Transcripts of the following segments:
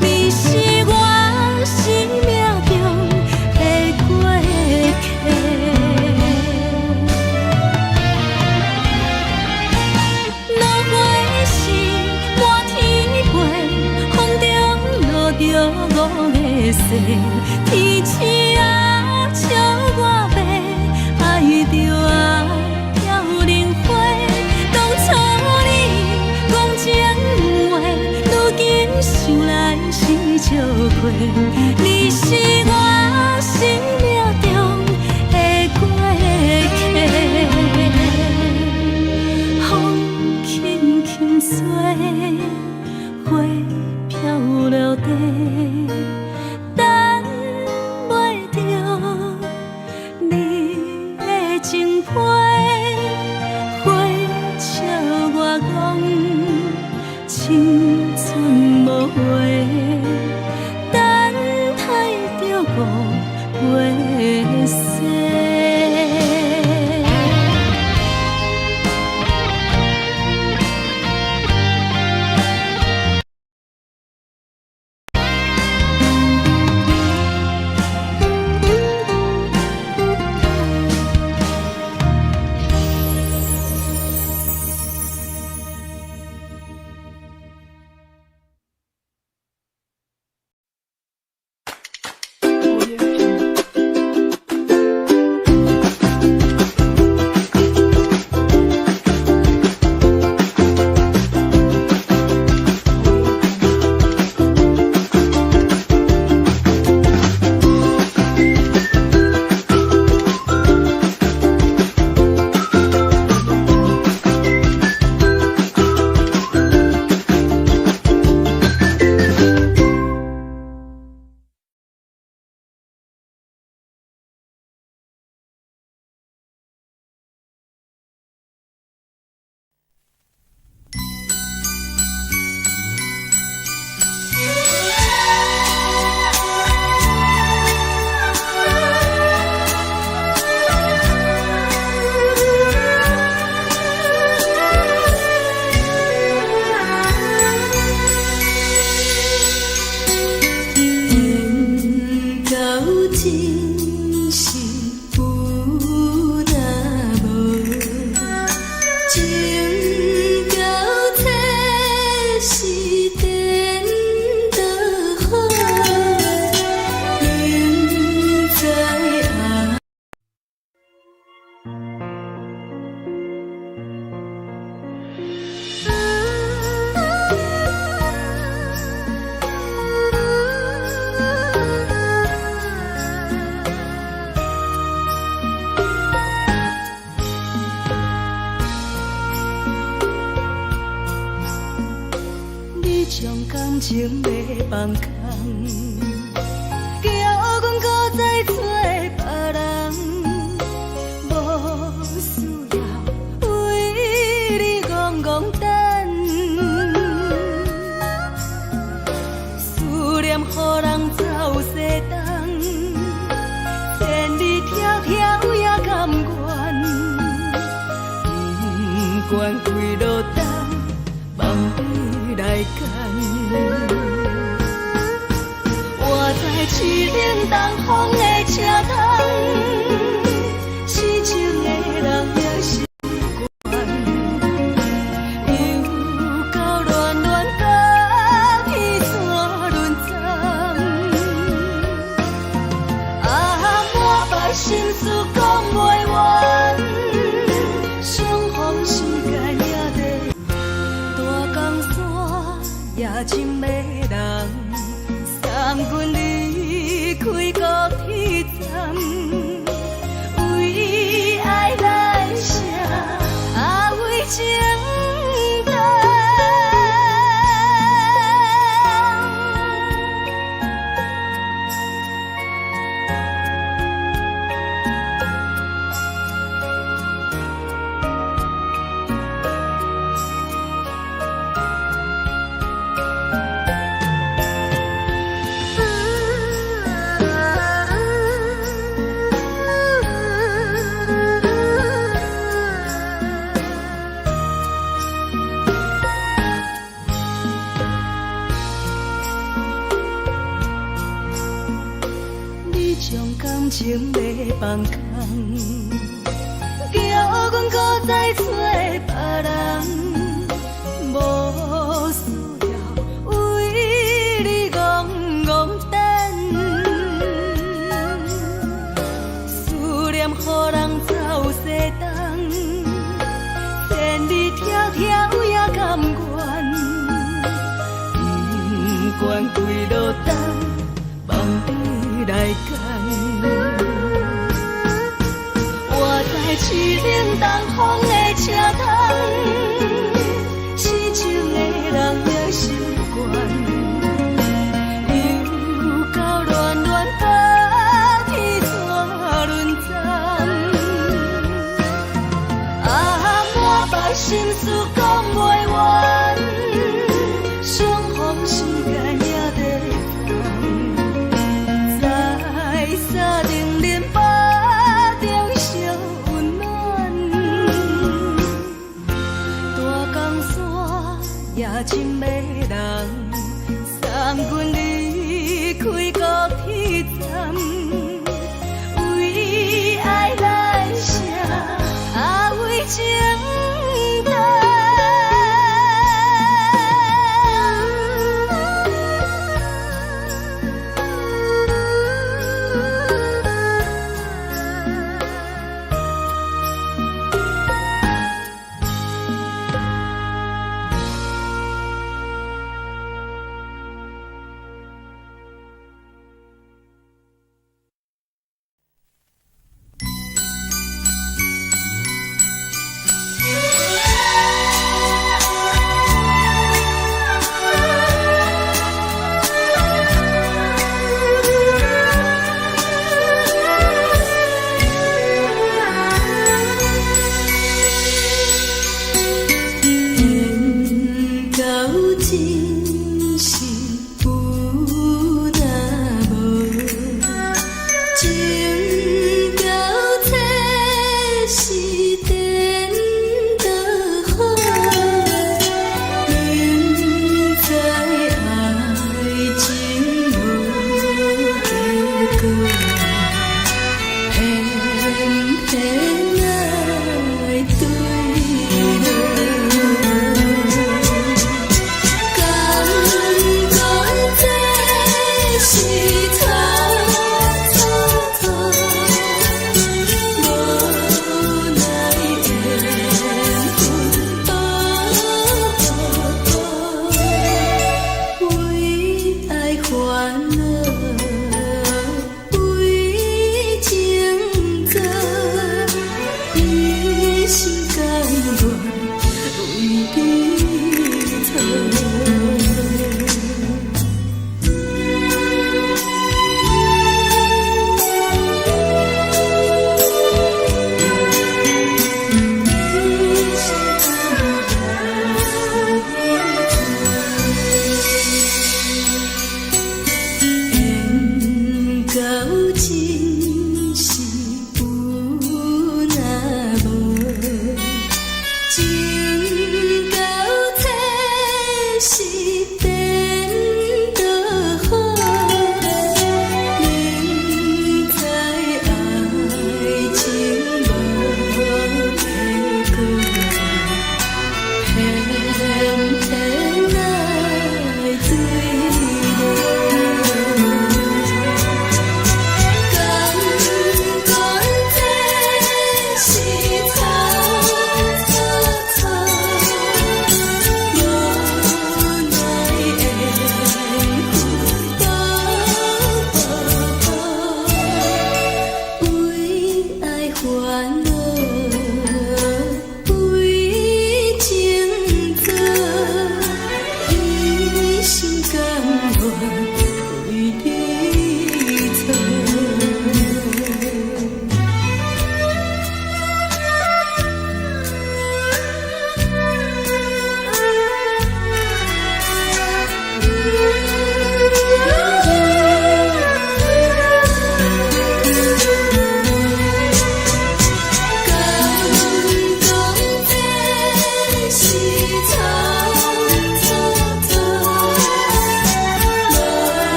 你是我生命中的過客。落花是滿天飛，風中落著五个誓，天星啊，笑我白，愛著啊飄零花。當初你講情話，如今想來是笑話。你是我生命中的過客。風輕輕吹，花飄落地，等袂著你的情批。花笑我講，青春無話，等待著五月雪。Audio Jungle. Audio Jungle. Audio Jungle. 緣到真是有若無，情到這是顛倒好，明知愛。你將感情欲放空，叫阮閣再找別人，無需要為你戇戇等，思念予人走西東，千里迢迢也甘願，不管幾落冬，放你來揀。我知凄冷東風的車窗，痴情的人也習慣，又到暖暖甲彼山轮鬃。啊，满腹心事講袂完，相逢時間也在大江山也真迷人，送阮離開高鐵站。仝。叫阮閣再揣別人，無需要為你戇戇等。思念予人走西東，千里迢迢也甘願，不管幾落冬，望你來牽。我在凄冷東風的車窗，痴情的人也習慣。又到暖暖冬天怎輪轉？啊，滿腹心事講袂完，相逢時間也在轉，在三重恁腹中相溫暖。大江山也真迷人，送阮離開高鐵站，為愛來寫，啊為情等。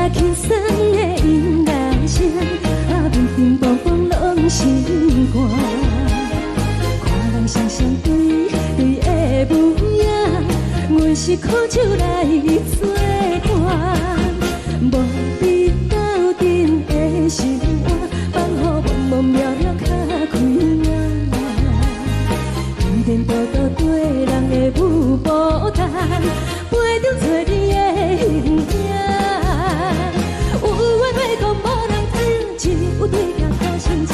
輕鬆的音樂聲，啊，乒乒乓乓攏心肝。看人雙雙對對的舞影，阮是苦酒來做伴，無比鬥陣的心肝，放予茫茫渺渺較開眼。天多多對人的舞步動，陪著找你的形影。有緣話講無人知，只有對鏡苦心情，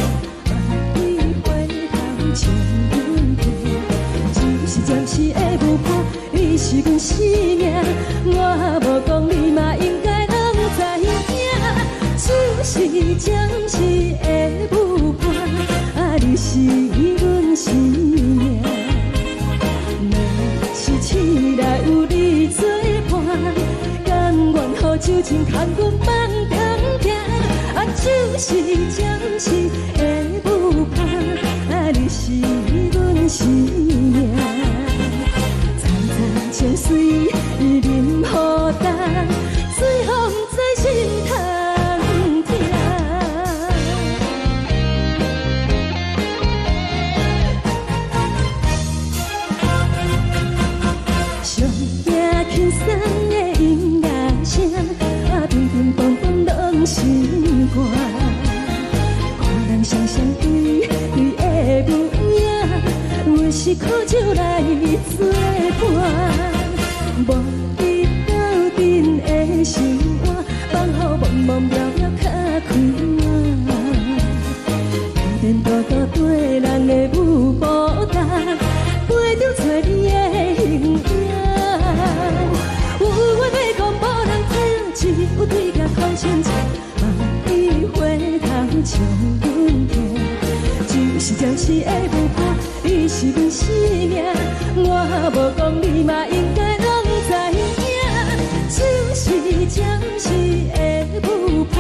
萬里回頭笑阮聽。只是暫時的舞伴，你是阮生命，我無講你嘛應該攏知影。只是暫時的舞伴，啊，你是阮生命。若是醒來有你作伴，甘願予酒精牽阮夢中行。啊，只是暫時的舞伴，啊，你是阮生命。層層情水伊啉予乾，水予毋知心通疼。上驚輕鬆的音樂聲，啊，乒乒乓乓攏心肝。看人雙雙對對的舞影，阮是苦酒來做伴，無比鬥陣的心肝，放予茫茫渺渺較開眼。天多多對人的舞步動，陪著找你的形影。有緣話講無人知，只有對鏡苦心情，望你回頭笑阮聽。只是暫時的舞伴，你是阮生命，我無講你嘛應該攏知影。只是暫時的舞伴，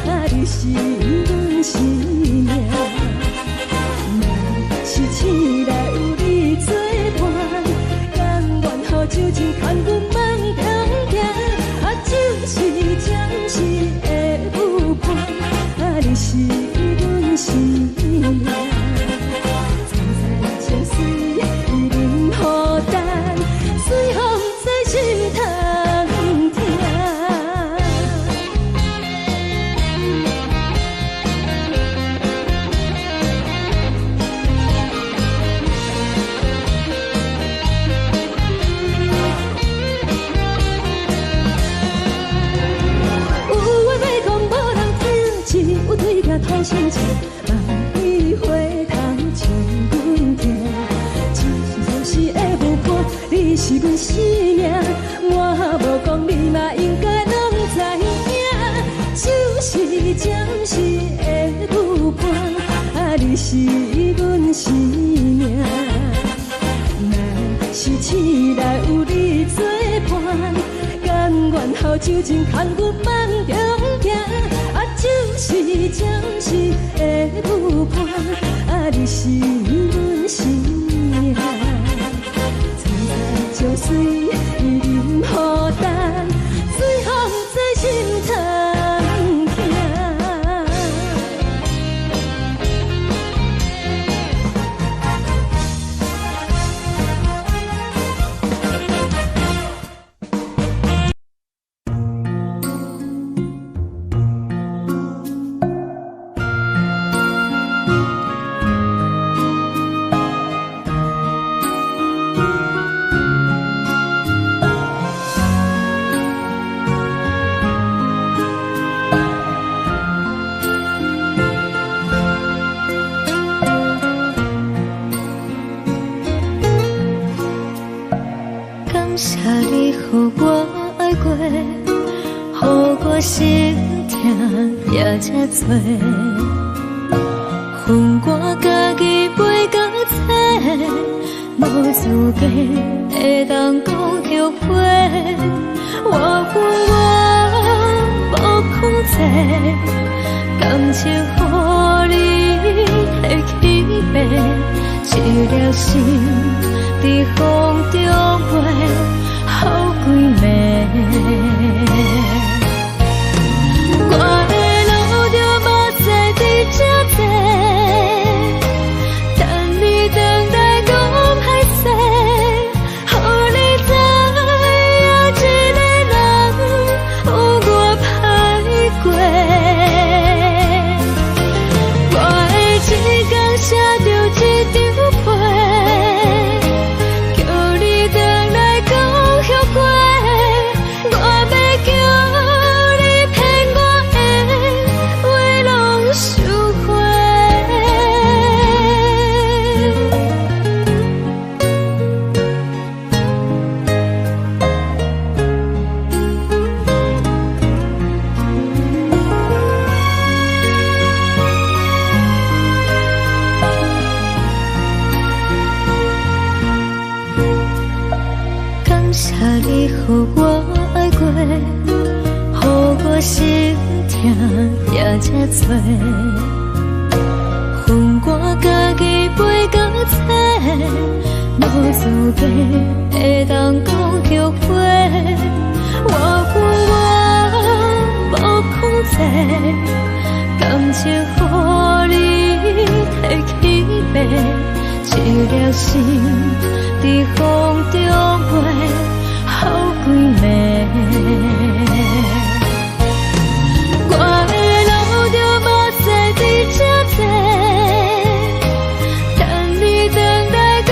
啊，你是阮生命。若是醒來有你作伴，甘願予酒精牽阮夢中行。啊，只是暫時的舞伴，啊，你是阮生命。層層情水伊啉予乾，水予毋知心通疼。有話欲講無人知，只有對鏡苦心情，望你回頭笑阮聽。只是暫時的舞伴，你是阮生命，我無講你嘛應該攏知影。只是暫時的舞伴，啊，你是阮生命。若是醒來有你作伴，甘願予酒精牽阮夢中行。啊，只是暫時的舞伴，啊，你是阮生命。層層情水伊啉予乾，水予毋知心通疼。感謝你予我愛過，予我心疼也這多。分我家己袂共找，無資格會當講後悔。我有我無控制，感情予你提起爬，一粒心佇風中飛，予規暝。予我愛過，予我心疼也這多。予我家己飛到找，無資格會當講後悔。我有我無控制，感情予你提去爬，一粒心佇風中飛，好幾暝。我會流著目屎佇這坐，等你轉來講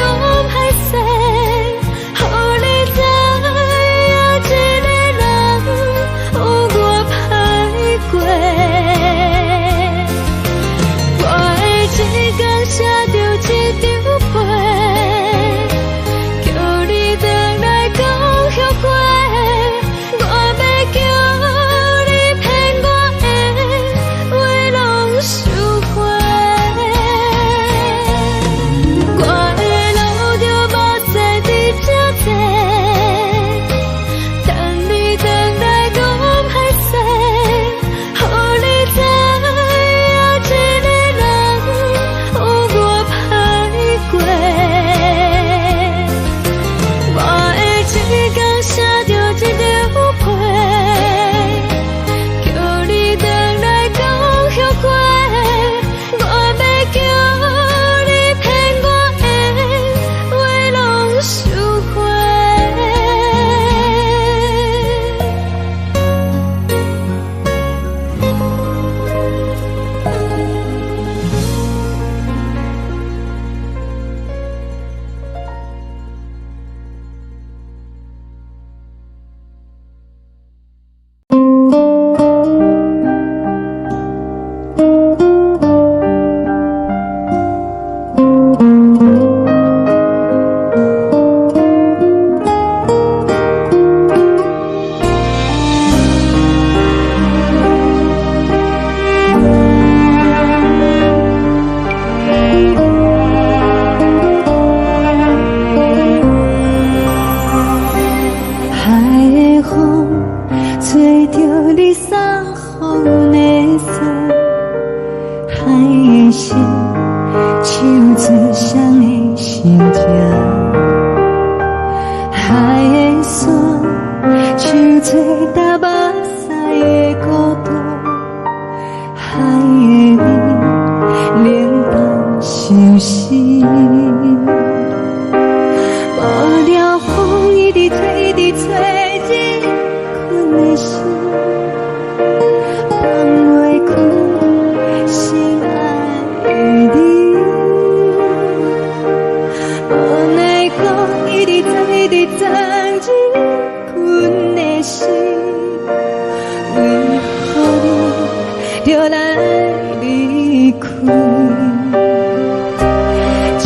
歹勢，予你知影一个人有偌歹過。我會一工寫著一張批，叫你轉來講後悔。我欲叫你騙我的話攏收回。我會流著目屎佇這坐，等你轉來講歹勢，予你知影一個人有偌歹過。我會一工寫著一張批，叫你轉來講後悔。我欲叫你騙我的話攏收回。海的風吹著你送予的衫，海的心唱出誰的心情，海的山唱出踏目屎的孤單，海的味冷淡相思。無聊風一直吹，一直吹，這困的心放袂開心愛的你。無奈何一直藏，一直藏這困的心，為何你著來離開？一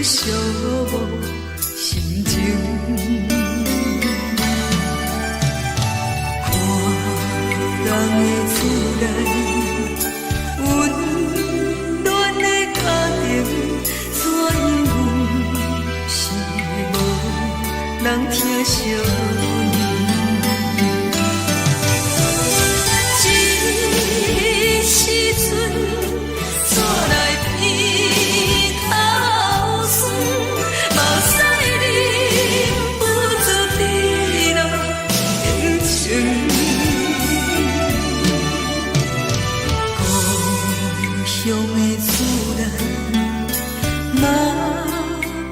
寂寞心情。看人的厝內，溫暖的家庭，怎樣阮是無人疼惜阮。這時陣煞來鼻頭酸，目屎忍不住滴落眼睛。故鄉的厝內，媽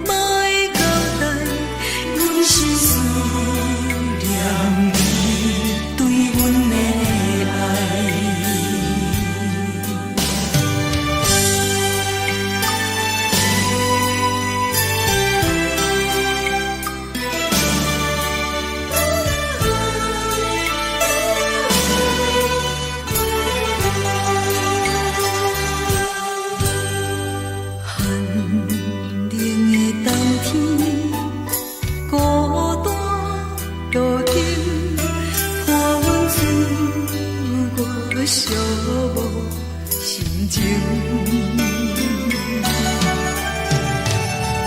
媽的交代，阮是思念伊對阮的愛。寒冷的冬天，孤單路燈，伴阮自我寂寞心情。看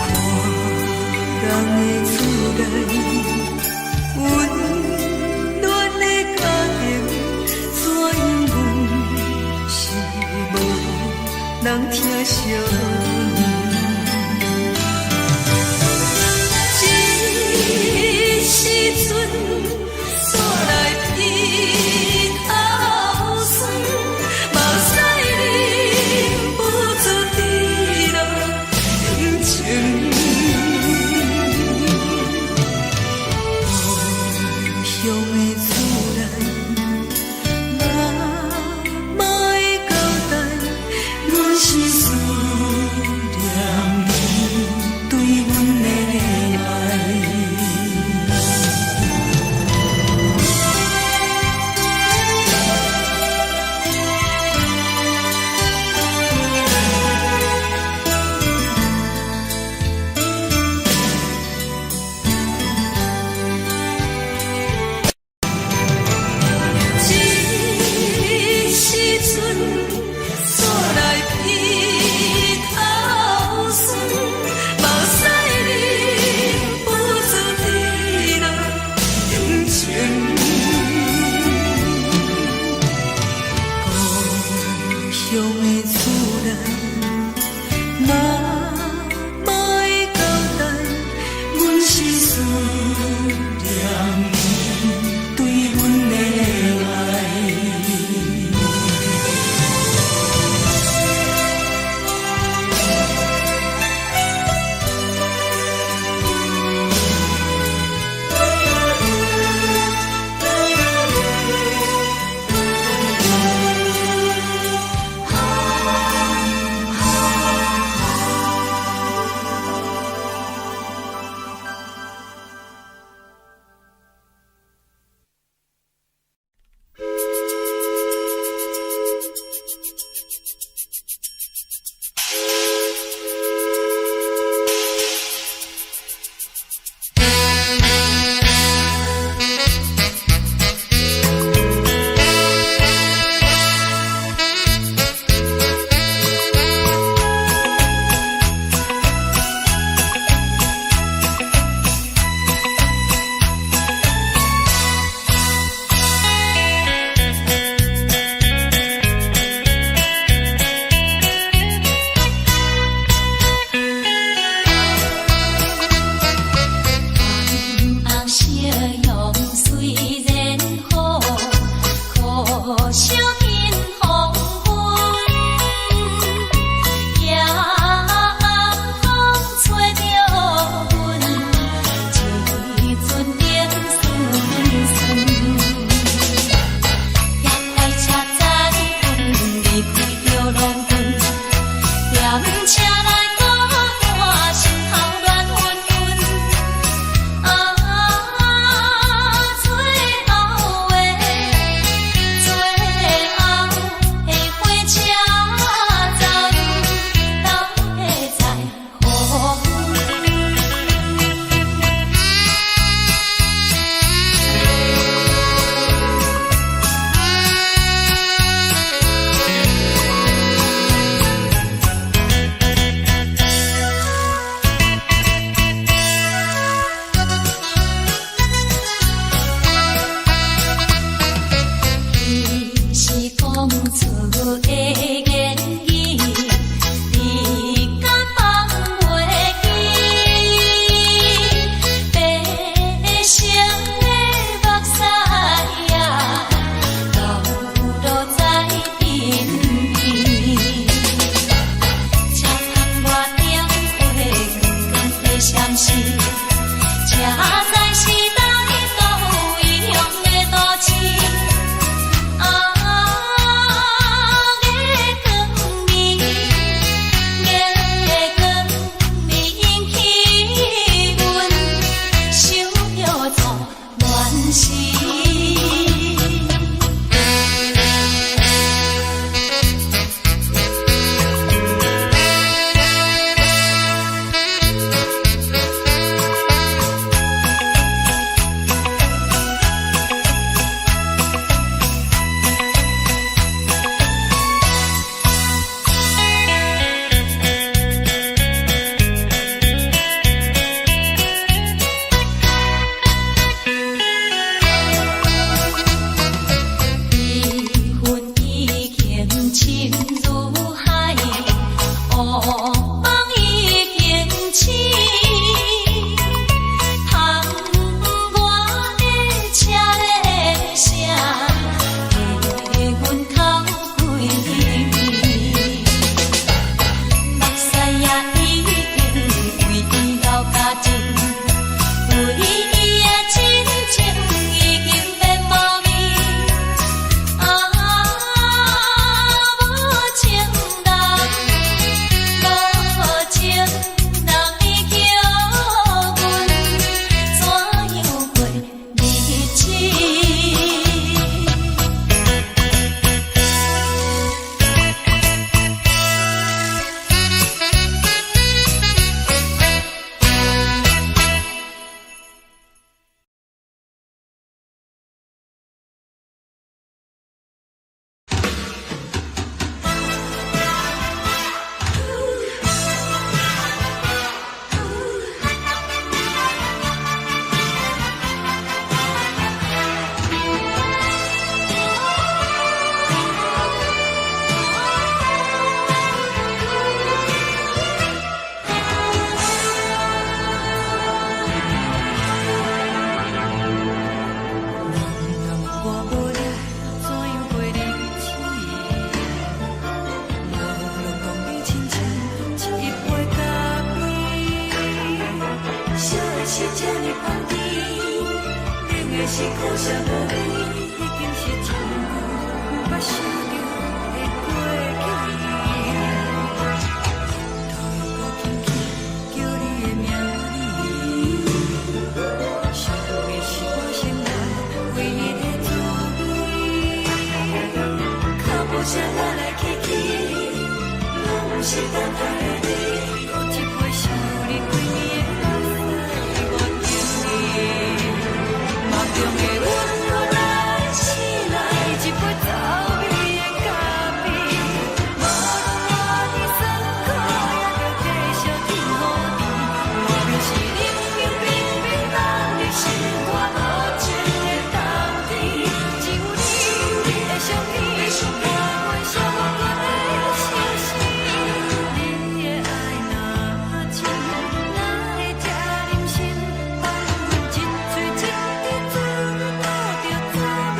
人的厝內，溫暖的家庭，怎樣阮是無人疼惜阮。這時陣煞來鼻頭酸，目屎忍不住滴落眼睛。故鄉的厝內，媽媽的交代，阮是思是這呢香甜，冷的是苦澀無味，已經是真久毋捌想著的過去。頭又閣輕輕叫你的名字，想的是我生活唯一的滋味。腳步聲來來去去，攏毋是等待的你。閣一杯想你規暝的目屎，我敬你。夢中的阮予咱醒來，一杯走味的咖啡。無論偌尼酸苦，也著繼續天予甜。莫非是冷冷冰冰等你心肝無情的冬天？只有你的相片，伴阮寂寞的相思。你的愛若深，哪會這忍心放阮一喙一滴水吐著滋味的咖啡？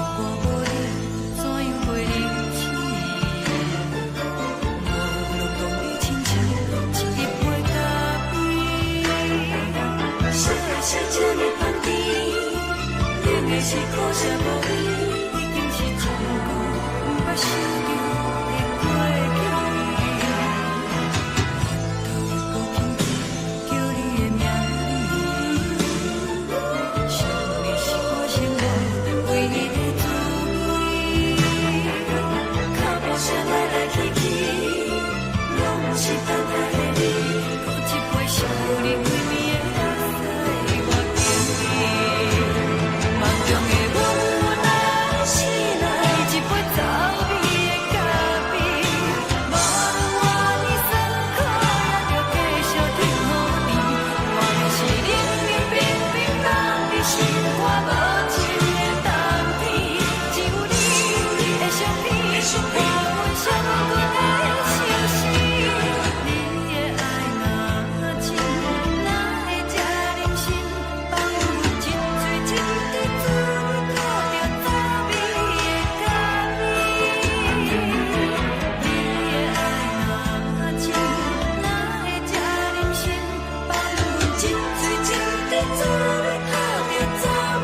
我無你，怎樣過日子？無論講你親像一杯咖啡。燒的是這呢香甜，冷的是苦澀無味，已經是真久毋捌想著的過去。頭又閣輕輕叫你的名字，想的是我生活唯一的滋味。腳步聲來來去去，攏毋是等待的你。閣一杯想你規暝的目屎，我敬你。夢中的阮來醒來，一杯走味的咖啡。無論偌尼酸苦，也著繼續天予甜。莫非是冷冷冰冰放佇心肝無情的冬天？只有你的相片，伴阮寂寞的相思。你的愛若深，哪會這忍心放阮一喙一滴水吐著滋味的咖啡？你的愛若深，哪會這忍心放阮一喙一滴水吐著滋味的咖啡？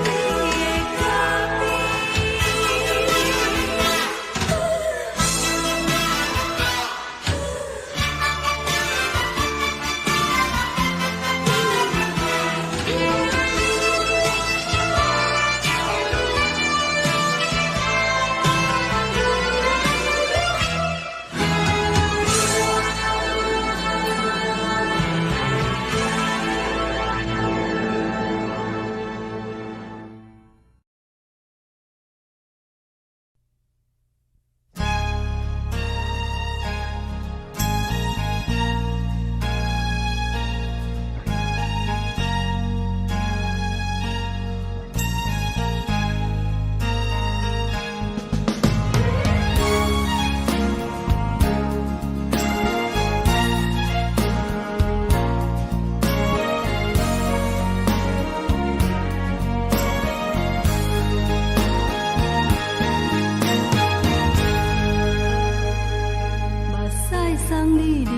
目屎送你離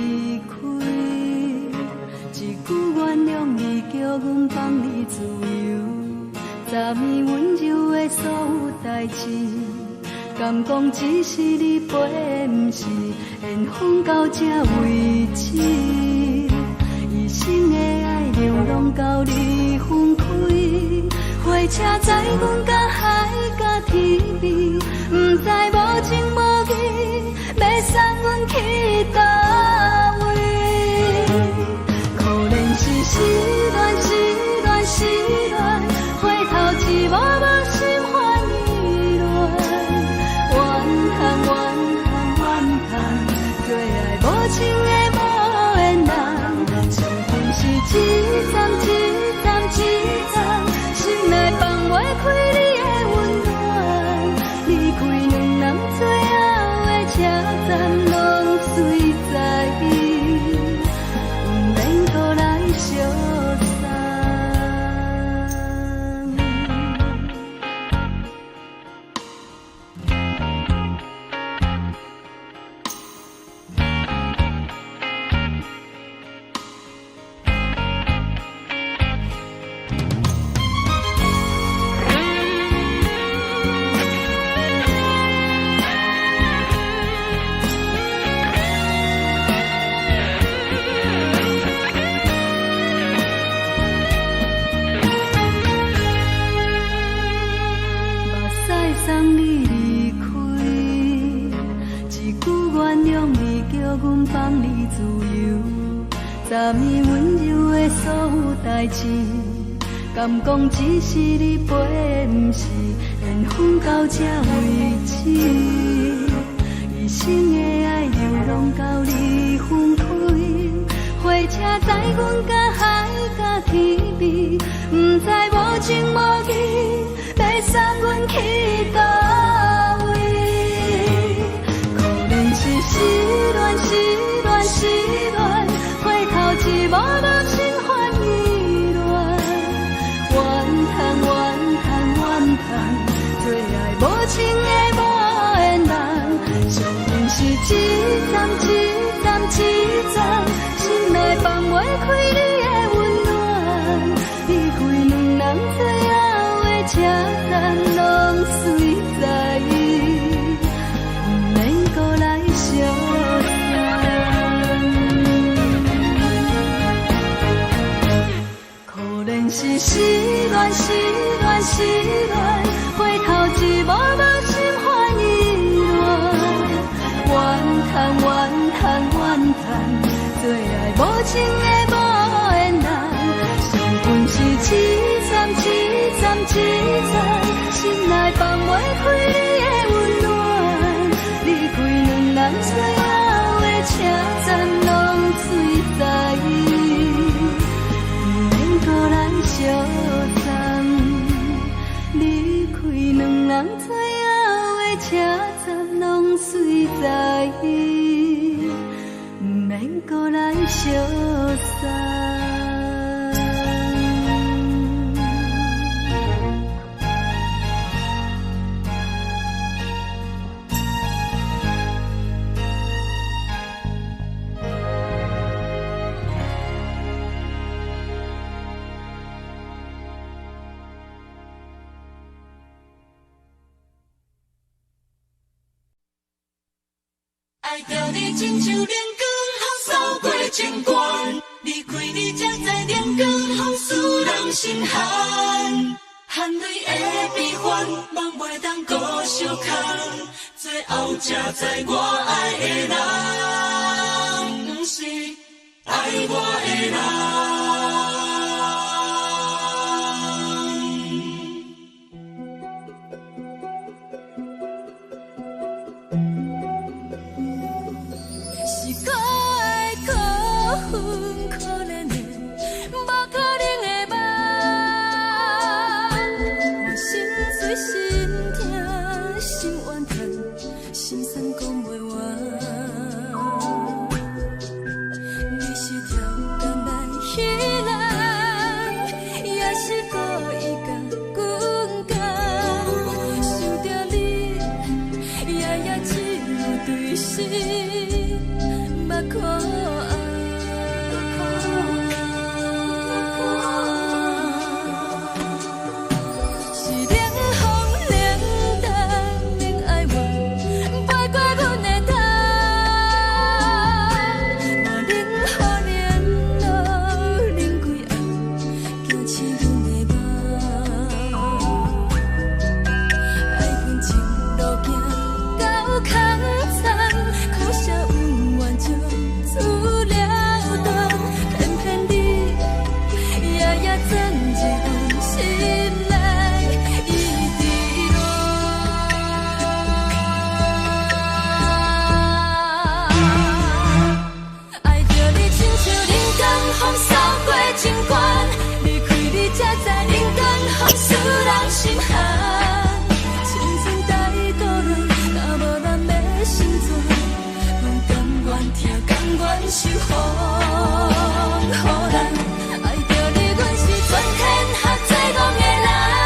開，一句原諒你，叫阮放你自由。昨暝溫柔的所有代誌，敢講只是你陪，毋是緣分到這為止。一生的愛流浪到你分開，火車載阮到海角天邊，毋知無情無義，欲送阮去佗位？可憐是失戀，失戀，失戀，回頭一幕幕心煩意亂。怨嘆，怨嘆，怨嘆，做愛無情的無緣人，傷心是一站一站一站，心內放。代誌，敢講只是你陪，毋是緣分到這為止。一生的愛流浪到你分開，火車載阮甲海佮天邊，毋知無情無義，欲送阮去佗位？可憐是失戀，失戀，失戀，回頭一幕幕心煩意亂，怨嘆怨嘆怨嘆，做愛無情的無緣人，相信是一站一站一站，心內放袂開你的溫暖，離開兩人最後的車站，攏隨在意，毋免閣來相送。可憐是失戀，失戀，失戀，回頭一幕幕心煩意亂，怨嘆怨嘆怨嘆，做愛無情的無緣人，相逢是一站一站一站，心內放袂開你的溫暖，離開兩人最後的車站，攏隨在意，毋免閣來相送。離開兩人最後的車站，攏隨在意，毋免閣來相送。愛著你親像冷光予掃過情關，離開你才知冷光予使人心寒。含淚的悲歡，夢袂當閣相空，最後才知我愛的人，毋是愛我的人。是可愛可恨可憐的，無可能的夢。我心碎心痛心怨嘆，心酸講袂完。你是超工來彼人，也是故意共阮講。想著你，夜夜只有對心目苦紅。是冷風冷淡冷愛我，飛過阮的頭。無冷雨連露冷幾暗，驚醒阮的夢。愛恨情路行到空残，苦涩恩怨情自了斷，偏偏你夜夜鑽入阮心內，一直戀。愛著你親像冷光予掃過情關，離開你才知冷光予使人心寒。青春太多亂，若無咱欲成全，阮甘願疼，甘願受風予人。愛著你，阮是全天下最戇的人。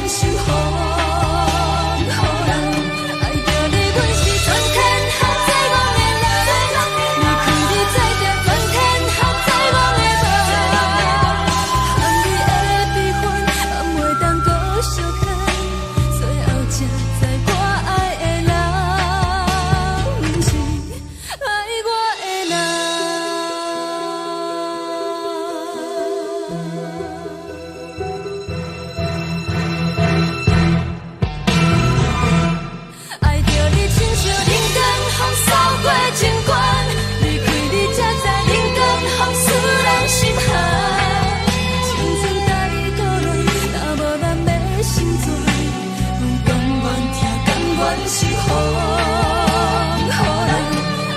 像風雨人。愛著你，阮是全天下最戇的人。離開你，才定全天下最戇的夢。含你的悲歡，嘛袂當閣相牽。最後才知我愛的人，毋是愛我的人。愛著你，親像冷光風掃過情關，離開你才知冷光風使人心寒。青春甲你討論，若無咱欲成全，阮甘願疼，甘願受風雨人。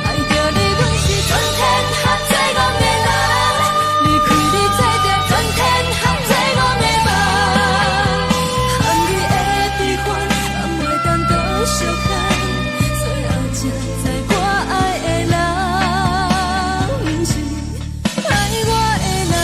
愛著你，阮是全天下最戇的人，離開你才定全天下最戇的夢。含你的悲歡，嘛袂當閣相牽。最後才知我愛的人，毋是愛我的人。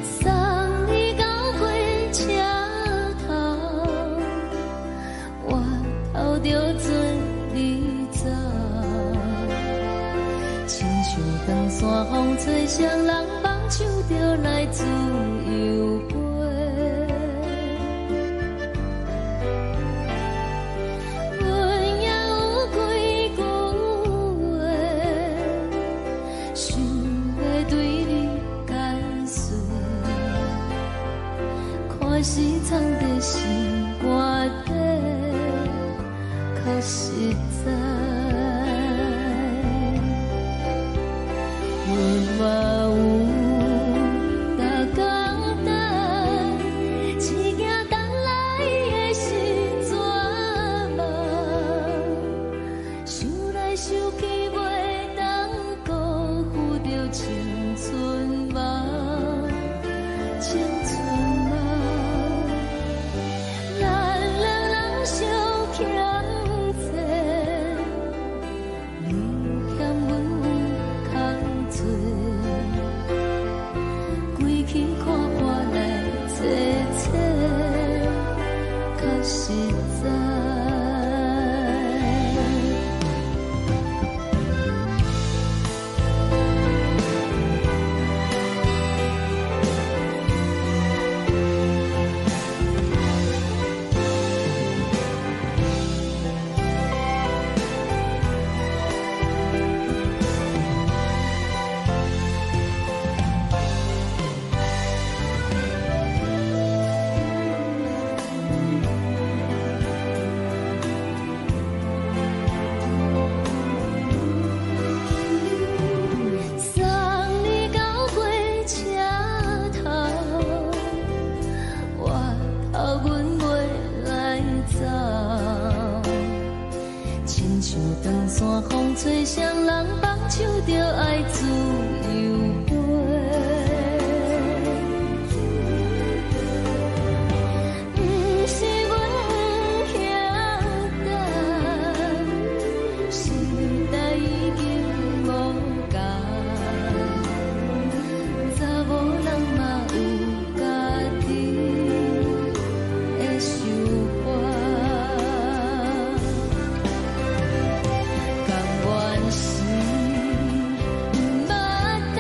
送你到火車頭，我頭著做你走。親像長山風吹，誰人放手就來自由飛。阮也有幾句話，想欲對你解釋，看是藏佇心肝底，較實在。阮嘛有逐工等，只驚等來的是绝望。想來想去，袂當辜負著青春夢，青春夢。咱兩人相欠債，你欠阮有工做，規氣看破來坐坐，較實在。送你到火車頭，我頭阮袂來走。親像長山風吹，誰人放手就愛自由飛。毋是阮不曉等，時代已經無仝，查某人嘛有家己的想法。甘願是毋捌等，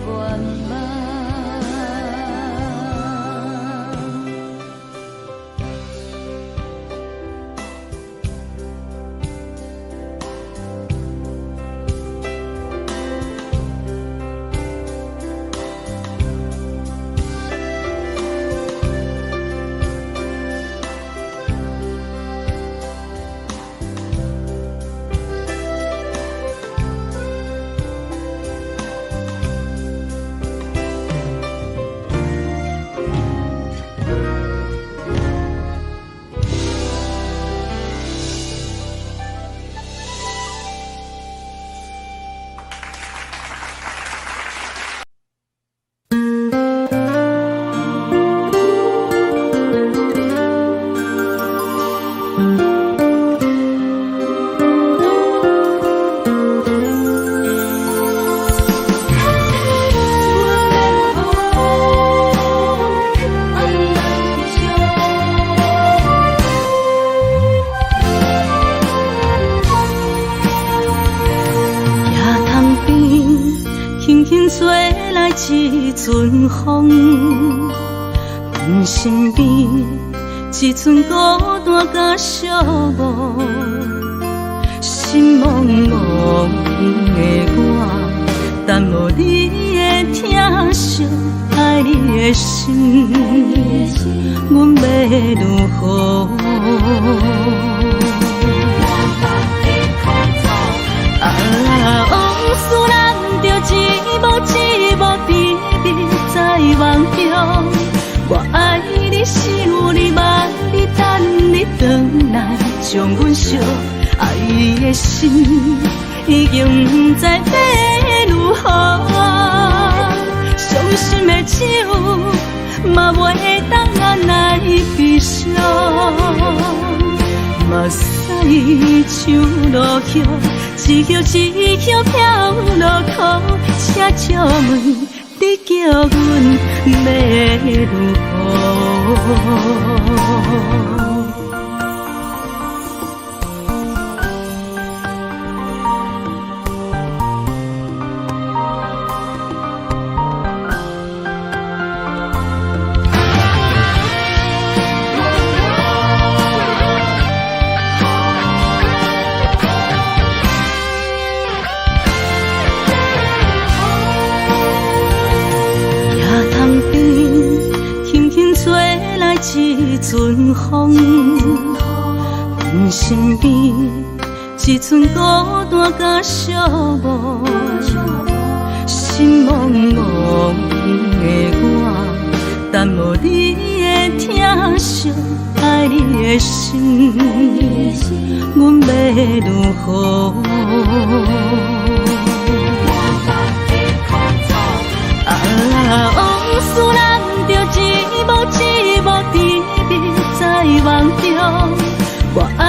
願望。輕輕吹來一陣風，阮身邊一陣孤單佮寂寞，心茫茫的我，等無你的疼惜，愛你的心，阮欲如何？啊，往事難著一幕一幕甜蜜在夢中，我愛你，想你，望你，等你轉來，將阮惜愛的心已經毋知欲如何，傷心的酒嘛袂當按來悲傷，目屎像落雨。一葉一葉飄落苦，請借問你叫阮欲如何？一陣風，阮身邊一陣孤單佮寂寞，心茫茫的我，等無你的疼惜，愛你的心，阮欲如何？啊，往事難著一幕一幕甜蜜在夢中，我愛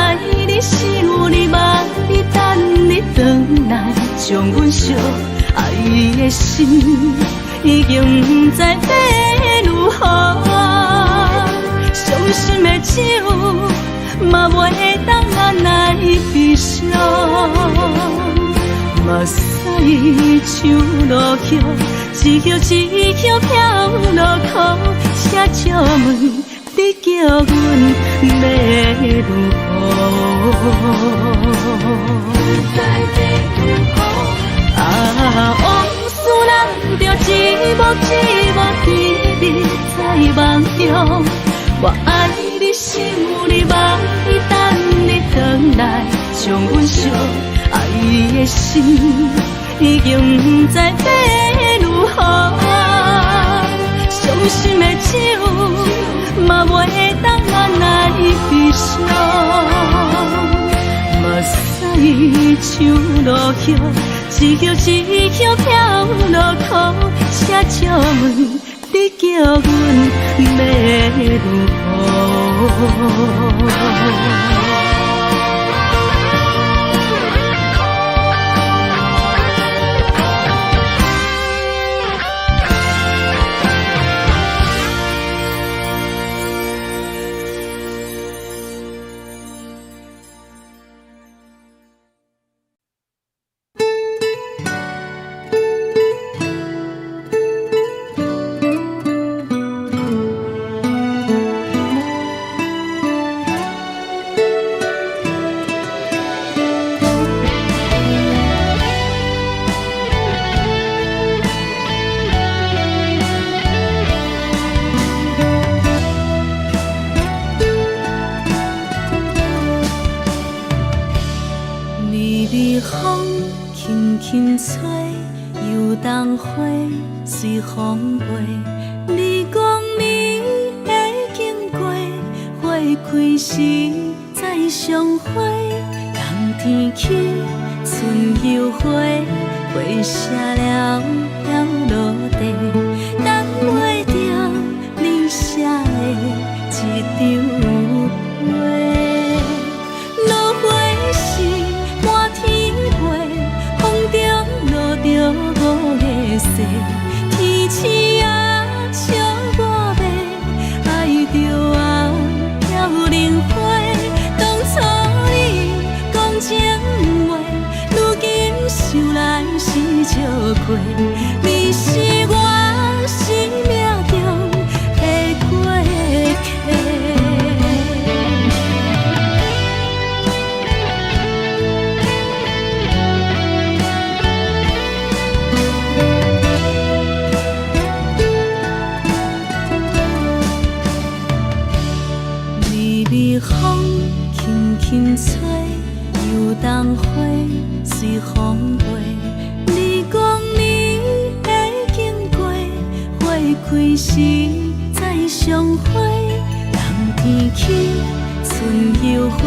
你，想你，望你，等你轉來，將阮惜愛的心已經毋知欲如何，傷心的酒嘛袂當按來悲傷，目屎像落雨。一葉一葉飄落苦，請借問你叫阮欲如何？啊，往事難著一幕一幕甜蜜在夢中，我愛你，想你，望你，等你轉來，將阮惜愛的心已經毋知欲如何，傷心的酒嘛袂當按來悲傷，目屎像落雨，一葉一葉飄落苦，請借問你叫阮欲如何？隨風飛。你講你會經過，花開時再相會。冬天起，春又回，花謝了飄落地，等袂著你寫的一張批。落花時滿天飛，風中落著五个誓，天鼠仔笑我欲愛著仔飄零花。當初你講情話，如今想來是笑虧。你是我生命中的過客。微微風輕輕吹，油桐花隨風飛。你講你會經過，花開時再相會。冬天起，春又回，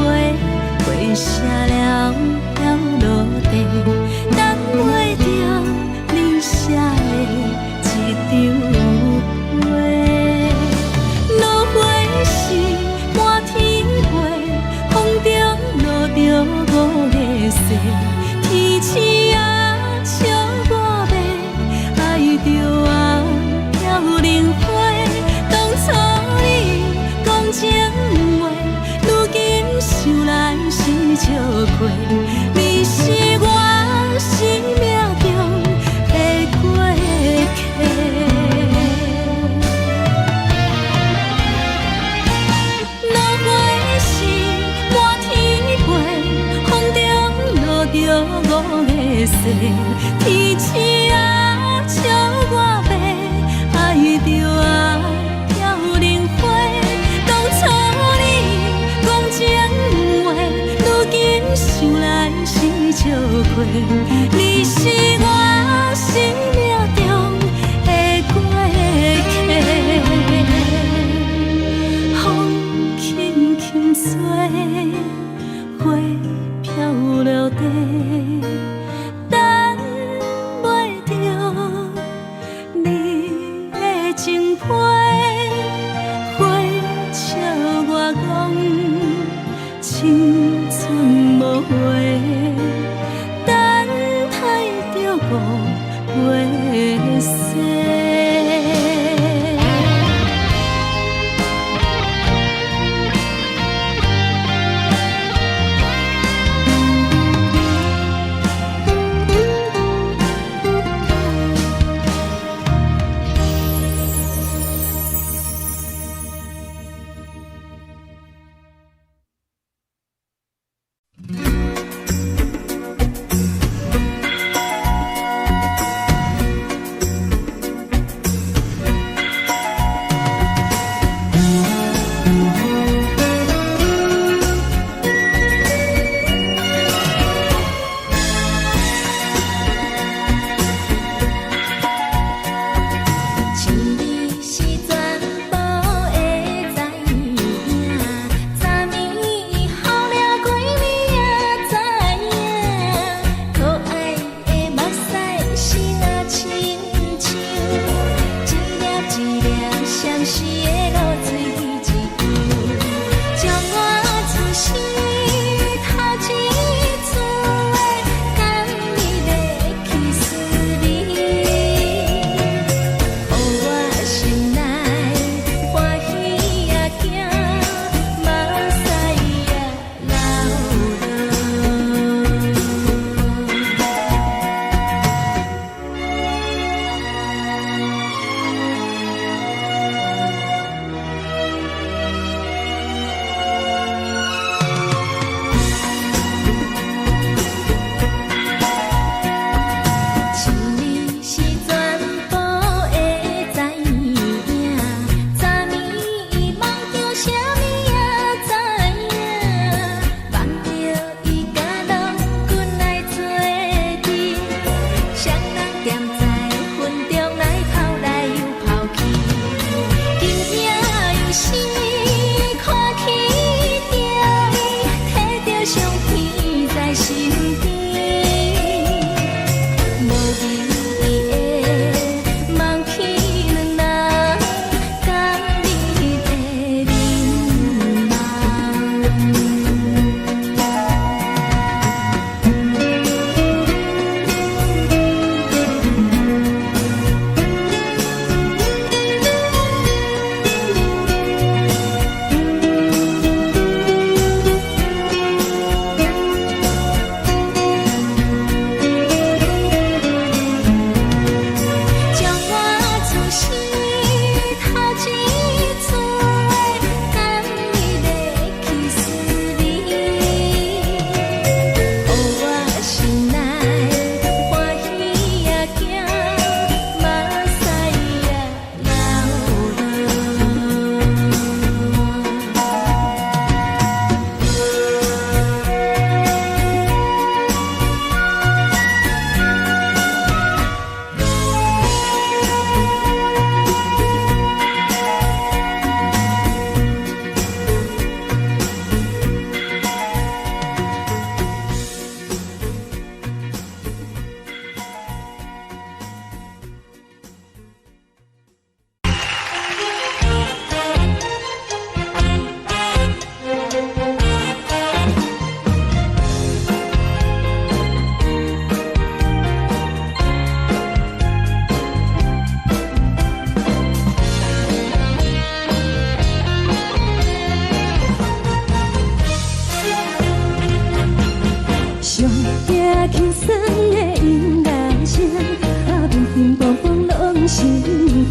花謝了飄落地，等袂著你寫的一張批。落花時滿天飛，風中落著五个誓，天鼠仔笑我欲愛著仔飄零花。當初你講情話，如今想來是笑虧。你是我生命中的過客。落花時滿天飛，風中落著五个誓，天鼠仔笑我欲愛著仔飄零花。當初你講情話，如今想來是笑虧。你是我生命中的過客。風輕輕吹，花飄落地，等袂著你的情批。花笑我講青春無話，等待著五月雪。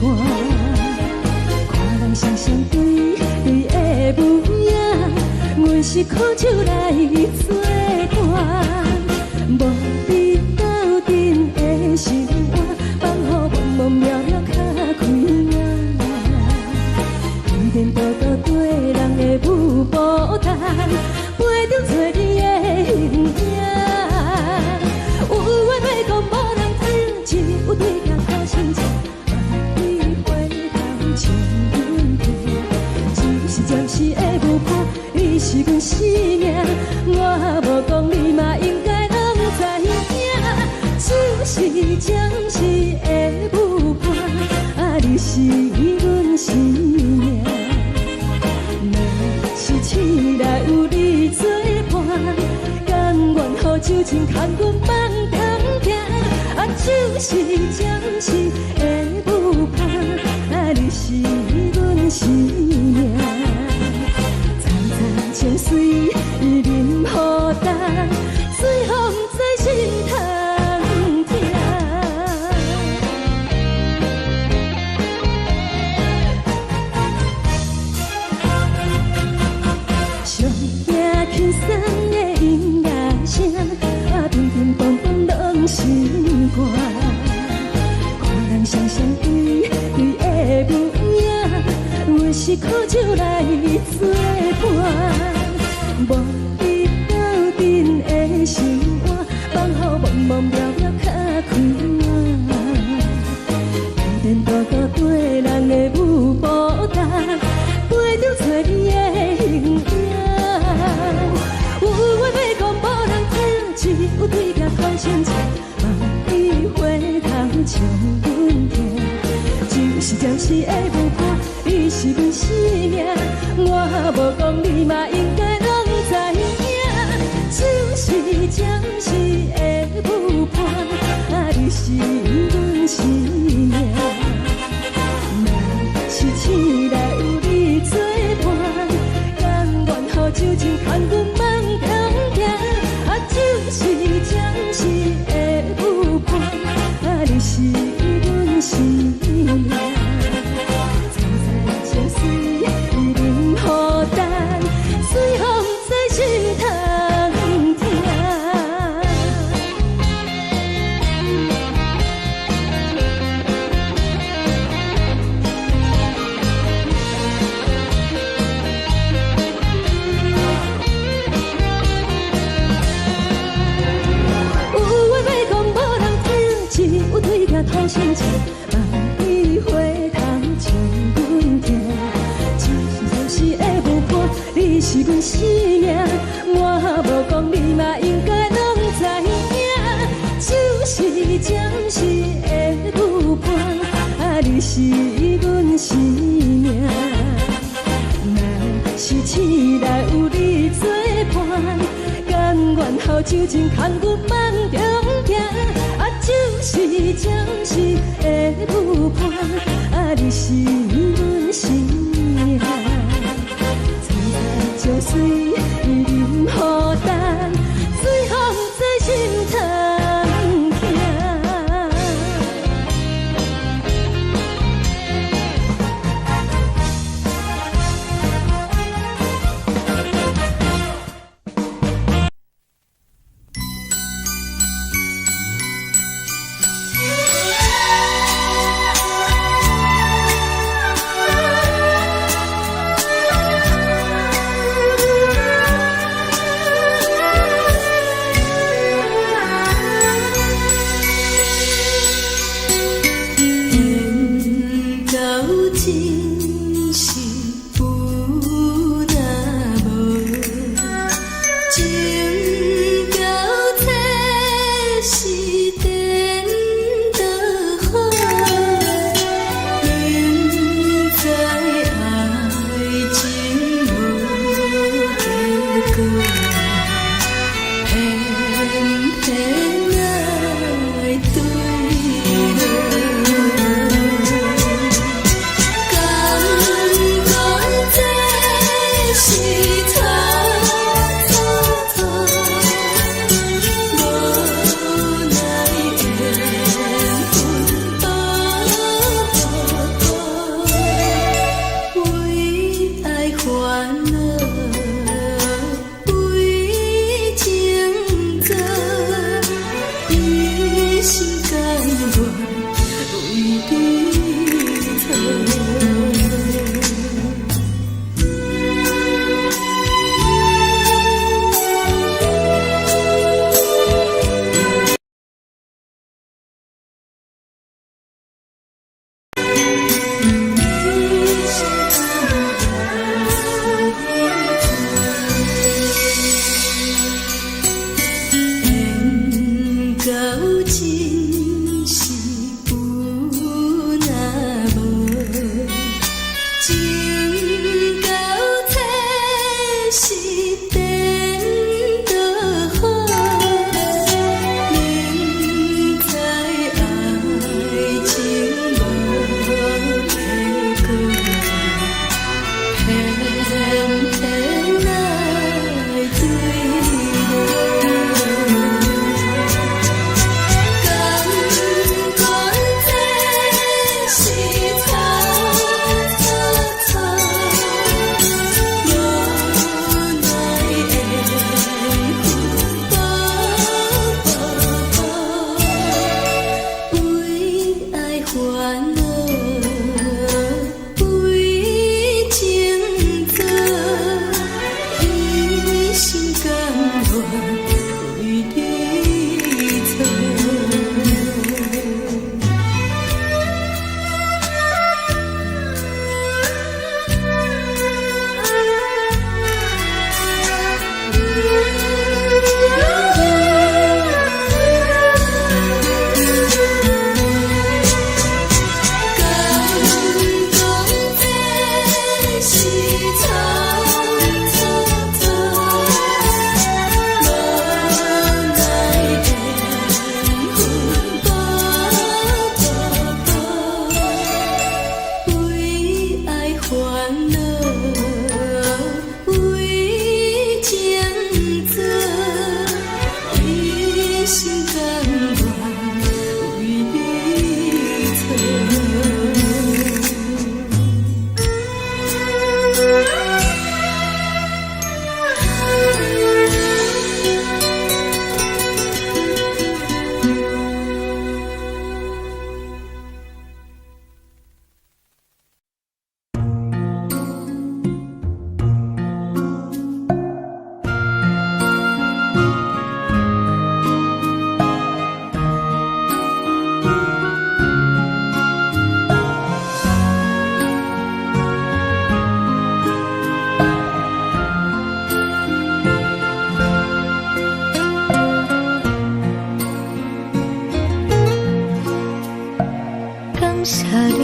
伴。看人雙雙對對的舞影，阮是苦酒來做伴，無比鬥陣的心肝，放予茫茫渺渺較開眼。天電倒倒對人的舞步動，陪著找你的形影。有話欲講無人聽，只有對鏡苦心情，望你回頭笑阮聽。只是暫時的舞伴，你是阮生命，我無講你嘛應該攏知影。只是暫時的舞伴，啊，你是阮生命。若是醒來有你作伴，甘願予酒精牽阮夢通行。啊，只是暫時的舞伴，啊，你是阮生命。層層情水啉予乾，水予毋知心通疼。上驚輕鬆的音樂聲，啊，乒乒乓乓攏心肝。看人雙雙對對的舞影，阮是苦酒來做伴，無比鬥陣的心肝，放予茫茫渺渺較開眼。天電倒倒對人的舞步動，陪著找你的形影。有話欲講無人聽，只有對鏡苦心情，望你回頭笑阮聽。只是暫時的舞伴，你是阮生命，我無講你嘛應該攏知影。只是暫時的舞伴，啊，你是阮生命。若是醒來有你作伴，甘願予酒精牽阮夢通行。啊，只是暫時的舞伴，啊，你是阮生命。層層情水啉予乾，水予毋知心通疼。有話欲講無人聽，只有對鏡吐心情，望你回頭笑阮聽。只是暫時的舞伴，你是阮生命，我無講你嘛應該攏知影。只是暫時的舞伴，啊，你是阮生命。若是醒來有你作伴，甘願予酒精牽阮夢中行。啊，只是暫時的舞伴，啊，你是阮生命。層層情水啉予乾，水予毋知心通疼。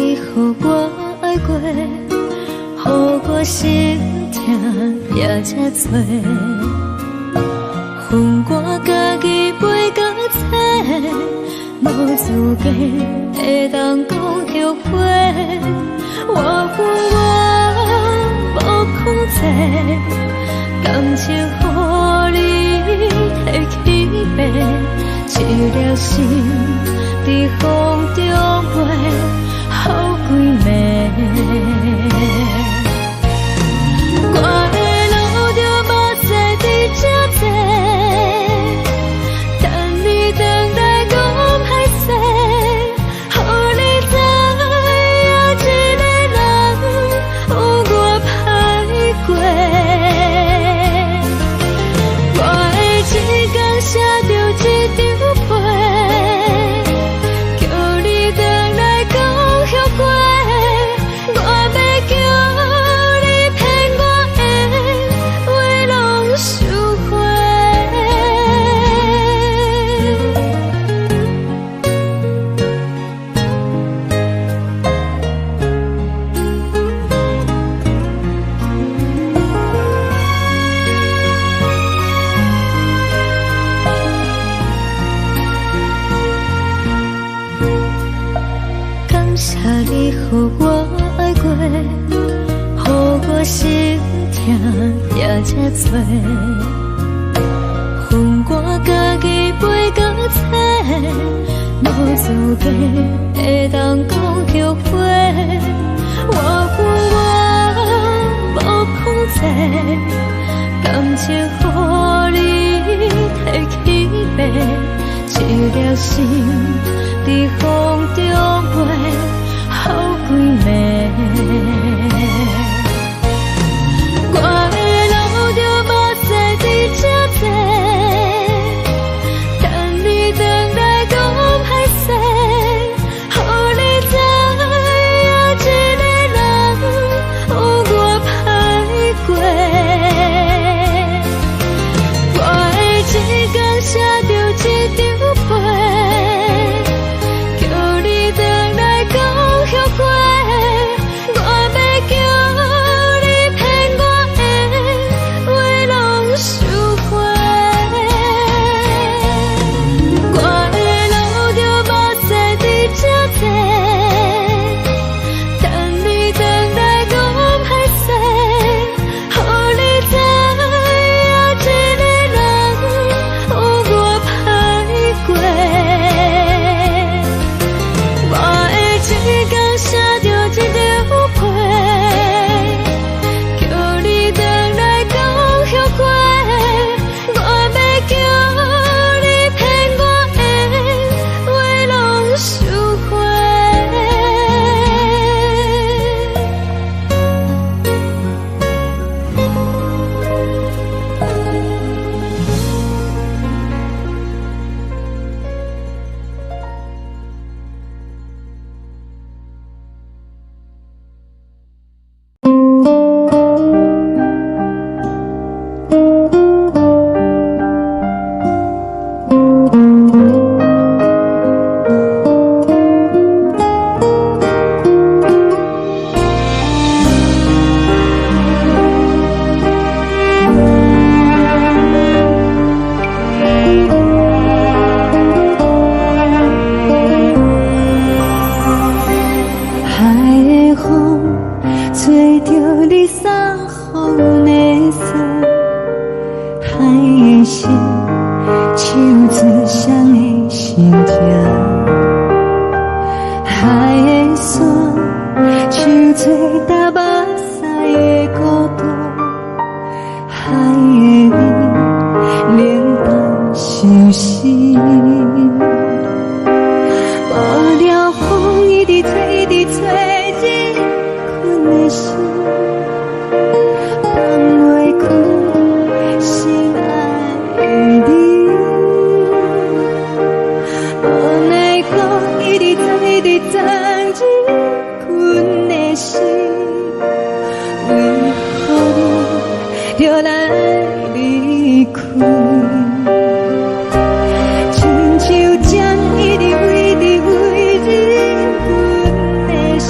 你予我愛過，予我心疼也這多。予我家己飛到找，無資格會當講後悔。我有我無控制，感情予你提起爬，一粒心佇風中飛，予幾暝。我會流著目屎佇這坐，等你轉來講歹勢，予你知影一个人有偌歹過。我會一工寫著一張批，叫你轉來講後悔。我欲叫你騙我的話攏收回。感謝你予我愛過，予我心疼也這多。予我家己飛到找，無資格會當講後悔。我有我無控制，感情予你提起爬，一粒心佇風中飛，予幾暝。我會流著目屎佇這坐，等你轉來講歹勢，予你知影一個人有偌歹過。我會一工寫著一張批，叫你轉來講後悔。我欲叫你騙我的話攏收回。我會流著目屎佇這坐，等你轉來講歹勢，予你知影一個人有偌歹過。我會一工寫著一張批，叫你轉來講後悔。我欲叫你騙我的話攏收回。海的風吹著你送予的衫，海的心唱出誰的心情，海的山唱出踏目屎的孤單，海的冷淡相思。無聊風一直吹，一直吹，入困的心，放袂開心愛的你。無奈何一直鑽，一直鑽入困的心，為何你著來離開？親像針一直飛，一直飛入阮的心。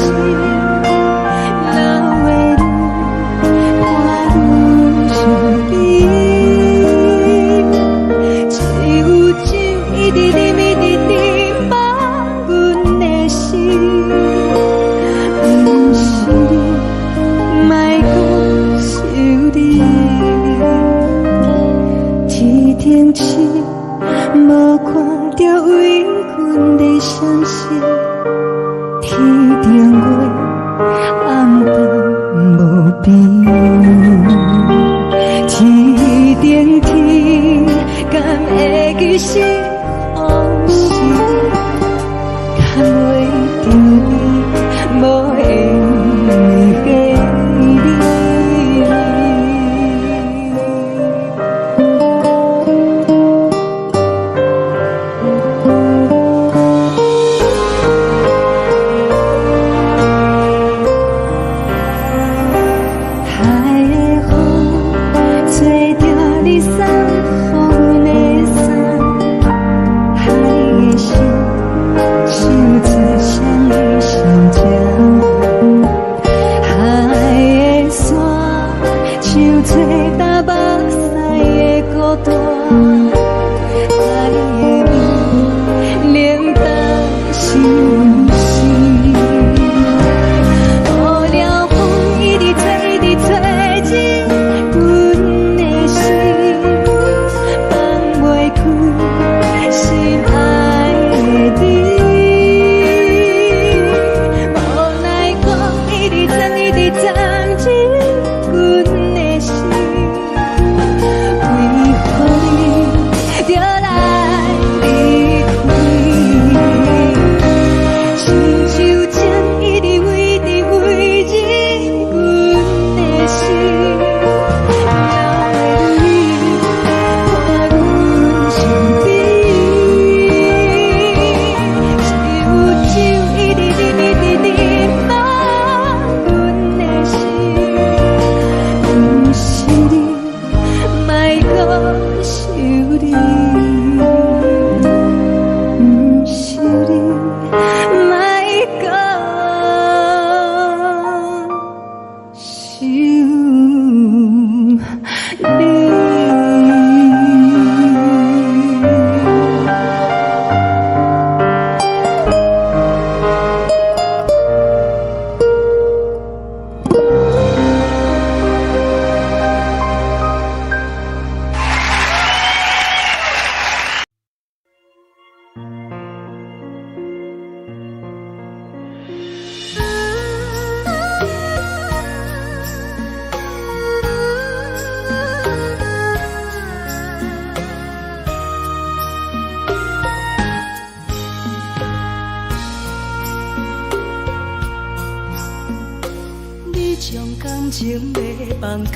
將感情欲放空，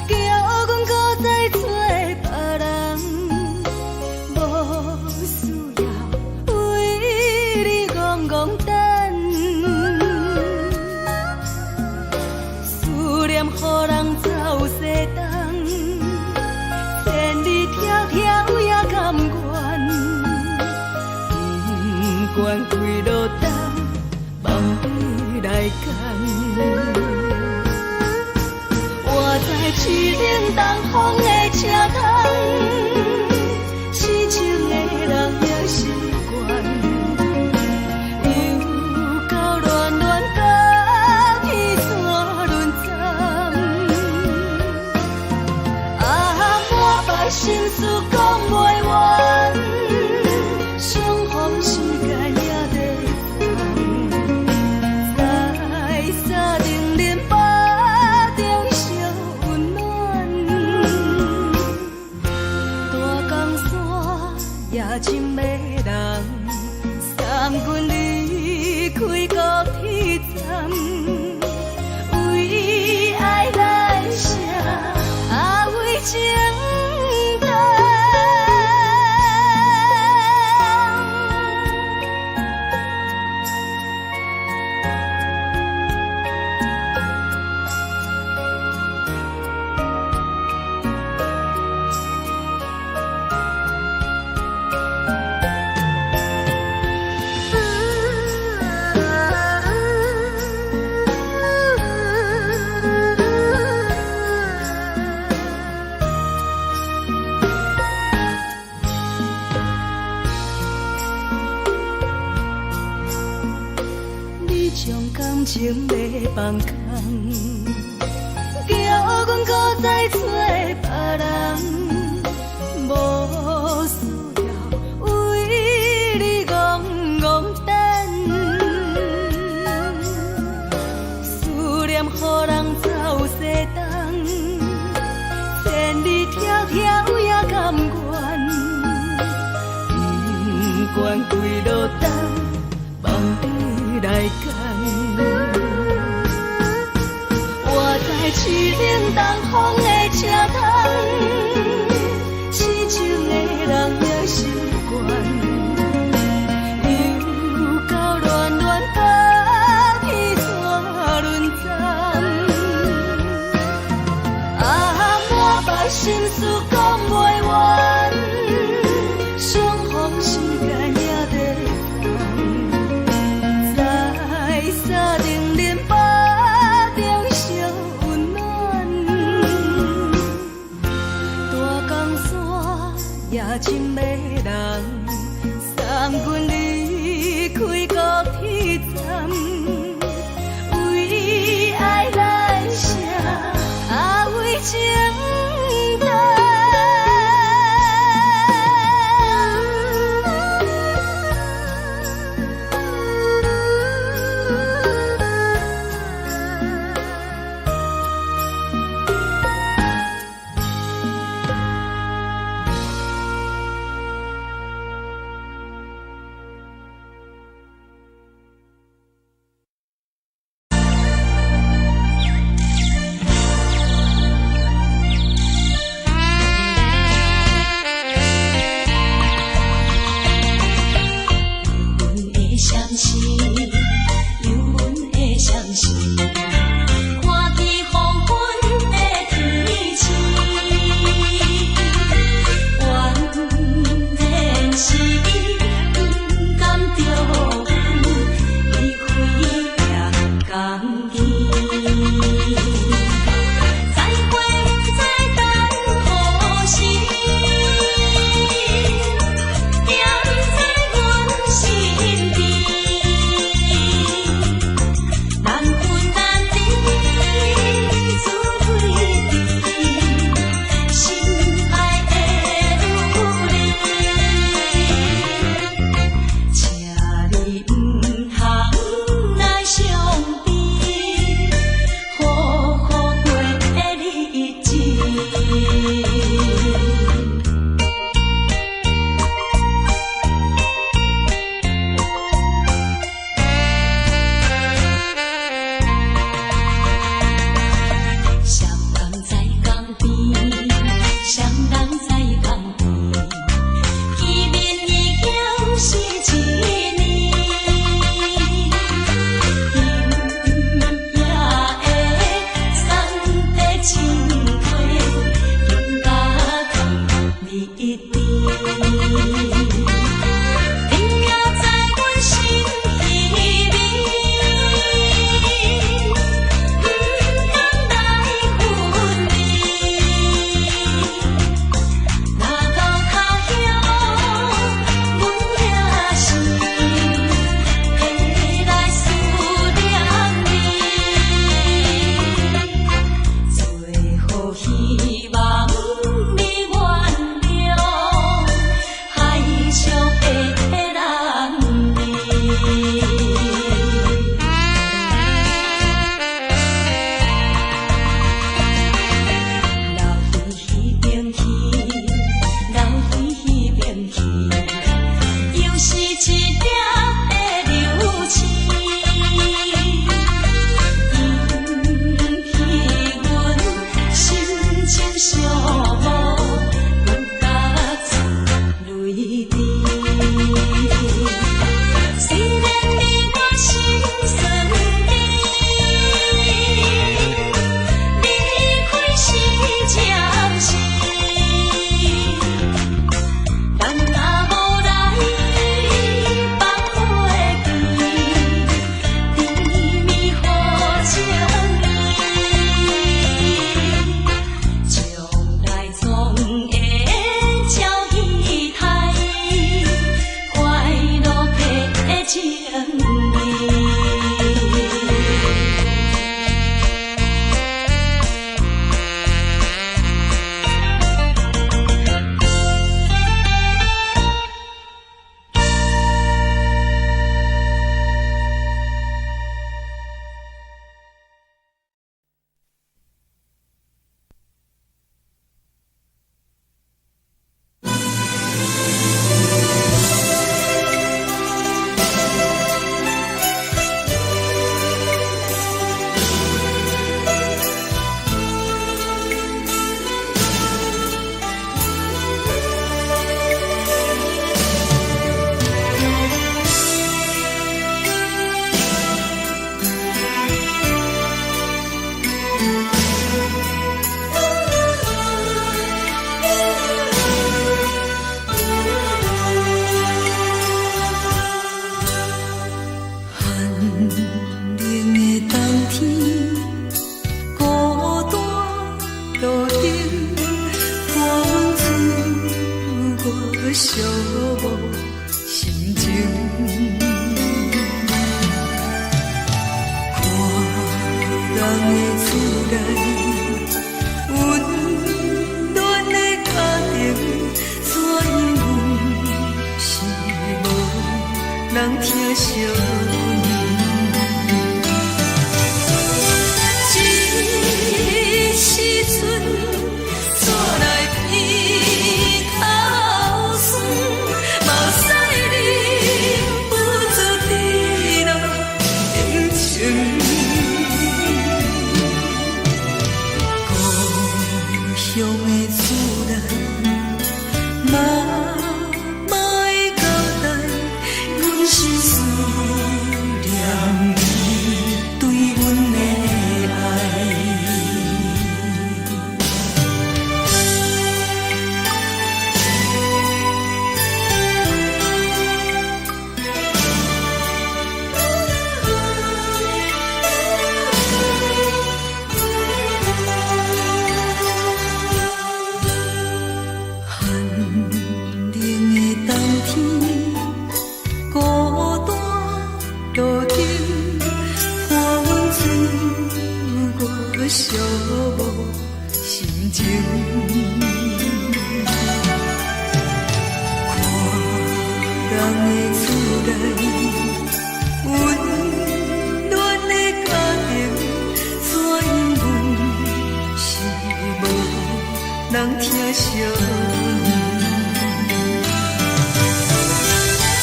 叫阮閣再揣別人，無需要為你戇戇等，思念予人走西東，千里迢迢也甘願，不管幾落冬，放你來揀。我知淒冷東風的車窗，痴情的人也習慣，又到戀戀甲彼山輪站，啊，滿腹心事講袂完，相逢時間也短暫，在三重恁腹中相溫暖，大江山也真迷人，送阮離開高鐵站，為愛來寫，啊為情等。你將感情欲放空，叫阮閣再揣別人，無需要為你戇戇等，思念予人走西東，千里迢迢也甘願，不管幾落冬，放你來揀。我知淒冷東風的車窗，痴情的人也習慣，又到戀戀甲彼山輪站，啊，滿腹心事講袂完，相逢時間也短暫，在三重恁腹中相溫暖，寂寞心情。看人的厝內，溫暖的家庭，怎樣阮是無人疼惜阮。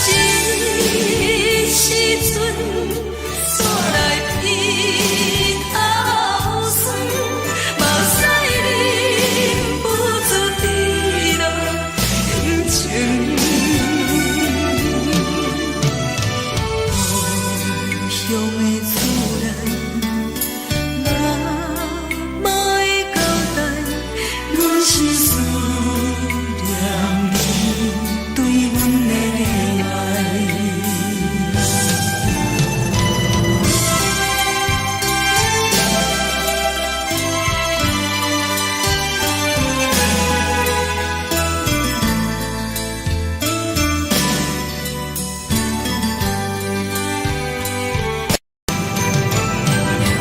這時陣煞來鼻頭酸，目屎忍不住滴落眼睛。故鄉的厝內，媽媽的交代，阮是思念你對阮的愛。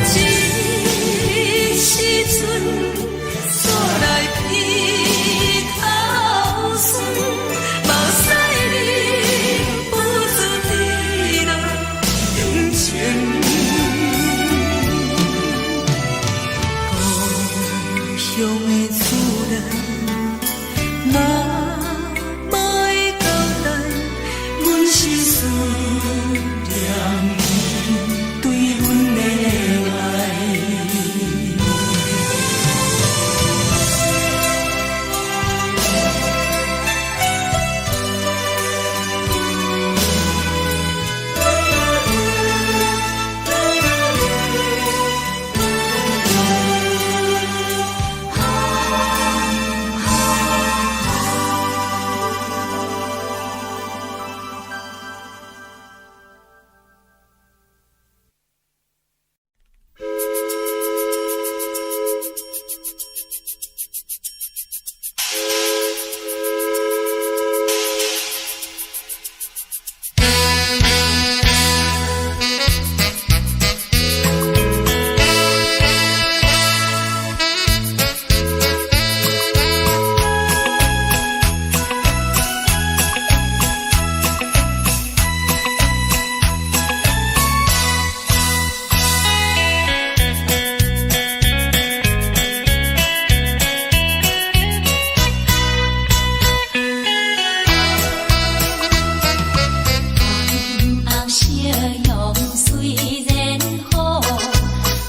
這時陣煞來鼻頭酸，目屎忍不住滴落眼睛。故鄉的厝內，媽媽的交代，阮是思念你對阮的愛。紅夕陽雖然好，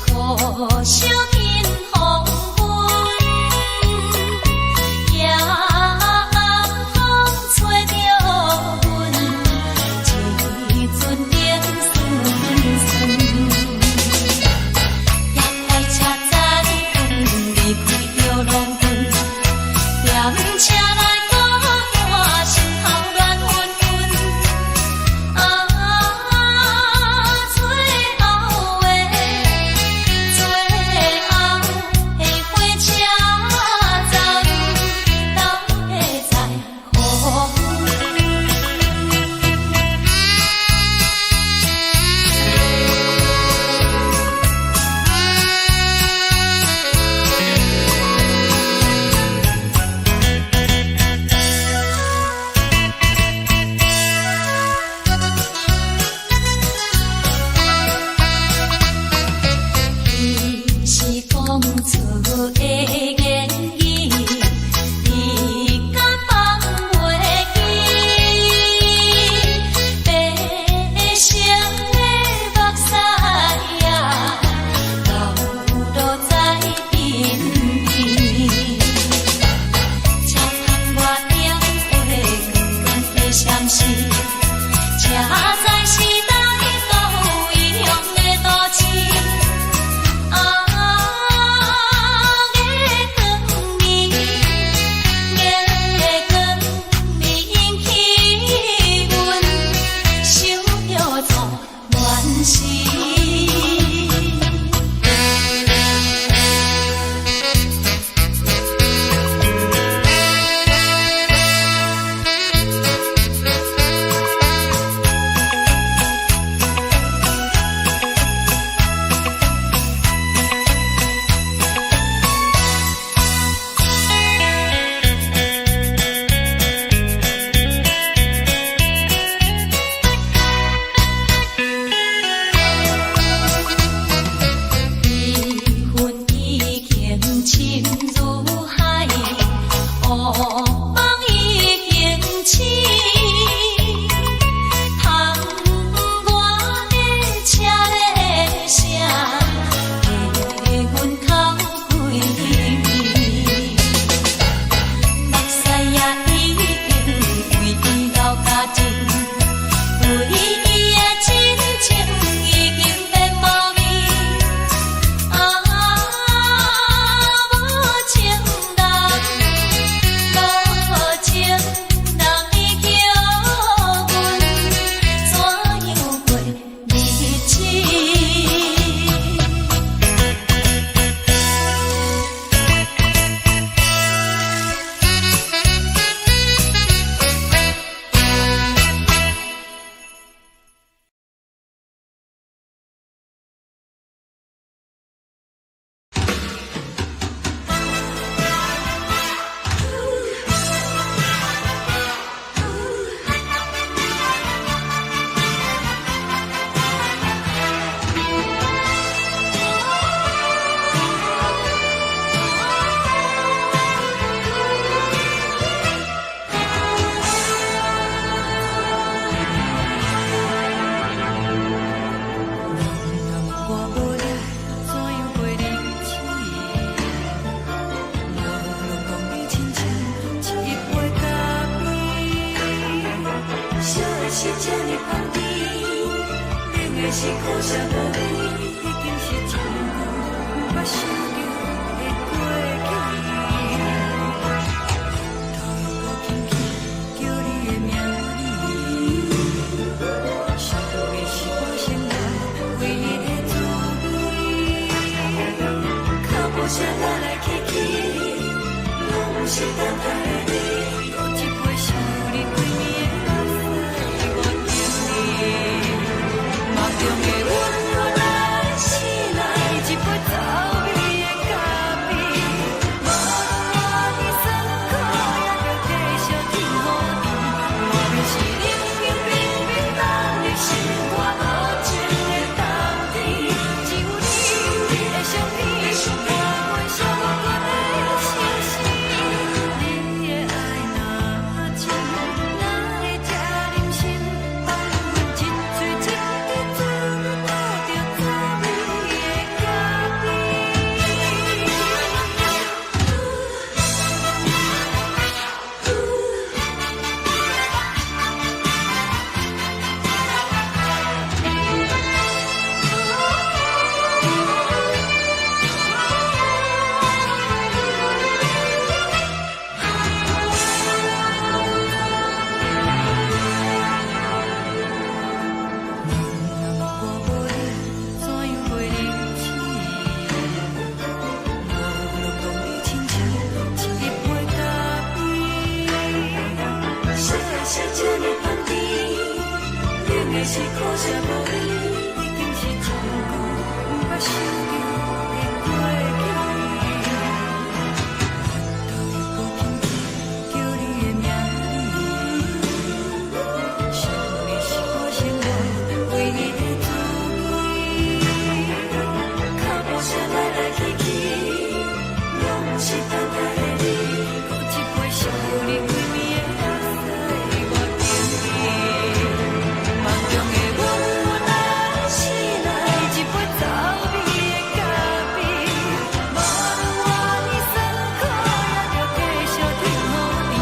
可惜天黃昏，夜暗風吹著阮，一陣冷酸酸。夜來車載阮離開著農村，踮車內孤單，心頭亂紛紛。啊，最後的，最後的火車站，敢會再予阮？彼時講出的言語，至今放袂記。白色的目屎啊，流落在鬢邊。車窗外燈火光光的閃烁，車載是來到異鄉的都市。啊，眼是可惜無你，已經是真久毋捌想著的過去。頭又閣輕輕叫你的名字，想的是我生活唯一的滋味。腳步聲來來去去，攏是等待的你。閣一杯想你規暝的目屎，我等你。夢中的阮予咱醒來，一杯走味的咖啡。無論偌尼酸苦，也著繼續天雨甜。外面是冷冷冰冰凍入心肝無情的冬天，只有你的相片，伴阮寂寞的相思。你的愛若真，哪會這忍心放阮一喙一滴水吐著走味的咖啡？我無你，怎樣過日子？無論當你親像一杯咖啡，啥啥這呢香甜，冷的是可惜無你，已經是真久毋捌想著的過去。頭又閣輕輕叫你的名字，想的是我生活唯一的滋味。腳步聲來來去去，攏是等待的你。閣一杯想你規暝的目屎，我等你。夢中的阮予咱醒來，一杯走味的咖啡。無論偌尼酸苦，也著繼續天雨甜。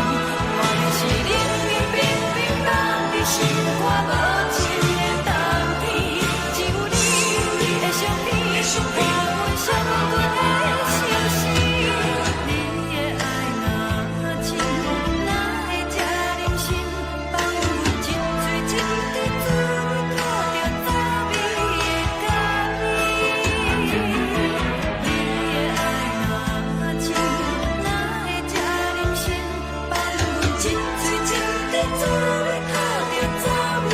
外面是冷冷冰冰凍入心肝無情的冬天，只有你的相片，伴阮寂寞的相思。你的愛若真，哪會這忍心放阮一喙一滴水吐著走味的咖啡？你的愛若真，哪會這忍心放阮一喙一滴水吐著走味的咖啡？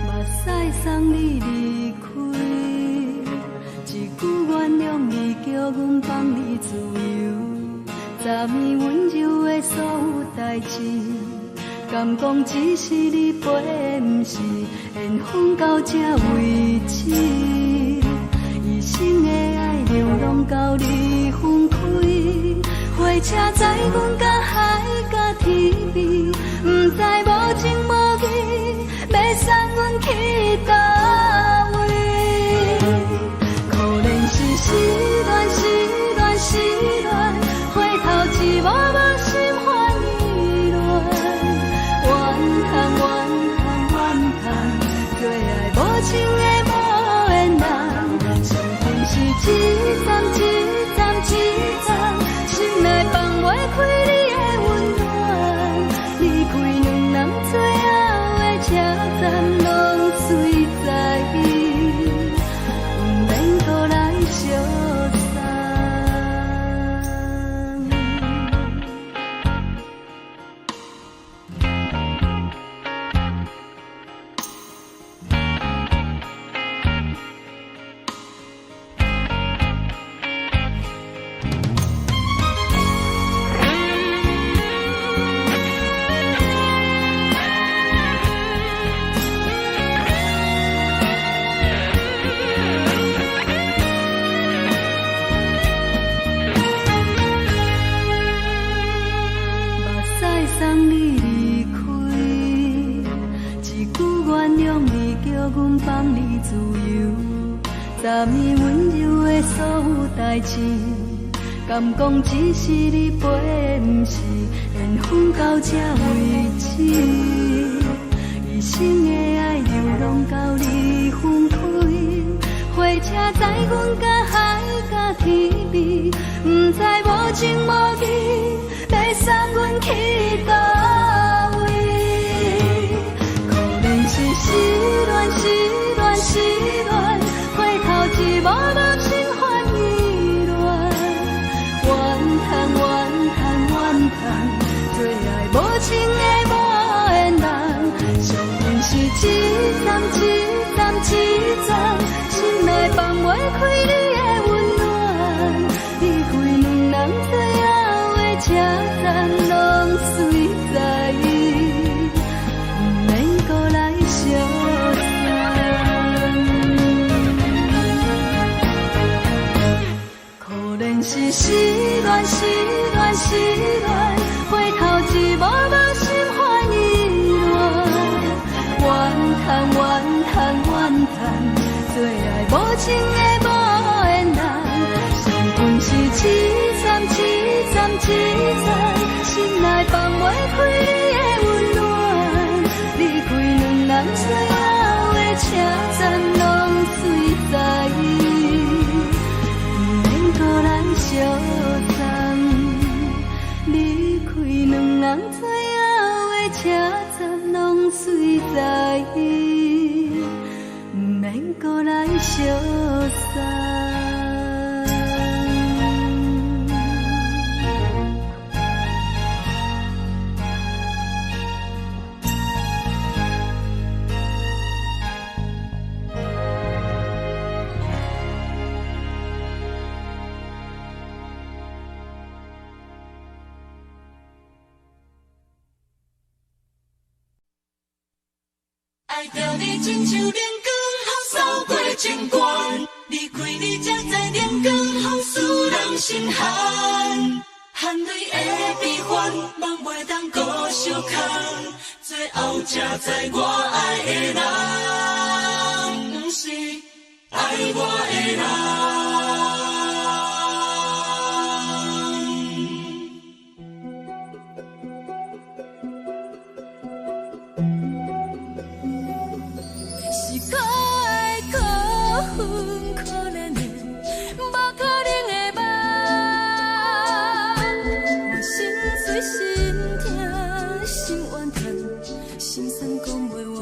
目屎送你離開，一句原諒你，叫阮放你自由。昨暝溫柔的所有代誌，敢講只是你陪的，毋是緣分到這為止。一生的愛流浪到你分開，火車載阮到海角天邊，毋知無情無義，欲送阮去佗位？可憐是失戀，失戀，失戀，回頭一幕幕心煩意亂，怨嘆怨嘆怨嘆，做愛無情的無緣人，生命是一站一站一站，心內放袂開你的溫暖，阮放你自由。昨暝溫柔的所有代誌，敢講只是你陪的，毋是緣分到這為止。一生的愛流浪到你分開，火車載阮甲海甲天邊，毋知無情無義，欲送阮去佗位。可憐是失戀，失戀，失戀，回頭一幕幕心煩意亂。怨嘆怨嘆怨嘆，做愛無情的無緣人，惜阮是一站一站一站，心內放袂開你的溫暖。離開兩人最後的車站，攏隨在伊，毋免閣來相送。可憐是失戀，失戀，失戀，回頭一幕幕心煩意亂。怨嘆怨嘆怨嘆，做愛無情的無緣人，惜阮是一站一站一站，心內放袂開你的溫暖。離開兩人最後的車站，攏隨在伊，毋免閣來相送。離開兩人最後的車站，攏隨在伊，毋免閣來相送。愛著你親像冷光予掃過情關，離開你才知冷光予使人心寒。含淚的悲歡，夢袂當閣相牽，最後才知我愛的人，毋是愛我的人。是可愛可恨可憐的，無可能的夢。我心碎心痛心怨嘆，心酸講袂完。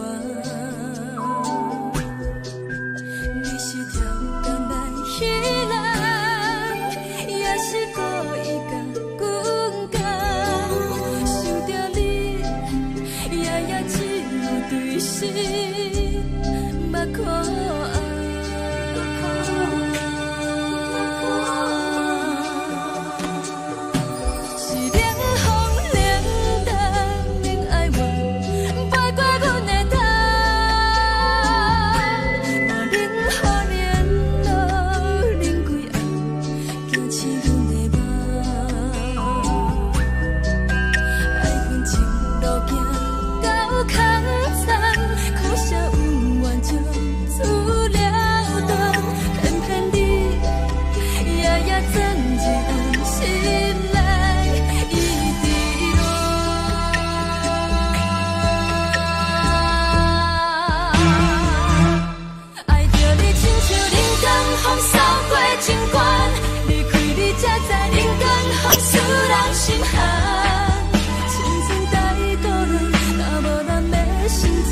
你是超工來彼人，也是故意共阮講。想著你，夜夜只有對心目苦紅。是冷風冷淡冷哀怨，飛過阮的頭。無冷雨連落冷規暗，驚醒阮的夢。愛恨情路行到空残，可惜恩怨就此了斷。偏偏你夜夜鑽入阮心內，一直戀。愛著你親像冷光予掃過情關，離開你才知冷光予使人心寒。青春太孤單，若無咱欲成全，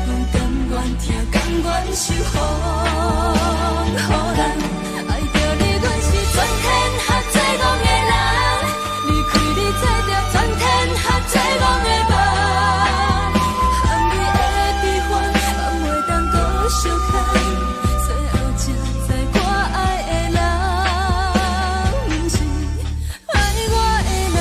阮甘願疼，甘願受風雨難。愛著你，阮是全天下最戇的人，離開你做著全天下最戇的夢。含淚的悲歡，放袂當閣相牽，最後才知我愛的人，毋是愛我的人。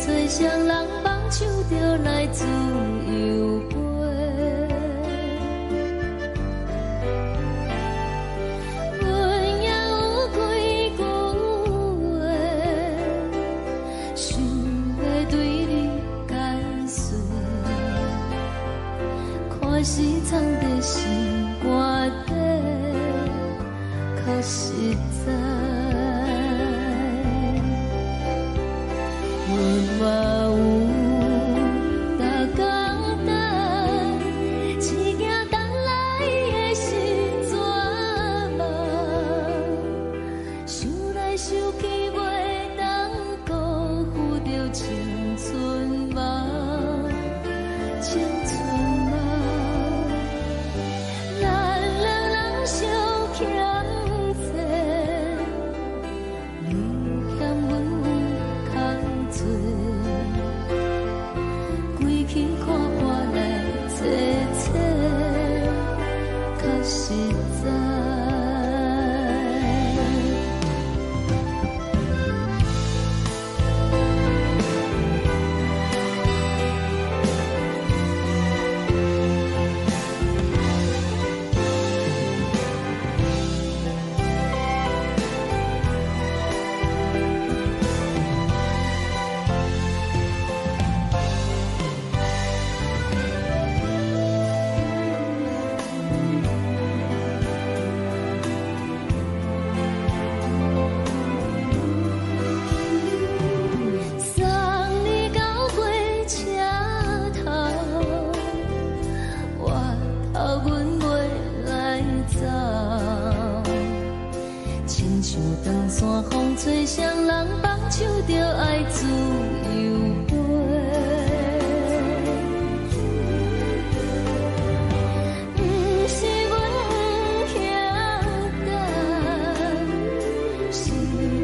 找誰人放手就來自由飛。阮也有幾句話，想欲對你解說，看是藏佇心肝底，較實在。阮嘛有逐工等，只驚等來的是絕望。想來想去，袂當辜負著青春夢，青春夢。咱兩人相欠債，你欠阮有空濟，規氣看破來坐坐，較實在。送你到火車頭，我頭阮袂來走。親像長山風吹，誰人放手就愛自由飛。毋是阮不曉等，時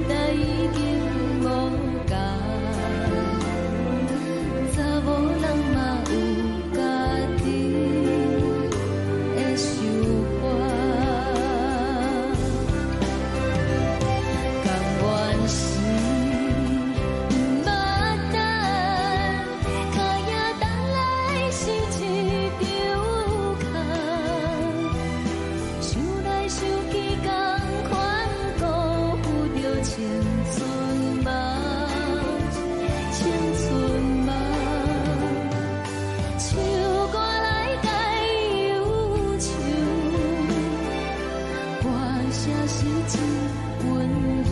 代已經無仝，查某人嘛有家己的想法。甘願是毋捌等，跤影等來是一場空。想來想去，仝款辜負著青春夢，青春夢。唱歌來解憂愁，歌聲是真溫柔。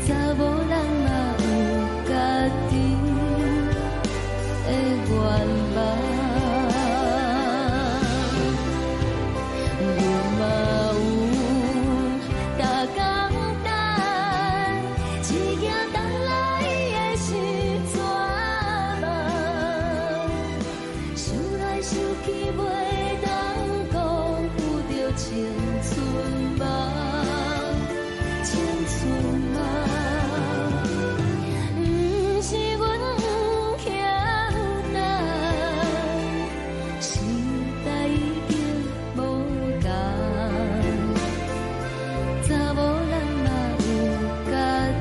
查某人嘛有家己的願望。阮嘛有逐工等，只驚等來的是絕望。想來想去，袂當辜負著青春夢，青春夢。毋是阮不曉等，時代已經無仝，查某人嘛有家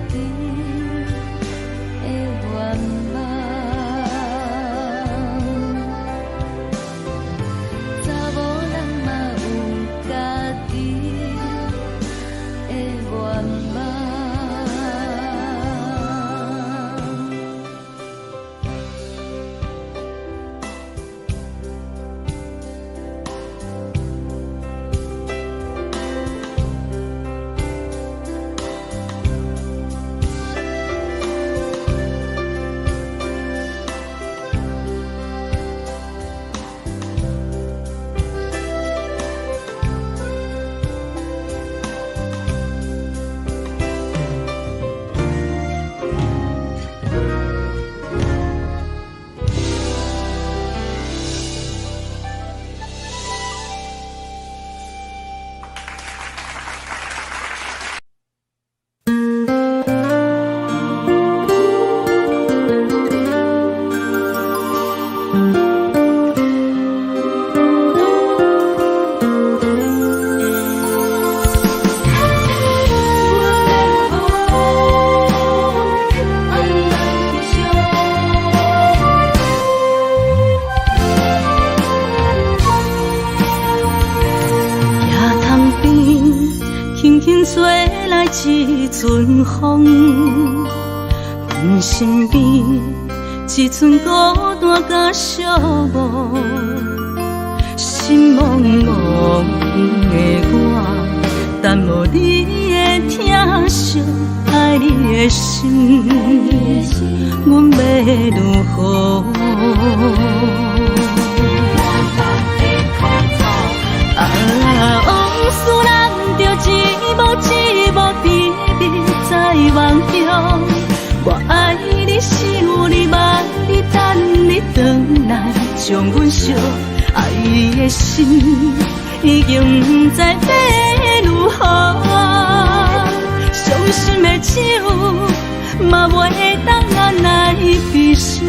己的願望。一陣風，阮身邊一陣孤單佮寂寞，心茫茫的我，等無你的疼惜，愛你的心，阮欲如何？啊，往事難著一幕一幕甜蜜在夢中，我愛你，想你，望你，等你轉來，將阮惜愛的心已經不知欲如何，傷心的酒嘛袂當來悲傷，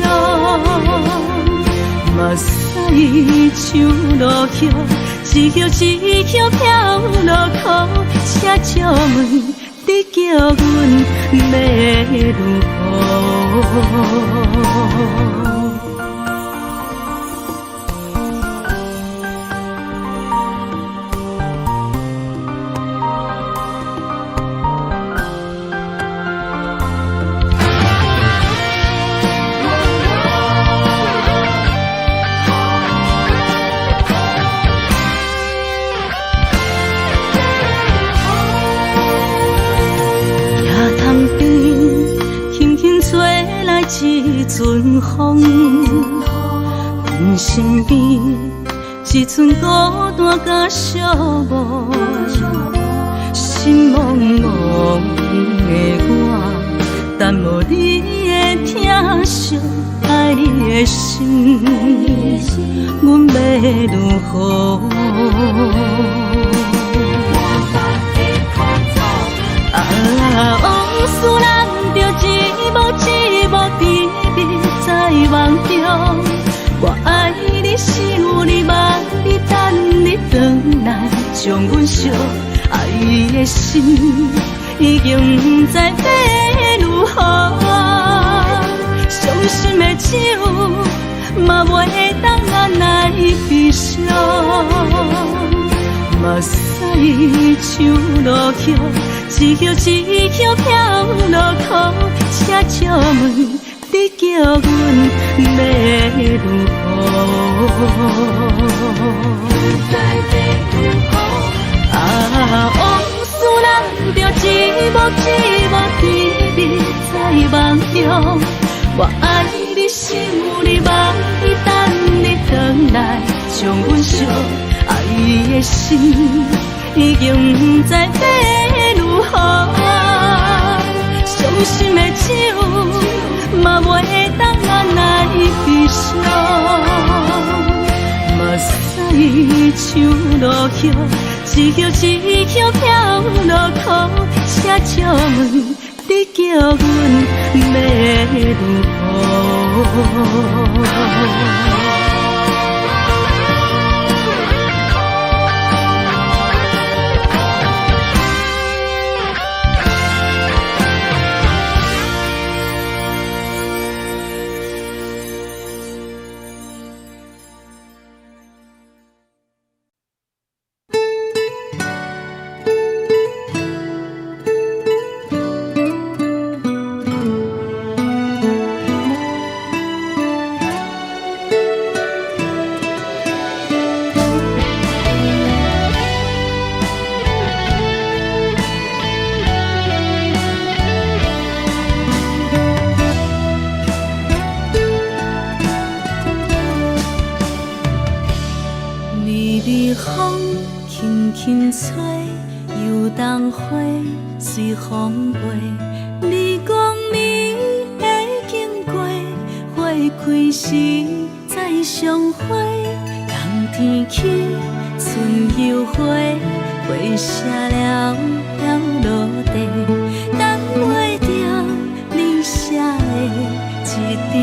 目屎像落雨，一葉一葉飄落苦，請借問你叫阮欲如何？一陣風，阮身邊一陣孤單佮寂寞，心茫茫的我，等無你的疼惜，愛你的心，阮欲如何？啊，往事難著一幕一幕甜蜜在夢中，我愛你，想你，望你，等你轉來，將阮惜愛的心已經不知欲如何，傷心的酒嘛袂當來悲傷，目屎像落雨，一葉一葉飄落苦，請借問你叫阮欲如何？啊，往事難著一幕一幕甜蜜在夢中，我愛你，想你，望你，等你轉來，將阮惜愛的心已經不知欲如何，傷心的酒嘛袂當來悲傷，目屎像落雨，一葉一葉飄落苦，請借問你叫阮欲如何？微微風輕輕吹，油桐花隨風飛。你講你會經過，花開時再相會。冬天起，春又回，花謝了飄落地，等袂著你寫的這張批。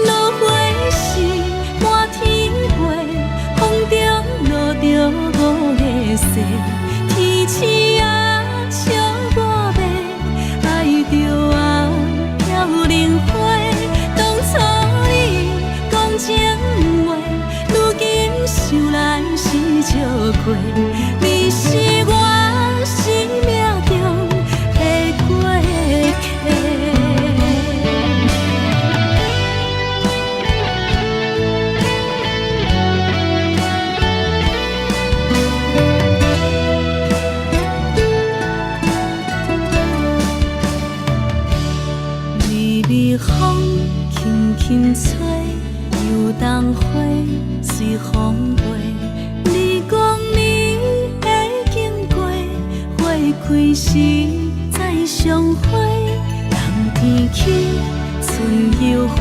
落花時滿天飛，風中落著五个雪，天鼠仔笑我欲愛著啊飄零花。當初你講情話，如今想來是笑虧。你是我。油桐花隨風飛。你講你會經過，花開時再相會。冬天起，春又回，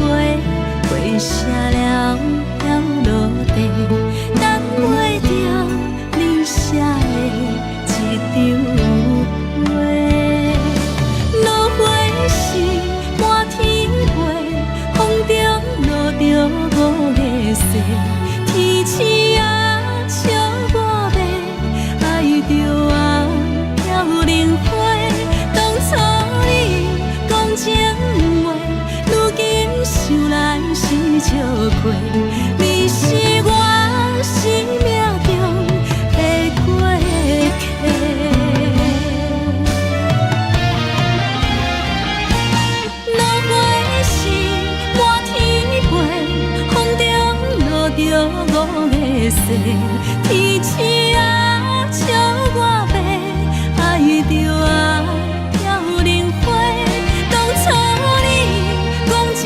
花謝了飄落地，等袂著你寫的一張批。落花時滿天飛，風中落著五个誓，天鼠仔笑我欲，愛著啊飄零花。當初你講情話，如今想來是笑虧。你是我生命中的過客。落花時滿天飛，風中落著五个誓，天鼠仔笑我欲，愛著啊飄零花。當初你講情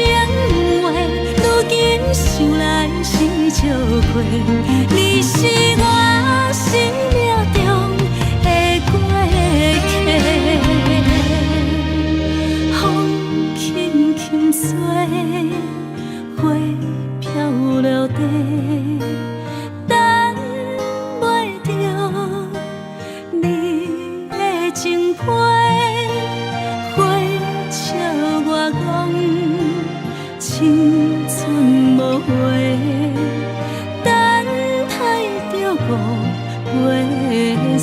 話，如今想來是笑虧。你是我生命中的過客。風輕輕吹，花飄落地，等袂著你的情批。花笑我講青春無話，等待著五月雪。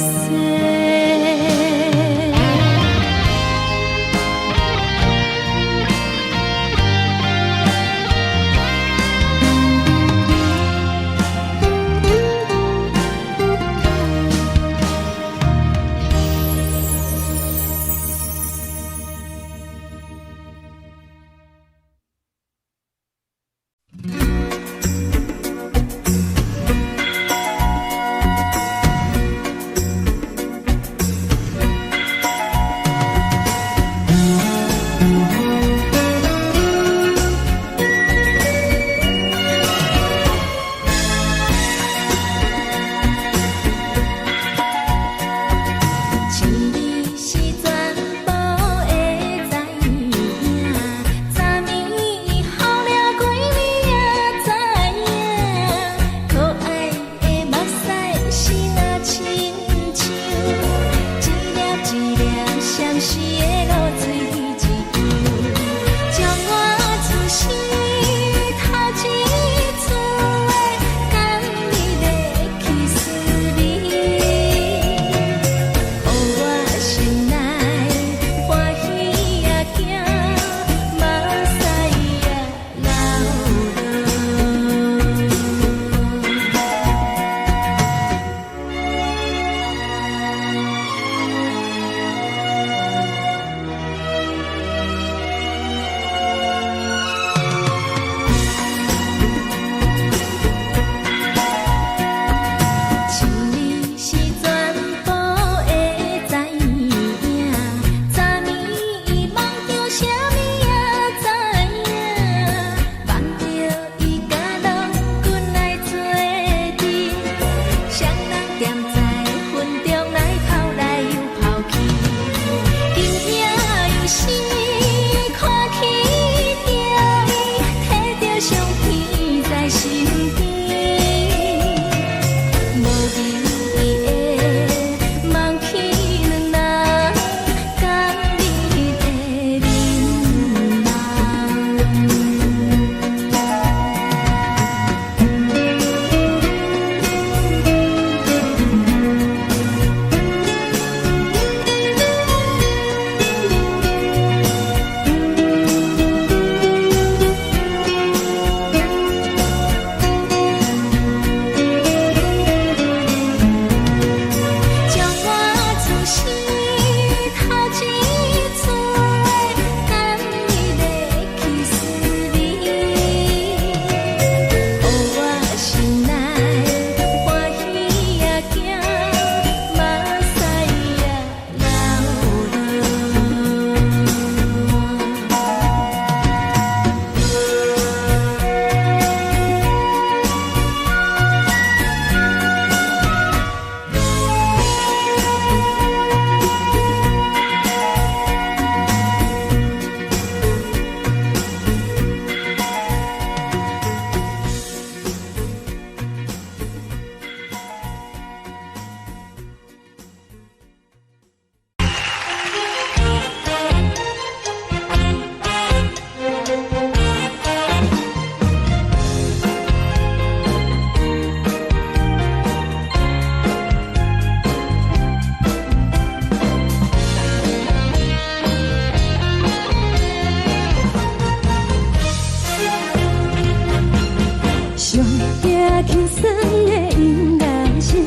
輕鬆的音樂聲，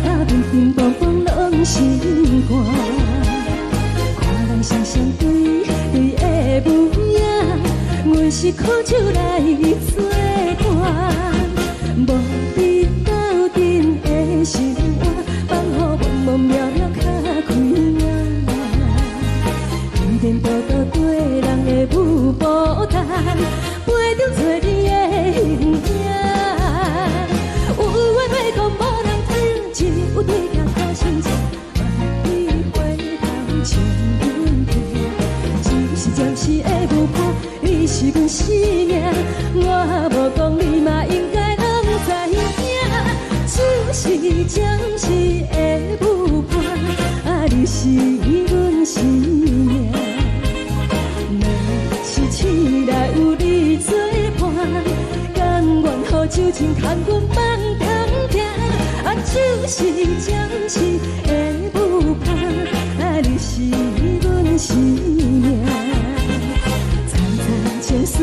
啊，乒乒乓乓攏心肝。看人雙雙對對的舞影，阮是苦酒來做伴，無比鬥陣的心肝，放予茫茫渺渺較開眼。天天多多對人的舞步動，陪著找你的形影。有話欲講無人聽，只有對鏡苦心情，萬里回頭唱阮聽。只是暫時的舞伴，你是阮生命，我無講你嘛應該攏知影。只是暫時的舞伴，啊，你是阮生命。若是醒來有你做伴，甘願予酒精牽阮放通聽。啊，只是暫時的舞伴，啊，你是阮生命。層層情水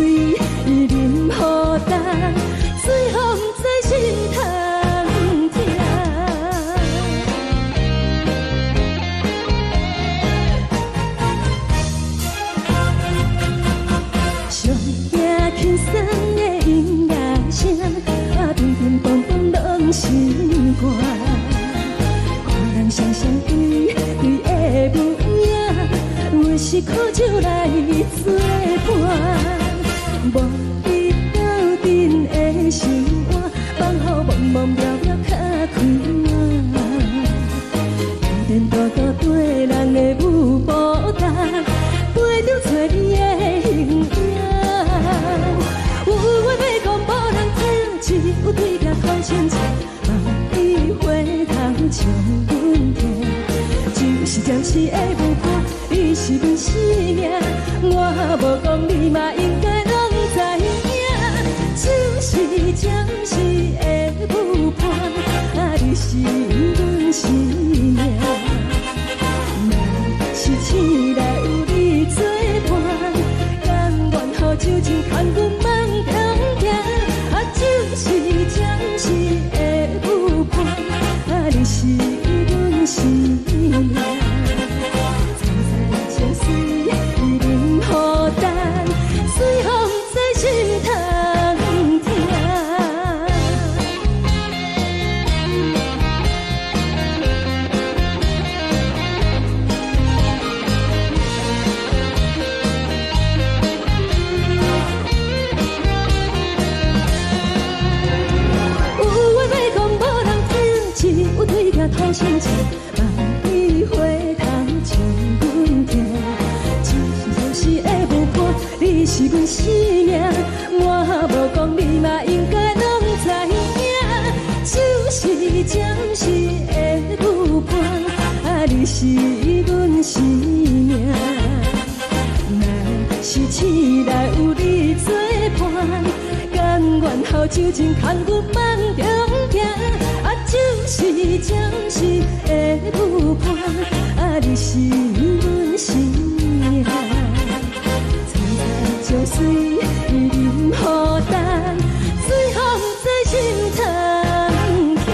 伊啉予乾，最予毋知心通疼。上驚輕鬆的音樂聲，啊，乒乒乓乓攏心肝。看人雙雙對對的舞影，阮是苦酒來做伴，無比鬥陣的心肝，放予茫茫渺渺較開眼。天天多多對人的舞步動，陪著找你的形影。有話欲講無人聽，只有對鏡苦心情，望你回頭唱阮聽。只是暫時的舞伴，你是阮生命，我無講你嘛應該攏知影。只是暫時的舞伴，啊，你是阮生命。若是醒來有你做伴，甘願予酒精牽阮放通聽。啊，只是暫時的舞伴，啊，你是阮生命。層層情水伊啉予乾，最予毋知心通疼。有話欲講無人聽，只有對鏡吐心情，望你回頭唱阮聽。只是暫時的舞伴，你是阮生命，我無講你嘛應該攏知影。只是暫時的舞伴，啊，你是阮生命。若是醒來有你做伴，甘願予酒精牽阮放中行。啊，只是暫時的舞伴，啊，你是阮生命。層層情水伊啉予乾，最予毋知心通疼。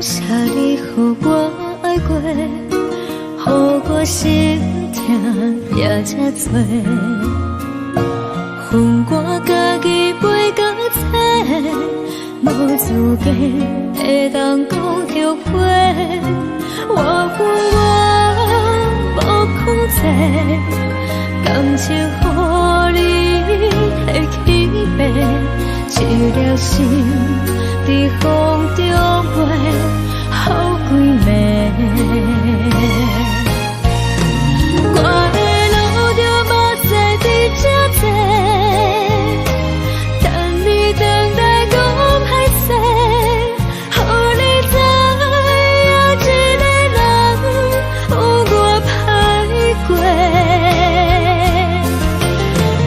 謝你予我愛過，予我心疼也這多。分我家己飛到找，無資格會當講後悔。我有我無控制，感情予你提起爬，一粒心佇風中飛，予規暝。我會流著目屎佇這坐，等你轉來講歹勢，予你知影一个人有偌歹過。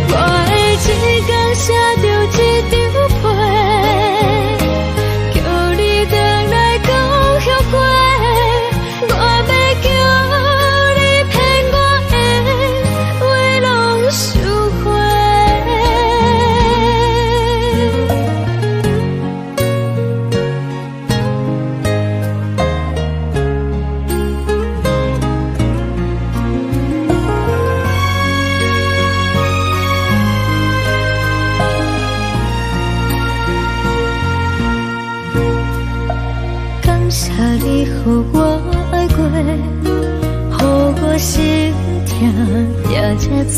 我會一工寫著一張批，叫你轉來講後悔。我欲叫你騙我的話攏收回。感謝你予我愛過，予我心疼也這多。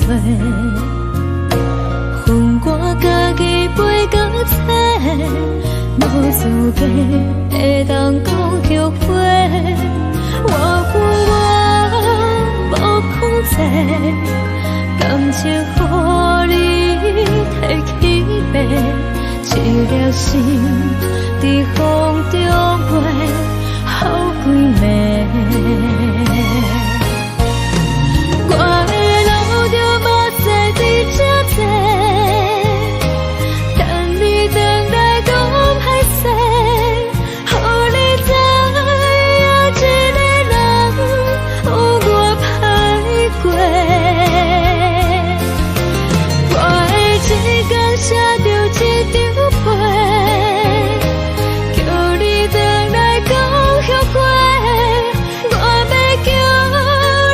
分我家己飛到找，無資格會當講後悔。我有我無控制，感情予你提起爬，一粒心佇風中飛，予規暝。我會流著目屎佇這坐，等你轉來講歹勢，予你知影一個人有偌歹過。我會一工寫著一張批，叫你轉來講後悔。我欲叫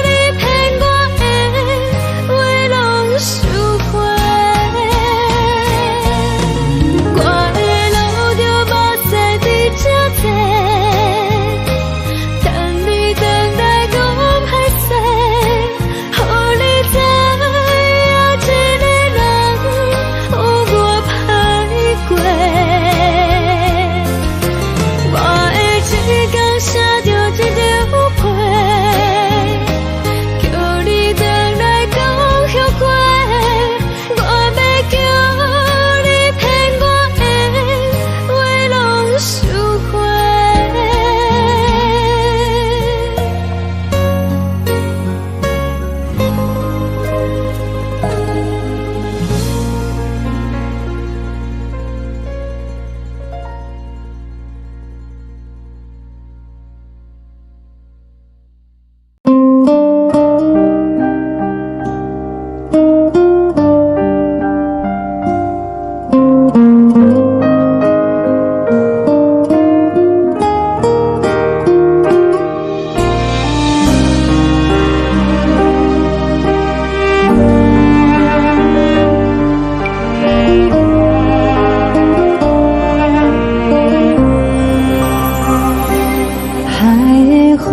你騙我的話攏收回。我會流著目屎佇這坐，等你轉來講歹勢，予你知影一個人有偌歹過。我會一工寫著一張批，叫你轉來講後悔。我欲叫你騙我的話攏收回。海的風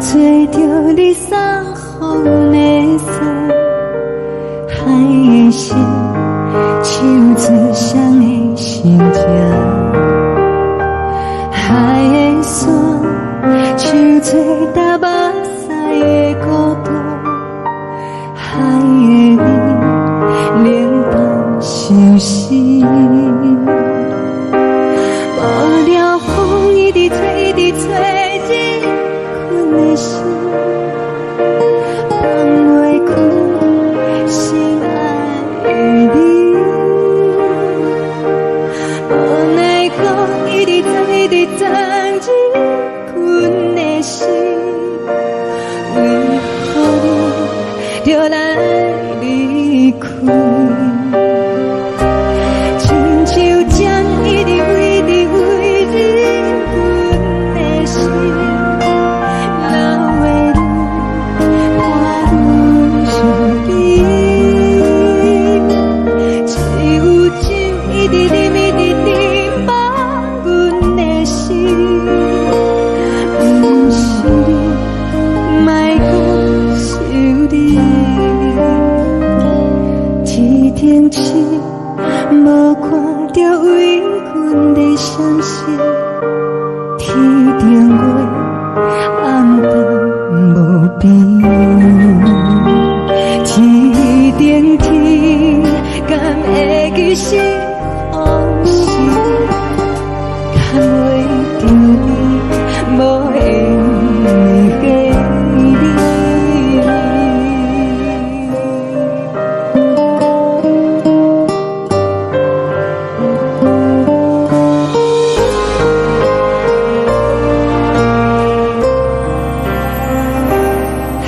吹著你送予阮的衫，海的心唱出誰的心情，海的山唱出踏目屎的孤單，海的你冷淡相思。無聊風一直吹，一直吹，入困的心，放袂開心愛的你。無奈何一直鑽，一直鑽入困的心，為何你著來離開？親像針一直飛，一直飛入阮天頂月暗淡無邊，天頂天敢會記是予時，牽袂著你，無緣的你。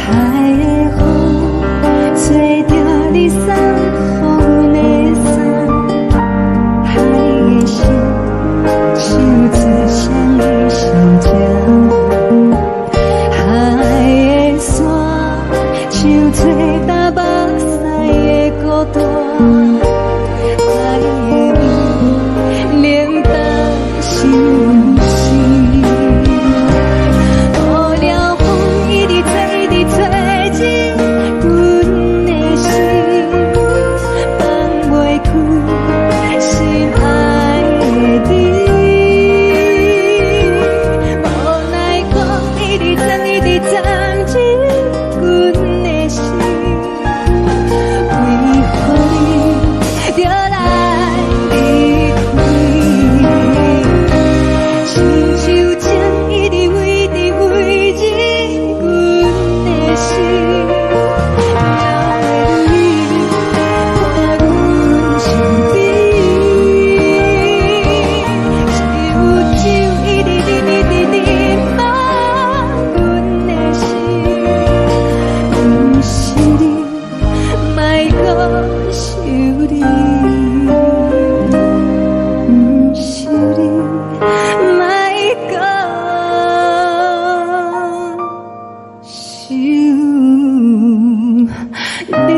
海的風吹著你送予阮的衫，海的心唱出誰的心情，海的沙唱出東北西的孤單，海的味冷淡是阮心。乌了風一直吹，一直吹入阮的心，放袂開心愛的你。無奈風一直鑽，一直鑽入阮的心，為何你著來離開？親像情一直飛，一直飛入阮的心，哪會你伴阮身邊？一有酒一直啉，一直啉滿阮的心，毋是你，莫閣想你，毋是你，莫閣想你。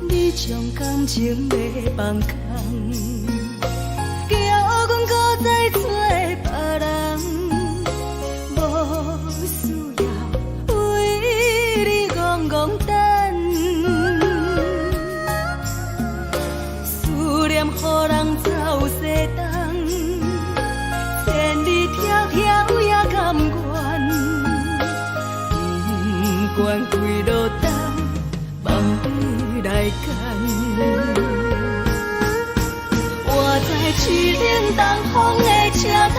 你將感情欲放空，叫阮閣再找別人，無需要為你戇戇等，思念予人走西東，千里迢迢也甘願，不管幾落冬，放你來揀。我知凄冷東風的車窗，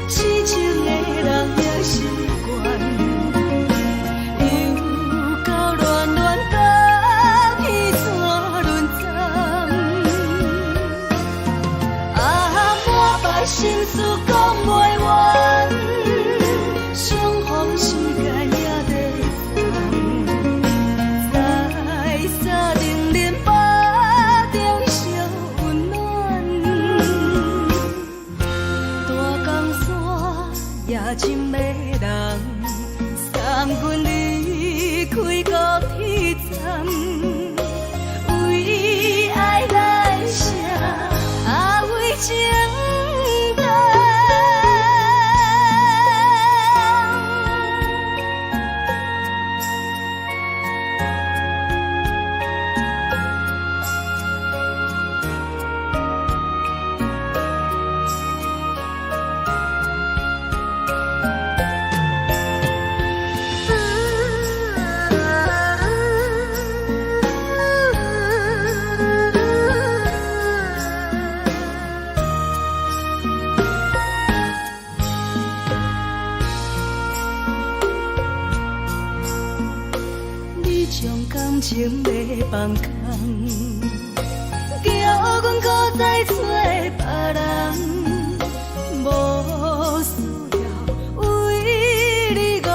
痴情的人也習慣，又到暖暖甲彼山轮转，啊，满腹心事講袂完，相逢時間也在轉，在三重恁腹中相溫暖，大江山也真迷人，送阮離開高鐵站，為愛來寫，啊為情等。你將感情欲放空，叫阮閣再找別人，無需要為你戇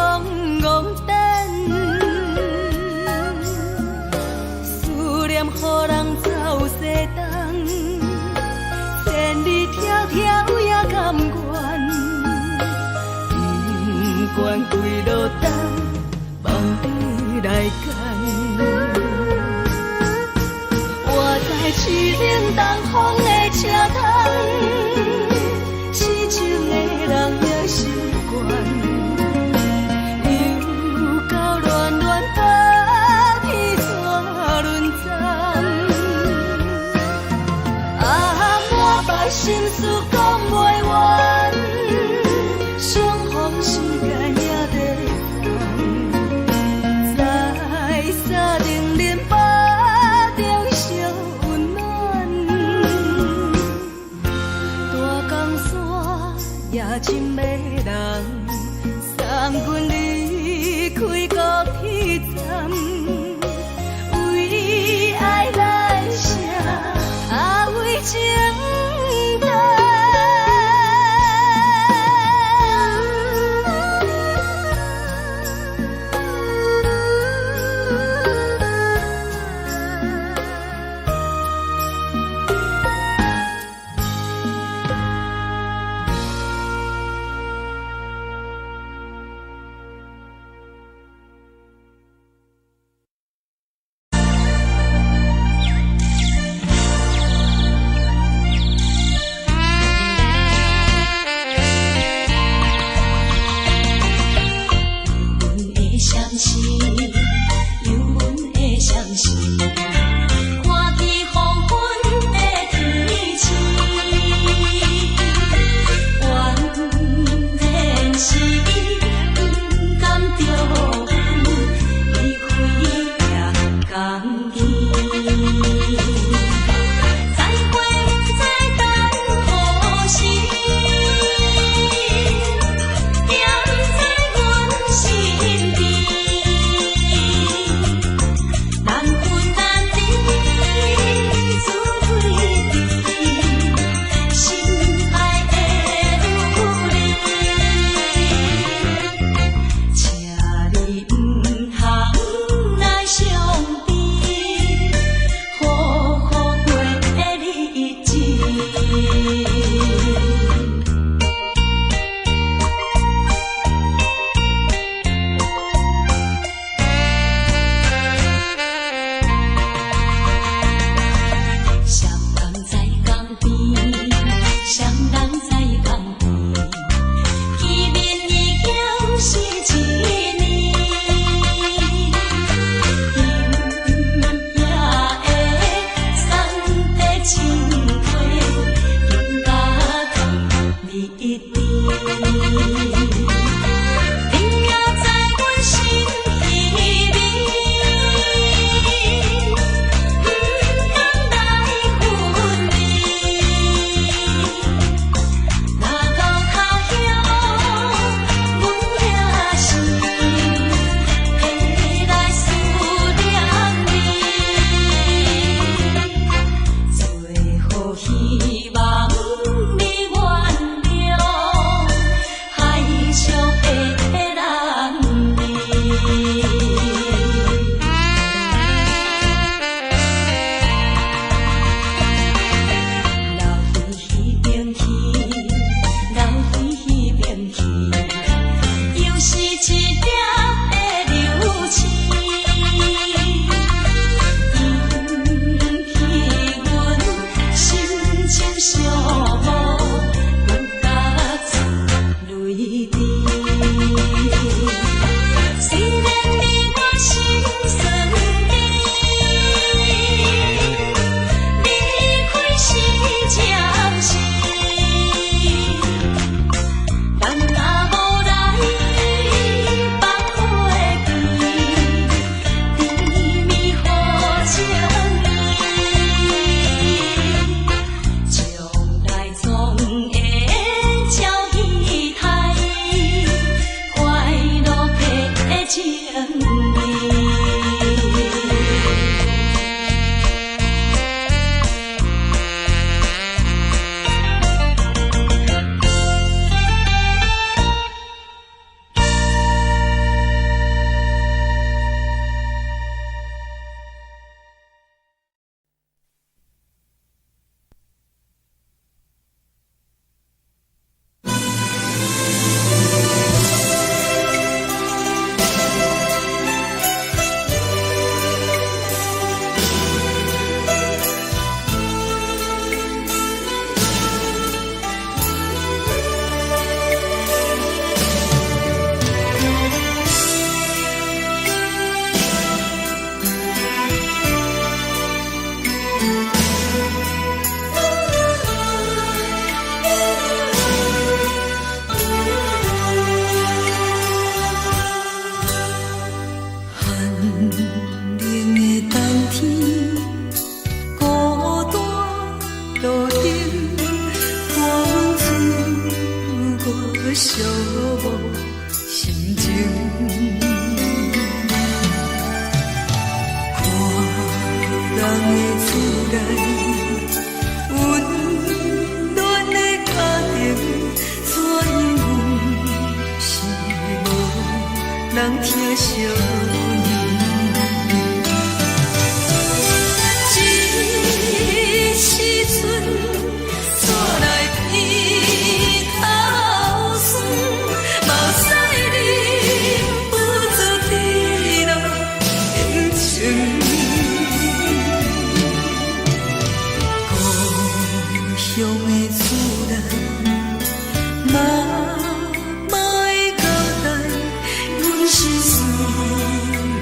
落單，望你來牽。活在凄冷東風的車窗，痴情的人也習慣。又到暖暖冬天煞輪昨。啊，满腹心事講袂完，相逢時間也在轉，在三重恁腹中相溫暖。大江山也真迷人，送阮離開高鐵站，為愛來寫，啊為情等。阮的相思，有阮的相思，看见黃昏的天星，原來是伊不甘著阮離開也共去。再會不知等何時，惦在阮身邊。難分難離，自對對，心愛的女兒，請你毋通來傷悲，好好過日子。雙人在江邊，雙人在江邊，見面已經是一年。今夜的三塊情話，更加甜蜜甜。你也在阮心裡面，毋甘來分離。若到他鄉，阮也是會來思念你。最好希望你原諒，海上的男兒。留伫彼邊去，留伫彼邊去，又是一粒的流星，引起阮心情寂寞，阮甲出淚滴。雖然你我心酸甜，離開是暫時，咱若無來放袂記，甜蜜好情意，將來總會照彼台，快樂的情意。內，溫暖的家庭，怎樣是無人疼惜阮？這時陣煞來鼻頭酸，目屎忍不住滴落眼睛。故鄉的主人，媽媽的交代，阮是思念。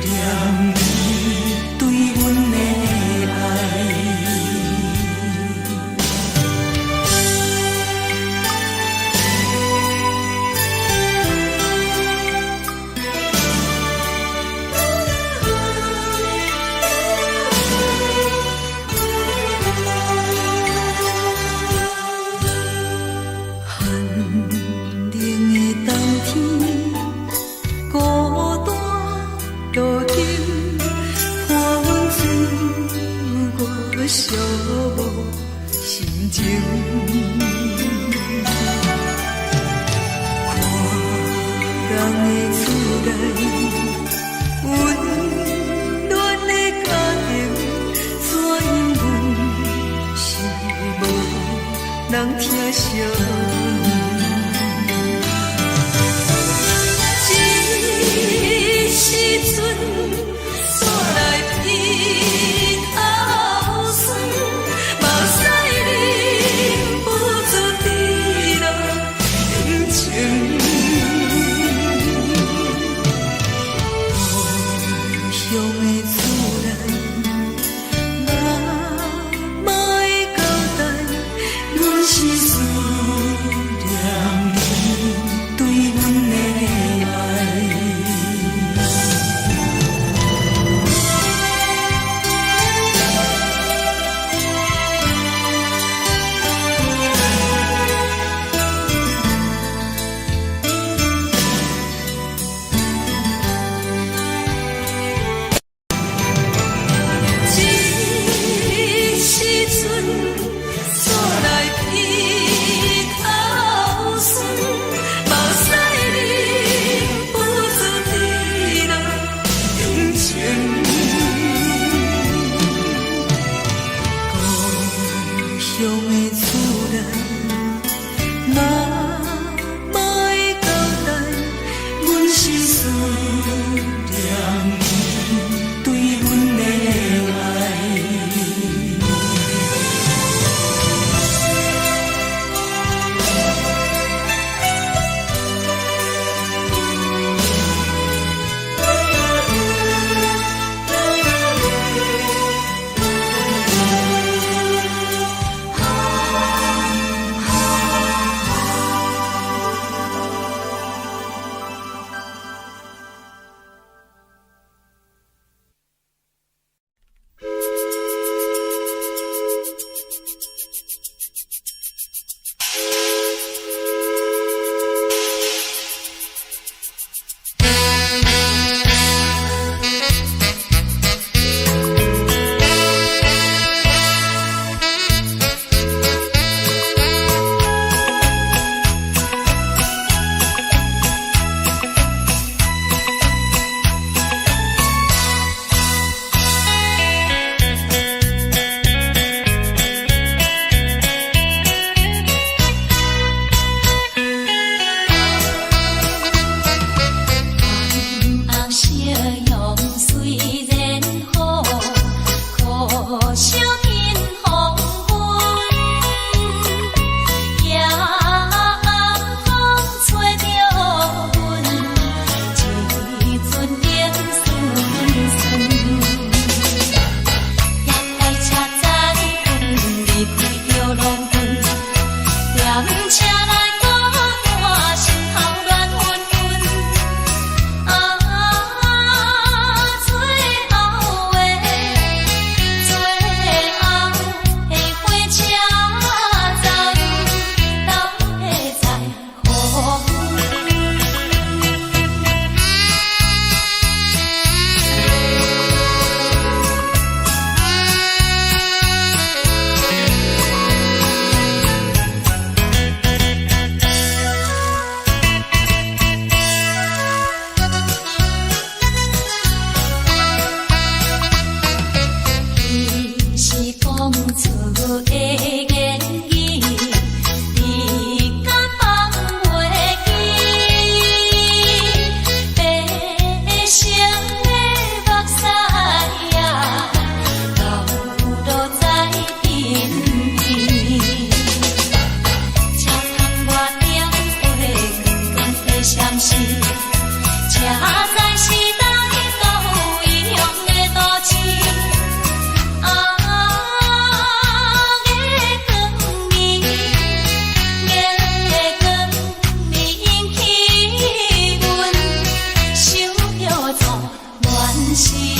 時。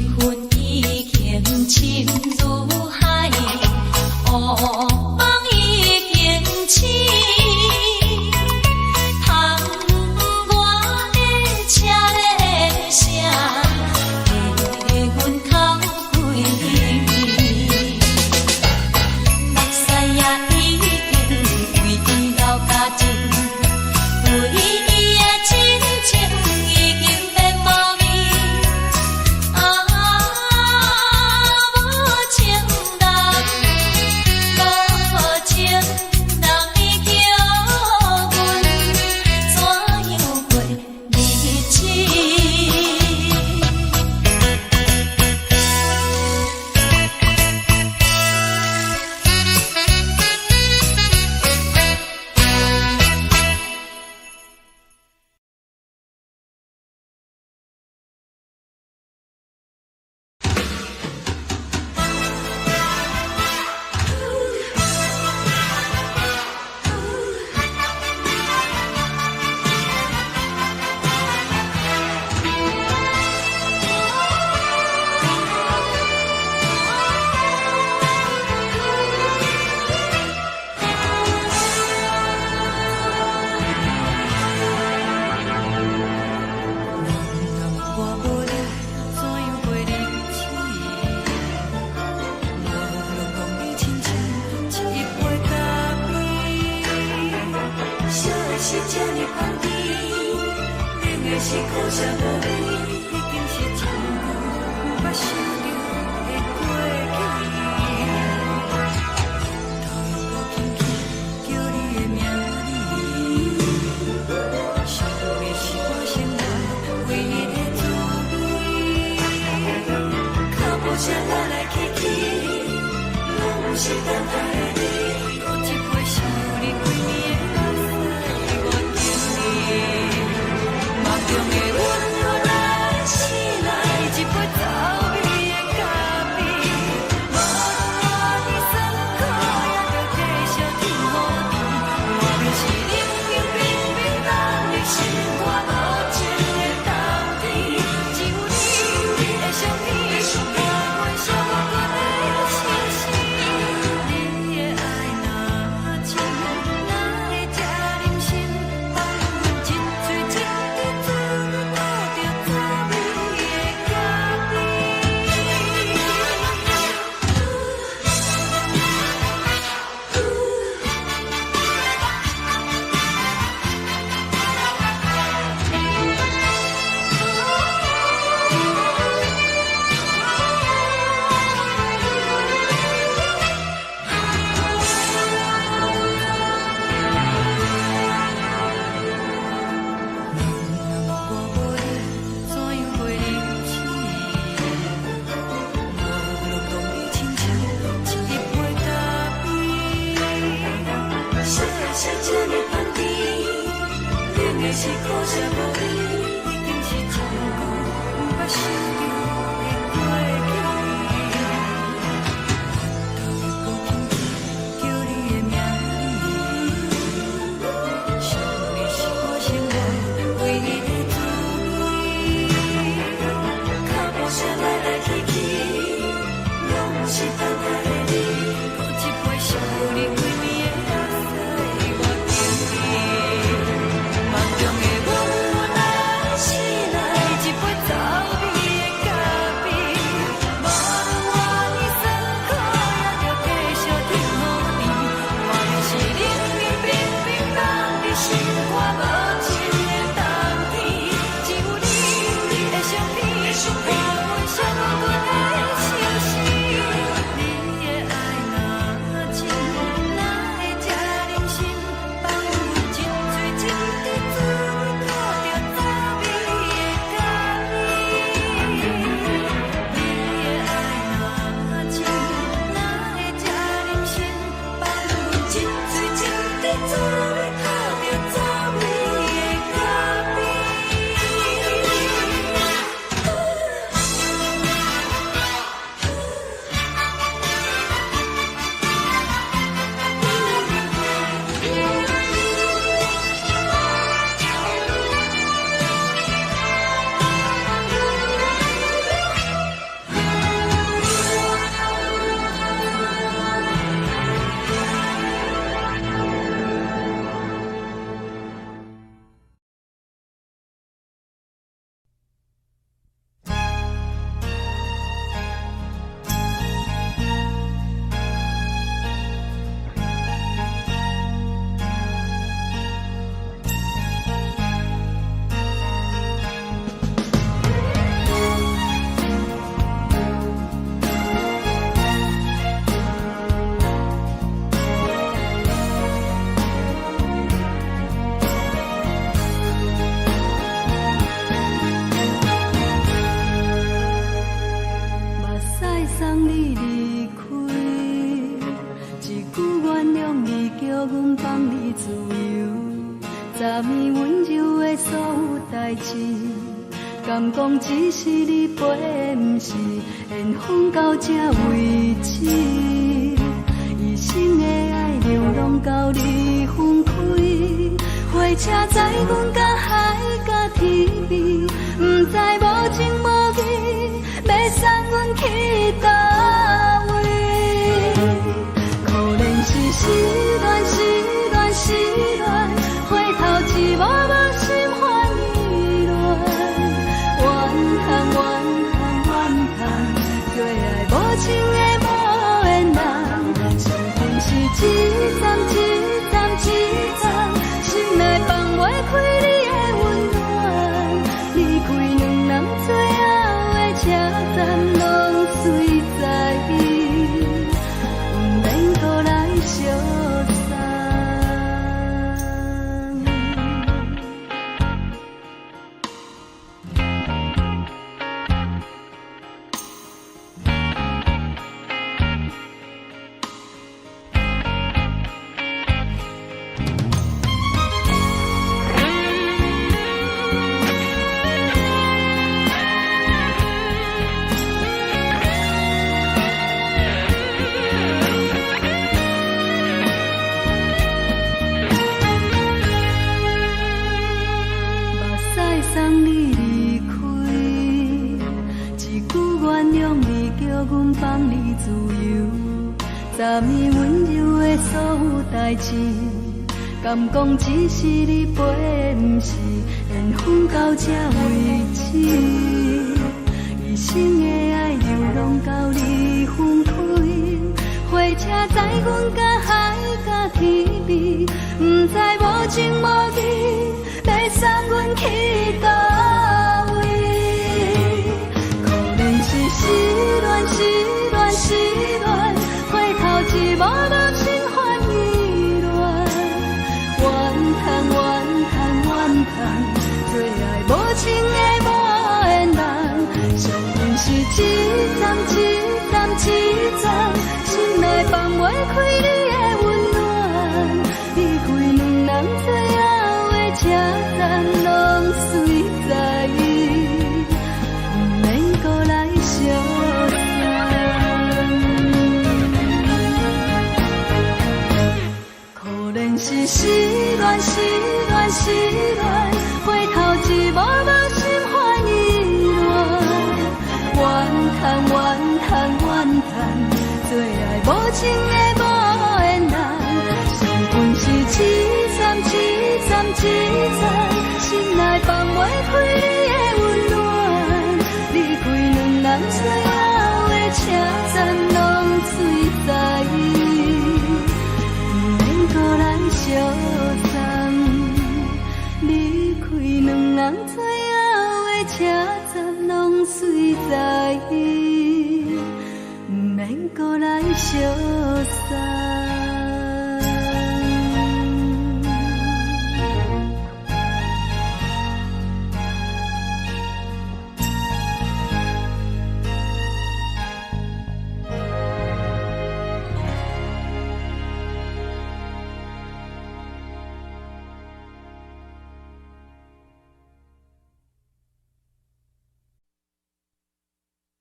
缘分已經深如海，烏夢已經醒。窗外的車咧聲，替阮哭幾暝。目屎也已經為伊流乾淨，對伊的真情已經變無味。啊，無情人，無情人，你叫阮怎樣過日子？若我無你，怎樣過日子？無論講你親像一杯咖啡，燒的是這呢香甜，冷的是苦澀無味，已經是真久毋捌想著的過去。頭又閣輕輕叫你的名字，想你是我生活唯一的滋味。腳步聲來來去去，攏是等待的你。閣一杯想你規暝的目屎，我敬你。夢中的阮來醒來，一杯走味的咖啡。無論偌尼酸苦，也著繼續天予甜。外面是冷冷冰冰，咱的心肝無情的冬天。只有你，你的相片，陪阮寂寞的相思。你的愛若真，哪會這忍心放阮一喙一滴蹛吐著滋味的咖啡？若我無你，怎樣過日子？無論講你親像一杯咖啡，燒的是這呢香甜，冷的是苦澀無味，已經是真久毋捌想著的過去。頭又閣輕輕叫你的名字，想你是我生活唯一的滋味。腳步聲來來去去，攏是等待的你。閣一杯想你規暝的目屎，我敬你。夢中的阮來醒來，一杯走味的咖代誌，敢講只是你飞，毋是緣分到這為止。一生的愛流浪到你分開，火車載阮到海角天邊，毋知無情無義，欲送阮去佗位。可憐是失戀，失戀，失戀，回頭一幕幕心煩意亂，怨嘆怨嘆怨嘆，做愛無情的無緣人，相逢是一站一站一站，心內放袂開你的溫暖，離開兩人最後的車站，攏隨在伊，毋免閣來相送。目屎送你離開，一句原諒你叫阮放你自由。昨暝溫柔的所有代誌，敢講只是你飞，毋是緣分到這為止。一生的愛流浪到你分開，火車載阮到海角天邊，毋知無情無義，欲送阮去佗位。可憐是失戀，失戀，失戀，回頭一幕幕心煩意亂，怨嘆怨嘆怨嘆，做愛無情的無緣人，相逢是一站一站一站，心內放袂開你的溫暖，離開兩人最後的車站，攏隨在伊，毋免閣來相送。可憐是失戀，失戀，失戀，回頭一幕幕心煩意亂，怨嘆怨嘆怨嘆，做愛無情的無緣人，相逢是一站一站一站，心內放袂開你的溫暖，離開兩人最後的車站，攏隨在伊，毋免閣來相送。離開兩人最後的車站，攏隨在伊，毋免閣來相送。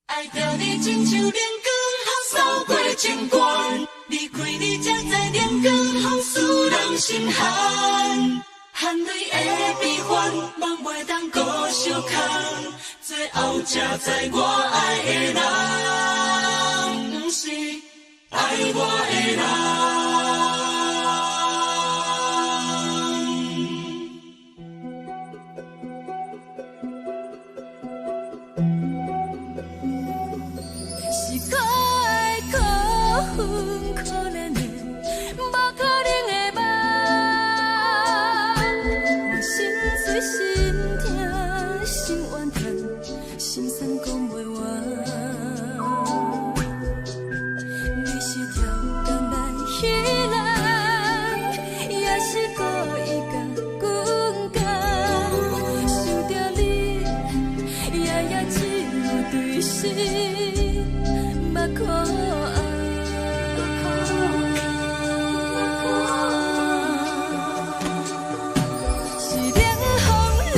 愛著你親像冷光予掃過情關，離開你才知冷光予使人心寒，含淚的悲歡，夢袂當閣相空，最後才知我愛的人，毋是愛我的人。是可愛可恨可憐的，無可能的夢。我心碎心疼心怨嘆，心酸講袂完。你是超工來彼人，也是故意共阮講。想著你，夜夜只有對心目苦紅。是冷風冷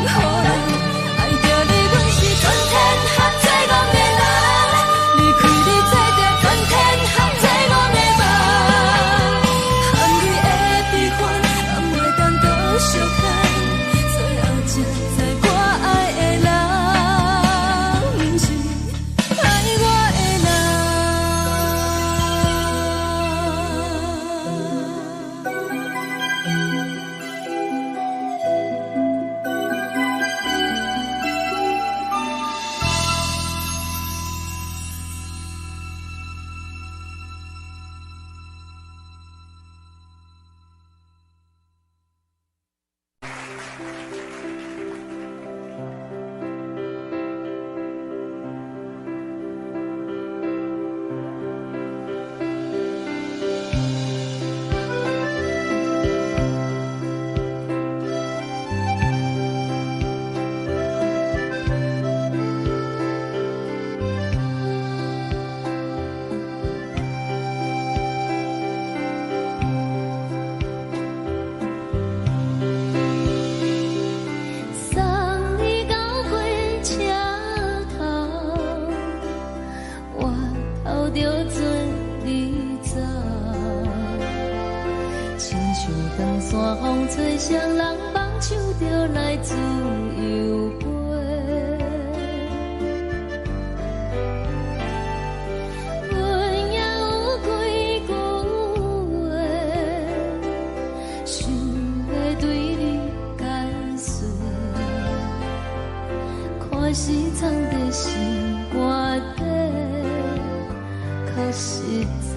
予人。愛著你，阮是全天下最戇的人。離開你，做著全天下最戇的夢。含淚的悲歡，敢會當閣相牽？最後才知我愛的人，毋是愛我的人。送你到火車頭，我偷著做你走，親像長山風吹，誰人放手就來自由飛。阮也有幾句話，想欲對你解說，看是藏佇心肝底，較實在。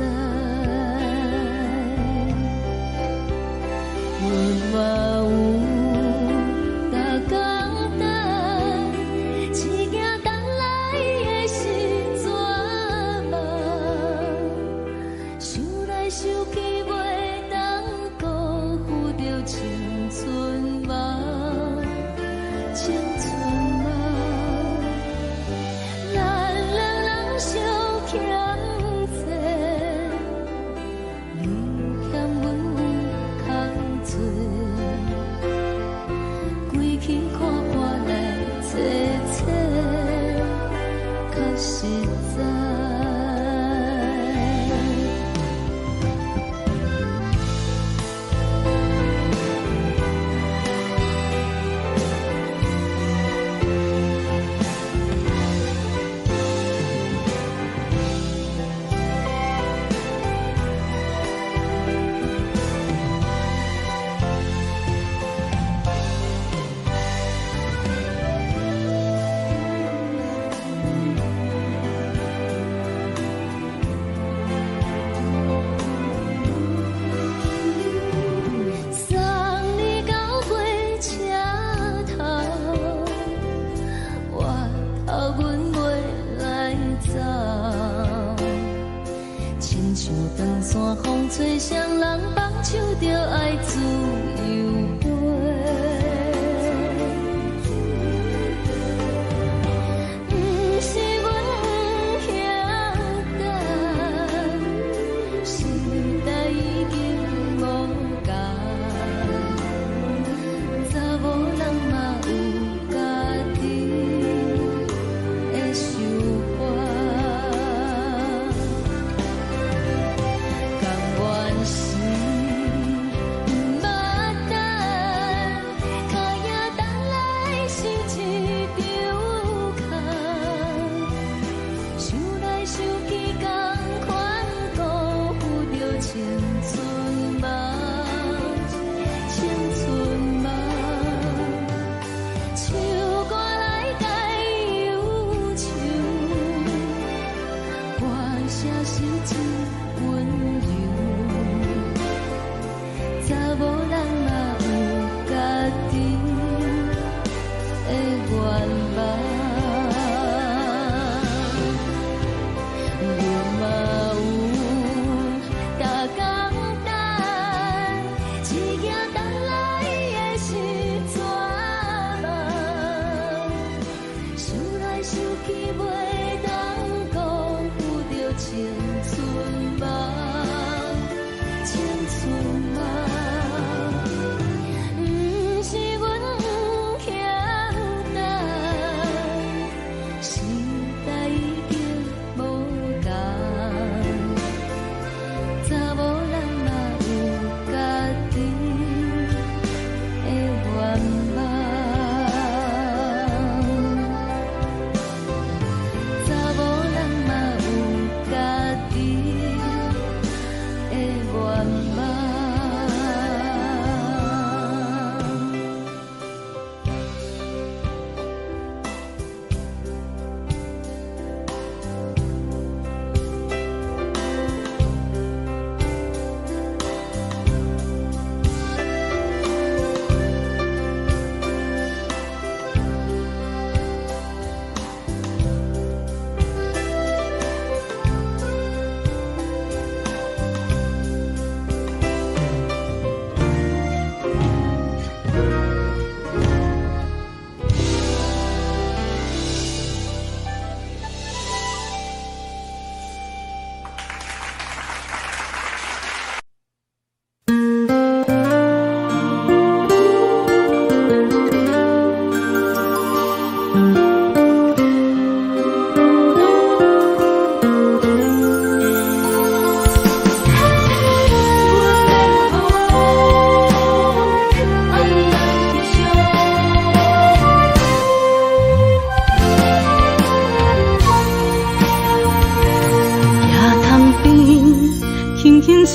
阮嘛有逐工等，只驚等來的是絕望。想來想去，袂當辜負著青春夢，青春夢。咱兩人相欠債，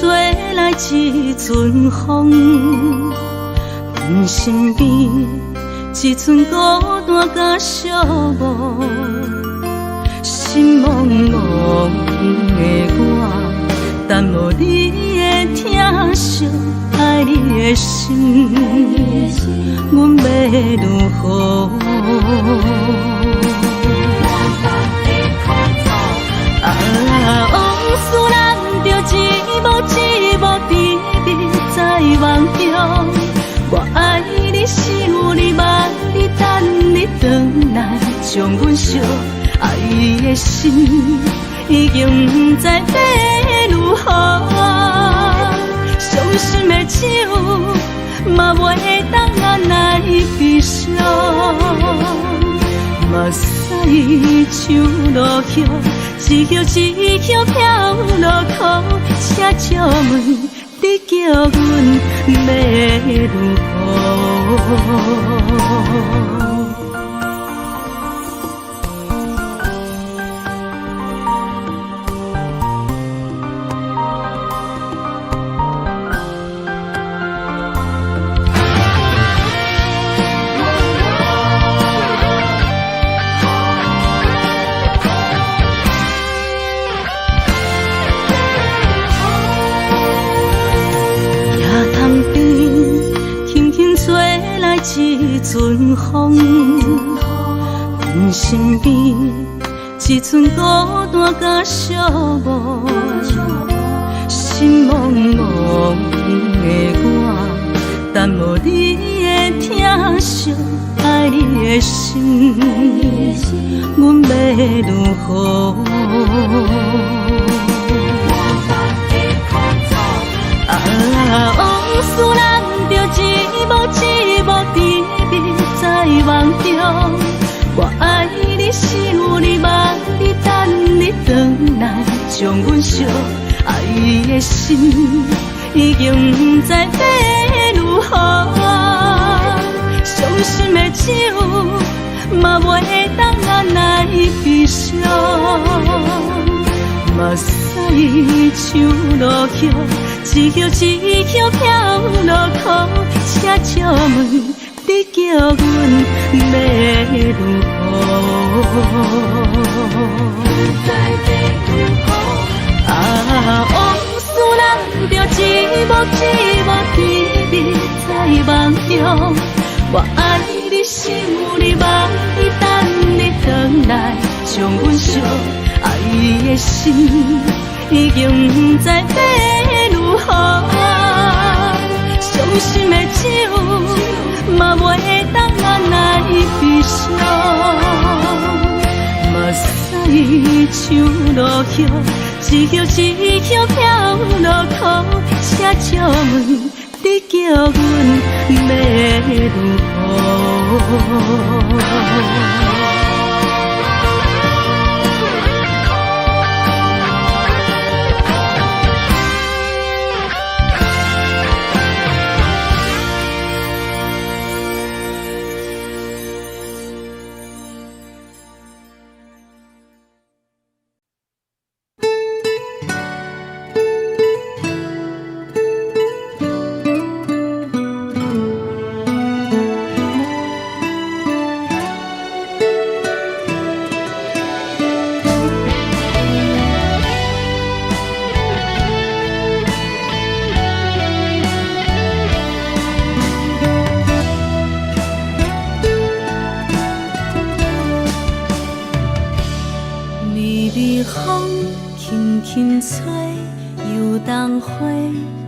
吹來一陣風，阮身邊一陣孤單佮寂寞，心茫茫的我，等無你的疼惜，愛你的心，阮欲如何？啊，往事難著一幕一幕甜蜜在夢中。我愛你，想你，望你，等你轉來，將阮惜。愛的心已經毋知欲如何，傷心的酒嘛袂當按來悲傷。目屎像落葉，一葉一葉飄落空，請借問你叫阮欲如何？一陣風，阮身邊一陣孤單佮寂寞，心茫茫的我，等無你的疼惜，愛你的心，阮欲如何？啊，往事難著一幕一幕甜蜜在夢中。我愛你，想你，望你，等你轉來，將阮惜。愛的心已經毋知欲如何，傷心的酒嘛袂當按來悲傷。目屎像落葉，一葉一葉飄落空，請借問你叫阮欲如何？啊，往事難著一幕一幕甜蜜在夢中。我愛你，想你，望你，等你轉來，將阮惜。愛的心已經毋知欲如何，傷心的酒嘛袂當按來悲傷。目屎像落葉，一葉一葉飄落空，請借問你叫阮欲如何？輕吹，油桐花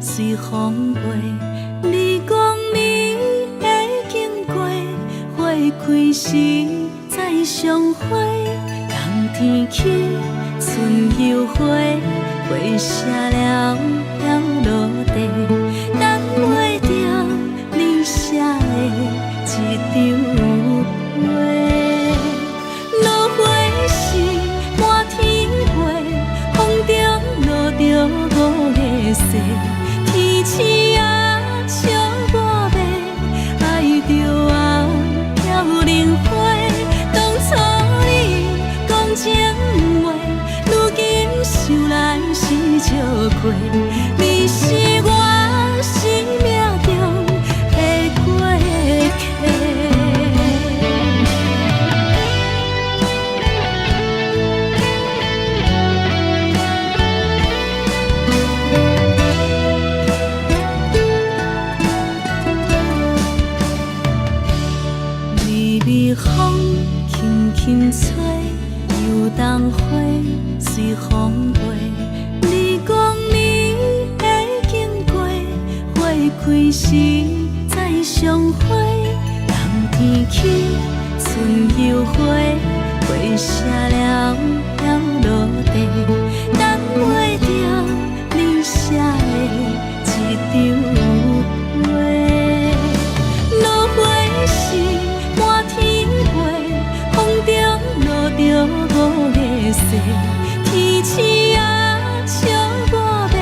隨風飛。你講你會經過，花開時再相會。冬天起，春又回，花謝了飄落地，等袂著你寫的這張批。落花是滿天飛，風中落著五个雪，天星啊笑我欲愛著啊飄零花。當初你講情話，如今想來是笑虧。你微風輕輕吹，油桐花隨風飛。你講你會經過，花開時再相會。冬天起，春又回，花謝了飄落地，等袂著你寫的一張批。落花是滿天飛，風中落著五个誓，天鼠仔笑我欲，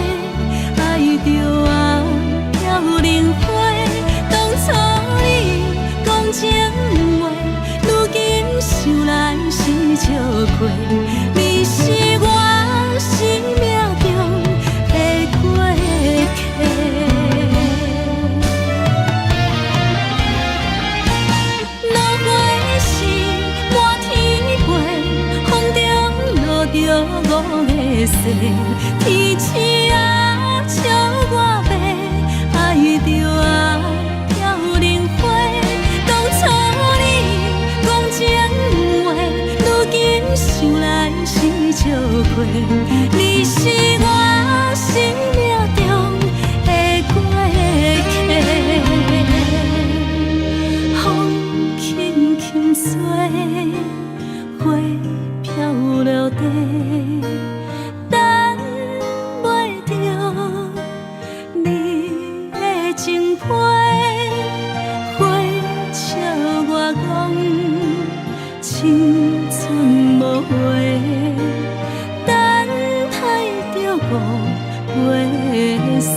愛著啊飄零花。當初你講情話，如今想來是笑話。你是我生命中的過客。落花是滿天飛，風中落著五个誓，天鼠仔笑我欲，愛著啊飄零花。當初你講情話，如今想來是笑話。你是我生命中的過客。風輕輕吹，花飄落地，等袂著你的情批。花笑我講青春無話，等待著五月雪。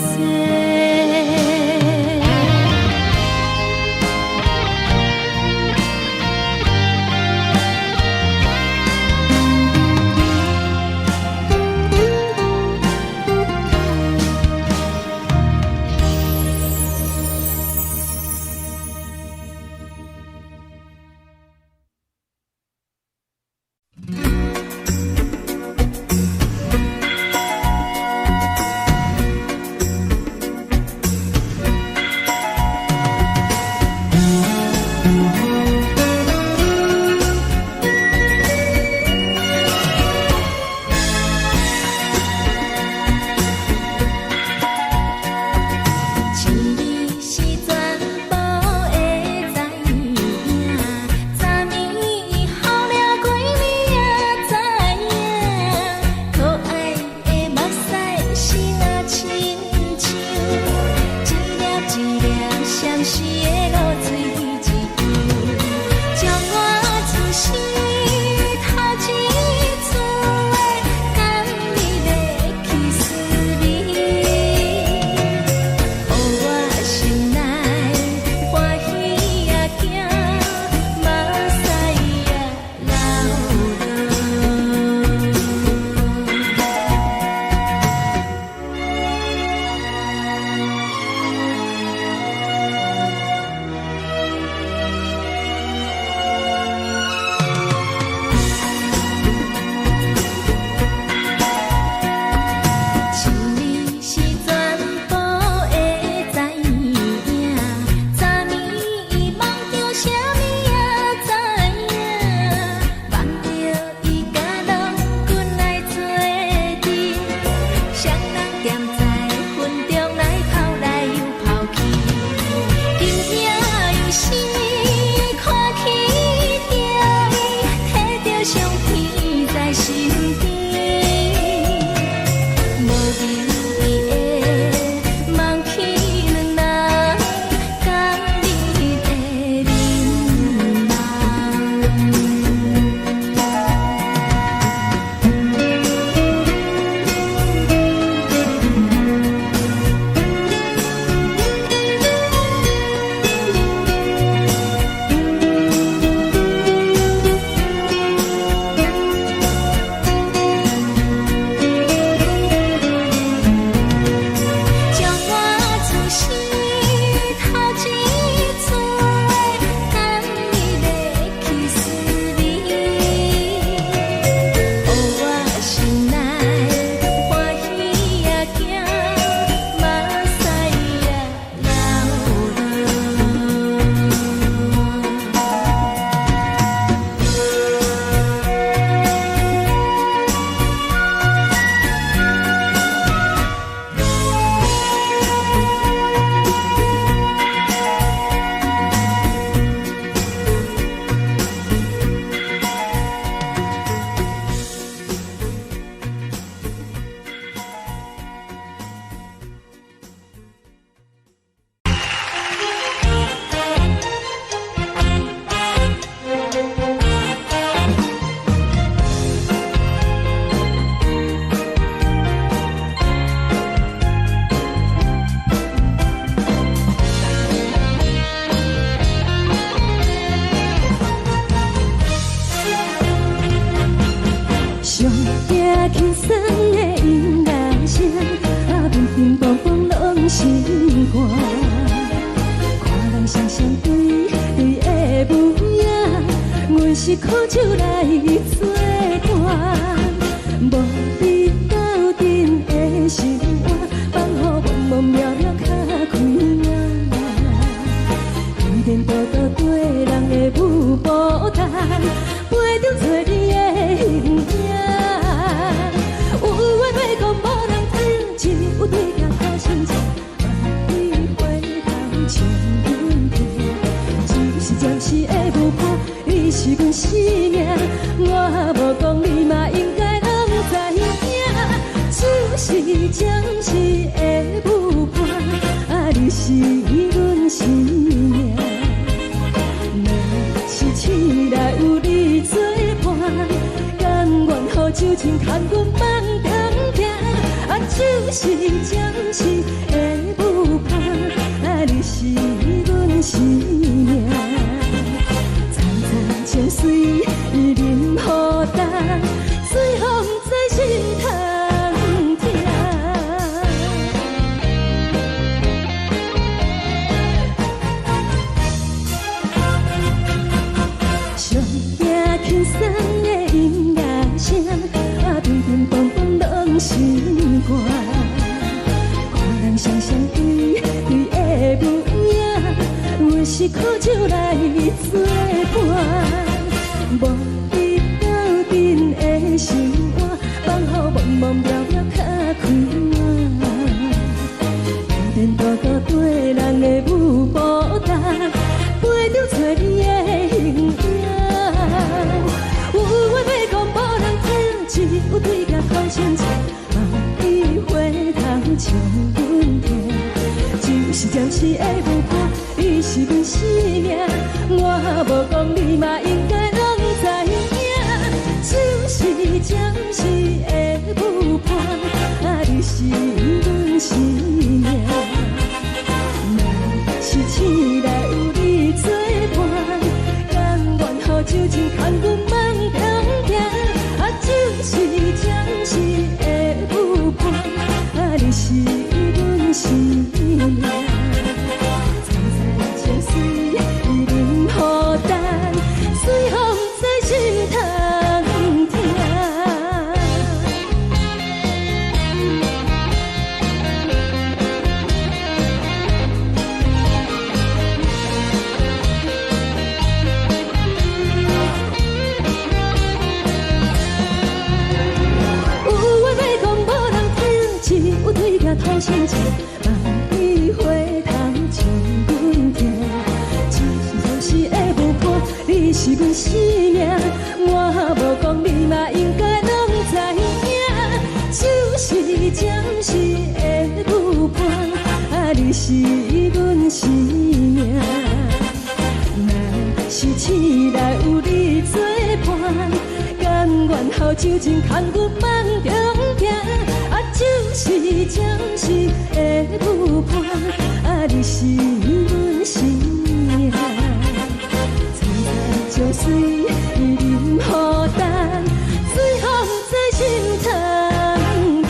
鬆的音樂聲，啊，乒乒乓乓攏心肝。看人雙雙對對的舞影，阮是苦酒來做伴，無比鬥陣的心肝，放予茫茫渺渺較開眼。天多多對人的舞步動，陪著找你的形影。有話欲講無人聽，只有對鏡苦心情，萬里回頭唱阮聽。只是暫時的舞伴，你是阮生命，我無講你嘛應該攏知影。只是暫時的舞伴，啊，你是阮生命。若是醒來有你做伴，甘願予酒精牽阮夢中行。啊，只是暫時的舞伴，啊，你是阮生命。層層情水伊啉予乾，最予毋知心通疼。上驚輕鬆的音樂聲，啊，乒乒乓乓攏心肝。看人雙雙對對的舞影，阮是苦酒來做伴，無比鬥陣的心肝，放予茫茫渺渺較開眼。天多多對人的舞步動，陪著找你的形影。有話欲講無人聽，只有對鏡苦心情，萬里回頭唱阮聽。只是暫時的舞伴，你是阮生命，我無講你嘛應該攏知影。只是暫時的舞伴，啊，你是阮生命。若是醒來有你做伴，甘願予酒精牽阮夢中行。啊，只是暫時的舞伴，啊，你是阮生命。層層情水伊啉予乾，最予毋知心通疼。有話欲講無人聽，只有對鏡吐心情，萬里回頭唱阮聽。只是暫時的舞伴，你是阮生命，我無講你嘛應該攏知影。只是暫時的舞伴，啊，你是阮生命。若是醒來有你做伴，甘願予酒精牽阮夢中行。啊，只是暫時的舞伴，啊，你是阮生命。層層情水伊啉予乾，最予毋知心通疼。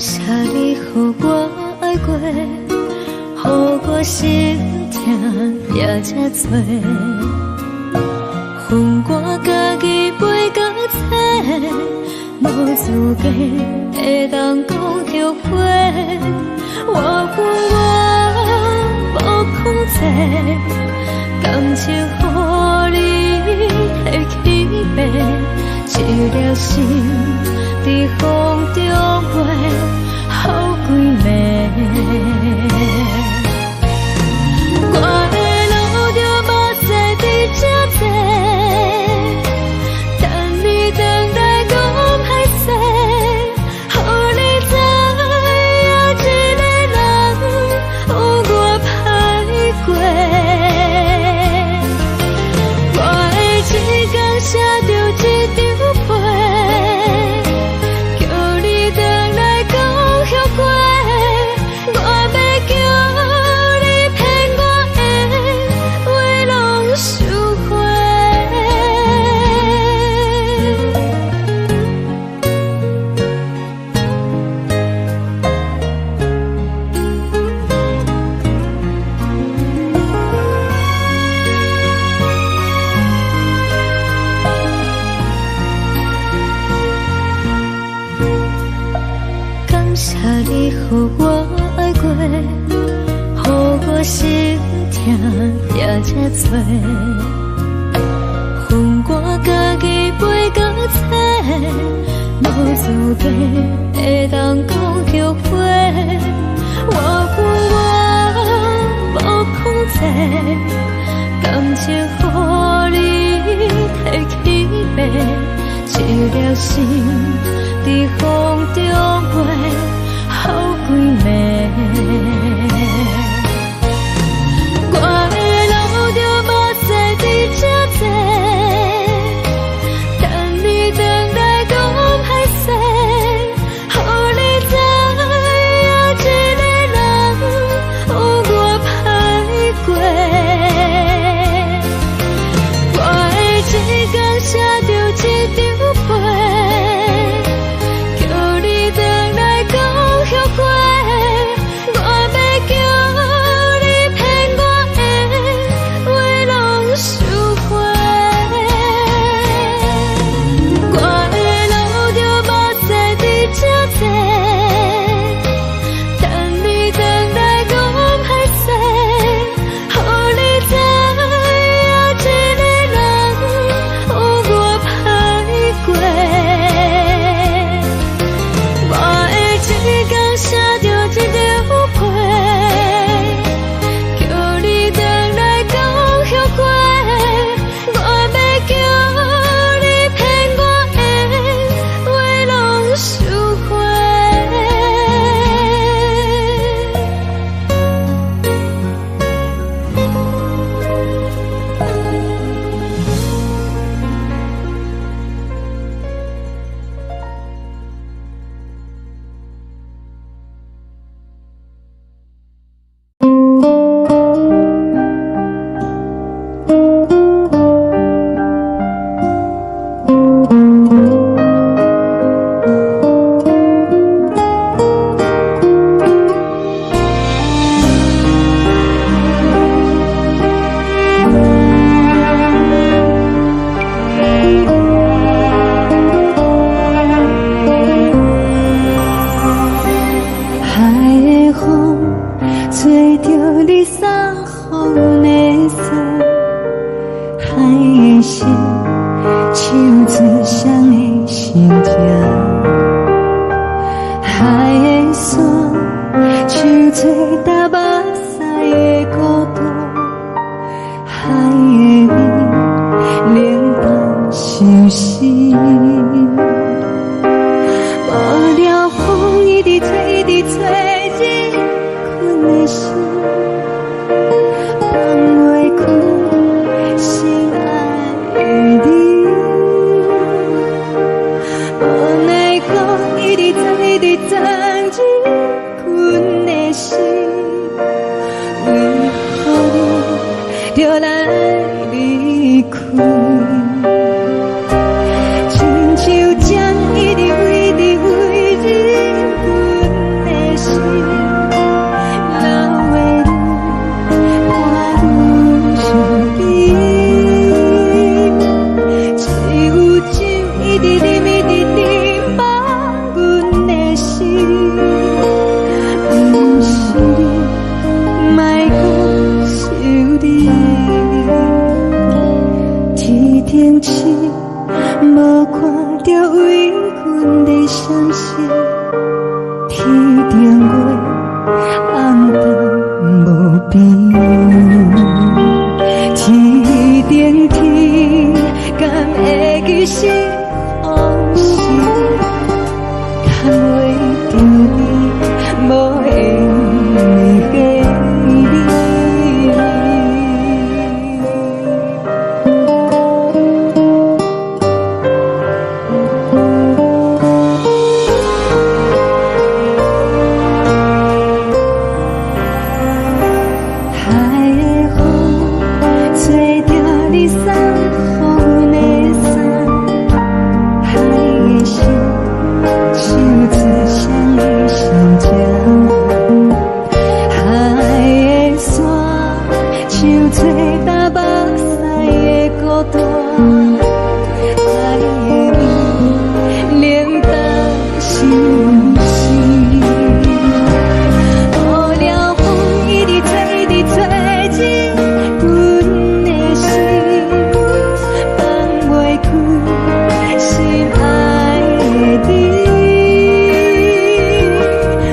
謝你予我愛過，予我心疼也這多。分我家己飛到冊，無資格會當講後悔。我分我無控制，感情予你提去爬，一粒心佇風中飛，予幾暝。我會流著目屎佇這坐，等你轉來講歹勢，予你知影一个人有偌歹過。我會一工寫著一張批，叫你轉來講後悔。我欲叫你騙我的話攏收回。感謝你予我愛過，予我心疼也這多。分我家己飛到冊，無資格會當講後悔。我分我無控制，感情予你提去爬，一粒心佇風中飛，予幾暝。我會流著目屎佇這坐，等你轉來講歹勢，予你知影一個人有偌歹過。我會一工寫著一張批，叫你轉來講後悔。我欲叫你騙我的話攏收回。我會流著目屎佇這坐，等你轉來講歹勢，予你知影一個人有偌歹過。我會一工寫著一張批，叫你轉來講後悔。我欲叫你騙我的話攏收回。海的風吹著你送予阮的衫，海的心唱出誰的心痛，海的沙唱出流目屎的孤單，海的味冷淡相思。無聊風一直吹，一直吹，入困的心，放袂開心愛的你。無奈風一直鑽，一直鑽入困的心，為何你著來離開？親像一直啉，一直啉，放阮的心。毋是你，莫閣想你。天頂星，無看著為阮的傷心。天頂月，暗淡無邊。天頂天，敢會記是予時，牽袂著你，無緣的彼你。海的風，吹著你送予阮的衫，海的心，唱出誰的心情。海的沙，像吹干目屎的孤單。海的味，冷淡心事。予了風一直吹，一直吹入阮的心，放袂開心愛的你。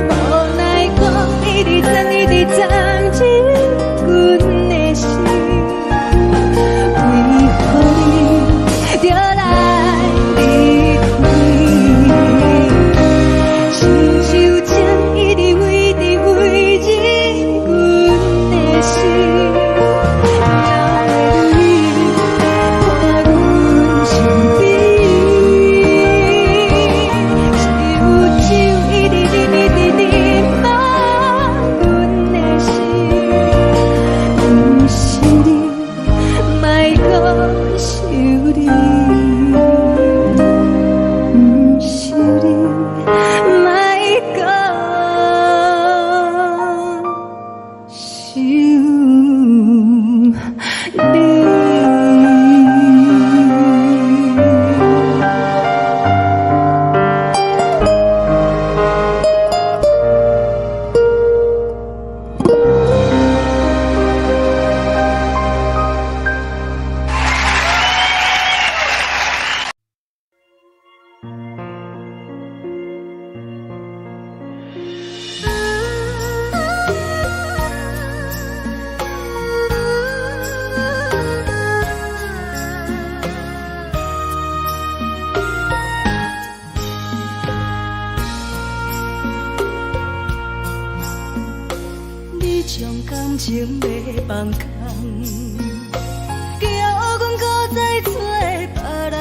無奈講一直鑽，一直鑽入阮的心，為何你著來離開？親像情一直圍，一直圍入阮的心，哪會你伴阮身邊？只有酒一直啉，一直啉，放阮的心。毋是你，莫閣想你。毋是你，莫閣想你。你將感情欲放空，叫阮閣再找別人，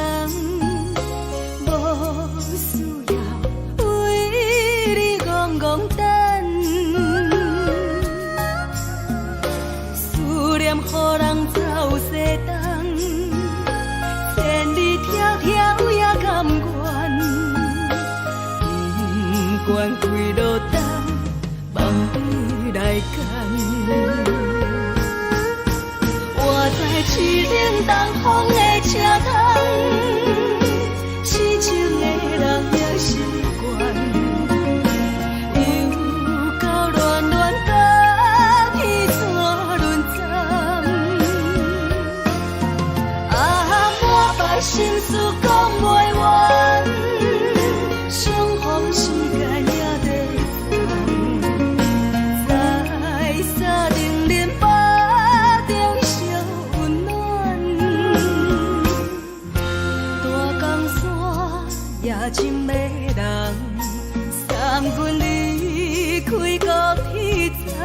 無需要為你戇戇等，思念予人走西東，千里迢迢也甘願，不管幾落冬，望你來牽。我知凄冷東風的車窗，痴情的人也習慣，又到暖暖甲彼纸轮针。啊，满腹心事講袂完，相逢時間也在等，在三重林腹中相溫暖。大江山也真迷人，送阮離開高鐵站，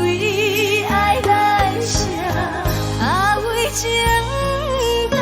為愛來寫，啊為情等。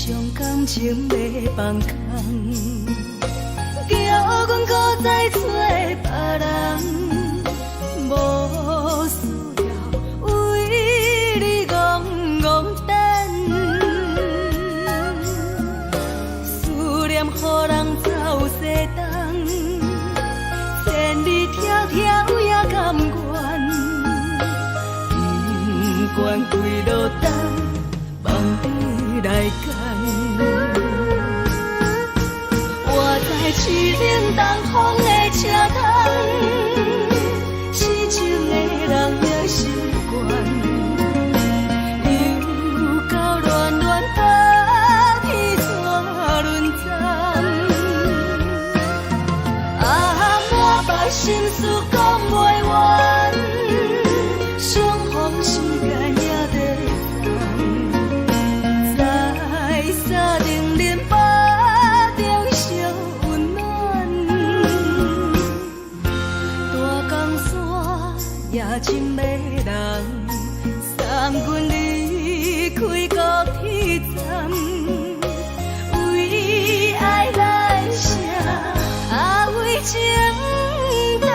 將感情欲放空，叫阮閣再揣別人，無需要為你戇戇等，思念予人走西東，千里迢迢也甘願，不管幾落冬，放你來揀。我知凄冷東風的車窗，痴情的人也習慣，又到暖暖冬天怎輪站？啊，满腹心事講袂完，相逢時間也短暫，在三重恁腹中相溫暖，大江山也真迷人，送阮離開高鐵站，為愛來寫，啊為情等。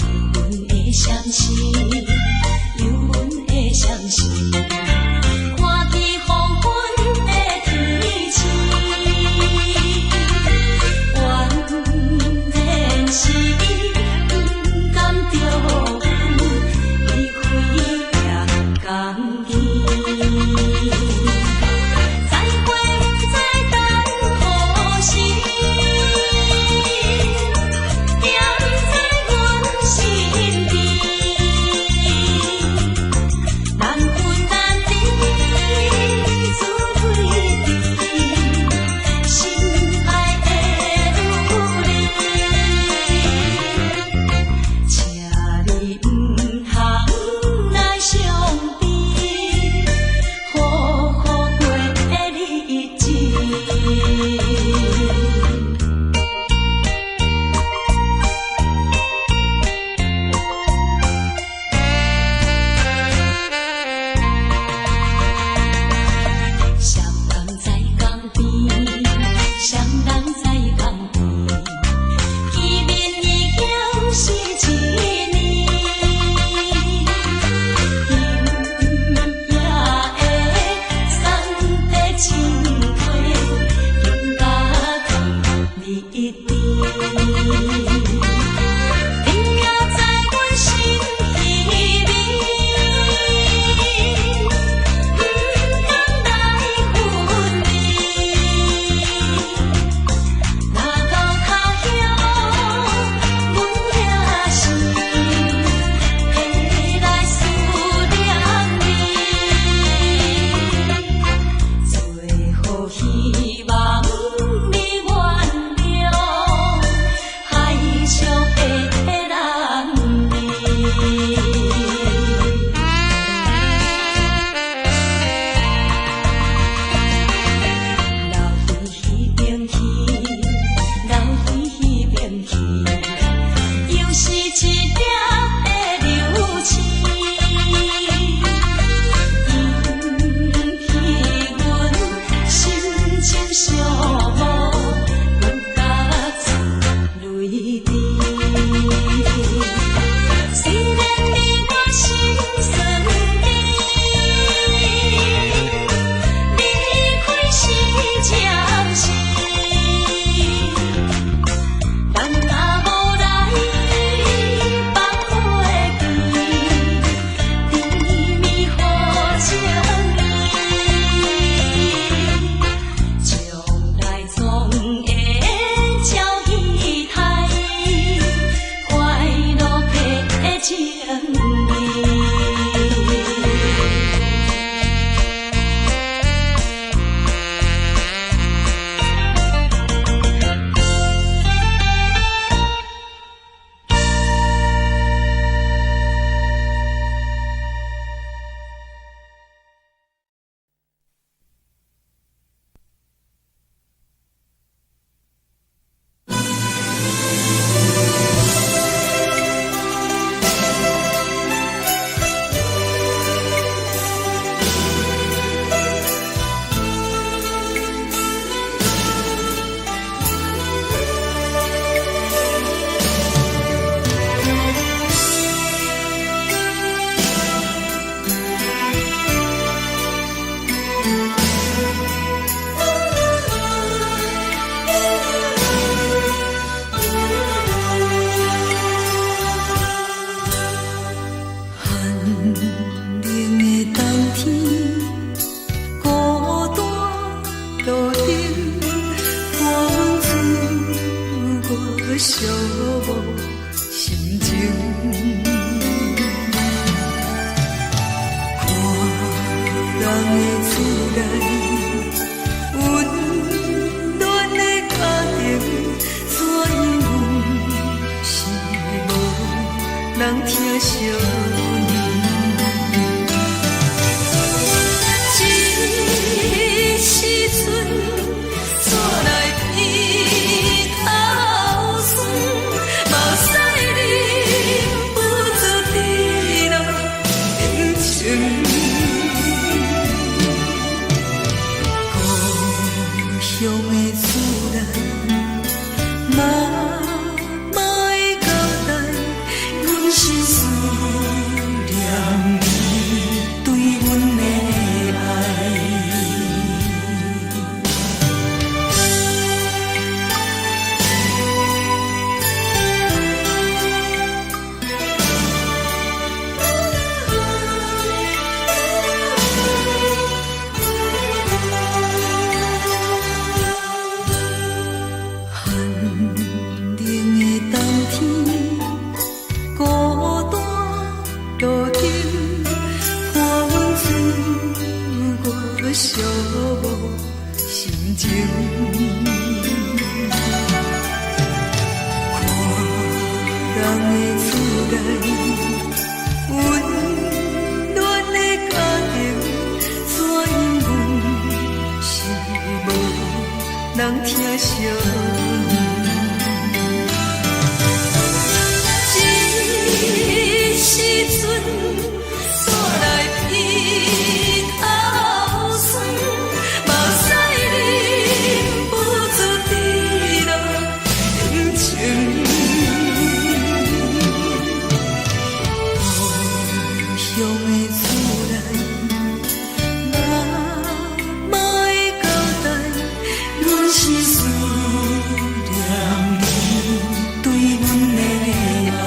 有阮的相思，有阮的相思，看见黃昏的天星，原來是伊不甘著阮離開也甘去。再會不知等何時，惦在阮身邊，難分難離，自對對，心愛的女兒，請你毋通來傷悲，好好過日子。誰人在江邊？誰人在江邊？見面已經是一年，今夜的送別情話，更加痛你甜。你也在阮心彼面，不甘來分離。若到他鄉，阮也是會來思念你。最後希望你原諒海上的男兒。留伫彼邊去，留伫彼邊去，又是一粒的流星，引起阮心情寂寞，阮甲出淚滴。雖然你我心酸甜，離開是暫時，咱若無寂寞心情。看人的厝內，溫暖的家庭，怎樣阮是無人疼惜阮。這時陣煞來鼻頭酸，目屎忍不住滴落面前。故鄉的厝內，媽媽的交代，阮是思念你對阮的愛。寒冷的冬天，孤單路燈，伴阮自我寂寞心情。看人的厝內，溫暖的家庭，怎樣阮是無人疼惜阮。這時陣煞來鼻頭酸，目屎忍不住滴落面前。故鄉的厝內，媽媽的交代，阮是思念你對阮的愛。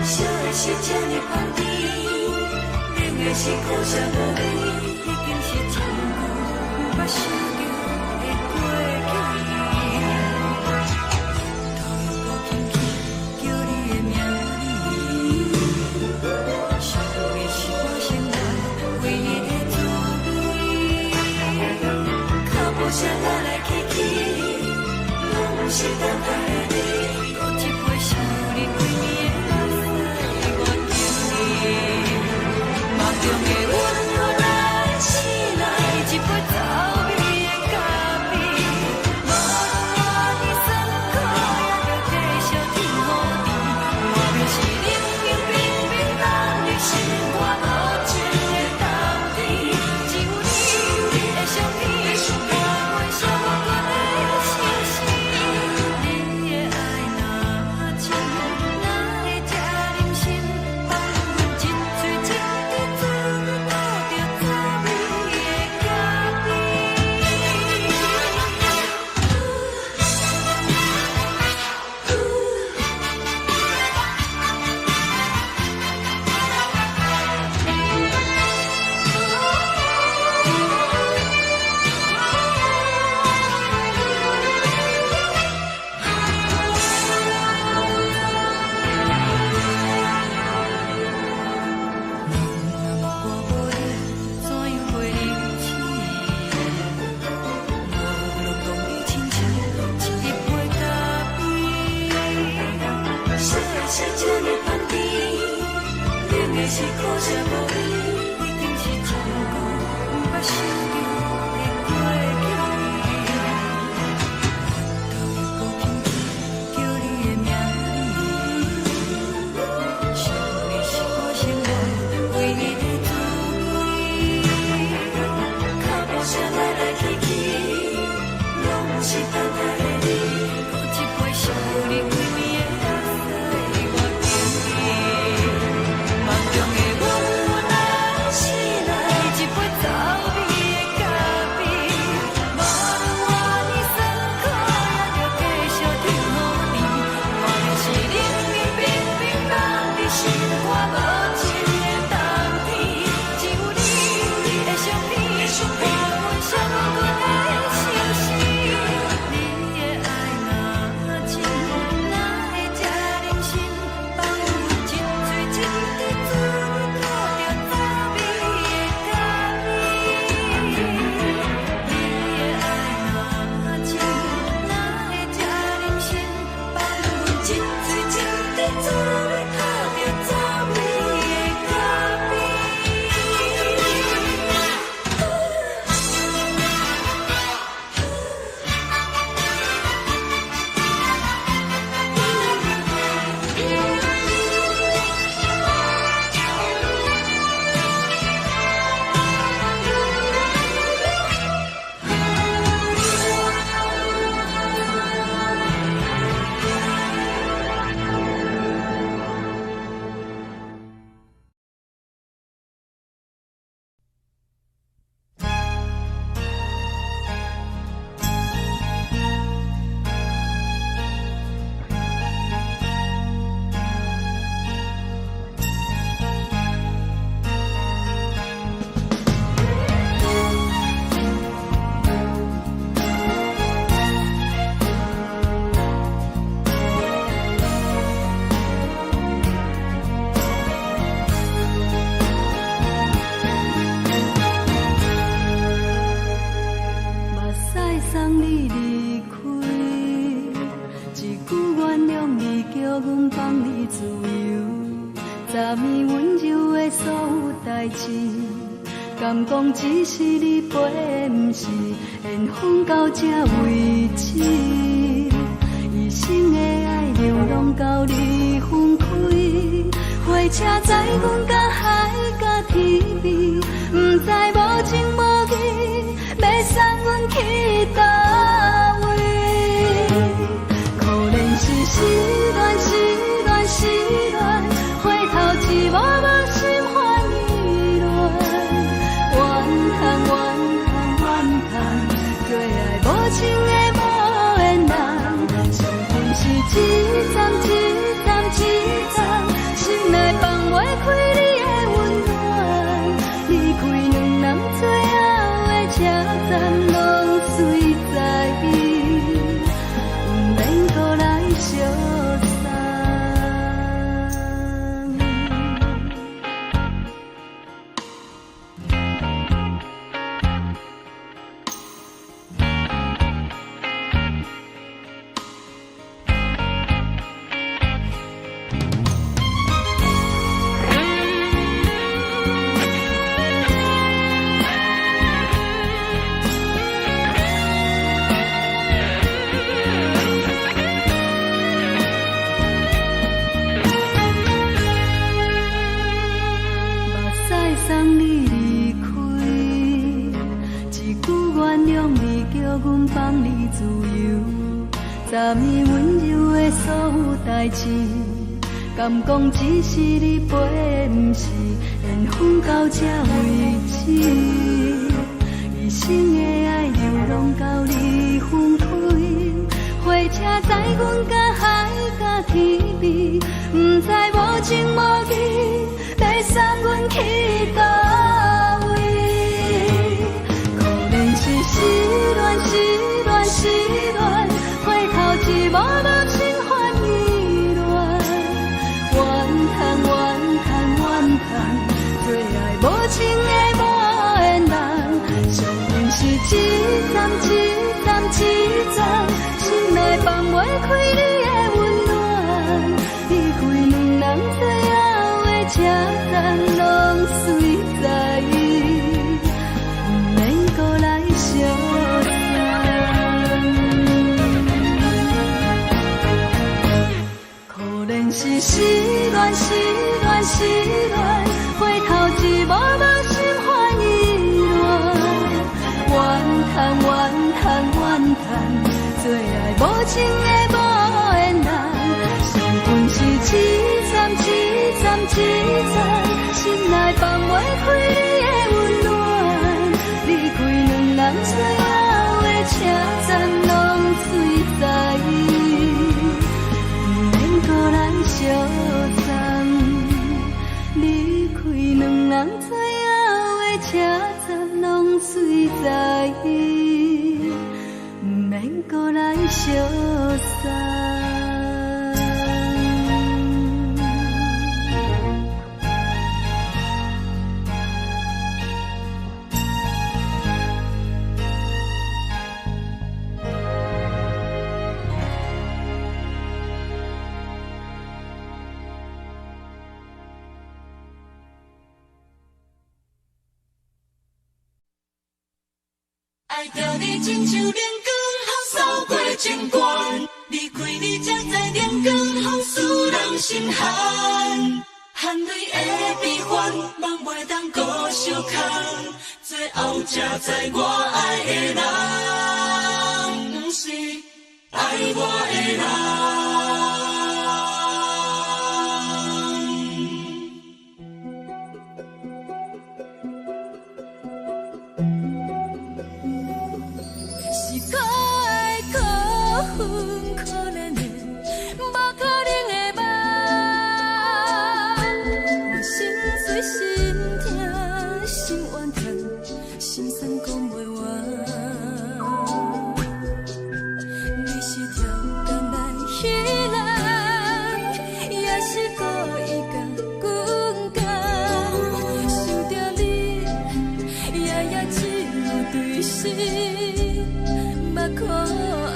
燒的是這呢香甜，冷的是苦澀無味，已經是真久毋捌想著的過去。頭又閣輕輕叫你的名字，想的是我生活唯一的滋味。腳步聲來來去去，攏是等待的你。閣一杯想你規暝的目屎，我敬你。夢中的阮予咱醒來，一杯走味的咖啡。無論偌尼酸苦，也著繼續天雨甜。我就是冷冷冰冰凍入心肝無情的冬天，只有你的相片，伴阮寂寞的相思。你的愛若真，哪會這忍心放阮一喙一滴滋味吐著滋味的咖啡？若我無你，怎樣過日子？無論講你親像一杯咖啡，燒的是這呢香甜，冷的是苦澀無味，已經是真久毋捌想著的過去。頭又閣輕輕叫你的名字，想的是我生活唯一的滋味。腳步聲來來去去，攏是等待的你。閣一杯想你規暝的目屎，我敬你。夢中的阮來醒來，一杯走味的咖啡。無論偌尼酸苦，也著繼續天雨甜。我就是冷冷冰冰凍入心肝無情的冬天，只有你的相片，伴阮寂寞的相思。你的愛若真，哪會這忍心放阮一喙一滴滋味吐著滋味的咖啡？你的愛若真，哪會這忍心放阮一喙一滴滋味吐著滋味的咖啡？目屎送你離開，一句原諒你，叫阮放你自由。昨暝溫柔的所有代誌，敢講只是你陪，毋是緣分到這為止。一生的愛流浪到你分開，火車載阮到海角天邊，毋知無情無義，欲送阮去佗位？可憐是失戀，失戀，失戀，回頭一幕幕心煩意亂。怨嘆怨嘆怨嘆，做愛無情的無緣人，傷痕是一層一層一層，心代誌，敢講只是你陪的，毋是緣分到這為止。一生的愛流浪到你分開，火車載阮甲海佮天邊，毋知無情無義，欲送阮去佗位。可憐是失戀，失戀，失戀，回頭一幕幕心煩意亂，怨嘆怨嘆怨嘆，做愛無情的無緣人，相信是一站一站一站，心內放袂開你的溫暖，離開兩人最後的車站，攏隨在意，毋免閣來相送。可憐是失戀，失戀，失戀，回頭一幕幕心煩意亂，怨嘆怨嘆怨嘆，做愛無情的無緣人，相信是一站一站一站，心內放袂開你的溫暖，離開兩人最後的車站，攏隨在意，毋免閣來相送。離開兩人最後的車站，攏隨在意，毋免閣來相送。愛著你親像冷光風掃過情關，離開你才知冷光風使人心寒，含淚的悲歡，夢袂當閣相牽，最後才知我愛的人，毋是愛我的人。是可愛可恨可憐的，無可能的夢。我心碎心疼心怨嘆，心酸講袂完。你是超工來彼人，也是故意共阮講。想著你，夜夜只有對心目苦紅。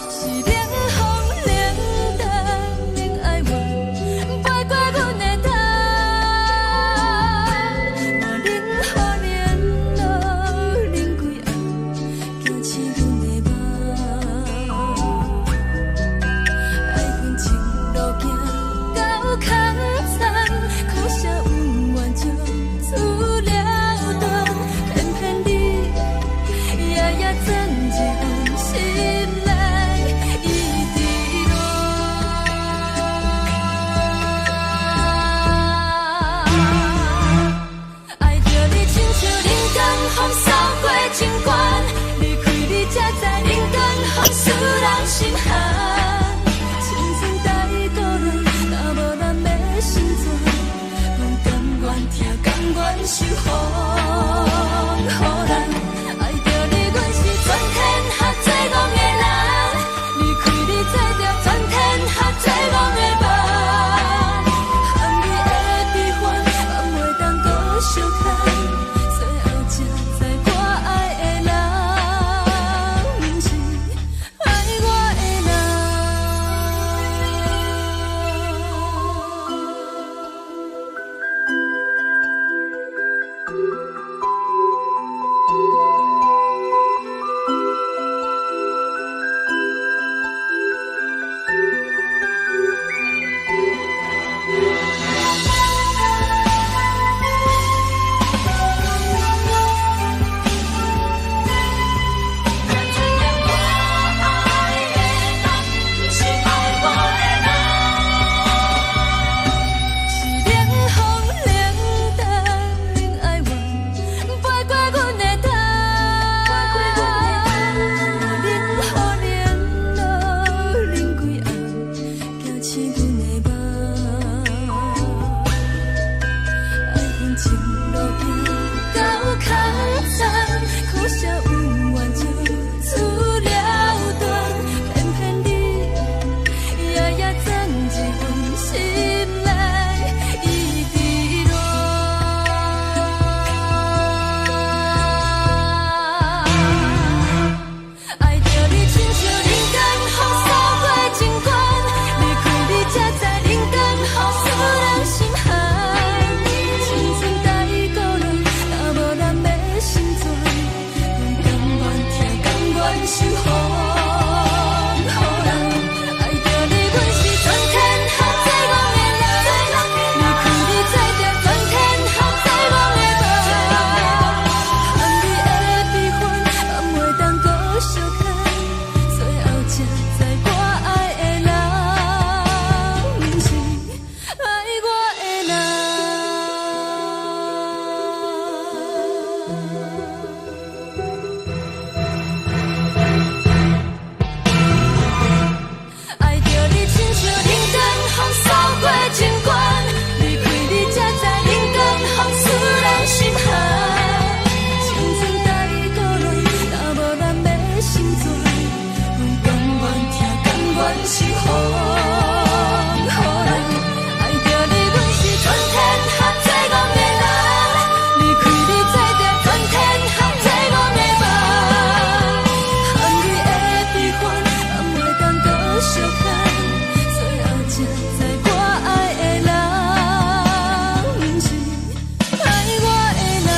是冷風冷淡冷哀怨，飛過阮的頭。我冷雨冷露冷規暗，驚醒阮的夢。愛恨情路行到空残，可惜恩怨就此了斷。偏偏你夜夜鑽入阮心內，一直亂。愛著你親像冷光風掃過情關，離開你才知冷光風使人心寒。青春太多亂，若無咱欲成全，阮甘願疼，甘願受風雨難。愛著你，阮是全天下最戇的人，離開你做著全天下最戇的夢。含淚的悲歡，放袂當閣相牽，最後才知我愛的人，毋是愛我的人。受風雨人。愛著你，阮是全天下最戇的人。離開你，做著全天下最戇的夢。含你的悲歡，嘛袂當閣相牽。最後才知我愛的人，毋是愛我的人。愛著你，親像冷光風掃過情關，離開你才知冷光風使人心寒。青春帶倒來，若無咱欲成全，阮甘願疼，甘願受風雨人。愛著你，阮是全天下最戇的人，離開你做著全天下最戇的夢。含你的悲歡，嘛袂當閣相牽。最後才知我愛的人，毋是愛我的人。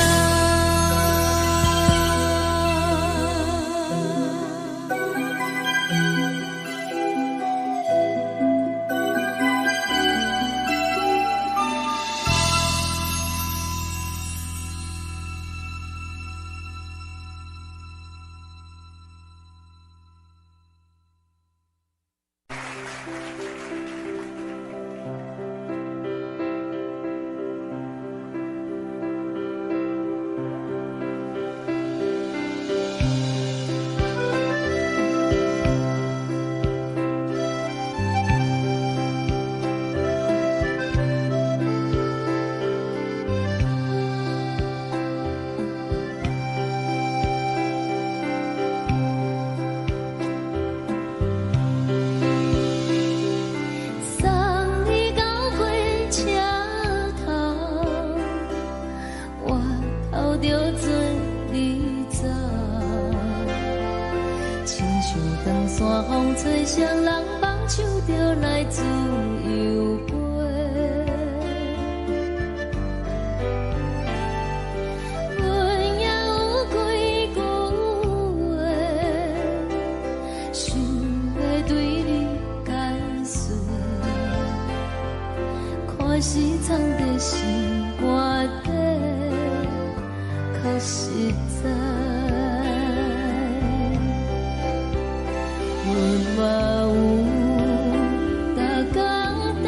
送你到火車頭，我頭著做你走。親像長山風吹，誰人放手就來自由飛。阮也有幾句話，想欲對你解釋。看是藏在心肝底，較實在。阮嘛有逐工等，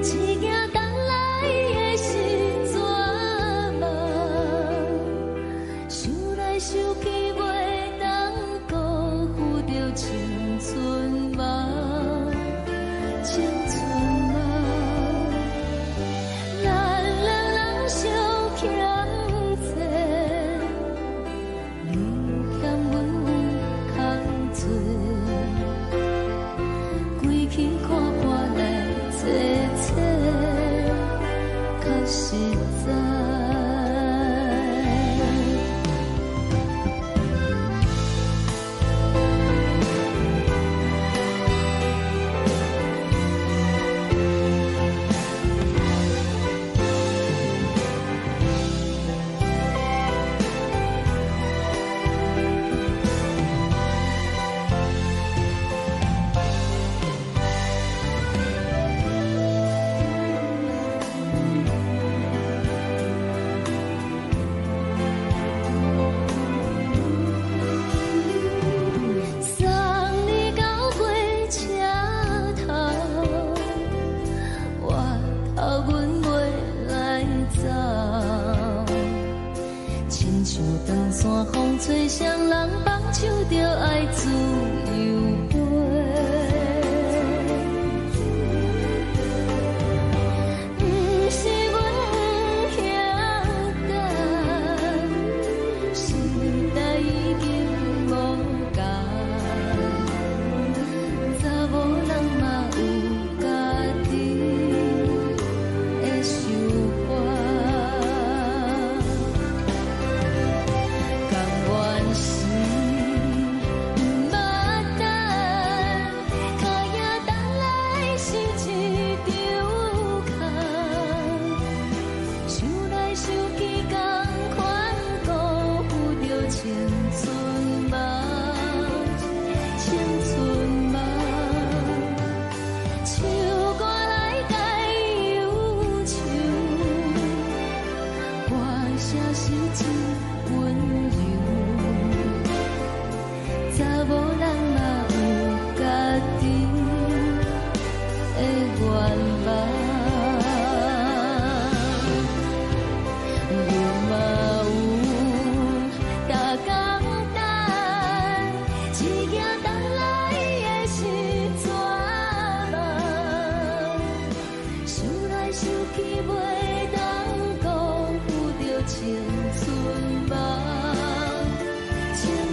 只驚等來的是绝望。想來想去，袂當辜負著青春夢，青春夢。咱兩人相欠債，你欠阮有空做，規氣看破來坐坐，較實在。送你到火車頭，我頭阮袂來走。親像長山風吹，誰人放手就愛自由飛。毋是阮不曉等，時代已經無仝，查某人嘛有家己的想法。甘願是毋捌等，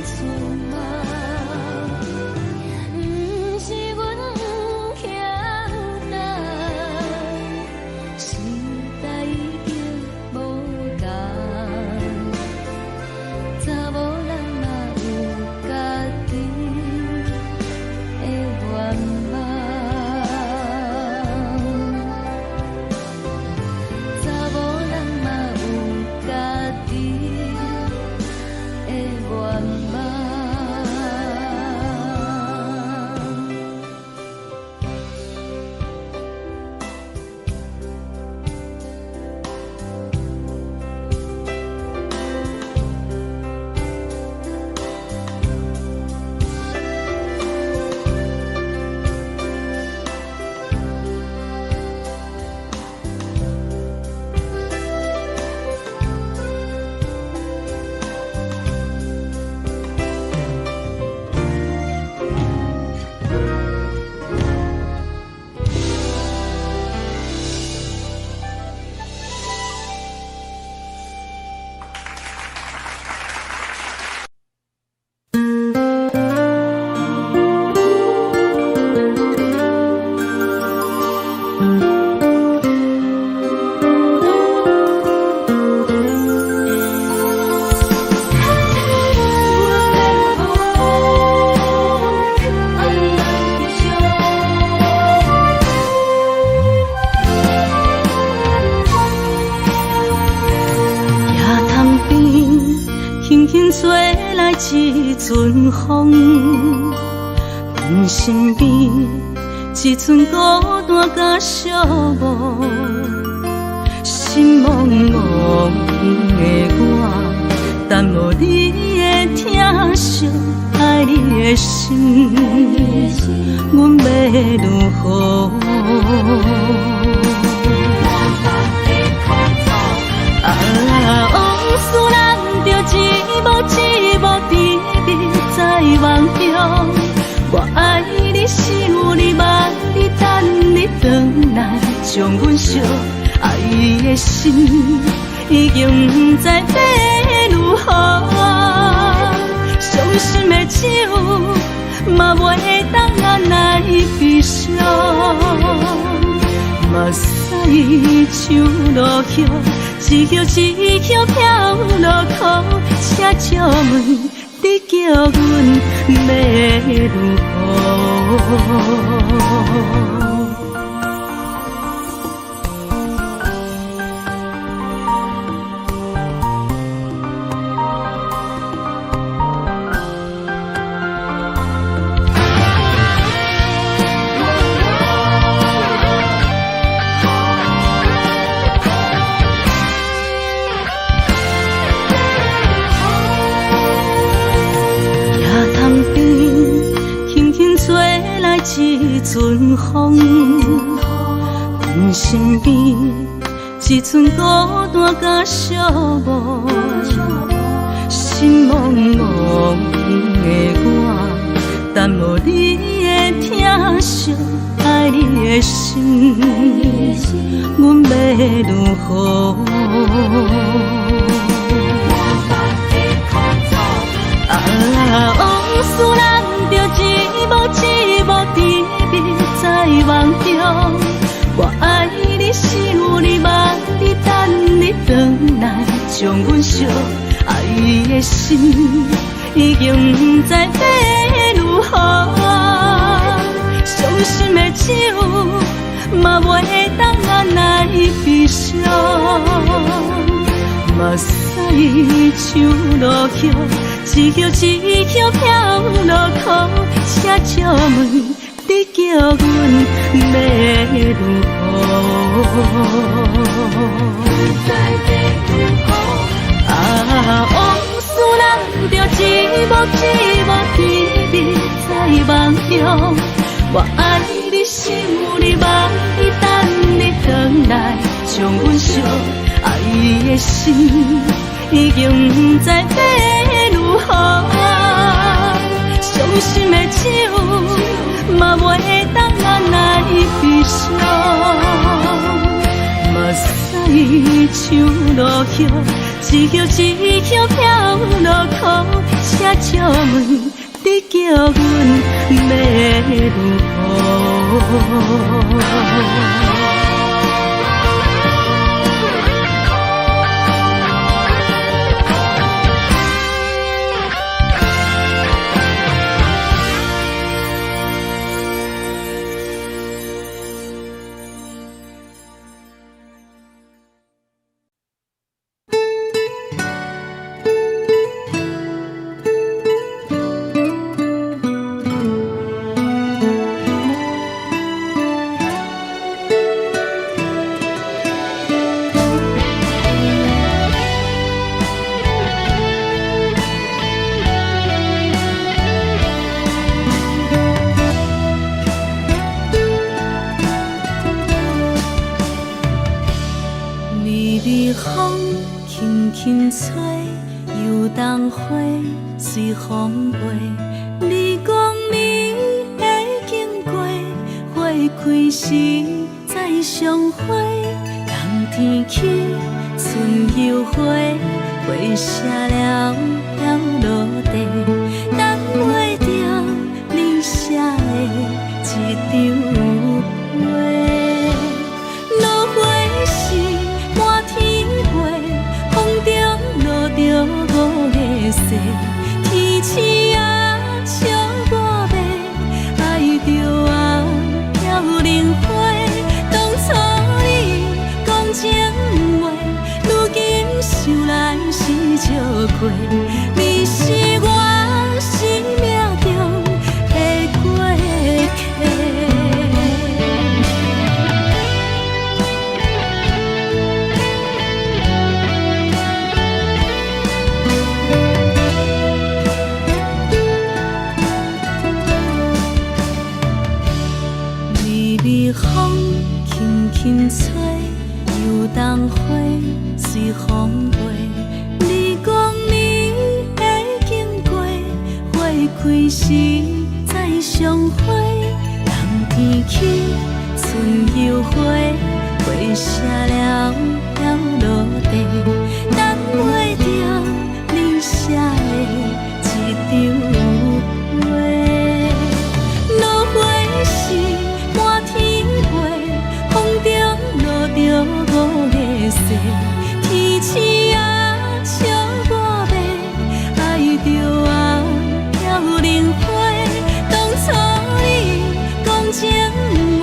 阵梦。毋是阮毋晓等，时代已经无仝，查某人嘛有家己的愿望，查某人嘛有家己的愿望。行窗边，轻轻吹来一阵风，阮身边一阵孤单佮寂寞，心茫茫的我，等无你的疼惜，爱你的心，阮欲如何？啊，往事难著一幕一幕甜蜜在梦中。我爱你，想你，望你，等你转来，将阮惜。爱的心已经不知欲如何，伤心的酒嘛袂当来悲伤。目屎像落叶，一叶一叶飘落苦，请借问你叫阮欲如何？行窗边，轻轻吹来一阵风，阮身边一阵孤单佮寂寞，心茫茫的我，等无你的疼惜，爱你的心，阮欲如何？啊，往事难著一幕一幕甜蜜在梦中。我爱你，想你，望你，等你转来，将阮惜。爱的心已经不知欲如何，伤心的酒嘛袂当来悲伤。目屎像落叶，一叶一叶飘落苦，请借问你叫阮欲如何？啊，往事难著一幕一幕甜蜜在梦中。我爱你，想你，望你，等你转来，将阮惜。爱的心已经不知欲如何，伤心的酒嘛袂当来悲伤。目屎像落叶，一叶一叶飘落苦，请才借問，你叫阮欲如何？微微風輕輕吹，油桐花隨風飛。你講你會經過，花開時再相會。冬天起，春又回，花謝了飄落地，等袂著你寫的一張批。落花時滿天飛，風中落著五个雪，天鼠仔笑我欲愛著啊飄零花。當初你講情話，如今想來是笑話，你是我生命中的過客。微微風輕輕吹，油桐花隨風飛。你講你會經過，花開時再相會。冬天起，春又回，花謝了飄落地，等袂著你寫的一張批。落花時滿天飛，風中落著五个雪，天鼠仔笑我欲愛著啊飄零花。當初你講情話，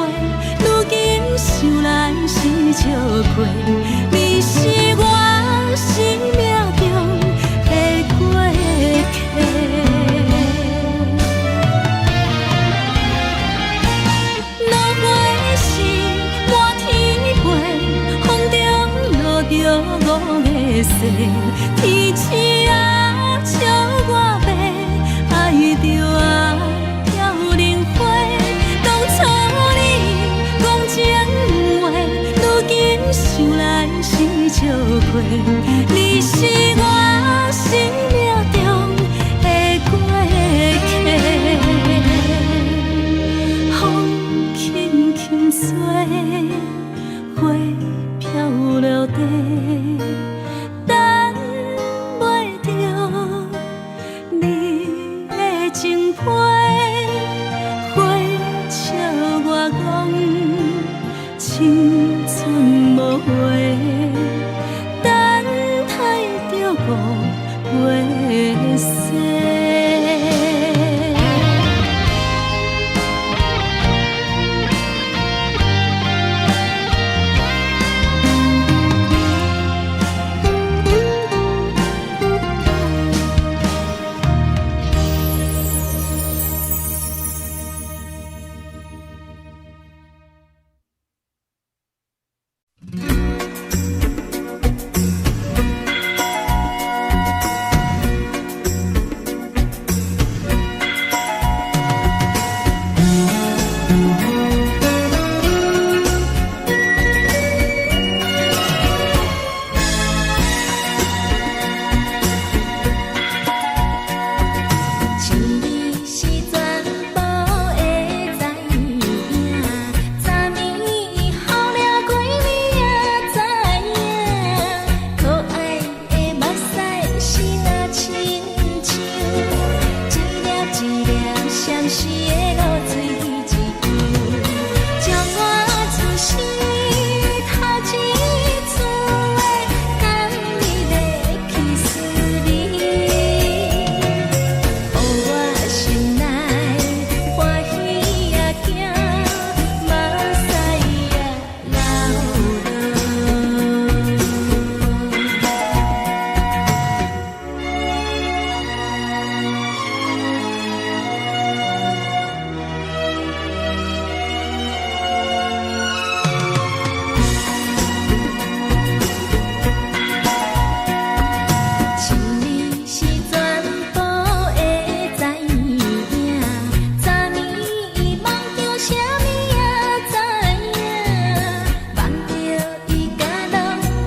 如今想來是笑話，你是我生命中的過客。落花時滿天飛，風中落著五个雪，天鼠仔笑我欲愛著啊飄零花。當初你講情話，如今想來是笑話，你是我生命中的過客。風輕輕吹，花飄落地，等袂著你的情批，花笑我講青春無話，等待著五月雪。時的露水一句，將我此生頭一次的甘美的キス你，予我心內歡喜仔驚，目屎仔流落。想你是全部會知影，昨暝伊夢著啥物也知影，夢著伊佮郎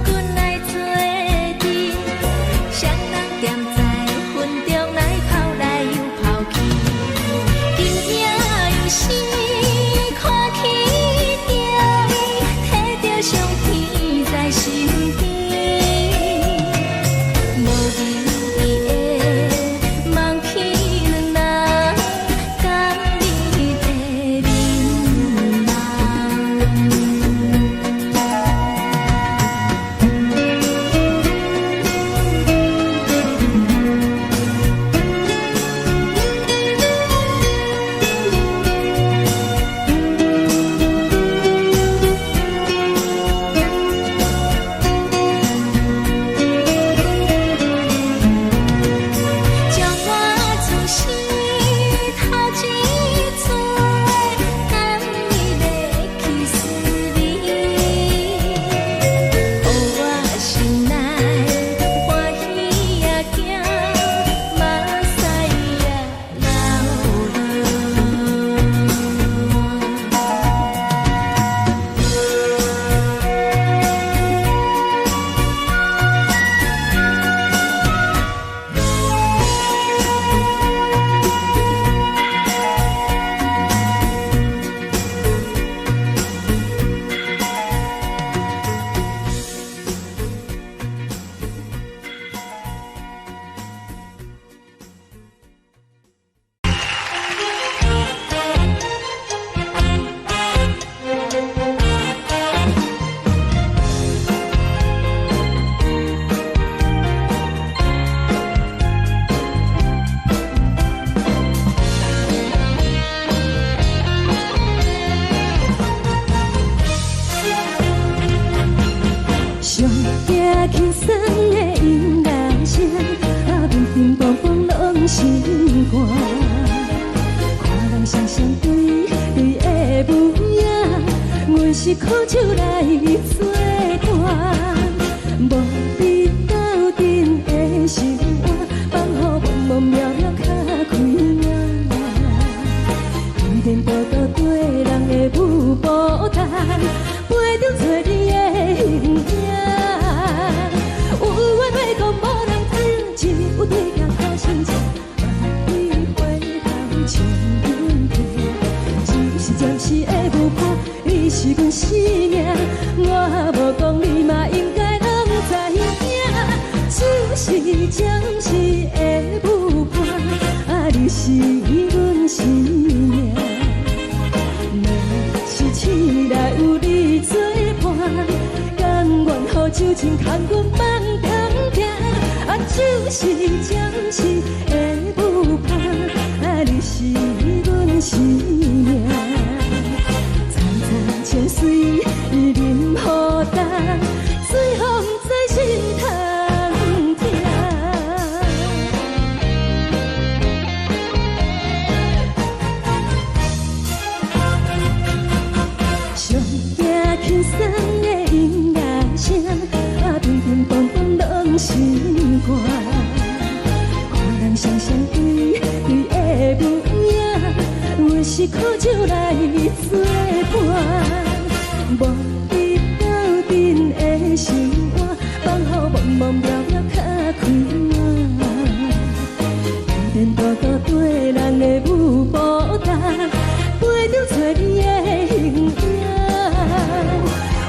君來做陣，雙人踮在雲中來跑來又跑去，今夜又是看起著伊，提著相片在身邊。無意義的望去兩人甘美的面容。將我此生頭一次的甘美的キス你，予我心內歡喜仔驚，目屎仔流落。上驚輕鬆的音樂聲，啊，乒乒乓乓攏心肝。看人雙雙對對的舞影，阮是苦酒來做伴，無比鬥陣的生活，放予茫茫渺渺較開朗。天天多多對人的舞步动，陪著找你的形影。有緣欲講無人知，只有對鏡苦心情，望你回頭笑阮聽。只是暫時的舞伴，你是阮生命，我無講你嘛應該攏知影。只是暫時的舞伴，啊，你是阮生命。若是醒來有你作伴，甘願予酒精牽阮放通行。啊，只是暫時的舞伴，啊，你是阮生命。層層清水啉予干，水予毋知心通疼。上驚輕鬆的音樂聲，啊，乒乒乓乓攏心肝。看人雙雙對對的舞影，阮是苦酒來做伴，無比鬥陣的生活，放予茫茫渺渺較開朗。天天多多對人的舞步動，陪著找你的形影。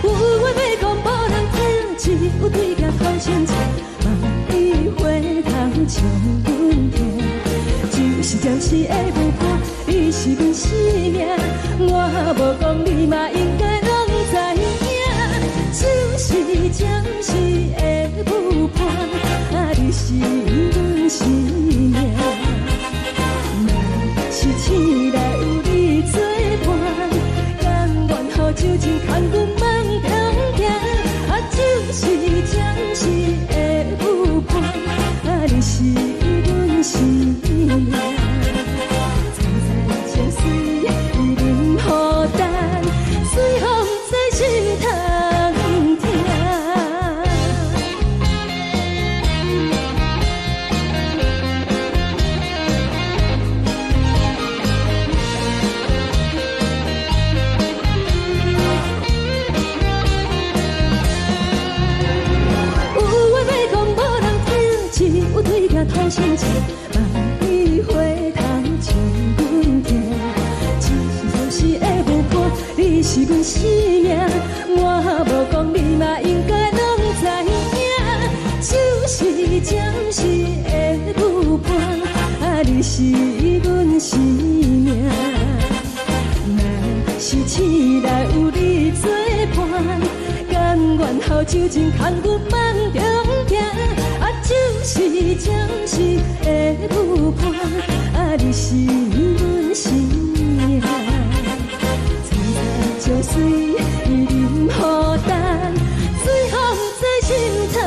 有話欲講無人聽，只有對鏡苦心情，望你回頭笑阮聽。只是暫時的舞伴，你你是阮生命，我無講你嘛應該攏知影。酒是暫時的舞伴，啊，你是阮生命。若是醒來有你做伴，甘願予酒精牽阮夢中行。啊，酒是暫時的舞伴，啊，你是阮生命。層層情水忍予等，隨風在心頭疼。有話欲講無人聽，只有對鏡吐心情，望你回頭將阮疼。只是暫時的舞伴，你是阮生命，我無講你嘛應該攏知影。酒是暫時的舞伴，啊，你是阮生命。若是醒來有你做伴，甘願予酒精牽阮夢中行。啊，酒是暫時的舞伴，啊，你是阮生命。層層情水忍予等，隨風在心頭疼。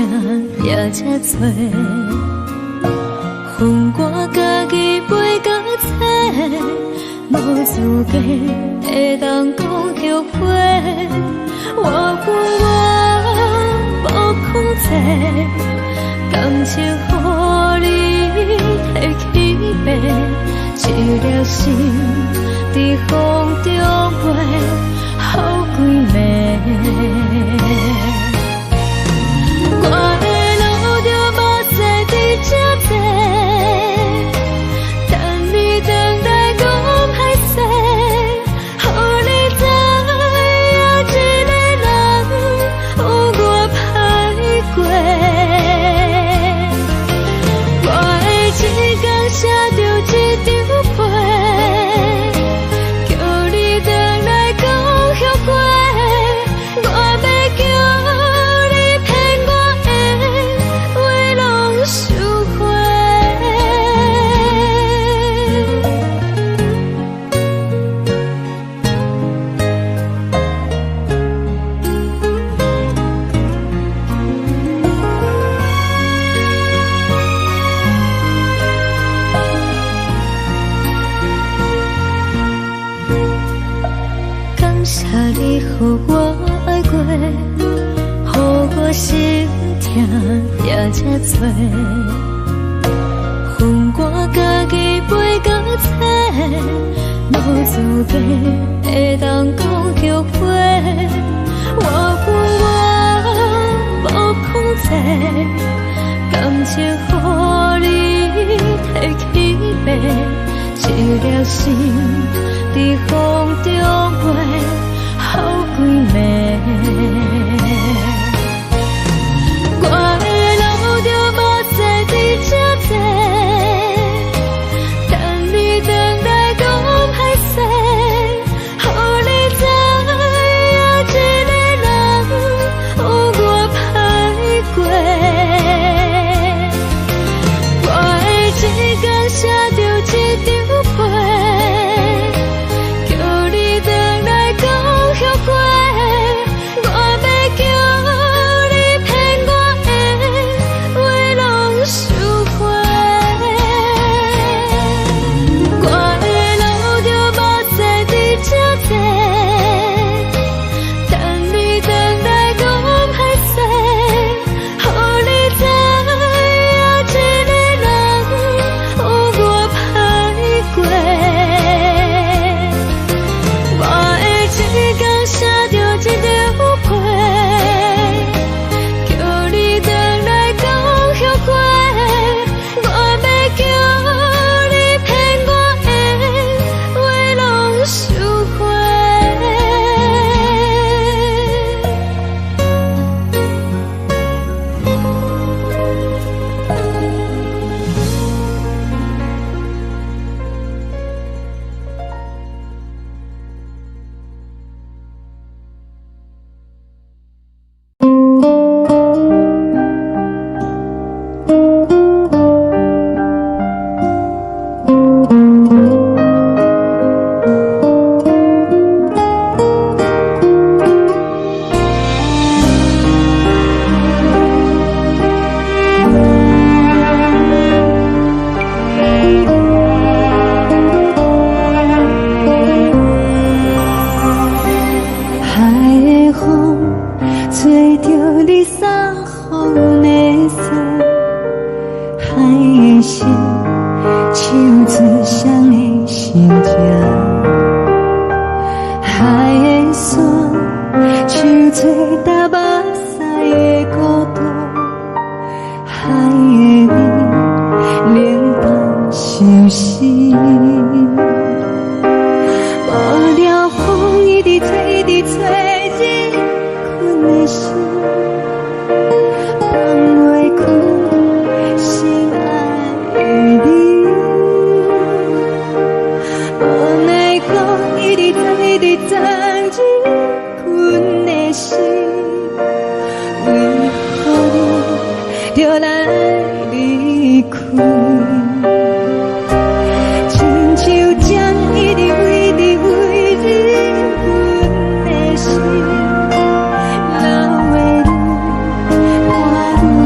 疼也遮濟。风寒家己飞到册，無資格會當講後悔。我有我無控制，感情予你提去爬，一粒心佇風中飛，予規暝。我會流著目屎佇這坐，等你轉來講歹勢，予你知影一个人有偌歹過。我會一工寫著一張批，叫你轉來講後悔。我欲叫你騙我的話攏收回。感謝你予我愛過，予我心疼也這濟。風寒家己飛到冊，無資格會當講後悔。我有我無控制，感情予你提去爬，一粒心佇風中飛，予規暝。我會流著目屎佇這坐，等你轉來講歹勢，予你知影一個人有偌歹過。我會一工寫著一張批，叫你轉來講後悔。我欲叫你騙我的話攏收回。我會流著目屎佇這坐，等你轉來講歹勢，予你知影一個人有偌歹過。我會一工寫著一張批，叫你轉來講後悔。我欲叫你騙我的話攏收回。海的風吹著你送予阮的衫，海的心唱出誰的心情，海的山唱出搭目屎的孤獨，海的味冷淡相思。無聊風一直吹，一直吹，入困的心，放袂開心愛的你。無奈風一直吹，一直鑽入困的心，為何你著來離開？親像針一直為直為入阮的心，流的淚換阮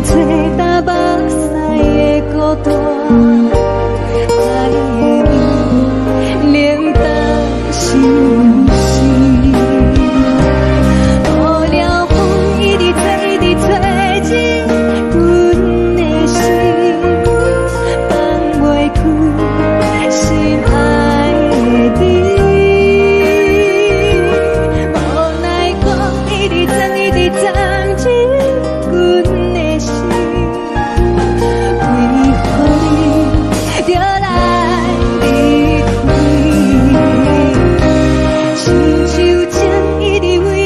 找干目屎的孤單，才會記冷淡心事。無聊風一直吹，一直吹入阮的心，放袂開心愛的你。無奈風一直鑽，一直鑽入阮的心，為何你著來離開？親像情一直飛，一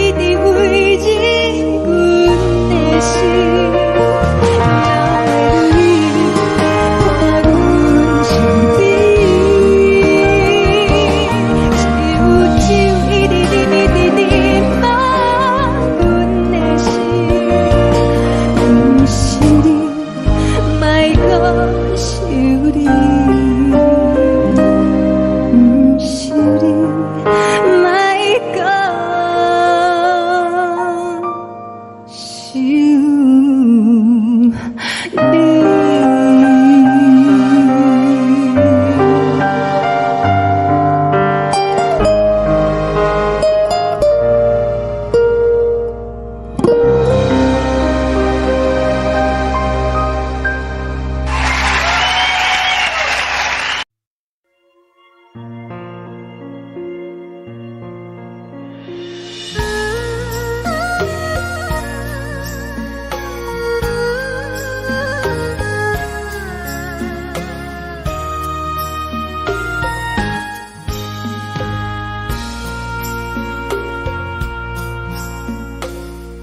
直飛入阮的心，哪會離開阮身邊？只有酒一直啉，一直啉滿阮的心，毋是你，莫閣想你，毋是你，莫閣想你。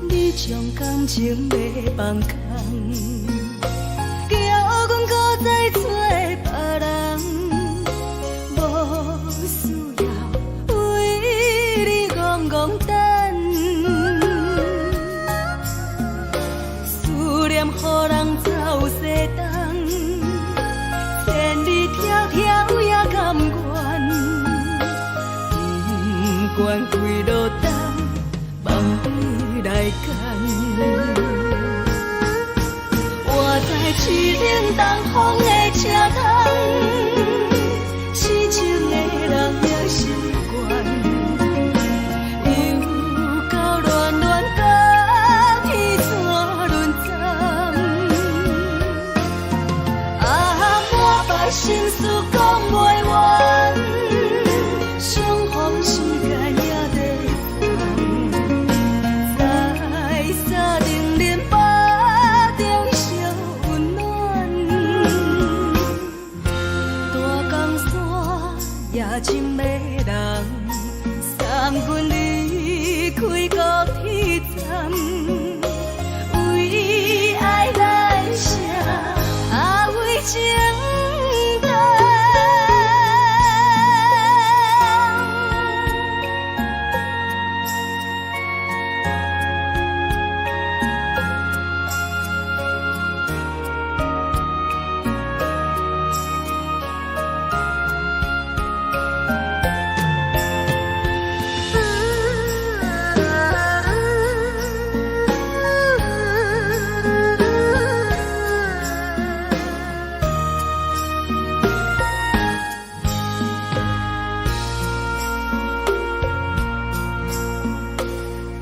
你將感情欲放空，叫阮閣再找別人，無需要為你戇戇等，思念予人走西東，千里迢迢也甘願，不管幾落冬，放你來揀。我知凄冷東風的車窗，痴情的人也習慣，又到暖暖甲天怎轮转？啊，满腹心事講袂完，相逢時間也在轉，在三重林腹中相溫暖，大江山也真迷人，送阮離開高鐵站，為愛來寫，啊為情等。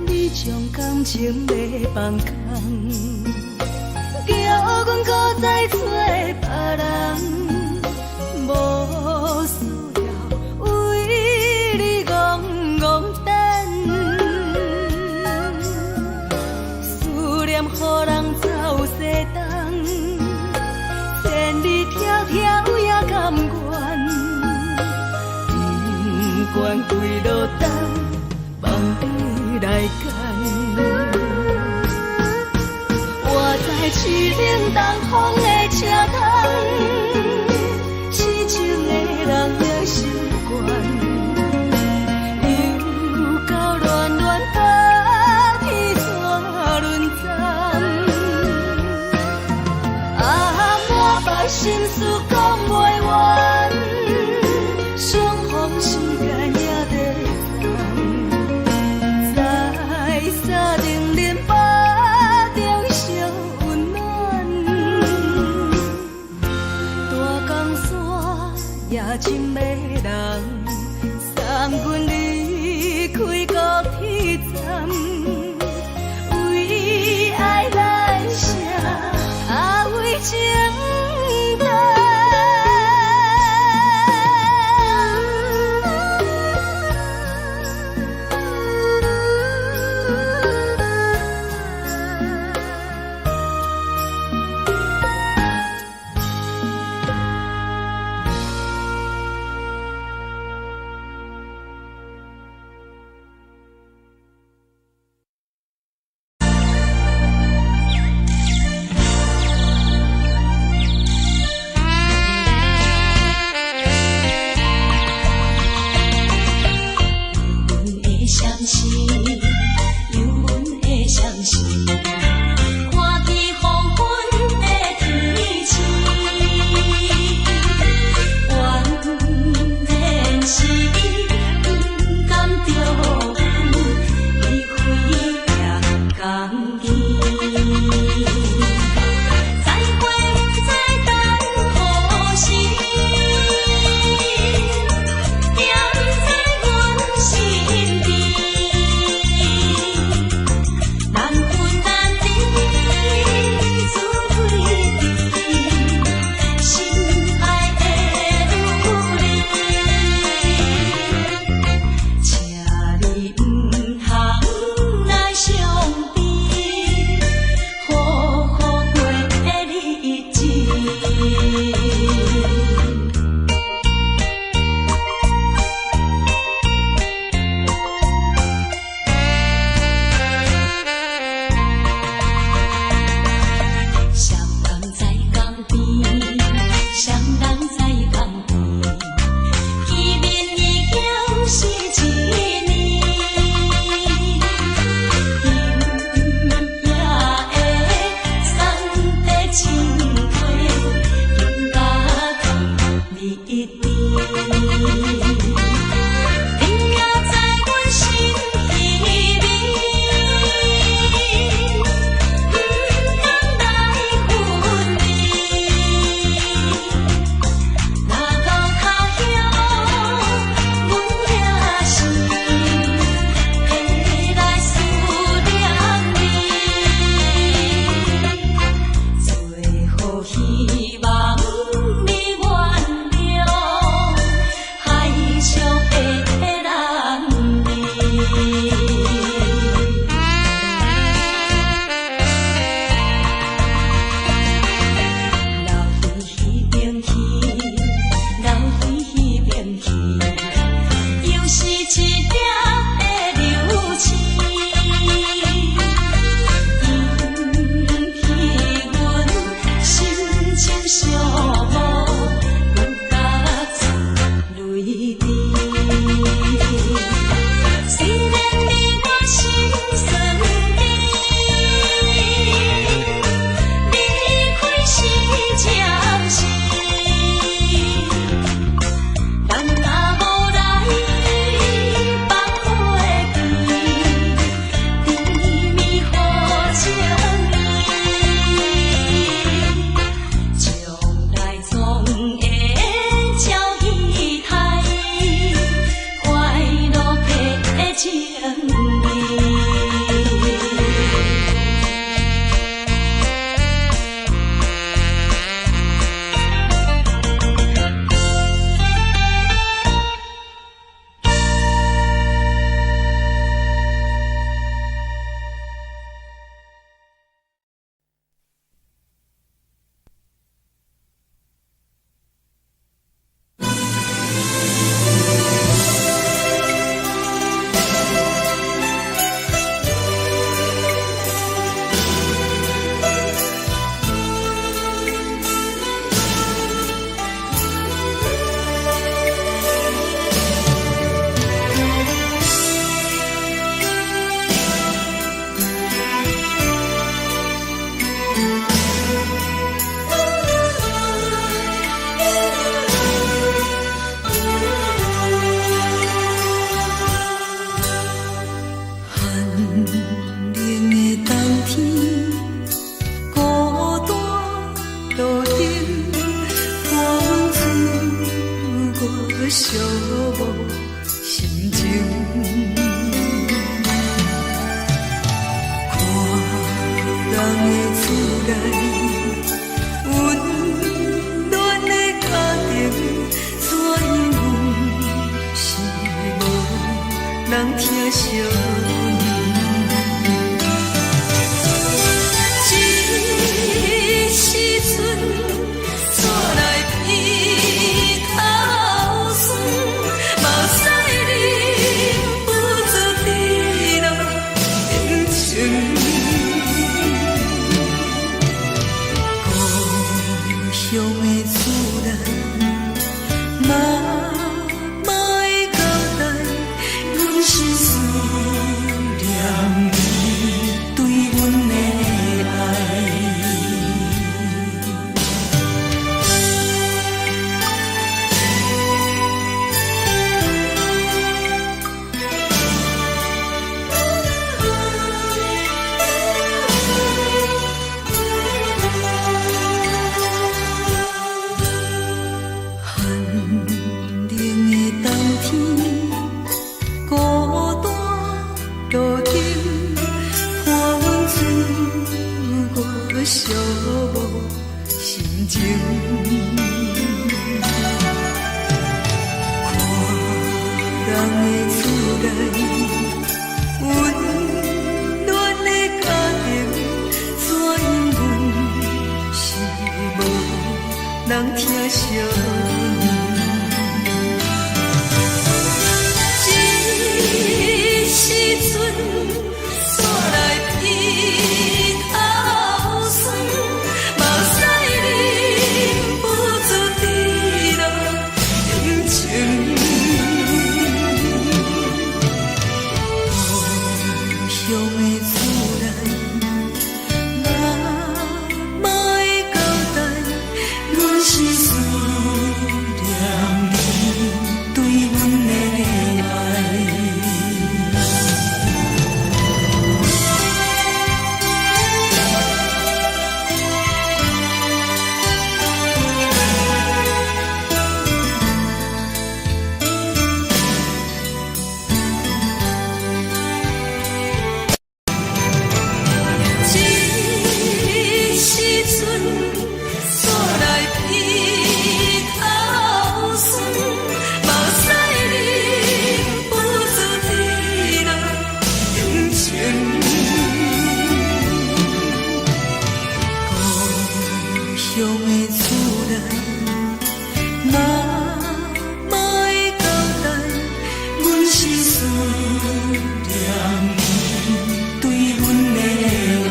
你將感情欲放空，叫阮閣再找別人，無需要為你戇戇等，思念予人走西東，千里迢迢也甘願，不管幾落冬，放你來揀。我知凄冷東風的車窗，痴情的人也習慣，又到暖暖甲天怎轮转？啊，滿腹心事講袂完，相逢時間也在轉，在三重林腹中相溫暖。深的人，送阮離開高鐵站，為愛來寫，啊為情等。有阮的相思，有阮的相思，看见黃昏的天星，原來是伊不甘著阮離開行江邊。再會不知等何時，惦在阮身邊。難分難離，自對對，心愛的女兒，請你毋通來傷悲，好好過日子。雙人在江邊，雙人在江邊，見面已經是一年。今夜的送的情話，更加甜蜜甜。你也在阮心裡面，不甘來分離。若到他鄉，阮也是會來思念你。最好希望你原諒海上的男兒。留伫彼邊去，留伫彼邊去，又是一粒的流星，引起阮心情寂寞心情。看人的厝內，溫暖的家庭，怎樣阮是無人疼惜阮。這時陣煞來鼻頭酸，目屎忍不住滴落眼睛。故鄉的厝內，媽媽的交代，阮是思念你對阮的愛。寒冷的冬天，孤單路燈，伴阮自我寂寞心情。看人的厝內，溫暖的家庭，怎樣阮是無人疼惜阮。這時陣煞來鼻頭酸，目屎忍不住滴落眼睛。故鄉的厝內，媽媽的交代，阮是思念你對阮的愛。這時陣煞來鼻頭酸，目屎忍不住滴落眼睛。故鄉的厝內，媽媽的交代，阮是思念你對阮的愛。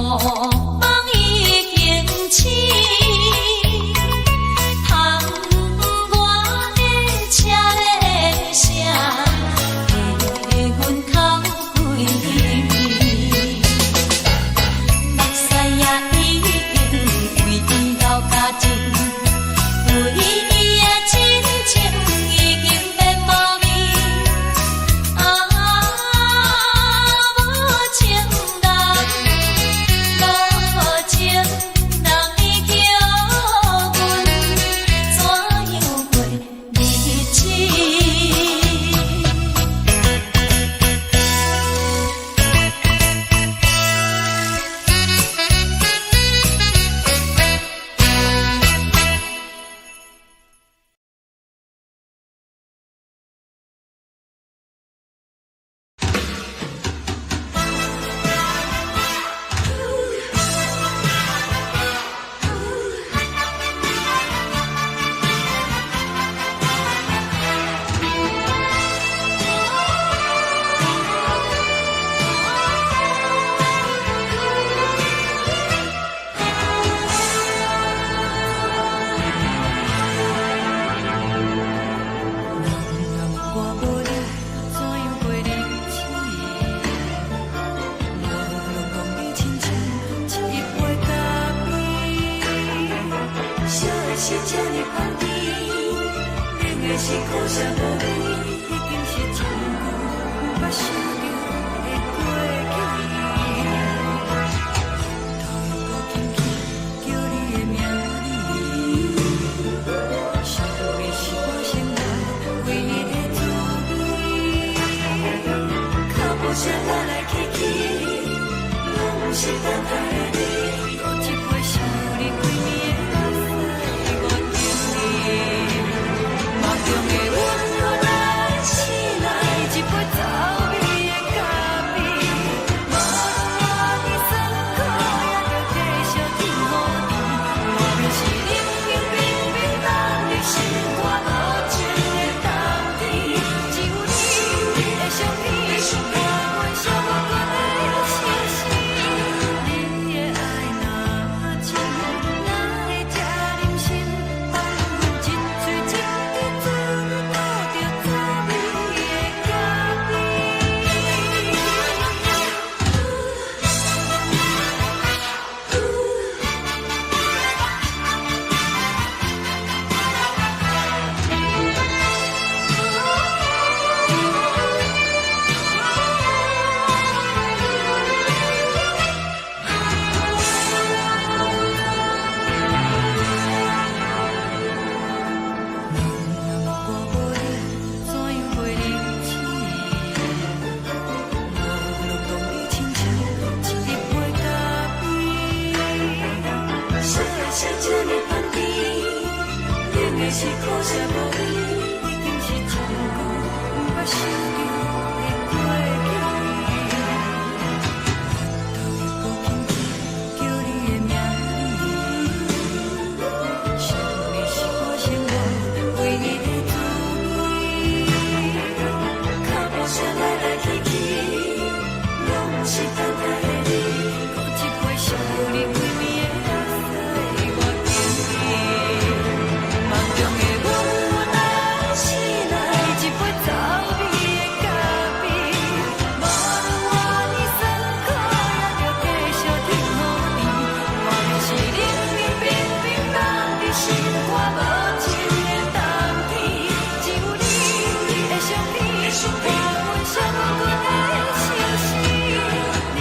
夢已經醒，窗外的車咧聲，替阮哭幾暝。目屎也已經為伊流乾淨，對伊的真情已經變無味。啊，無情人，無情人，伊叫阮怎樣過日子？人若我無你，怎樣過日子？我攏講你親像一杯咖啡，燒的是這呢香甜，冷的是苦澀無味，已經是真久毋捌想著的過去。頭又閣輕輕叫你的名字，想的是我生活唯一的滋味。腳步聲來來去去，攏是等待的你。閣一杯想你規暝的目屎，我敬你。夢中的阮予來醒來，一杯走味的咖啡。無論偌尼酸苦，也著繼續天雨甜。外面是冷冷冰冰，等你心肝無情的冬天。只有你的相片，伴阮寂寞的相思。你的愛若真，哪會這忍心放阮一喙一支跩吐著滋味的咖啡？人若我無你，怎樣過日子？我攏當你親像一杯咖啡，燒的是這呢香甜，冷的是苦澀無味，已經是真久毋捌想著的過去。頭又閣輕輕叫你的名字，想的是我生活唯一的滋味。腳步聲來來去去，攏是等待的你。閣一杯想你規暝的目屎，我敬你。夢中的阮來醒來，一杯走味的咖啡。無論偌尼酸苦，也著繼續天雨甜。外面是冷冷冰冰，凍佇心肝無情的冬天。只有你的相片，伴阮寂寞的相思。你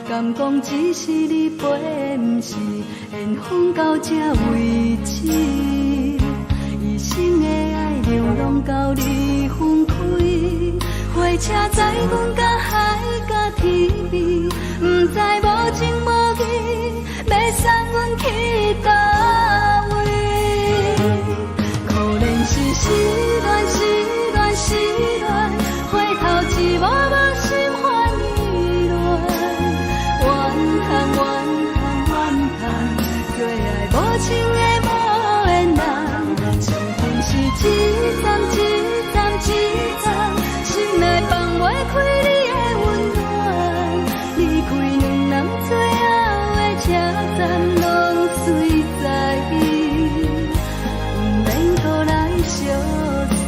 敢講只是你飛，毋是緣分到這為止。一生的愛流浪到你分開，火車載阮到海角天邊，毋知無情無義，欲送阮去佗位。可憐是失戀，失戀，失戀，回頭一幕幕心煩意亂，怨嘆怨嘆怨嘆，做愛無情的無緣人，相逢是一站一站一站，心內放袂開你的溫暖，離開兩人最後的車站，攏隨在伊，毋免閣來相送。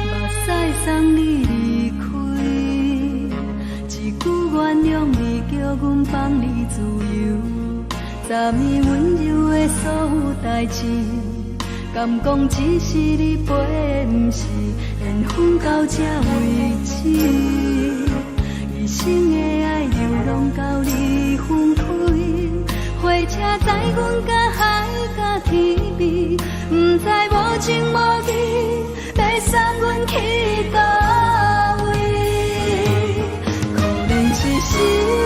目屎送你離開，一句原諒你叫阮放你自由。昨暝溫柔的所有代誌，敢講只是你飛，毋是緣分到這為止。一生的愛流浪到你分開，火車載阮到海角天邊，毋知無情無義，欲送阮去佗位。可憐是失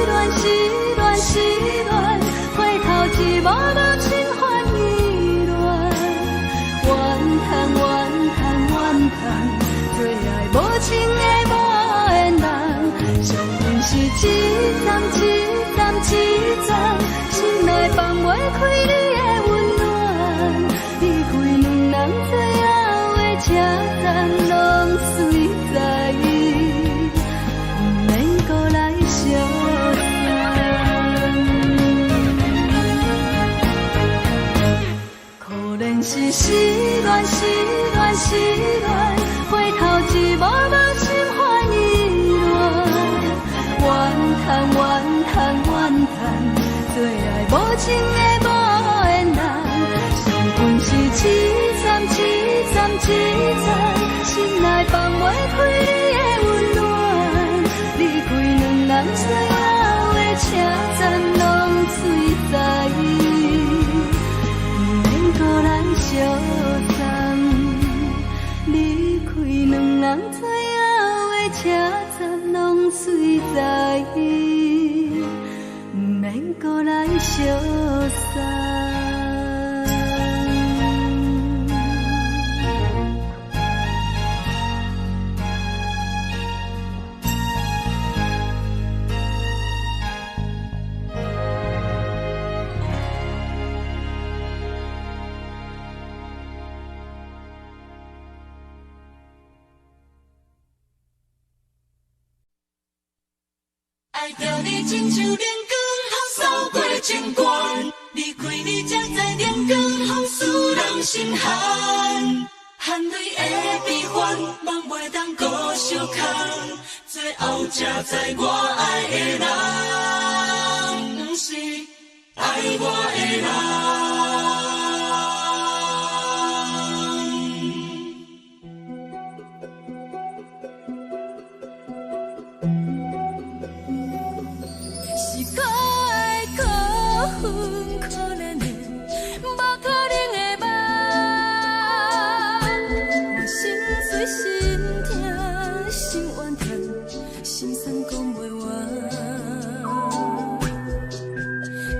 戀，失戀，失戀，回頭一幕幕心煩意亂，怨嘆怨嘆怨嘆，做愛無情的無緣人，相逢是一站一站一站，心內放袂開你的溫暖，離開兩人最後的車站，攏隨在伊，毋免閣來相送。可憐是失戀，失戀，失戀，回頭一幕幕心煩意亂，怨嘆怨嘆怨嘆，做愛無情的無緣人，相逢是一站一站一站，心內放袂開你的溫暖，離開兩人最後的車站，攏隨在伊，毋免閣來相送。離開兩人最後的車站，攏隨在伊，毋免閣來相送。愛著你親像冷光予掃過情關，離開你才知冷光予使人心寒，含淚的悲歡，夢袂當閣相牽，最後才知我愛的人，毋是愛我的人。是可愛可恨可憐的，無可能的夢。我心碎心痛心怨嘆，心酸講袂完。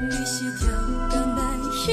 你是超工來彼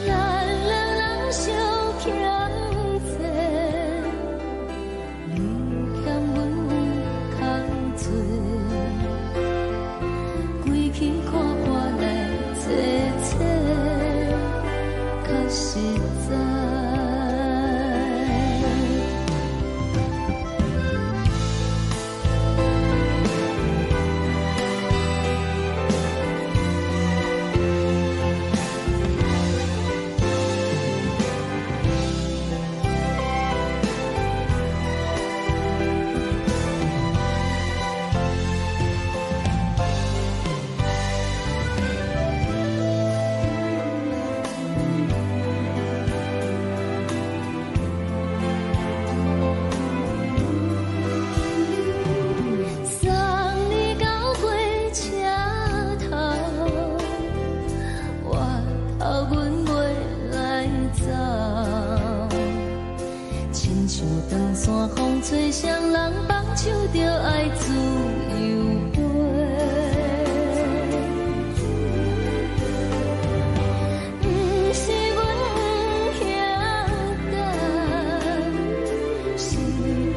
咱兩人相欠債，像長山風吹，誰人放手就愛自由飛。毋是阮不曉等，時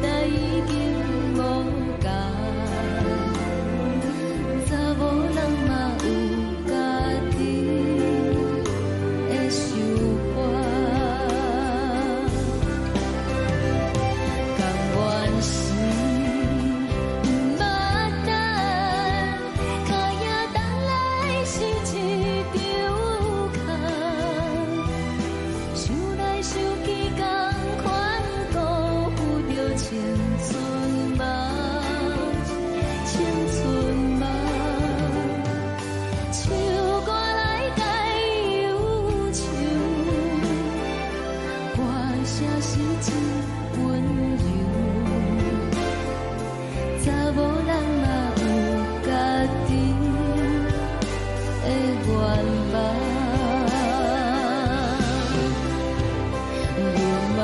代已經無仝，查某人嘛有家己的想法。甘願是毋捌等，脚影等來是一場空。想來想去，仝款辜負著青春夢，青春夢。唱歌來解憂愁，歌聲是真溫柔。查某人嘛有家己的願望，阮嘛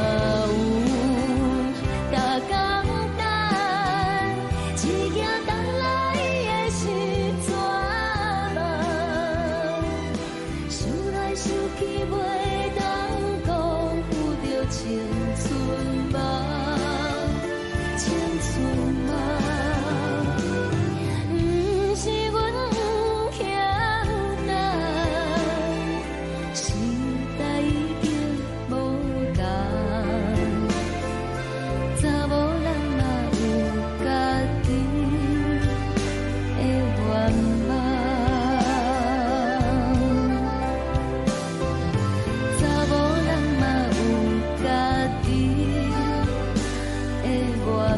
有逐工等，一行等來的是绝望。想來想去，袂當辜負著青春夢，青春夢。毋是阮不曉等，時代已經無仝，查某人嘛有家己的願望，查某人嘛有家己的願望。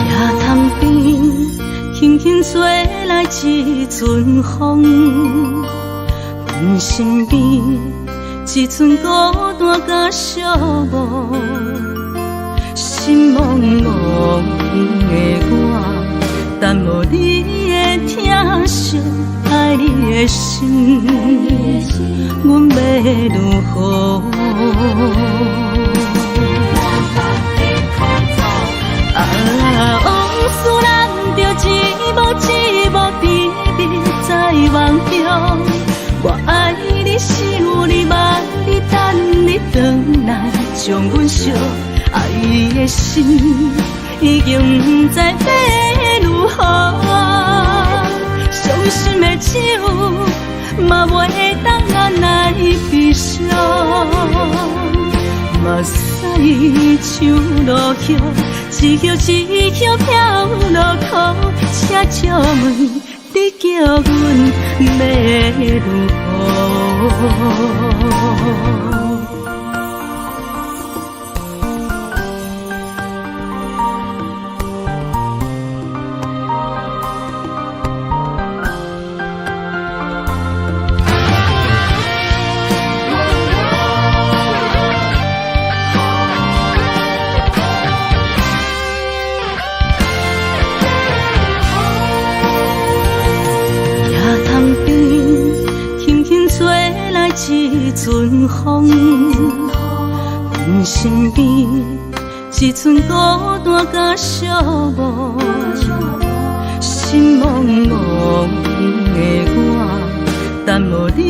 野潭邊，輕輕吹來一陣風，阮身邊一陣孤單佮寂寞，心茫茫的我，等無你的疼惜，愛你的心，阮欲如何？啊，往事難著一幕一幕甜蜜在夢中。我愛你，想你，望你，等你轉來，將阮惜愛的心已經不知欲如何。傷心的酒嘛袂當按捺悲傷。目屎像落雨，一葉一葉飄落苦，請借問你叫阮欲如何？野潭邊，輕輕吹來一陣風，阮身邊一陣孤單佮寂寞，心茫茫的我，等無你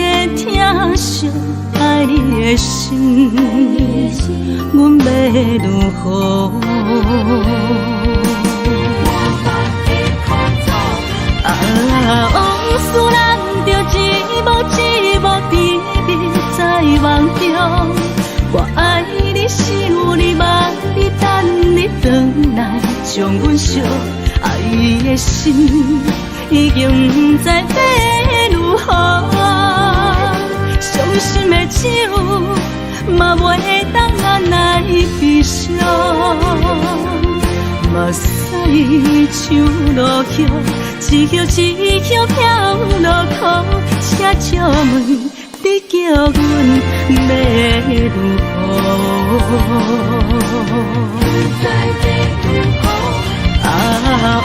的疼惜，愛你的心，阮欲如何？啊，往事難著一幕一幕甜蜜在夢中。我愛你，想你，望你，等你轉來，將阮惜愛的心已經毋知欲如何。傷心的酒嘛袂當按捺悲傷。目屎像落雨，一葉一葉飄落苦，請借問你叫阮欲如何？啊，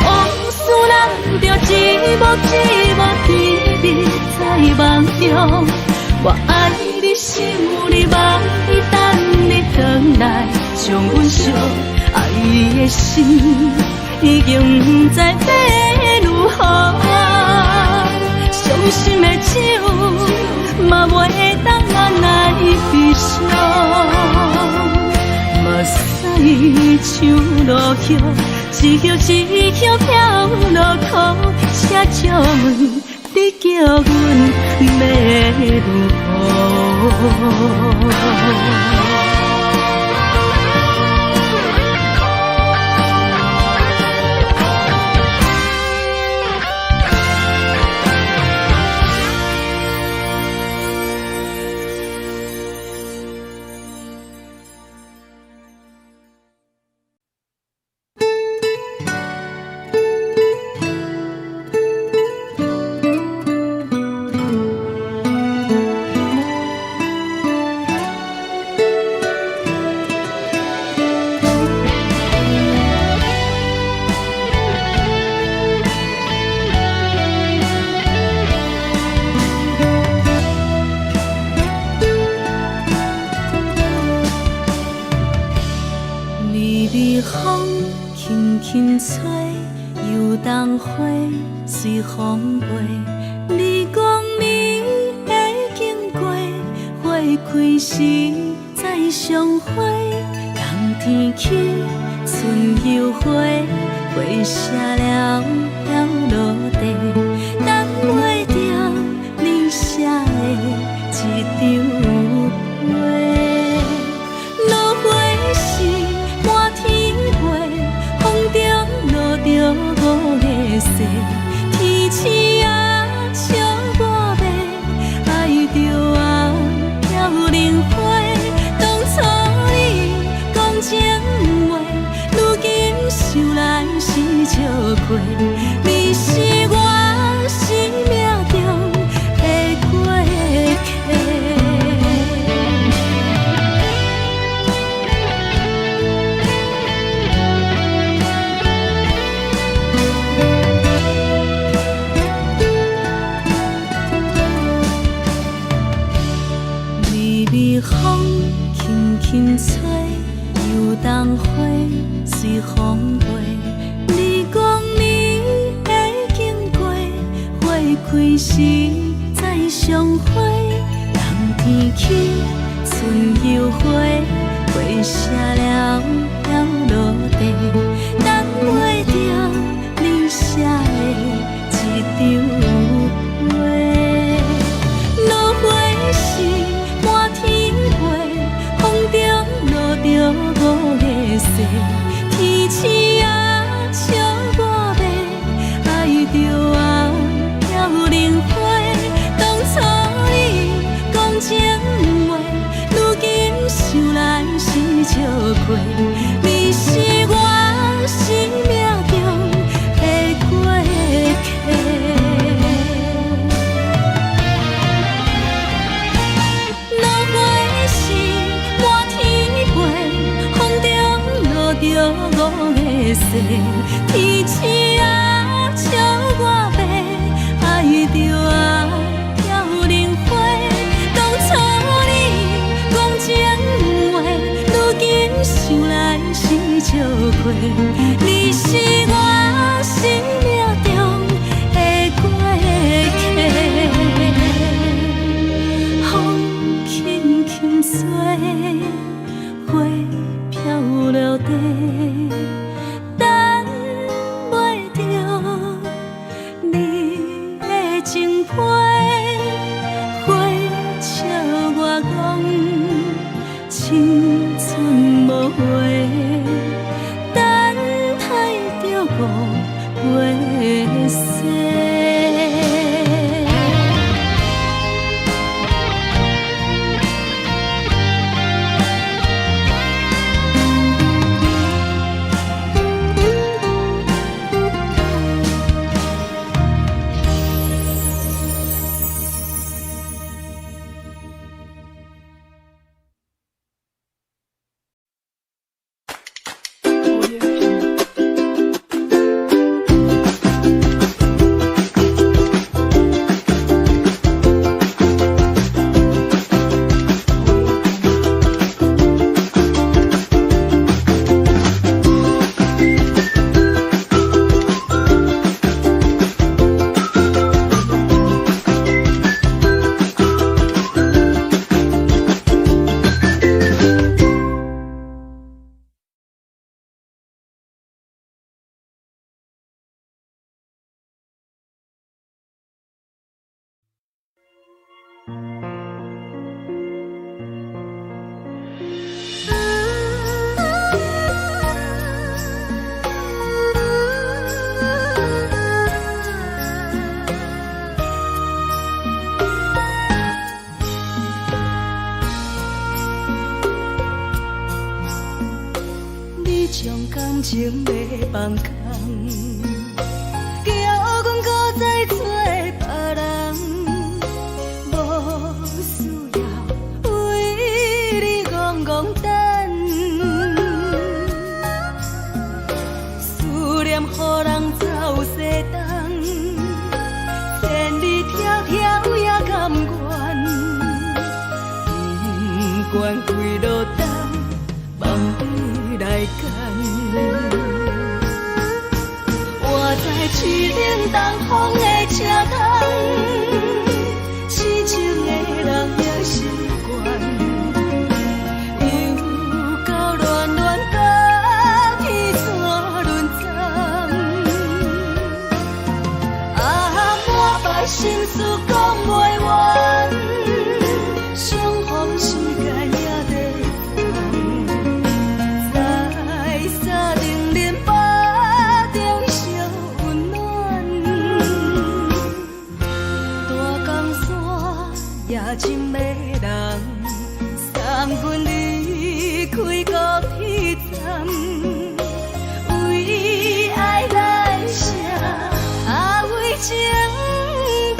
往事難著一幕一幕甜蜜在夢中。我愛你，想你，望你，等你轉來，將阮惜愛的心已經毋知欲如何。傷心的酒嘛袂當按捺悲傷。目屎像落雨，一葉一葉飄落苦，請借問你叫阮欲如何？微微風輕輕吹，油桐花隨風飛。你講你會經過，花開時再相會。冬天起，春又回，花謝了飄落地，等袂著你寫的這張批。落花時滿天飛，風中落著五个雪，天鼠仔笑我欲愛著啊飄零花。當初你講情話，如今想來是笑話，你是我生命中的過客。微微風輕輕吹，油桐花隨風飛。你講你會經過，花開時再相會。冬天起，春又回，花謝了飄落地，等袂著你寫的這張批。落花時滿天飛，風中落著五个雪，天鼠仔笑我欲愛著啊飄零花。當初你講情話，如今想來是笑話，你是我生命中的過客。落花時滿天飛，風中落著五个雪，天鼠仔笑我欲愛著啊飄零花。當初你講情話，如今想來是笑話，你是我生命中情欲放空，叫阮閣再找別人，無需要為你戇戇等，思念予人走西東，千里迢迢也甘願，不管幾落冬，望你來牽。我知凄冷東風的車窗，痴情的人也習慣，又到暖暖甲天山輪藏，啊，滿腹心事講袂完，相逢時間也在藏，在三重林腹中相溫暖，大江山也真迷人，送阮離開高鐵站，為愛來寫，啊為情等。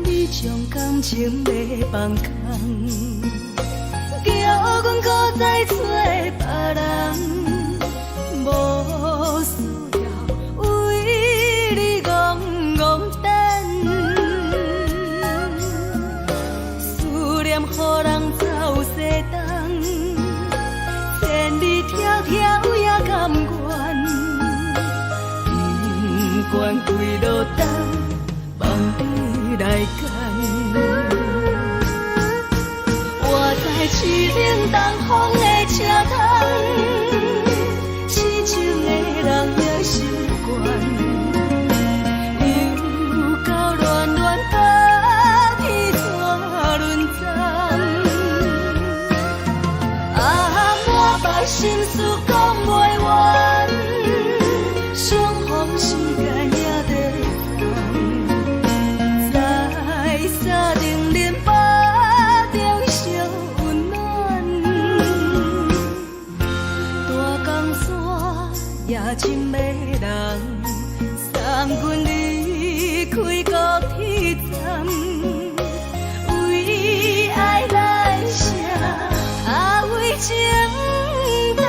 你將感情欲放空，叫阮閣再找別人，無需要為你戇戇等，思念予人走西東，千里迢迢也甘願，不管幾落冬，望你來牽。我知凄冷東風的車窗，痴情的人也習慣，又到暖暖甲天山輪藏，啊，滿腹心事講袂完，相逢時間也在藏，在三重林腹中相溫暖，大江山也真迷人，送阮離開高鐵站，為愛來寫，啊為情等。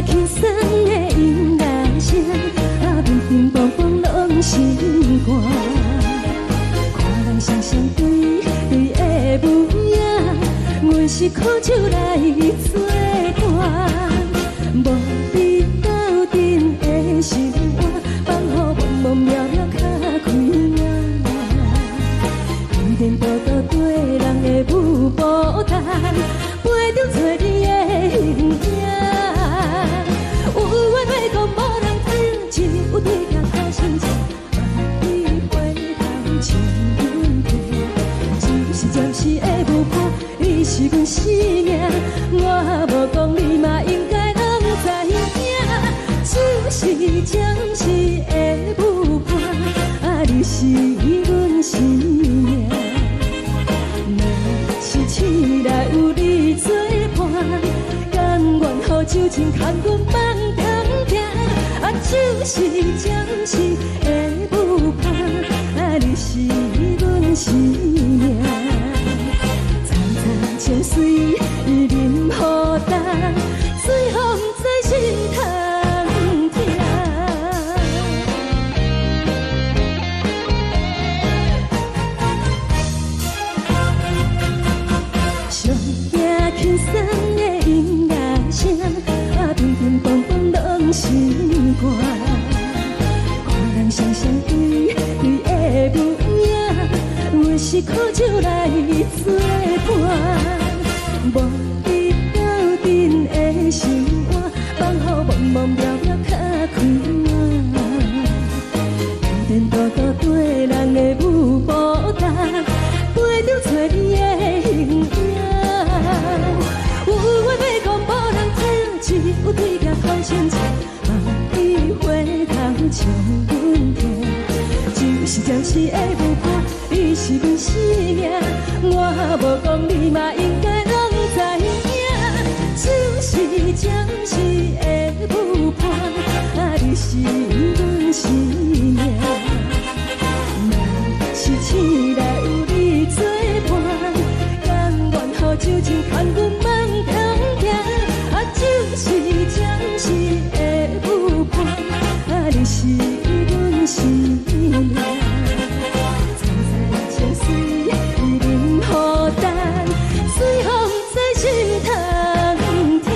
輕鬆的音樂聲，啊，乒乒乓乓攏心肝。看人雙雙對對的舞影，阮是苦酒來做伴，無你鬥陣的心肝，放予茫茫渺渺較開眼。天多多對人的舞步單，陪著找你的形影。有緣話講無人知，只有對鏡苦心情，万里回頭唱阮聽。只是暫時的舞伴，你是阮生命，我無講你嘛應該攏知影。只是暫時的舞伴，啊，你是阮生命。若是醒來有你作伴，甘願予酒精牽阮放長行。啊，只是暫時的舞伴，啊，你是阮生命。層層情水伊啉予干，水予毋知心通疼。上驚輕鬆的音樂聲，啊，乒乒乓乓攏心肝。看人雙雙對對的舞影，阮是苦酒來做伴，無你鬥陣的心肝，放予茫茫渺渺較開眼。天多多對人的舞步單，陪著找你的形影。有話欲講無人聽，只有對鏡苦心情，望你回頭唱阮聽。只是暫時的舞伴，你是阮生命，我無講你嘛應該攏知影。只是暫時的舞伴，啊，你是阮生命。若是醒來有你作伴，甘願予酒精牽阮放長行。啊，只是暫時的舞伴，啊，你是阮生命。層層情水伊啉予干，水予毋知心通疼。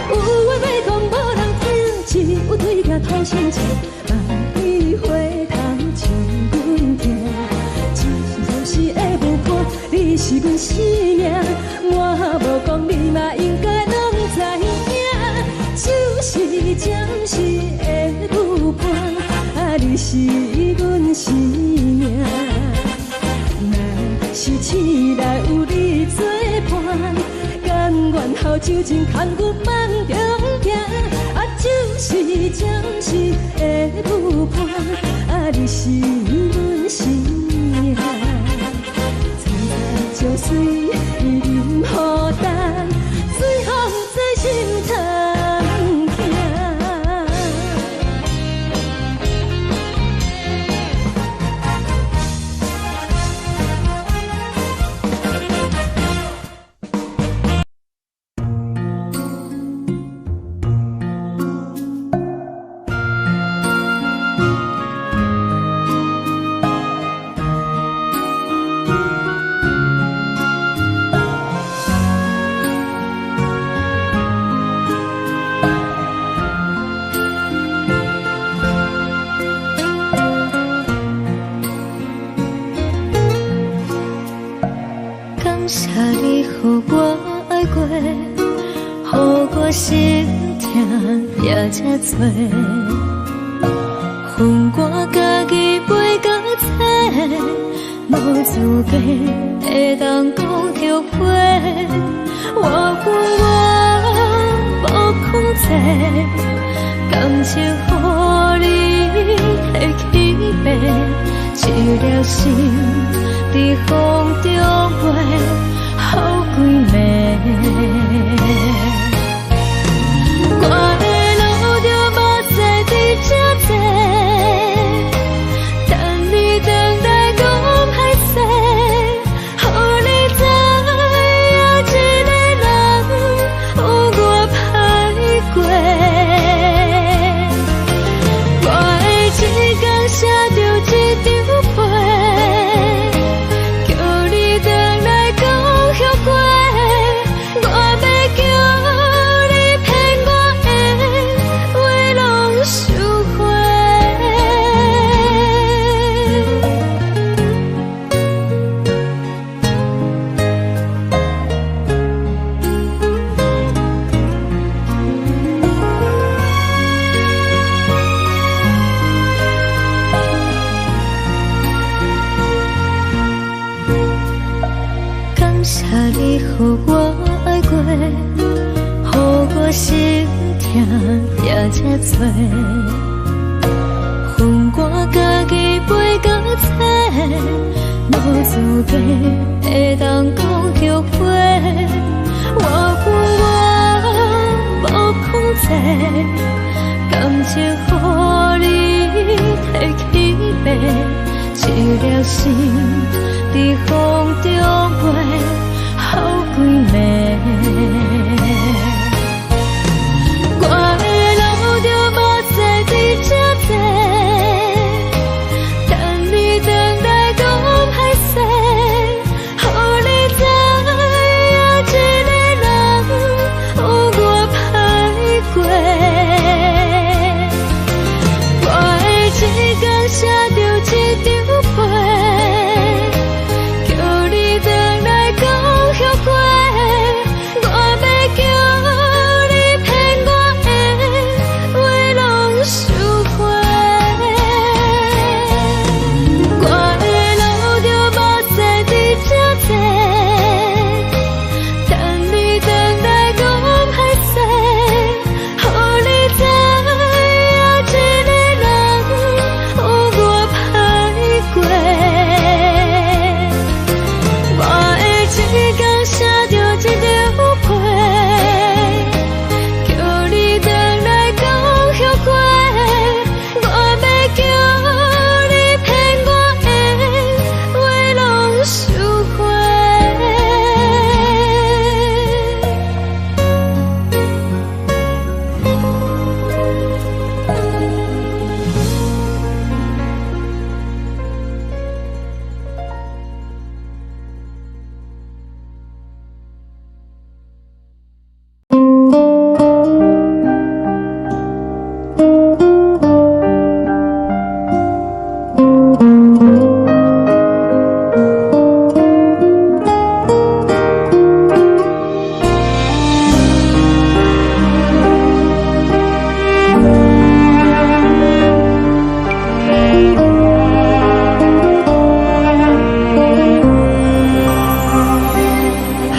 有話欲講無人聽，只有對鏡苦心情，望你回頭唱阮聽。只是暫時的舞伴，你是阮生命，我無講你嘛應該攏知影。只是暫時的舞伴，啊，你是阮生命。若是醒來有你作伴，甘願予酒精牽阮放長行。啊，只是暫時的舞伴，啊，你是阮生命。層層情水伊啉予干，水予毋知心通疼。感謝你予我愛過，予我心疼也這多。分我家己飛到找，無資格會當講後悔。我有我無控制，感情予你提起爬，一粒心佇風中飛，予規暝。也遮多。云我家己飞到册，無資格會當講後悔。我有我無控制，感情予你提起爬，一粒心佇風中飛，好幾暝。我會流著目屎佇這坐，等你轉來講歹勢，予你知影一个人有偌歹過。我會一工寫著一張批，叫你轉來講後悔。我欲叫你騙我的話攏收回。我會流著目屎佇這坐，等你轉來講歹勢，予你知影一個人有偌歹過。我會一工寫著一張批，叫你轉來講後悔。我欲叫你騙我的話攏收回。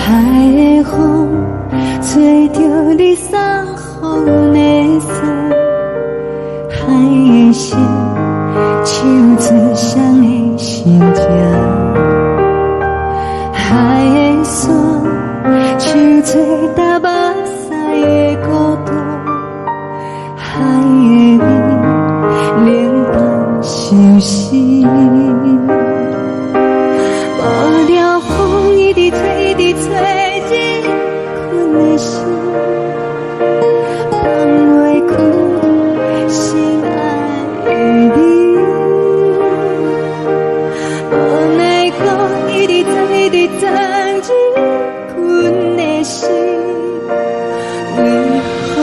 海的風吹著你送予阮的衫，海的心唱出誰的心情，海的沙唱出踏目屎的孤單，海的味冷淡相思。無聊風一直吹，一直吹，入困的心，放袂開心愛的你。無奈何一直鑽，一直鑽入困的心，為何？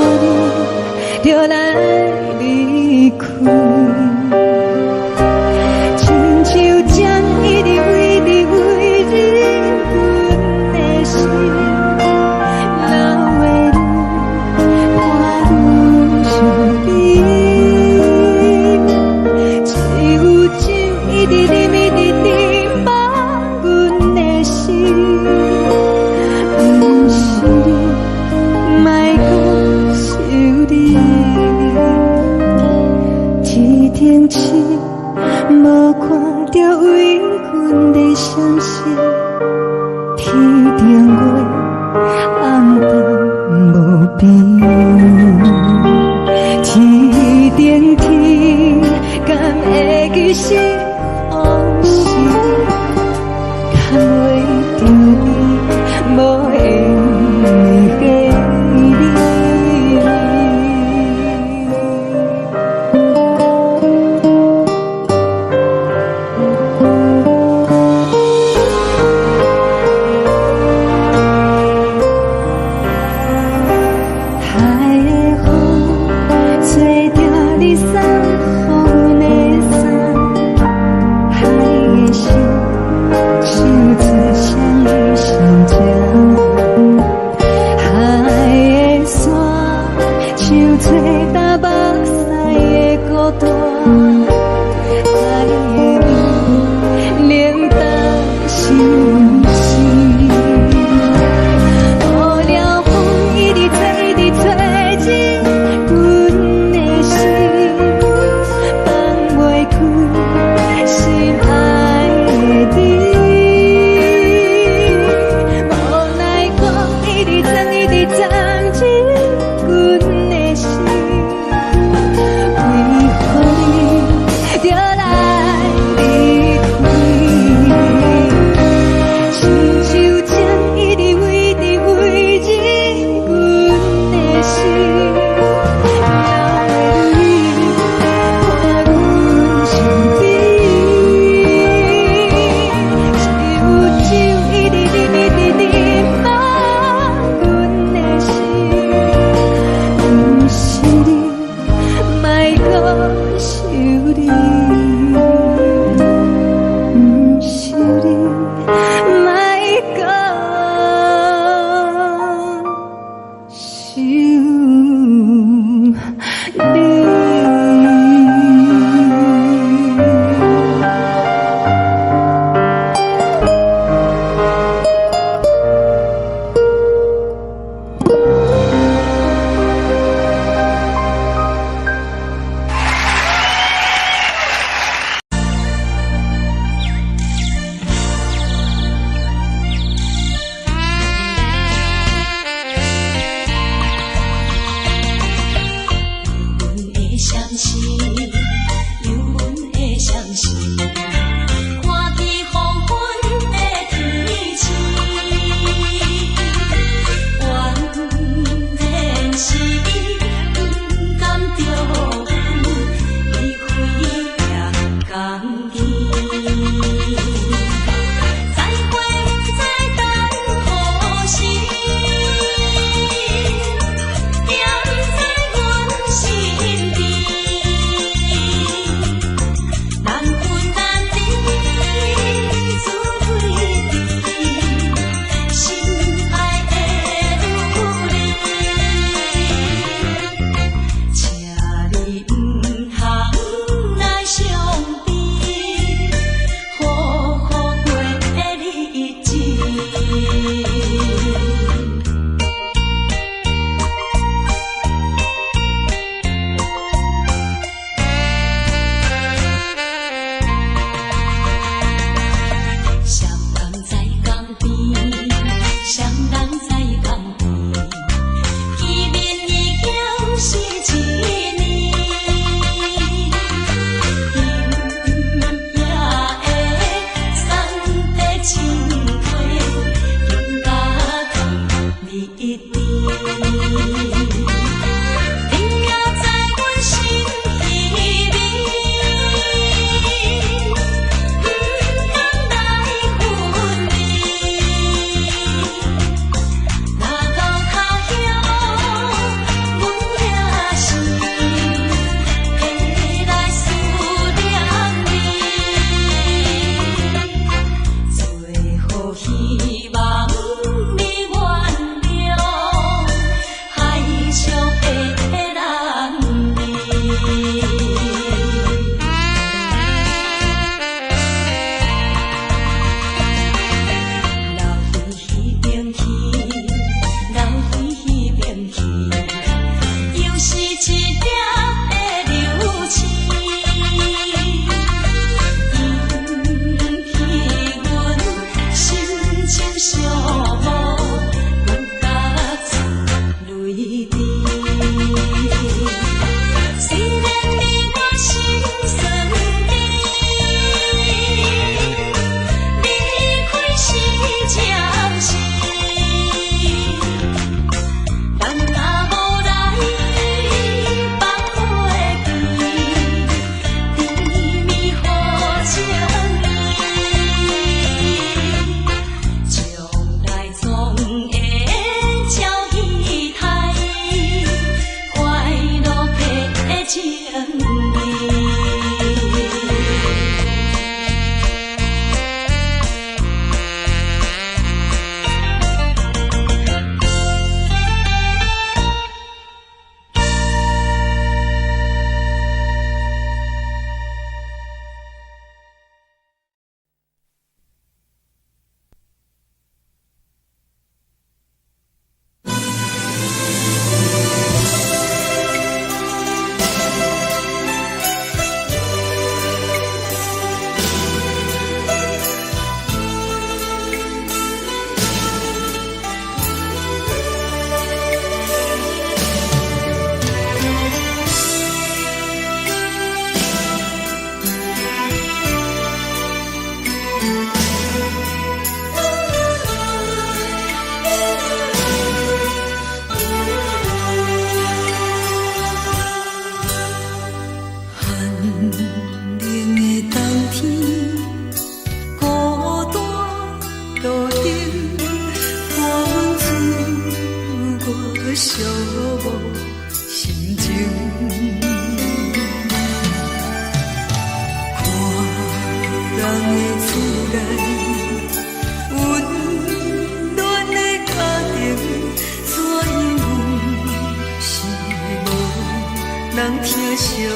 阮。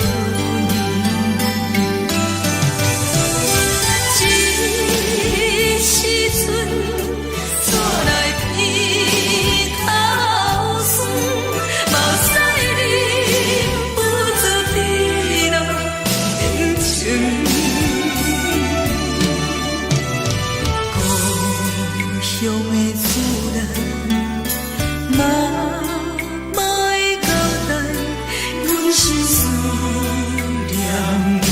這時陣煞來鼻頭酸，目屎忍不住滴落眼睛。故鄉的厝內，媽媽的交代，阮是思念你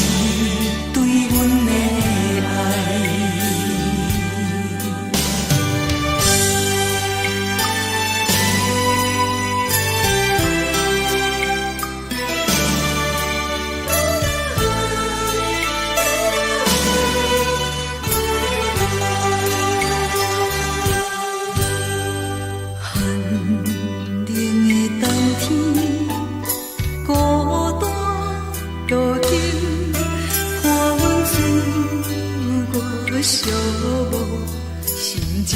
對阮的愛。寒冷的冬天，孤單路頂，伴阮自我寂寞心情。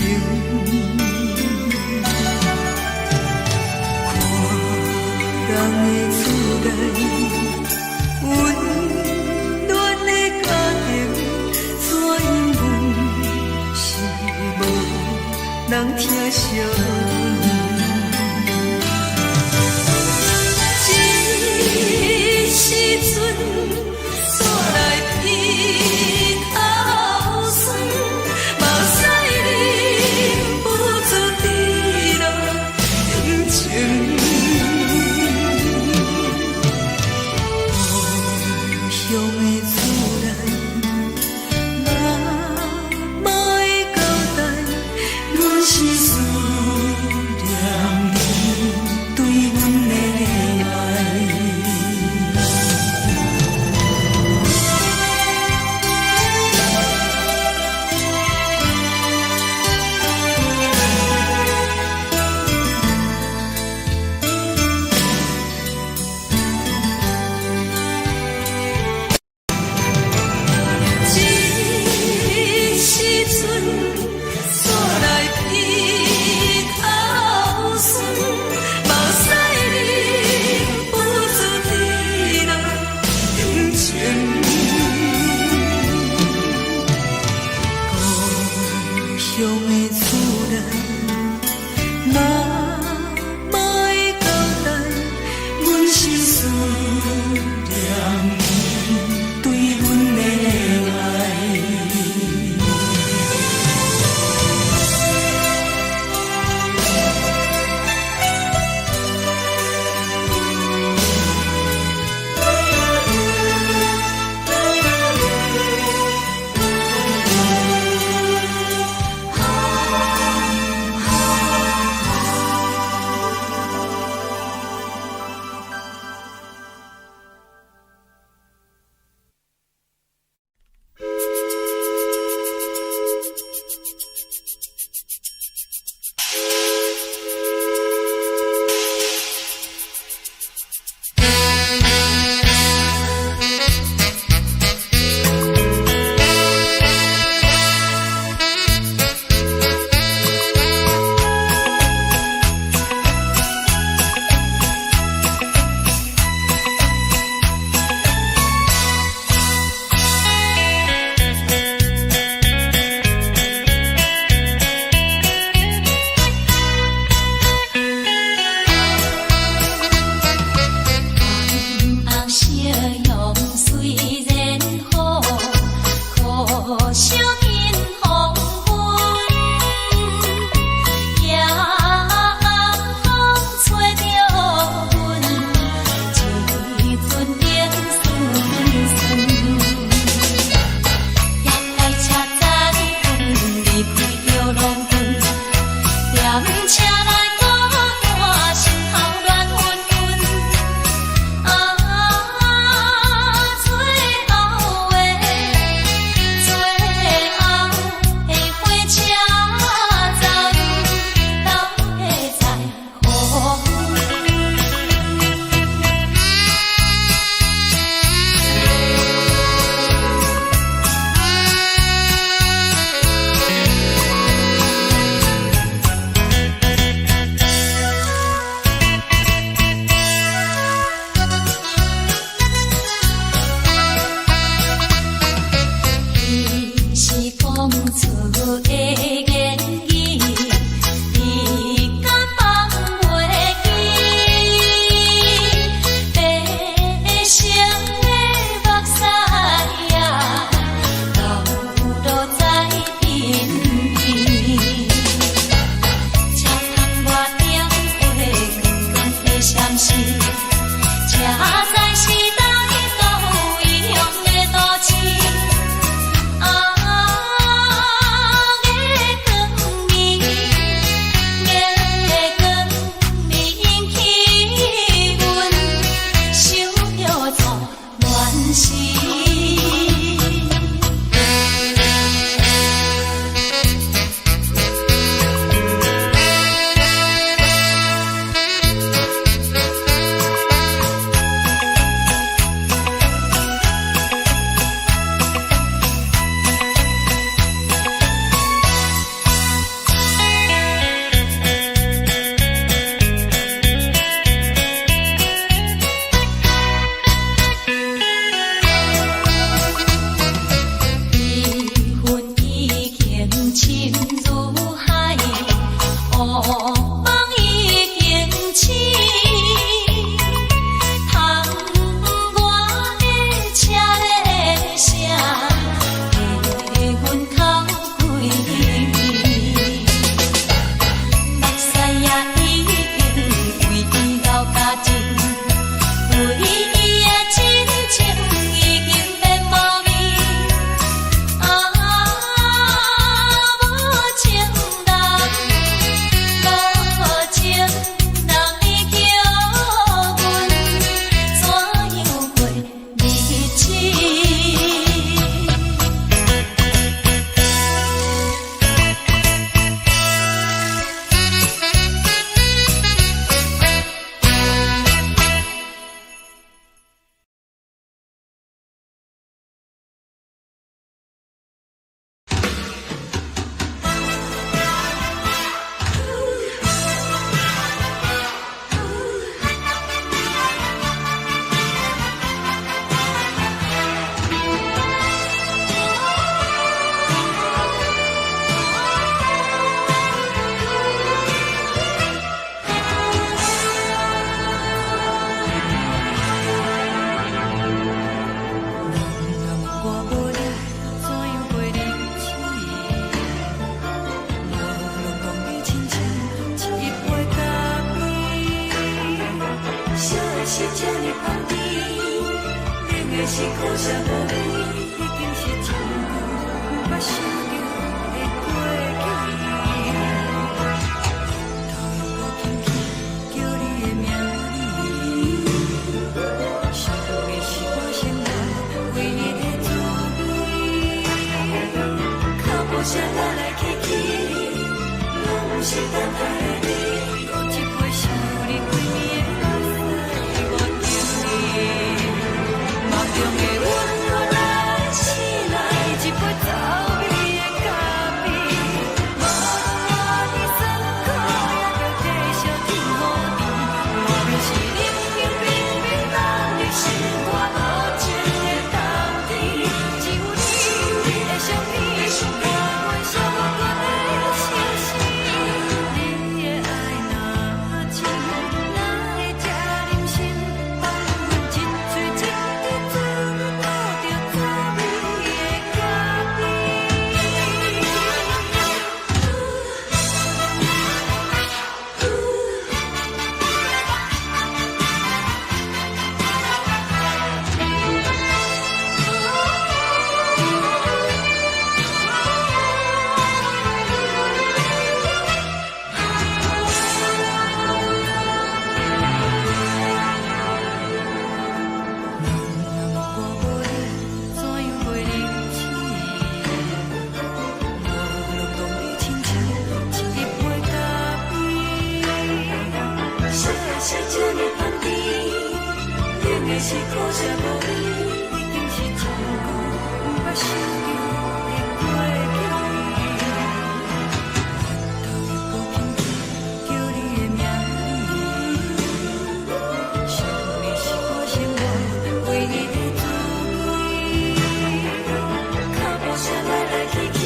看人的厝內，溫暖的家庭，怎樣阮是無人疼惜阮。這時陣煞來鼻頭酸，目屎忍不住滴落眼睛。故鄉的厝內，媽媽的交代，阮是思是這呢香甜，冷的是苦澀無味，已經是真久毋捌想著的過去。頭又閣輕輕叫你的名字，想的是我生活唯一的滋味。腳步聲來來去去，攏毋是等待的你。閣一杯想你規暝的目屎，我等你。夢中的阮予咱醒來，一杯走味的咖啡。無論偌呢酸苦，也著繼續天雨甜。外面是冷冷冰冰凍入心肝無情的冬天，只有你的相片，伴阮寂寞的相思。你的愛若真，哪會這忍心放阮一喙一滴滋味吐著滋味的咖啡？我無你，怎樣過日子？無論當你親像一杯咖啡。啥的是這呢香甜，冷的是苦澀無味，已經是真久毋捌想著的過去。頭又閣輕輕叫你的名字，想的是我生活唯一的滋味。腳步聲來來去去，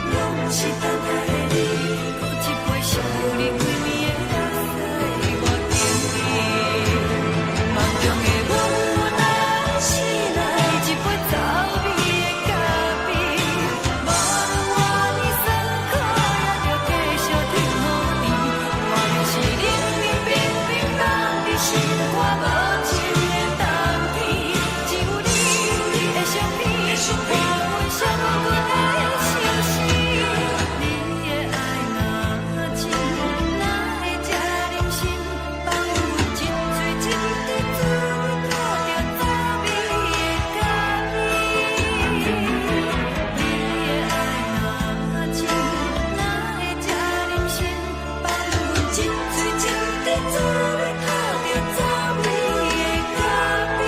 攏毋是等待的你。閣一杯想你規暝的目屎，我等你。夢中的阮予咱醒來，一杯走味的咖啡。無論偌呢酸苦，也著繼續天雨甜。外面是冷冷冰冰凍入心肝無情的冬天，只有你的相片，伴阮寂寞的相思。你的愛若真，哪會這忍心放阮一喙一滴滋味吐著滋味的咖啡？你的愛若真，哪會這忍心放阮一喙一滴滋味吐著滋味的咖啡？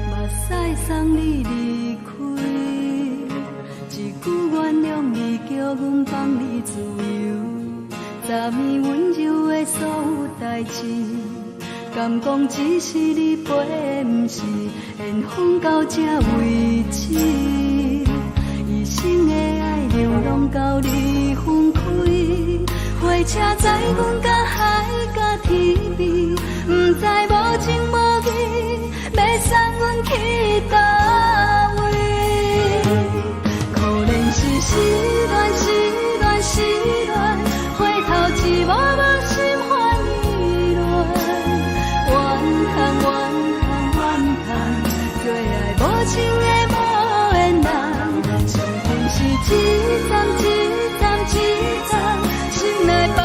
目屎送你離開，一句原諒你，叫阮放你自由。昨暝溫柔的所有代誌，敢講只是你飛，毋是緣分到這為止。一生的愛流浪到你分開，火車載阮到海角天邊，毋知無情無義，欲送阮去佗位？可憐是失戀，失戀，失戀，回頭一幕幕心煩意亂。怨叹怨嘆怨嘆，做愛無情的無緣人，傷心是一站一站一站，心內放。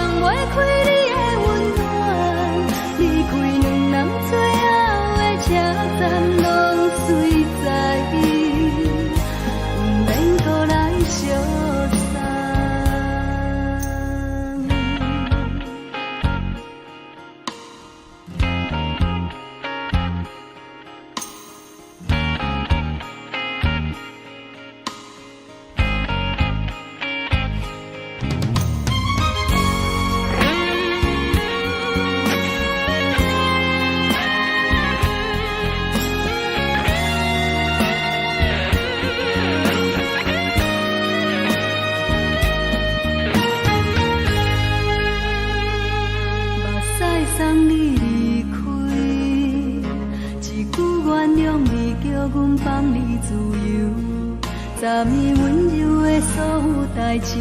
昨暝溫柔的所有代誌，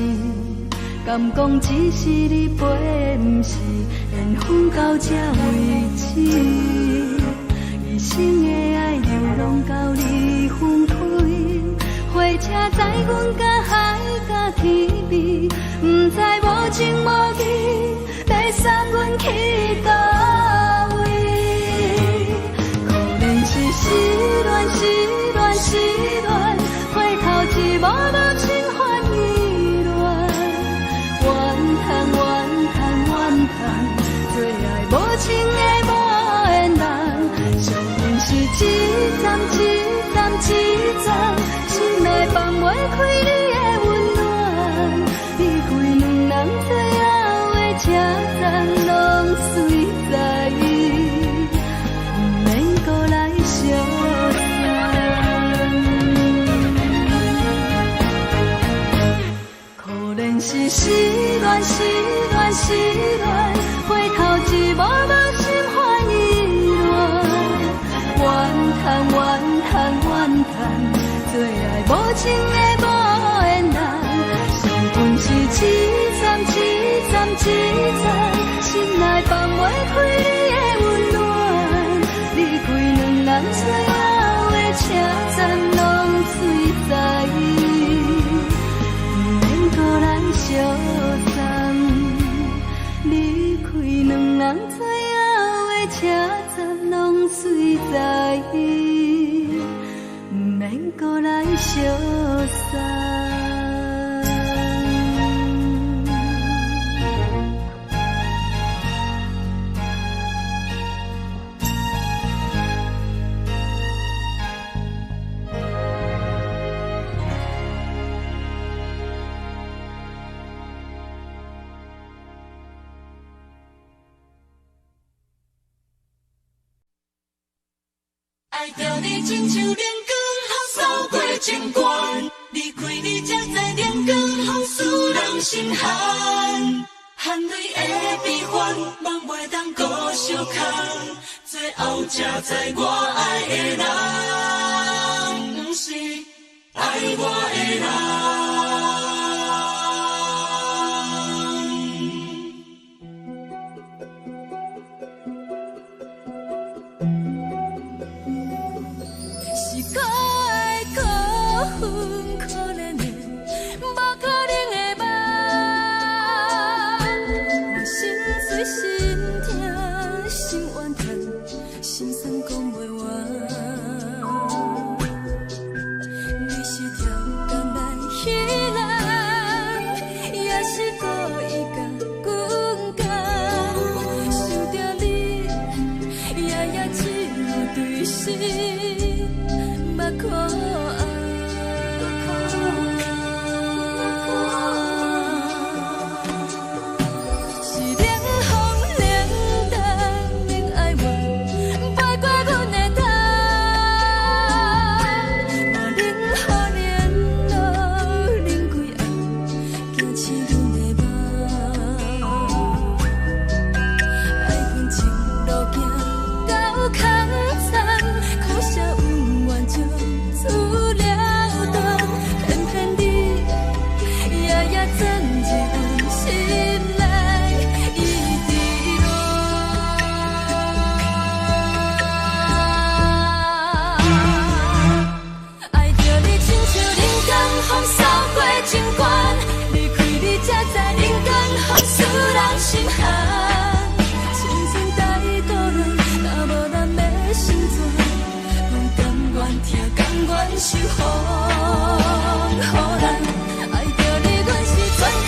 敢講只是你飛，毋是緣分到這為止。一生的愛流浪到你分開，火車載阮甲海甲天邊，毋知無情無義，欲送阮去佗位？可憐是失戀，失戀，失戀，回頭一幕幕心煩意亂，怨嘆怨嘆怨嘆，做愛無情的無緣人，相信是一站一站一站，心內放袂開你的溫暖，離開兩人最後的車站，攏隨在伊，毋免閣來相送。可憐是失戀，失戀，失戀，回頭一幕幕心煩意亂，怨嘆怨嘆怨嘆，做愛無情的無緣人，相逢是一站一站一站，心內放袂開你的溫暖，離開兩人最後的車站，攏隨在伊，毋免閣來相送。離開兩人最後的車站，攏隨在伊，毋免閣來相送。愛著你親像冷光予掃過情關，離開你才知冷光予使人心寒，含淚的悲歡，夢袂當閣相空，最後才知我愛的人，毋是愛我的人。是可愛可恨可憐的，無可能的夢。我心碎心痛心怨嘆，心酸講袂完。你是超工來彼人，也是故意共阮講。想著你，夜夜只有對心目苦红。是冷風冷淡免哀怨，飛過阮的頭。無冷雨連落冷規暗，驚醒阮的夢。愛恨情路行到空残，可惜恩怨就此了斷。偏偏你夜夜鑽入阮心內，一直亂。愛著你親像冷光予掃過情關，離開你才知冷光予使人心寒。青春太多亂，若無咱欲成全，阮甘願疼，甘願受風雨難。愛著你，阮是全靠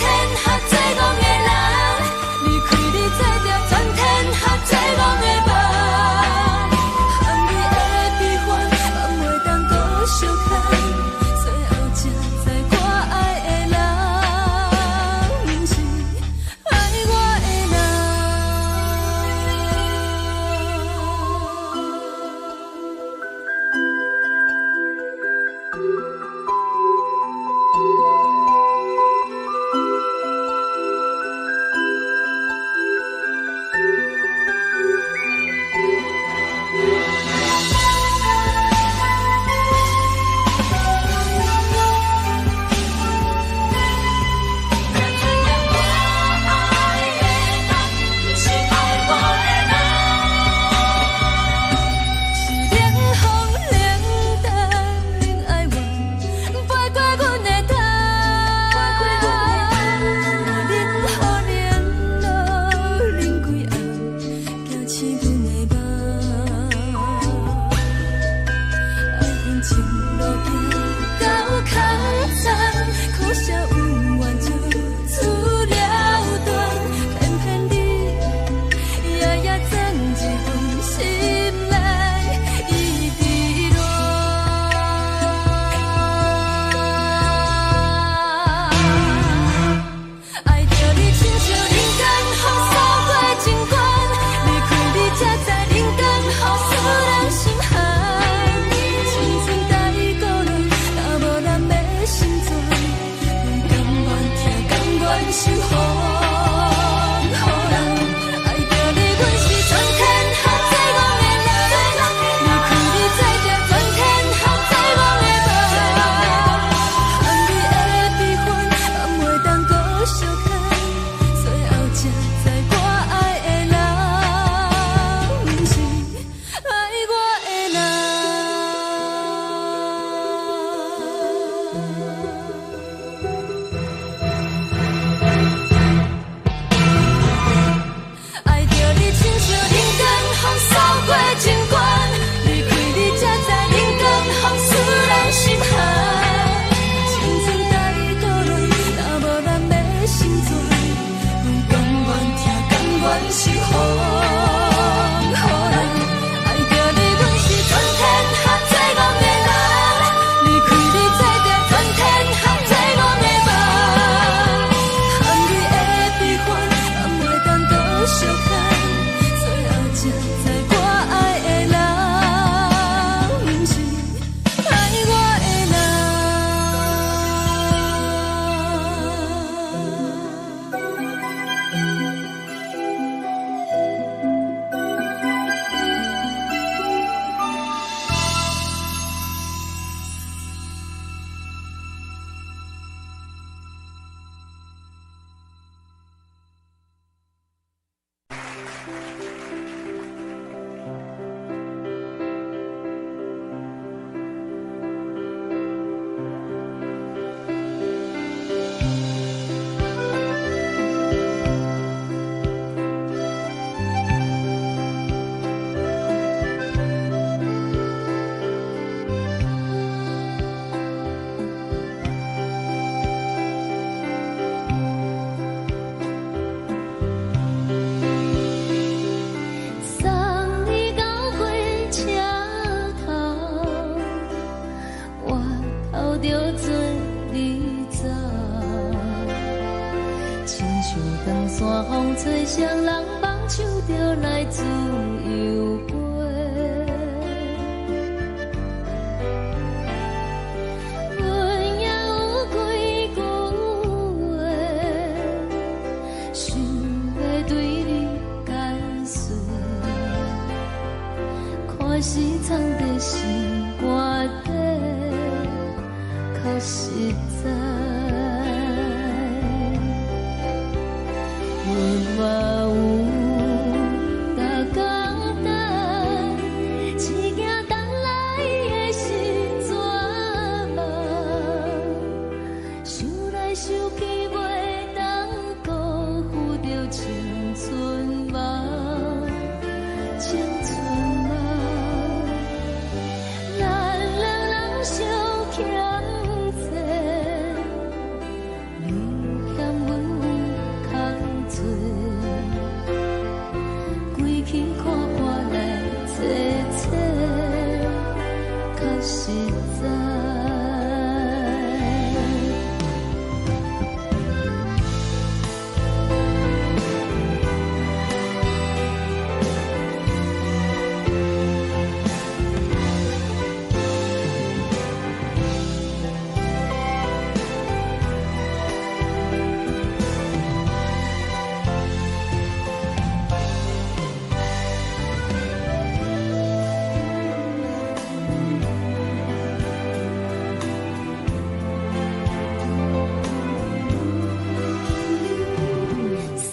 受予人。愛著你，阮是全天下最戇的人。離開你，才知全天下最戇的夢。含你的悲歡，嘛袂當閣相看。最後才知我愛的人，毋是愛我的人。愛著你，親像冷光風掃過情關，離開你才知冷光風使人心寒。青春帶倒轉，若無咱欲成全，阮甘願疼，甘願受予人。愛著你，阮是全天下最戇的人，離開你才知全天下最戇的夢。含你的悲歡，嘛袂當閣相看。最後才知我愛的人，毋是愛我的人。送你到火車頭，我頭著做你走。親像長山風吹，誰人放手就來自由飛。阮也有幾句話，想欲對你解釋。看是藏佇心肝底，較實在。阮嘛有逐工等，只驚等來的是绝望。想來想去，袂當辜負著青春夢，青春夢。咱兩人相欠債，你欠阮有空做，規氣看破來坐坐，較實在。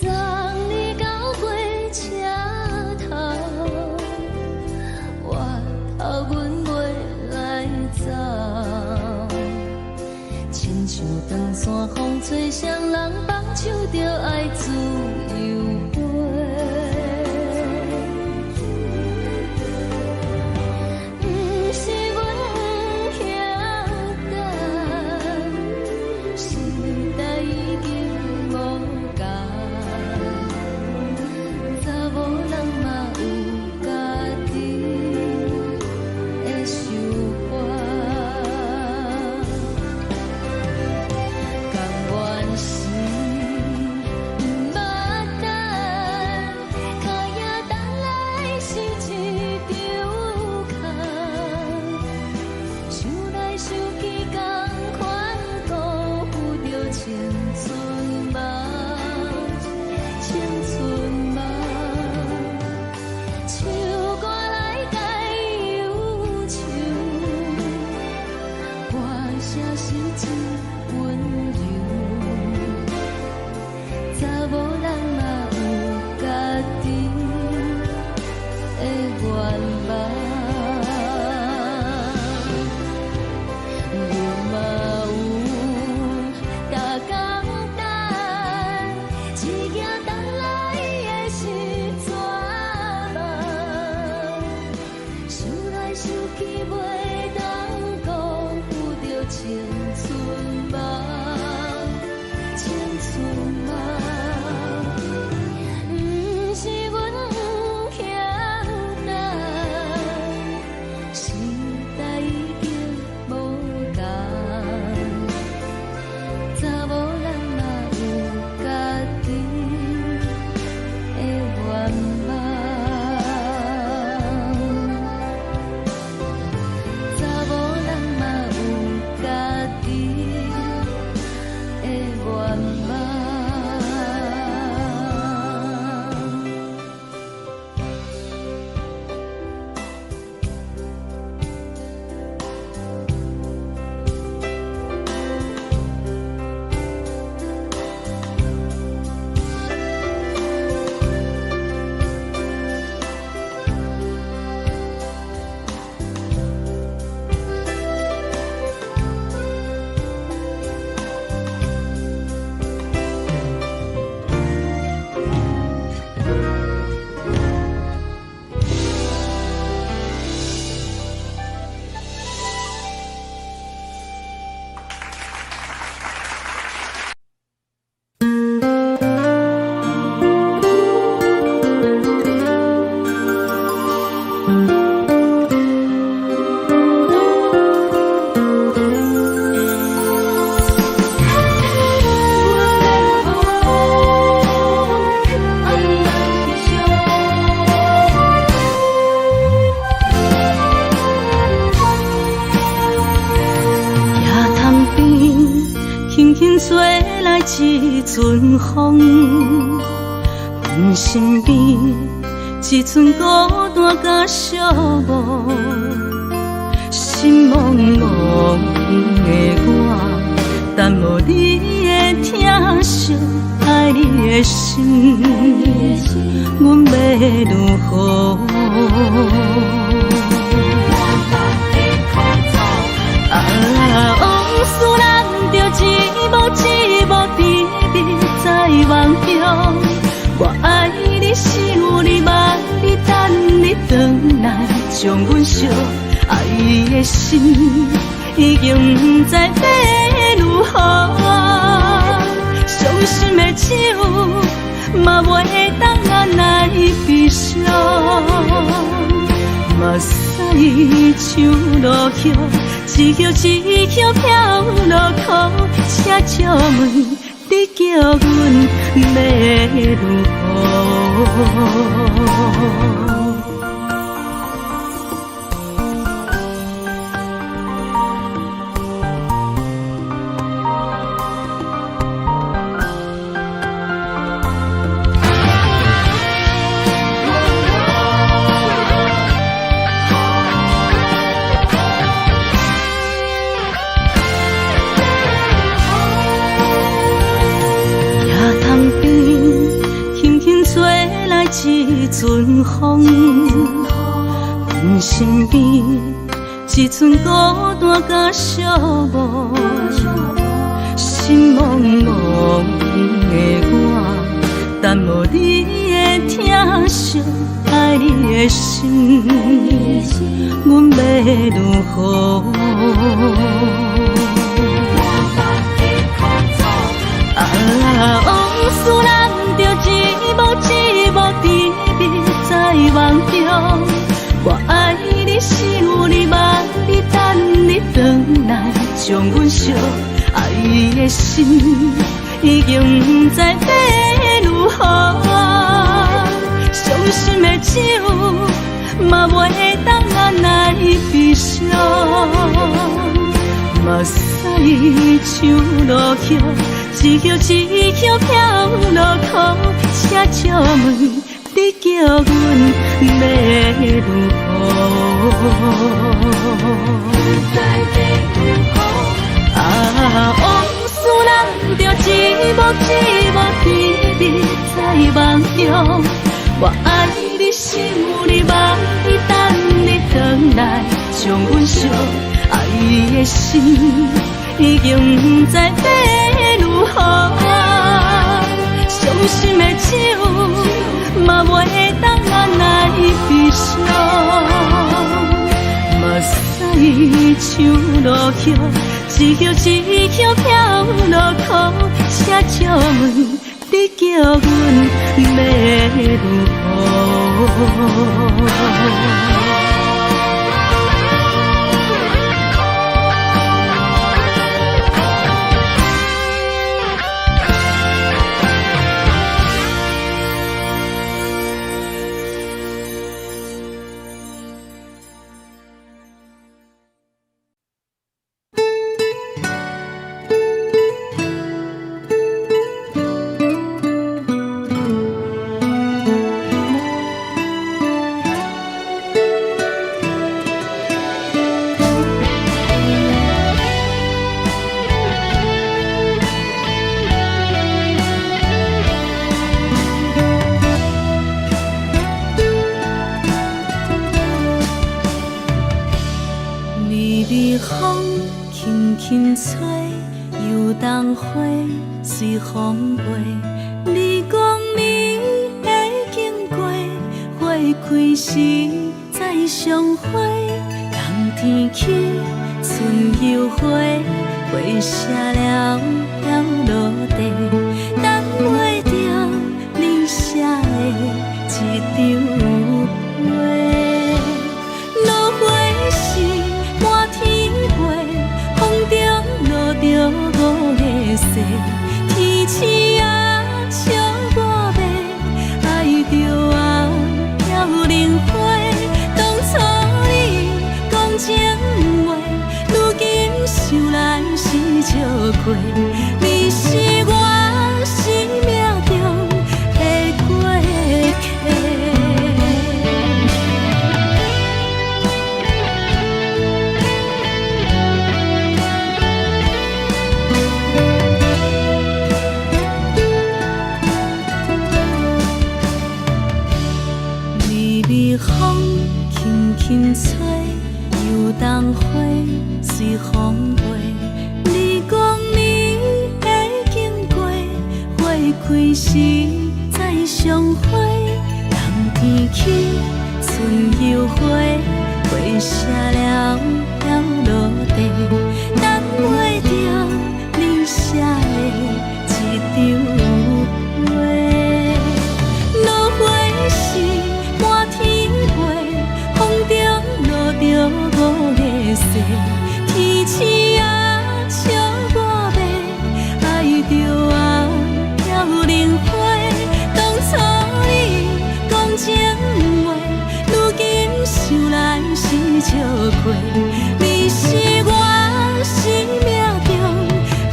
送你到火車頭，我頭阮袂來走。親像長山風吹，誰人放手就愛自由飛。毋是阮不曉等，時代已經無仝，查某人嘛有家己的想法。甘願是毋捌。一陣風，阮身邊一陣孤單佮寂寞，心茫茫的我，等無你的疼惜，愛你的心，阮欲如何？啊，往事難著一幕一幕甜蜜在夢中，我愛你，想你，望你，等你轉來，將阮惜愛的心已經不知欲如何，傷心的酒嘛袂當來悲傷，目屎像落雨，一葉一葉飄落苦，請借問你叫阮欲如何？一陣風，阮身邊一陣孤單佮寂寞，心茫茫的我，等無你的疼惜，愛你的心，阮欲如何？啊，往事難著一幕一幕甜蜜在夢中，我愛你，想你，望你，等你轉來，將阮惜愛的心已經不知欲如何，傷心的酒嘛袂當來悲傷，目屎像落雨，一葉一葉飄落苦，請借問你叫阮欲如何？啊，往事難著一幕一幕甜蜜在夢中，我愛你，想你，望你，等你轉來，將阮惜愛的心已經不知欲如何，傷心的酒嘛袂當來悲傷，目屎像落雨，一葉一葉飄落苦，請借問你叫阮欲如何？微微風輕輕吹，油桐花隨風飛。你講你會經過，花開時再相會。冬天起，春又回，花謝了飘落地，等袂著你寫的這張批。落花時滿天飛，風中落著五个雪，天星啊笑我欲愛著啊飄零花。當初你講情話，如今想來是笑虧。你是我。開時再相會，冬天起春又回，花謝了飄落地，等袂著你寫的一張批。落花時滿天飛，風中落著五个誓，天鼠仔笑我欲愛著啊飄零花。當初你講情話，如今想來是笑虧。你是我生命中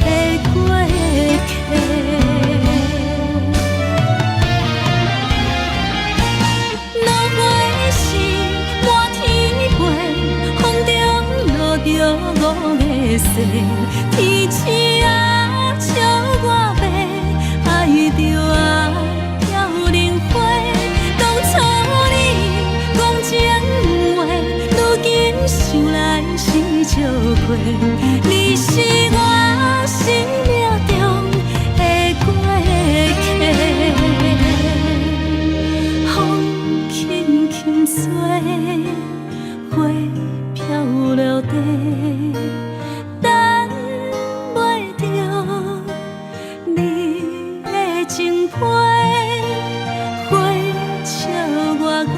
的過客。落花時滿天飛，風中落著五个誓，天鼠仔笑我欲愛著啊飄零花。當初你講情話，如今想來是笑虧。你是我生命中的過客。風輕輕吹，花飄落地，等袂著你的情批。花笑我講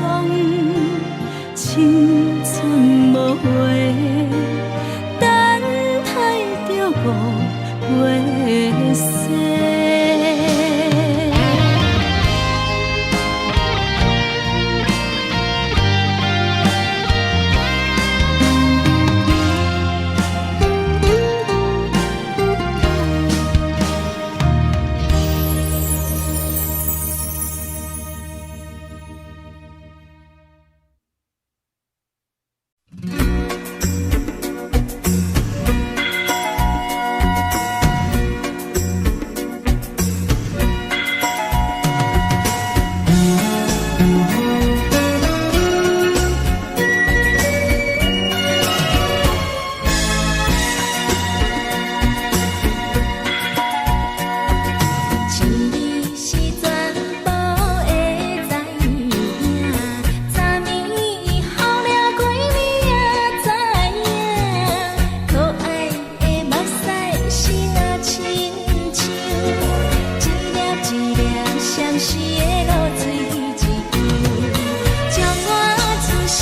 青春無話，等待著五月雪。錢是全部的知影，昨暝予掠過你也知影，可愛的目屎是若親像一粒一粒相思的露水一樣，將我此生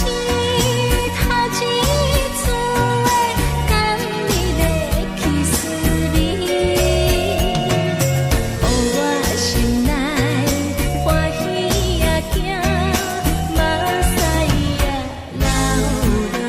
頭一次的甘蜜的去思味。予我心內歡喜也驚，目屎也流落。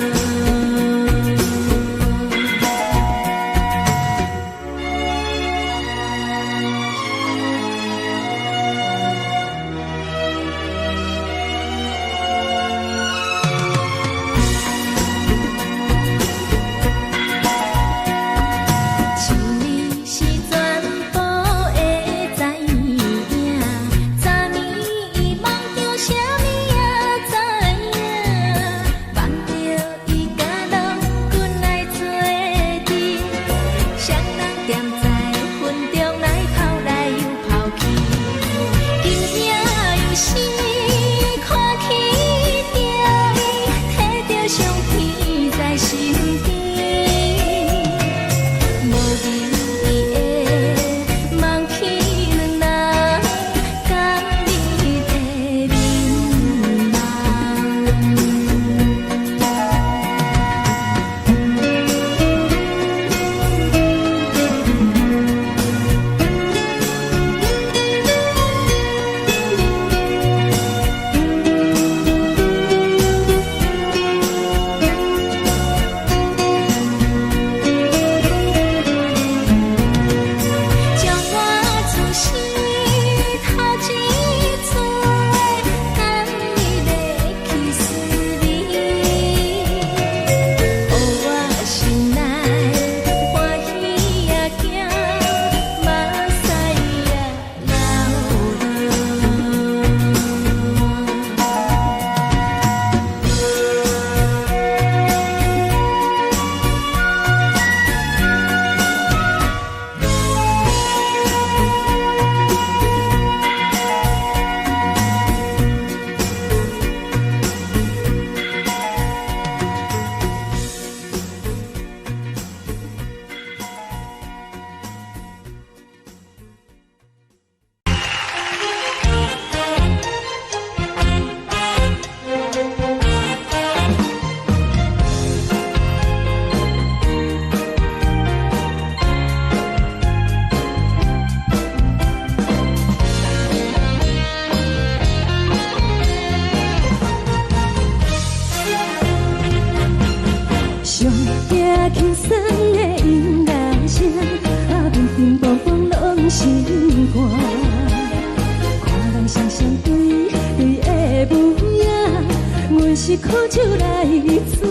是苦酒來做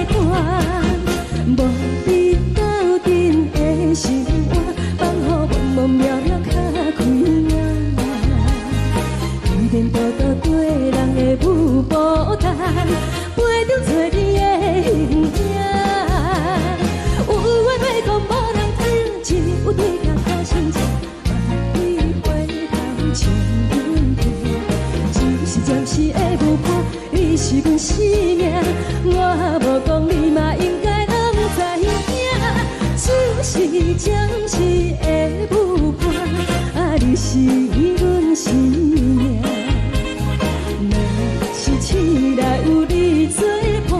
伴，無你鬥陣的生活，放予茫茫渺渺較開眼。天倒倒對人的舞步動，陪中找你的形影。有話欲講無人聽，只有對鏡苦心情，望你回頭笑阮聽。只是暫時的舞伴，你是阮生命，我無講你嘛應該攏知影。只是暫時的舞伴，啊，你是阮生命。若是醒來有你作伴，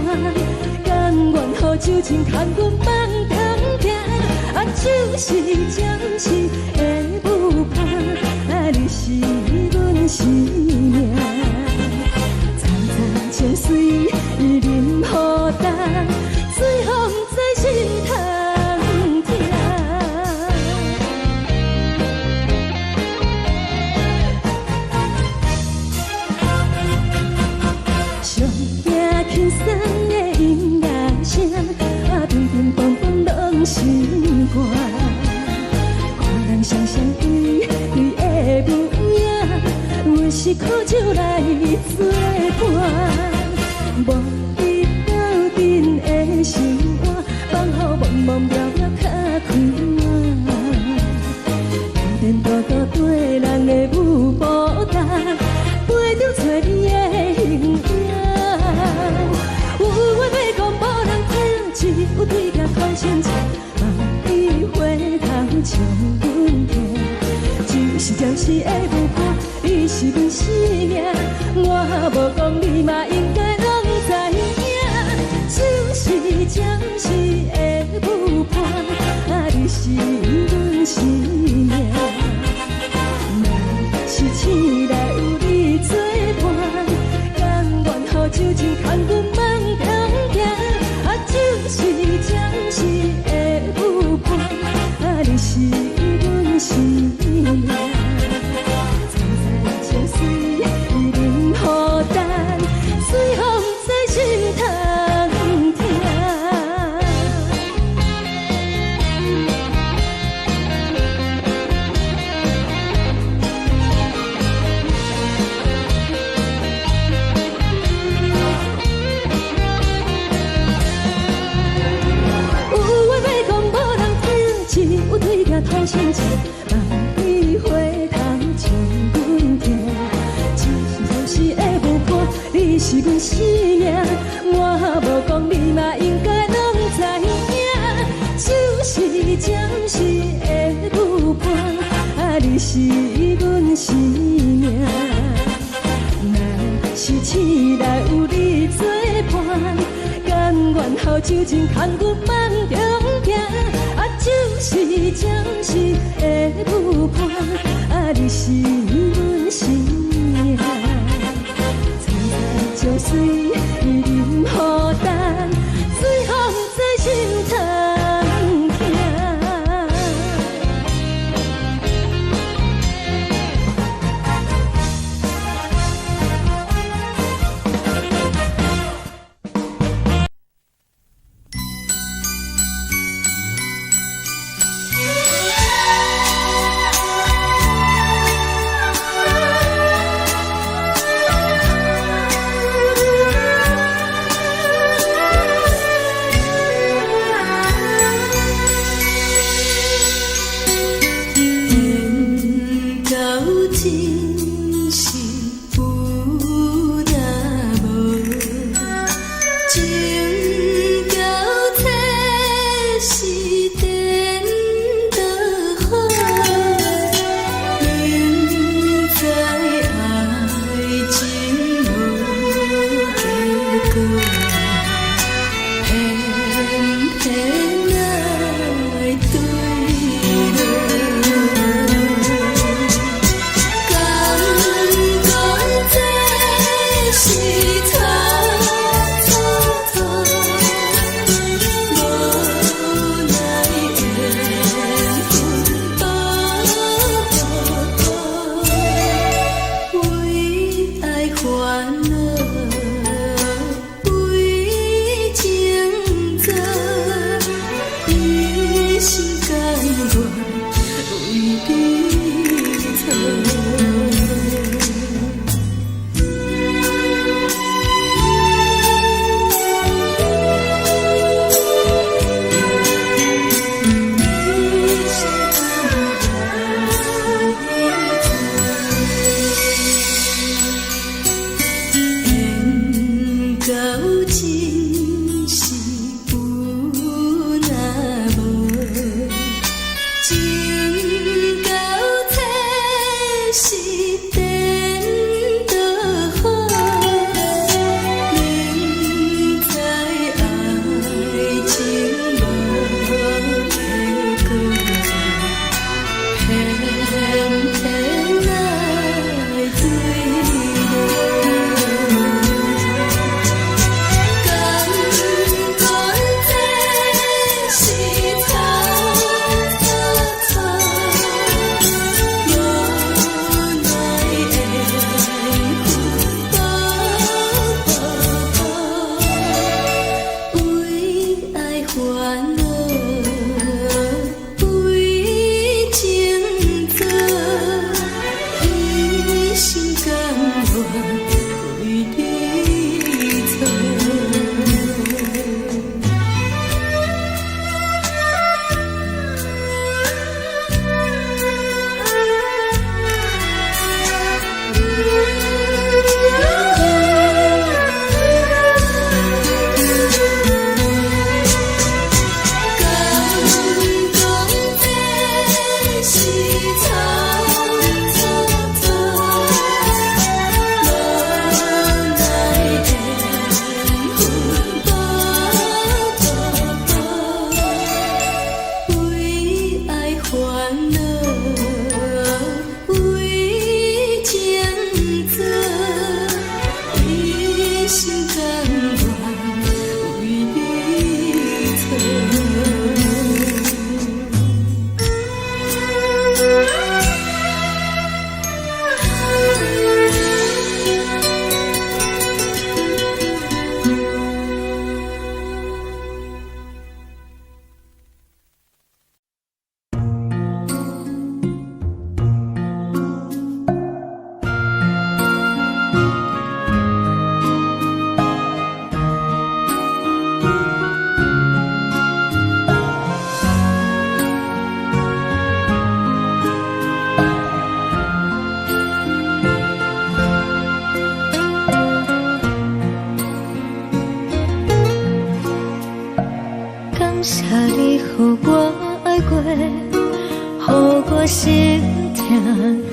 甘願予酒精牽阮放通行。啊，只是暫時的舞伴，啊，你是阮生命。層層情水淋予重，最予毋知心通疼。上驚輕鬆的音樂聲，啊，乒乒乓乓攏是歌。看人雙雙對對的舞影，阮是苦酒來做伴，無你鬥陣的生活，放予茫茫渺渺較開眼。颠颠倒倒對人的舞步動，陪中找你的形影。有話欲講無人聽，只有對鏡苦心情，望你回頭笑阮聽。只是暫時的舞伴，你是阮生命，我無講你嘛應該攏知影。只是暫時的舞伴，啊，你是阮生命。若是醒來有你作伴，甘願予酒精牽阮放通行。啊，只是暫時的舞伴，啊，你是阮生命。層層情水淋予重，最予毋知心通疼。有話欲講無人聽，只有對鏡吐心情，望你回頭笑阮聽。只是暫時的舞伴，你是阮生命，我無講你嘛應該攏知影。只是暫時的舞伴，啊，你是阮生命。若是醒來有你作伴，甘願予酒精牽阮放中行。啊，只是暫時的舞伴，啊，你是阮生命。層層情水淋予重，最予毋知心通疼。缘到真是有若無，情到這是顛倒好，明知愛情無結果，偏偏愛對落。感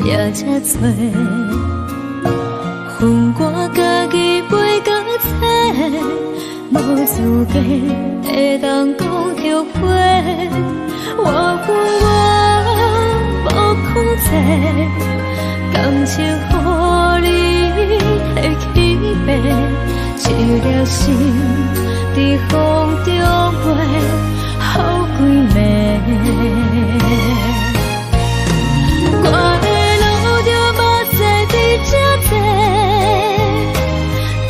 也這濟。分我家己飛到找，無資格會當講後悔。我分我無控制，感情予你提起爬，一粒心佇風中飛，予幾暝。我會流著目屎佇這坐，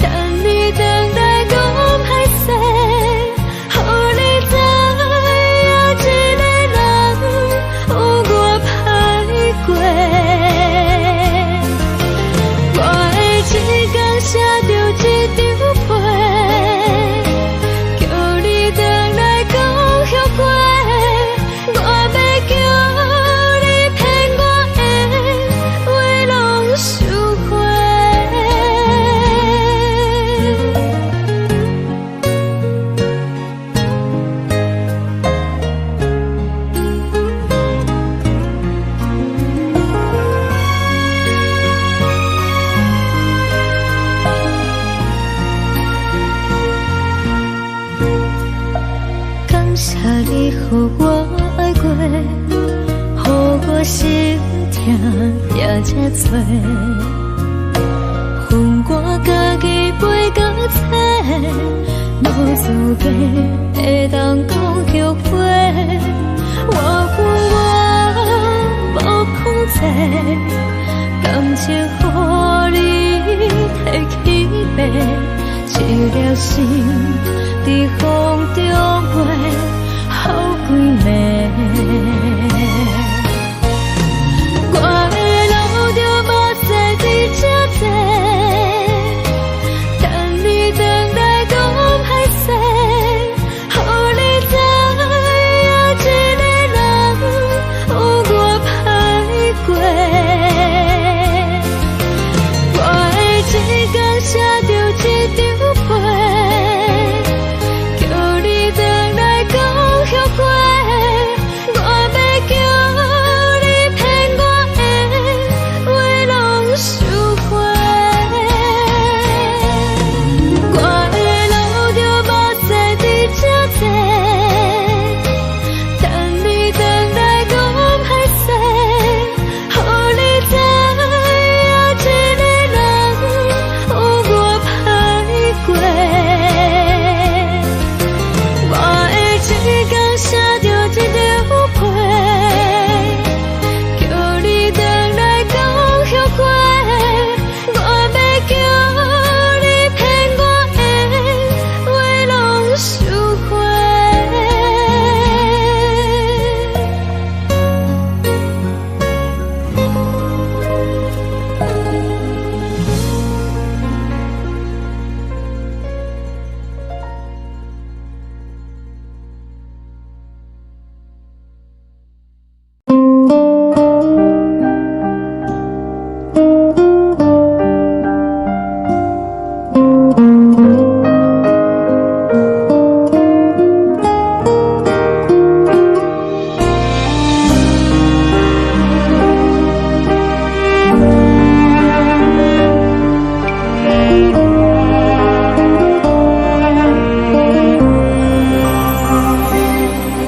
等你轉來講歹勢，予你知影一个人有偌歹過。我會一工寫著一張批，叫你轉來講後悔。我欲叫你騙我的話攏收回。感謝你予我愛過，予我心疼也這濟。分我家己飛到找，無資格會當講後悔。我分我無控制，感情予你提起爬，一粒心佇風中飛，予幾暝。我會流著目屎佇這坐，等你轉來講歹勢，予你知影一個人有偌歹過。我會一工寫著一張批，叫你轉來講後悔。我欲叫你騙我的話攏收回。我會流著目屎佇這坐，等你轉來講歹勢，予你知影一個人有偌歹過。我會一工寫著一張批，叫你轉來講後悔。我欲叫你騙我的話攏收回。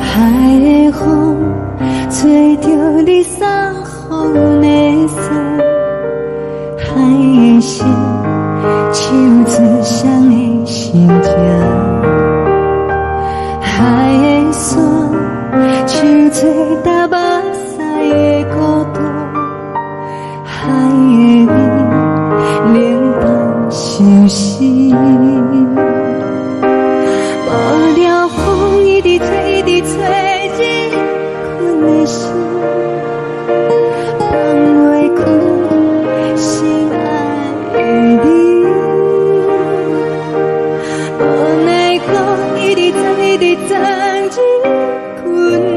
海的風吹著你送予阮的衫，海的心唱出誰的心情，海的山唱出搭目屎的孤獨，海的味冷淡相思。無聊風一直吹，一直吹，入困的心，放袂開心愛的你。無奈風一直鑽，一直鑽入困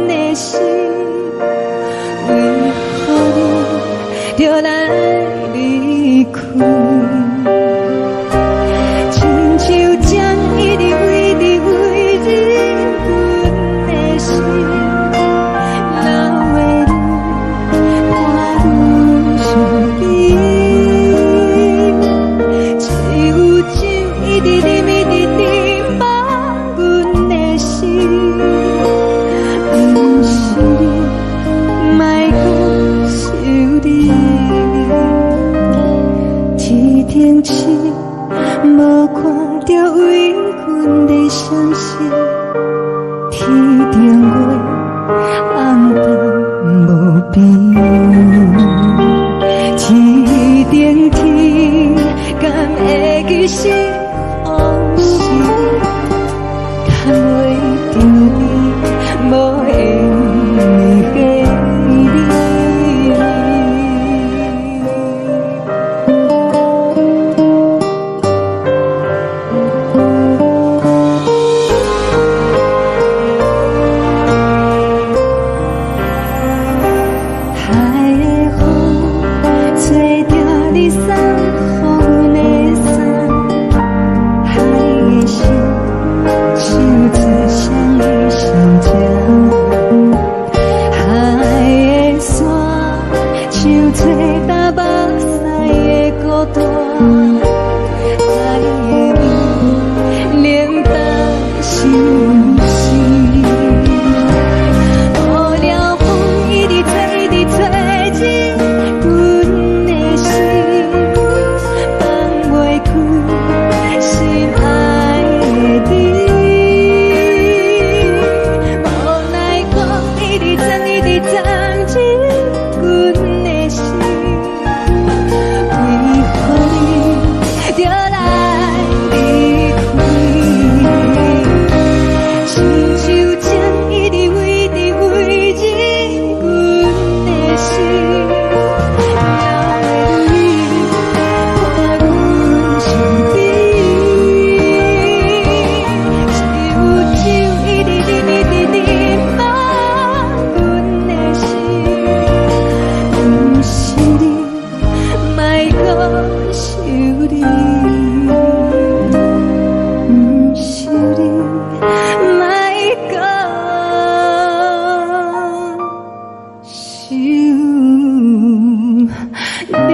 的心，為何你著來離開？親像針一直一直飛入阮的心，流的淚伴阮敢會記是予时，趁袂著你，無緣的你。海的風吹著你送予阮的衫，海的心唱出誰的心情，海的沙唱出東目屎的孤單，海的味冷淡相思。無聊風一直吹，一直吹入阮的心，放袂開心愛的你。無奈風一直鑽，一直鑽入阮的心，為何你著來離開？親像情一直圍，一直圍入阮的心，哪會你看阮身邊？只有酒一直啉，一直啉滿阮的心，毋是你，莫閣想你，毋是你，莫閣想你。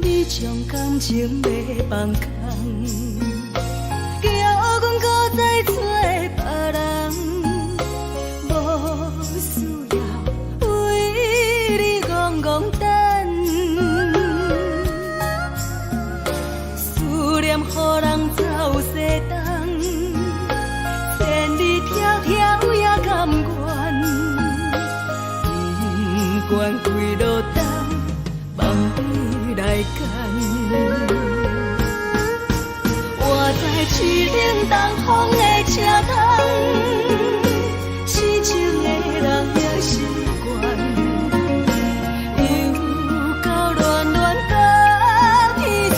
你將感情欲放空，叫阮閣再找別人，無需要為你戇戇等，思念予人走西東，千里迢迢也甘願，不管幾落冬，放你來揀。我知凄冷東風的車窗，痴情的人也習慣，又到暖暖甲天山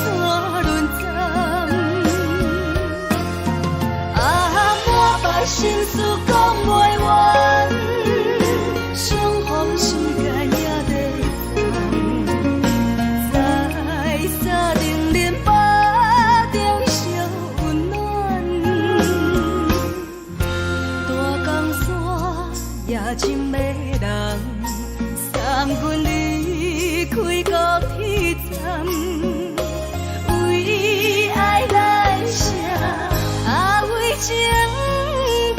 轮转，啊，满腹心事講袂完，相逢時間也短暫，在三重林腹中相溫暖，大江山也真迷人，送阮離開高鐵站，為愛難捨，啊為情等。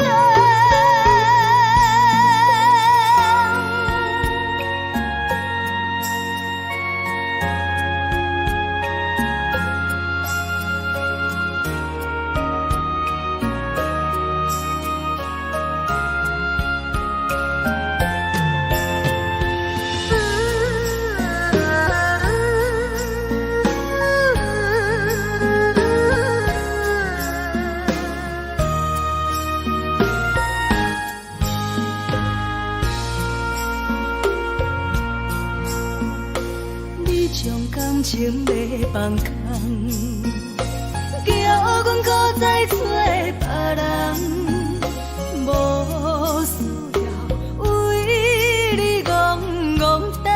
你將感情欲放空，叫阮閣再找別人，無需要為你戇戇等，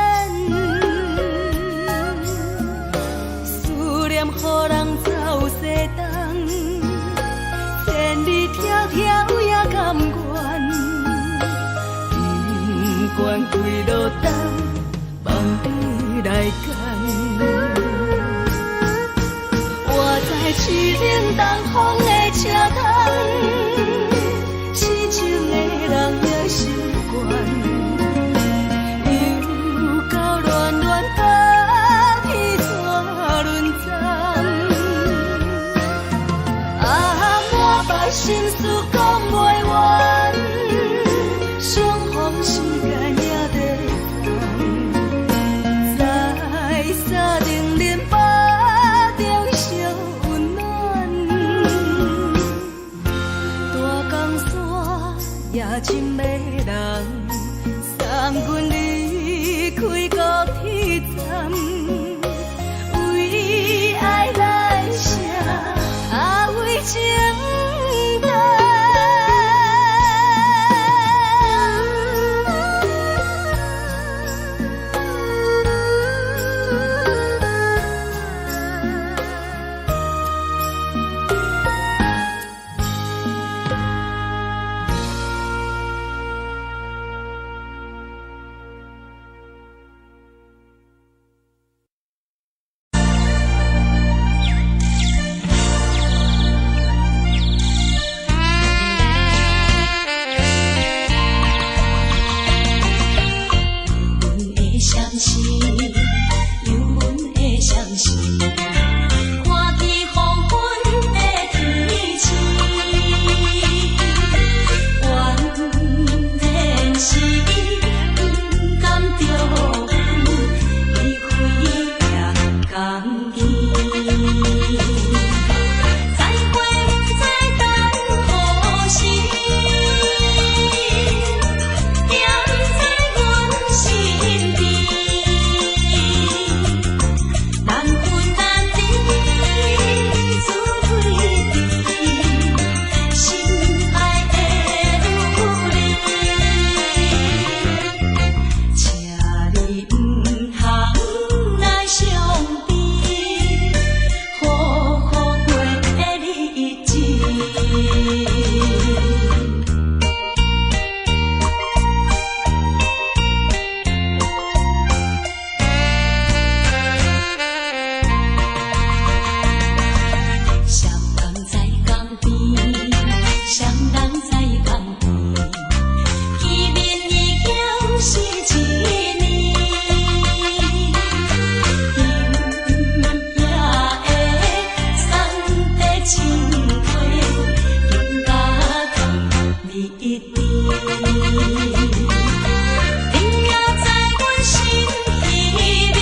思念予人走西東，千里迢迢也愿跪落等，望你來牽。活在凄冷東風的車窗，痴情的人也心悬，又到暖暖冬天怎轮转？啊，满腹心事講袂完，相逢時間也短暫，在三重恁腹中相溫暖，大江山也真迷人，送阮離開高鐵站，為愛來寫，啊為情等。阮的相思，有阮的相思，看见黃昏的天星，原來是伊不甘著阮離開也共見。再會不知等何時，惦在阮身邊，難分難離，自對對，心愛的女兒，請你毋通來傷悲，好好過日子。雙人在江邊，雙人在江邊，見面已經是一年。今夜的送的情話，更加甜蜜甜。你也在阮心裡面，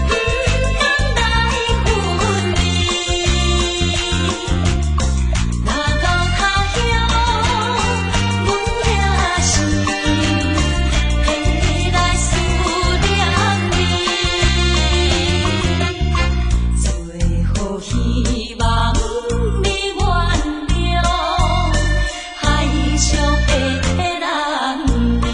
不甘來分離。若到他鄉，阮也是會來思念你。最好希望你原諒海上的男兒。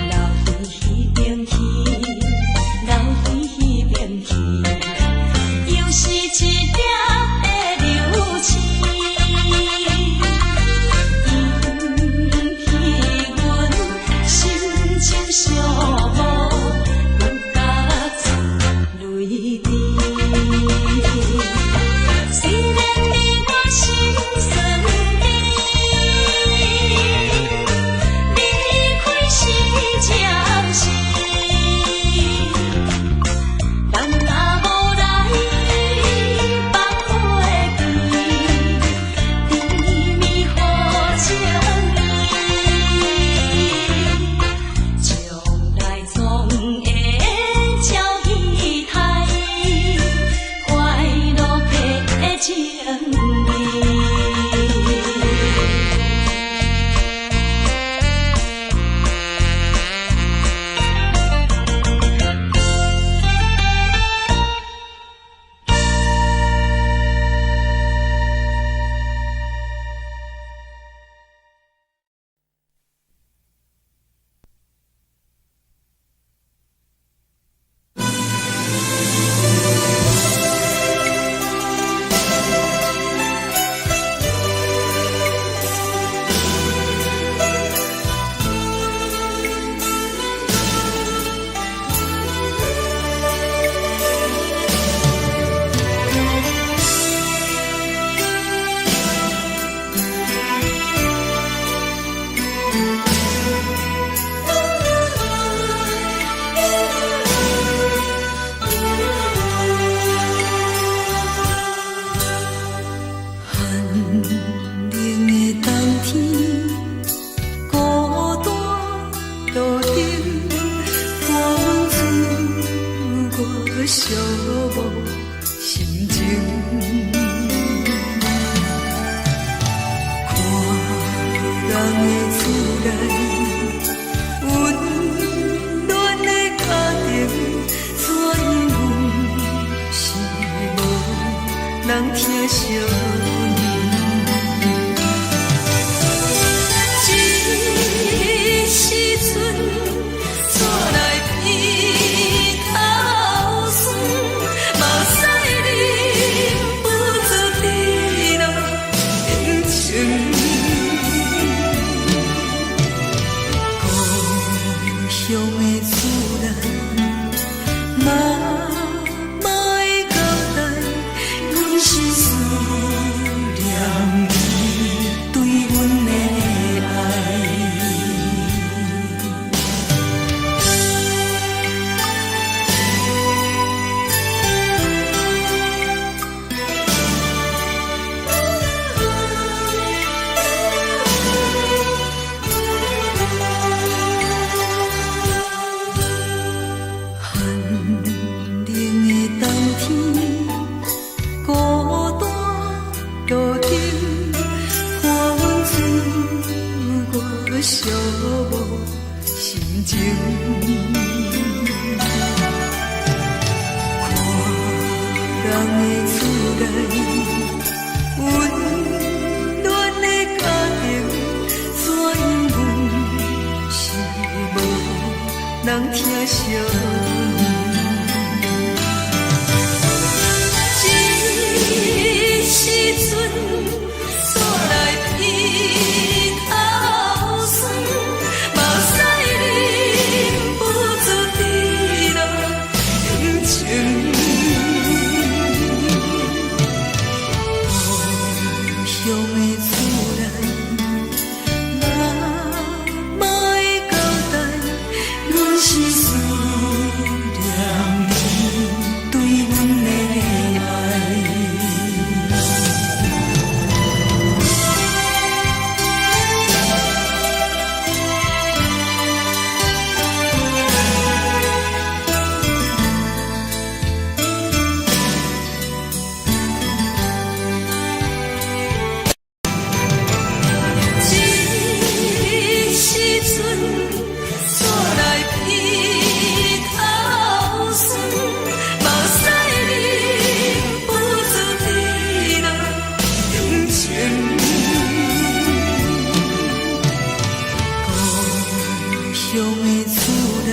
老彼邊去，老彼邊去，又是一粒的流星，引起阮心情伤疼惜阮。这时阵，煞來鼻頭酸，目屎忍不住滴落眼睛。故鄉的厝內，媽媽的交代，阮是思念你對阮的愛。寒冷的冬天，孤單路頂，看阮自我寂寞心情。看人的厝內，溫暖的家庭，怎樣阮是無人疼惜阮。這時陣，煞來鼻頭酸，目屎忍不住滴落眼睛。故鄉的厝內，媽媽的交代，阮是思念你對阮的愛。這時陣，煞來鼻頭酸，目屎忍不住滴落眼睛。故鄉的厝內，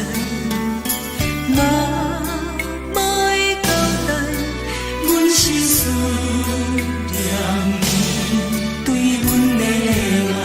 媽媽的交代，阮是思念你對阮的愛。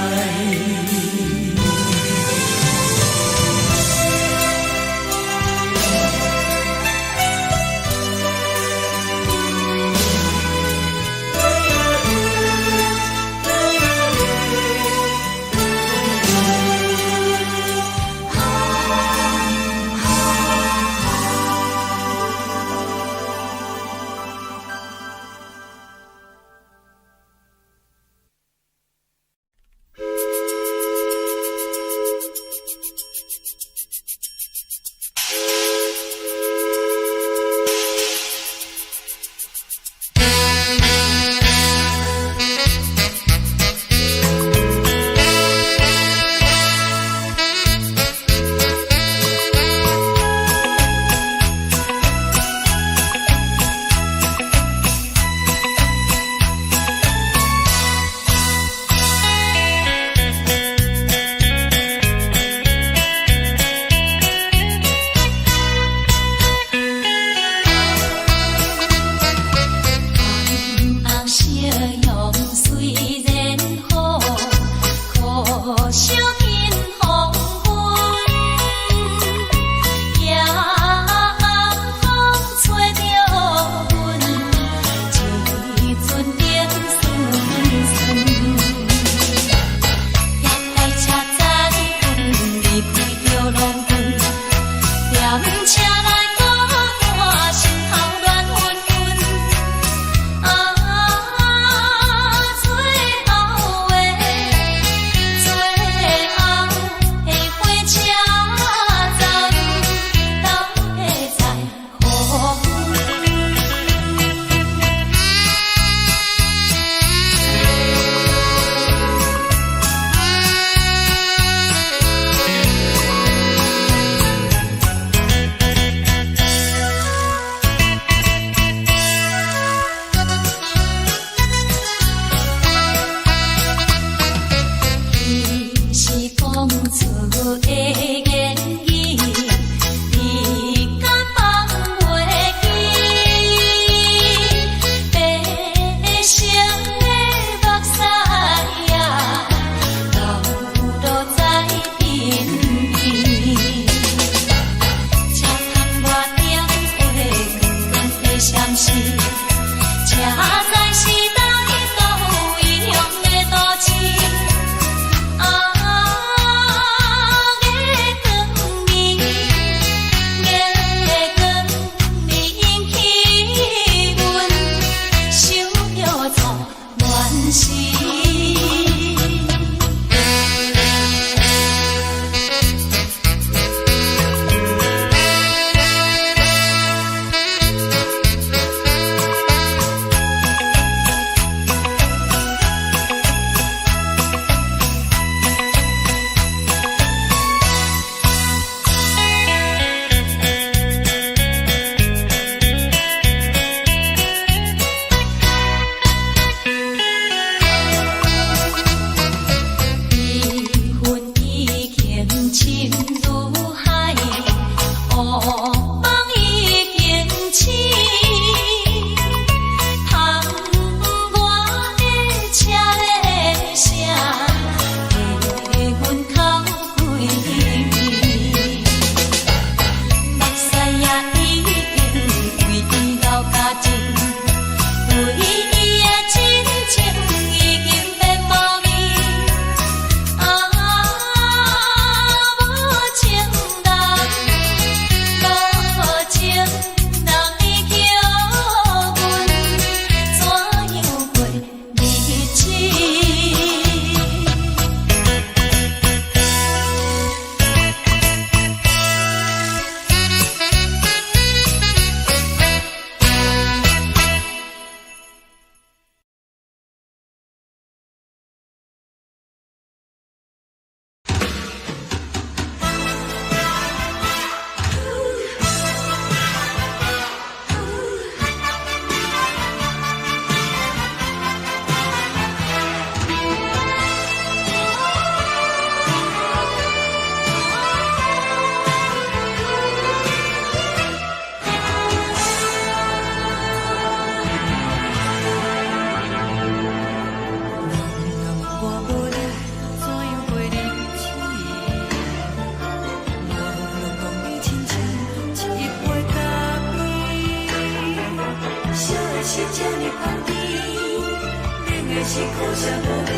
是苦澀無味，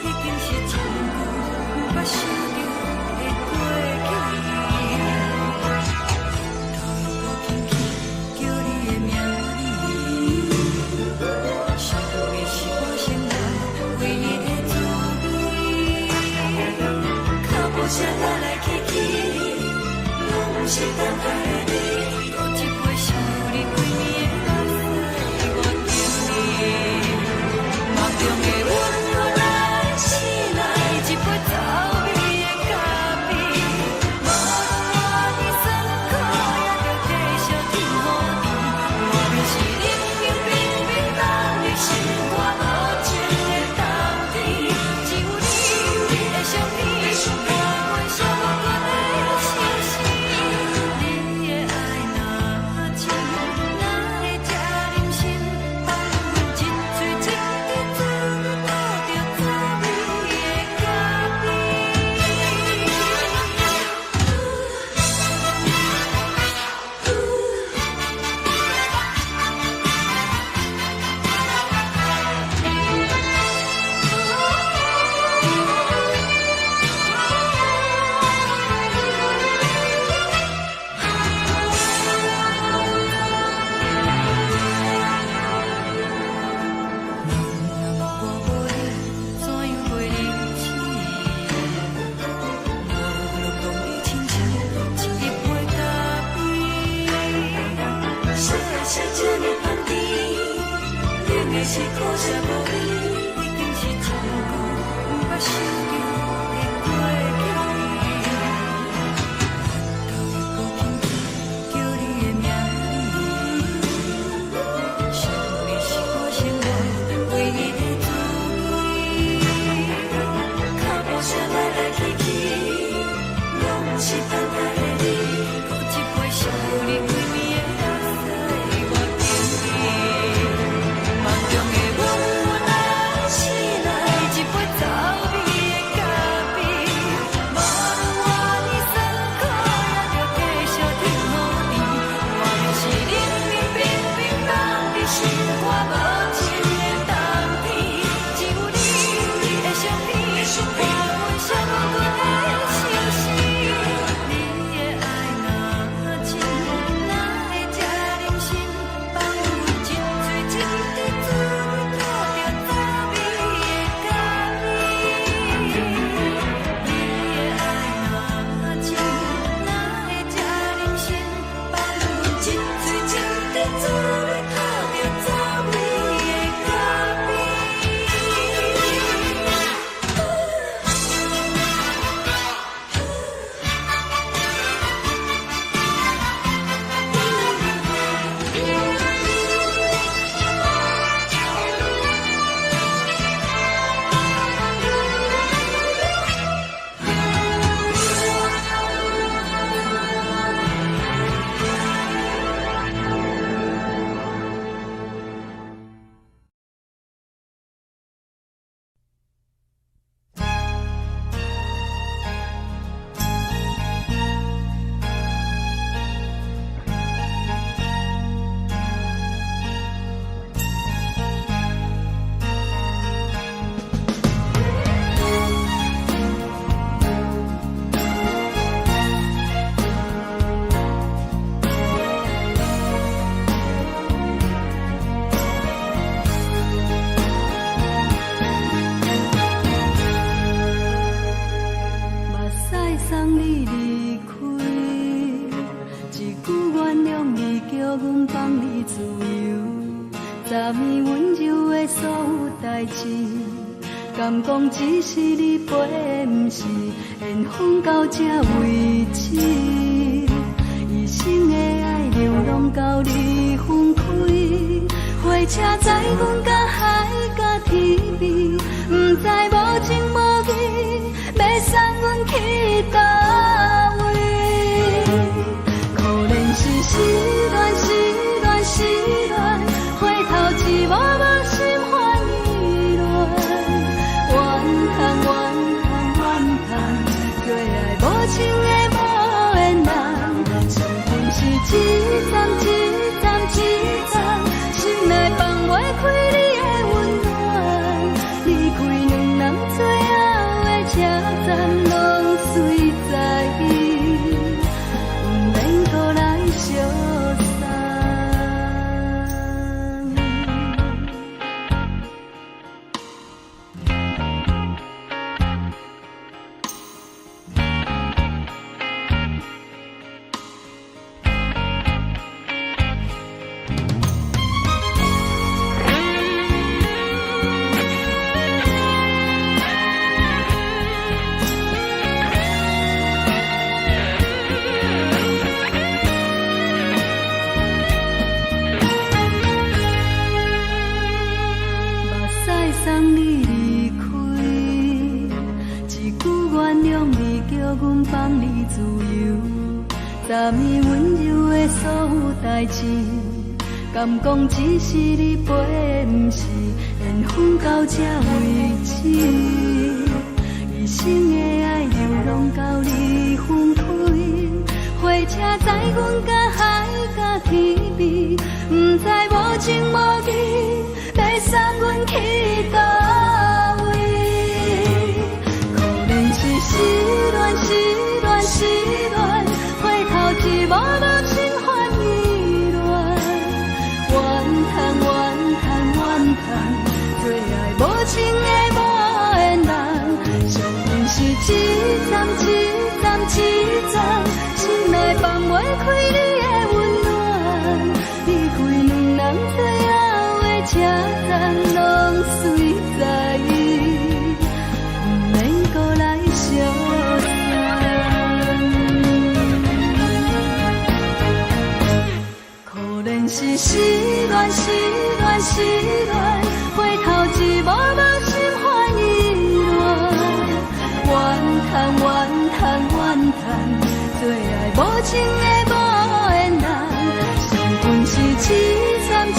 已經是真久毋捌想著的過去。頭又閣輕輕叫你的名字，想你是我生活唯一的滋味。腳步聲來來去去，攏毋是等待的你。閣一杯想你規暝的目屎，我等你。夢中的阮予咱醒來，一杯走味的咖啡。無論偌尼酸苦，也著繼續天雨甜。外面是冷冷冰冰凍入心肝無情的冬天，只有你的相片，伴阮寂寞的相思。你的愛若真，哪會這忍心放阮一喙一滴嘴吐著滋味的咖啡？若我無你，怎樣過日子？無論講你親像一杯咖啡，啥愛啥這呢香甜，冷的是苦澀無味，已經是真久毋捌想著的過去。頭又閣輕輕叫你的名字，想你是我生活唯一的滋味。腳步聲來來去去，攏毋是等待的你。閣一杯想你規暝的目屎，我等你。夢中的阮來醒來，一杯走味的咖啡。無論偌尼酸苦，也著繼續天雨甜。外面是冷冷冰冰凍入心肝無情的冬天，只有你的相片，伴阮寂寞的相思。你的愛若真，哪會這忍心放阮一喙一滴嘴吐著滋味的咖啡？你的愛若真，哪會這忍心放阮一喙一滴嘴吐著滋味的咖啡？目屎送你離開，一句原諒你，叫阮放你自由。昨暝溫柔的所有代誌，敢講只是你陪的，毋是緣分到這為止。一生的愛流浪到你分開，火車載阮到海角天邊，毋知無情無義，欲送阮去佗位？可憐是失戀，失戀，失戀，回頭一幕幕心煩意亂。怨嘆，怨嘆，怨嘆，做愛無情的無緣人，傷心是一站一站一站，心內放袂開你的溫暖。昨暝溫柔的所有代誌，敢講只是你飛，毋是緣分到這為止。一生的愛流浪到你分開，火車載阮甲海甲天邊，毋知無情無義，欲送阮去佗位？可憐是失戀，失戀，失戀，回頭一幕幕心煩意亂，怨嘆怨嘆怨嘆，做愛無情的無緣人，相信是一站一站一站，心內放袂開你的溫暖，離開兩人最後的車站，攏隨在，毋免閣來相送。可憐是失戀，失戀，失戀，回頭一幕幕心煩意亂，怨嘆怨嘆怨嘆，做愛無情的無緣人，相分是一站一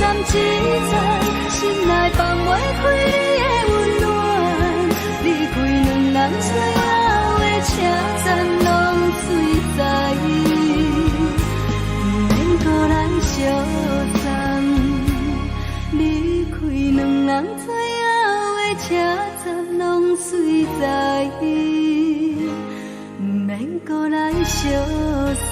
站一站，心內放袂開你的溫暖，離開兩人最後的車站，攏隨在，毋免閣來相送。離開兩人最後的車站，攏隨在，毋免閣來相送。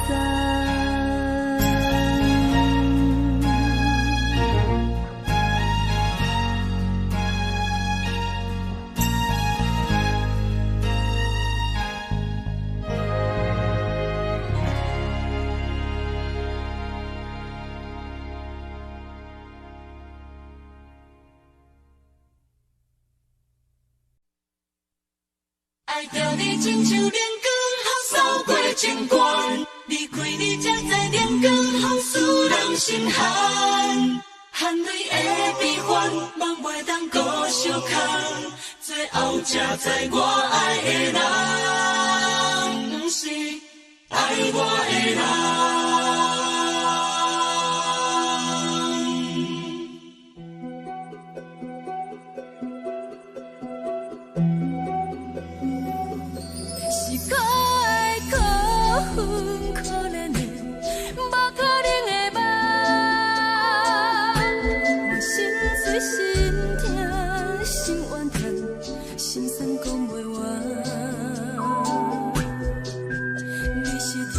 愛著你親像冷光予掃過情關，離開你才知冷光予使人心寒，含淚的悲歡，夢袂當閣相空，最後才知我愛的人，毋是愛我的人。是可愛可恨可憐的，無可能的夢。我心碎心疼心怨嘆，心酸講袂完。你是條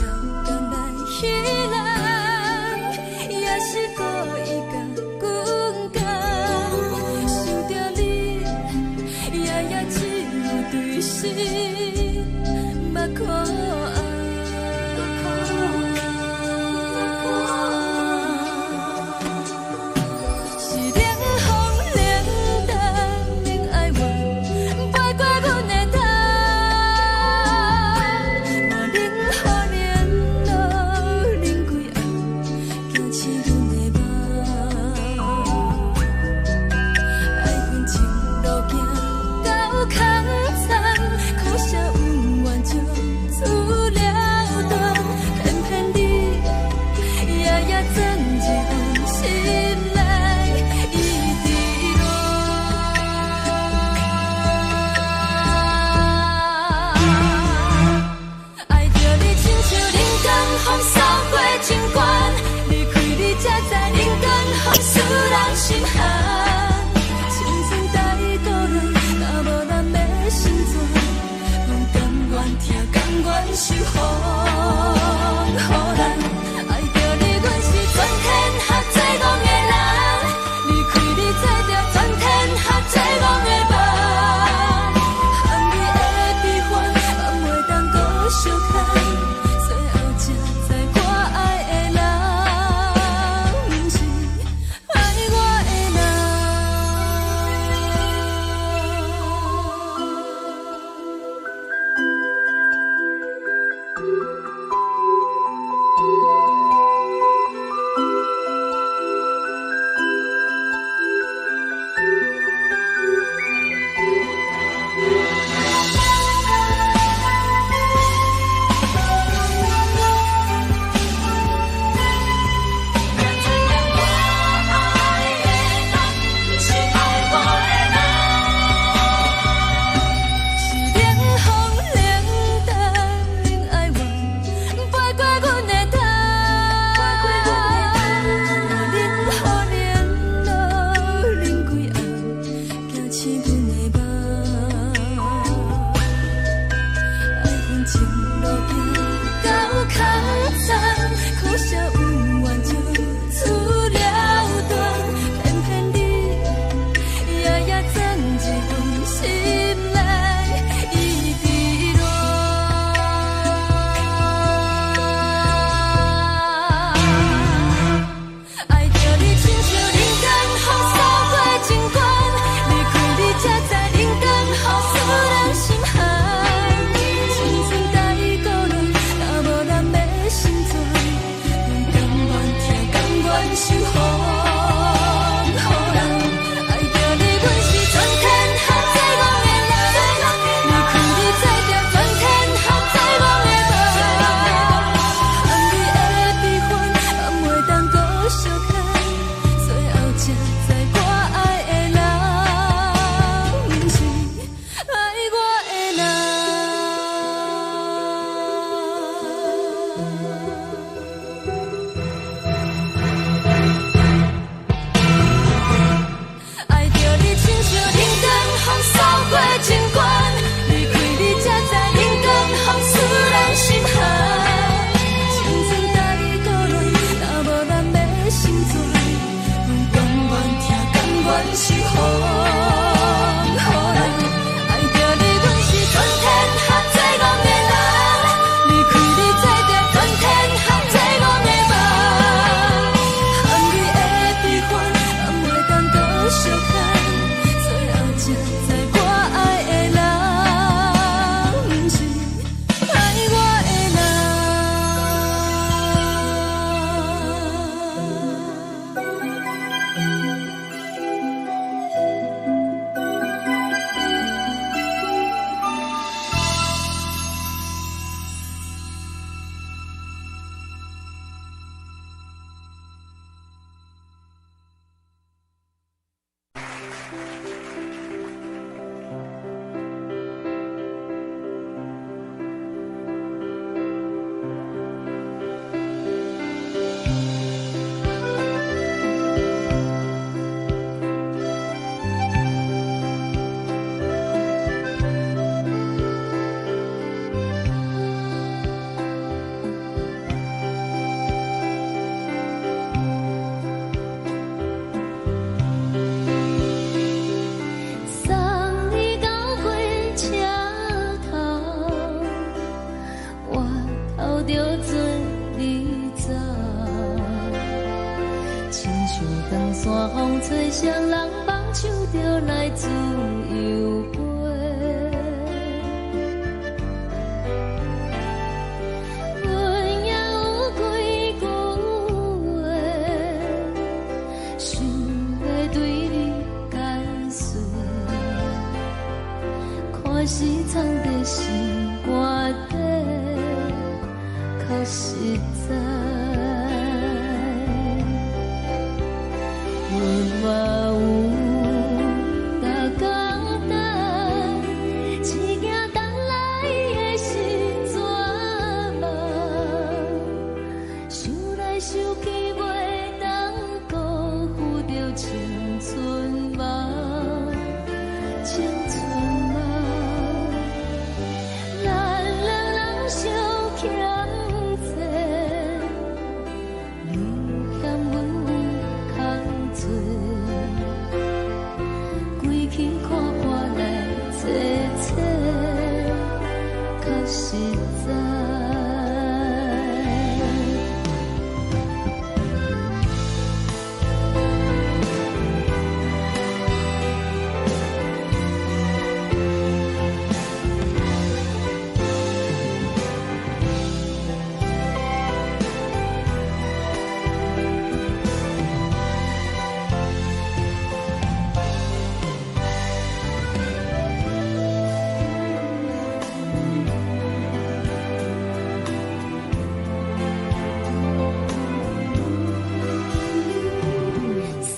長山風吹，誰人放手就來自由飛。阮也有幾句話，想欲對你解說，看是藏佇心肝底，較實在。阮嘛有逐工等，一件等來的是绝望，想來想去袂當辜負著青春夢，青春夢。咱兩人相欠債，你欠阮有空做，規氣看破來坐坐，較實在。送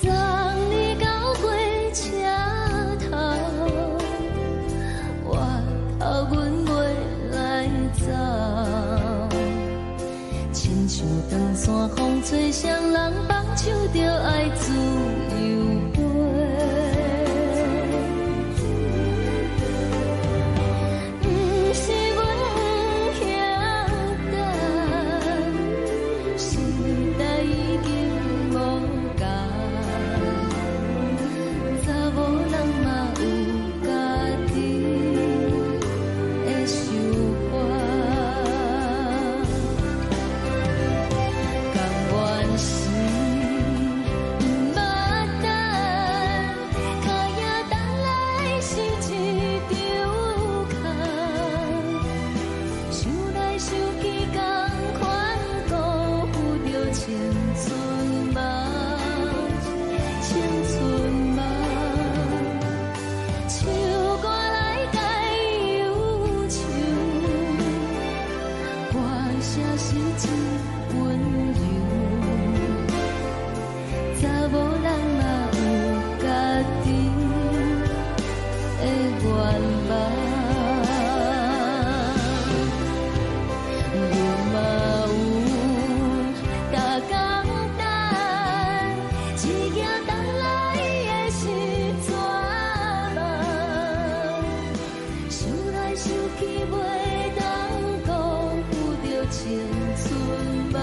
你到火車頭，我頭阮袂來走。親像長山風吹，誰人放手就愛自由飛。毋是阮不曉等，時代已經無仝，查某人嘛有家己的想法。甘願是毋捌等，跤影等來是一場空。想來想去，仝款辜負著青春夢，青春夢。唱歌來解憂愁，歌聲是真溫柔。查某人嘛有家己的願望，阮嘛有逐工等，一件等來的是绝望。想來想去袂當辜負著青春夢，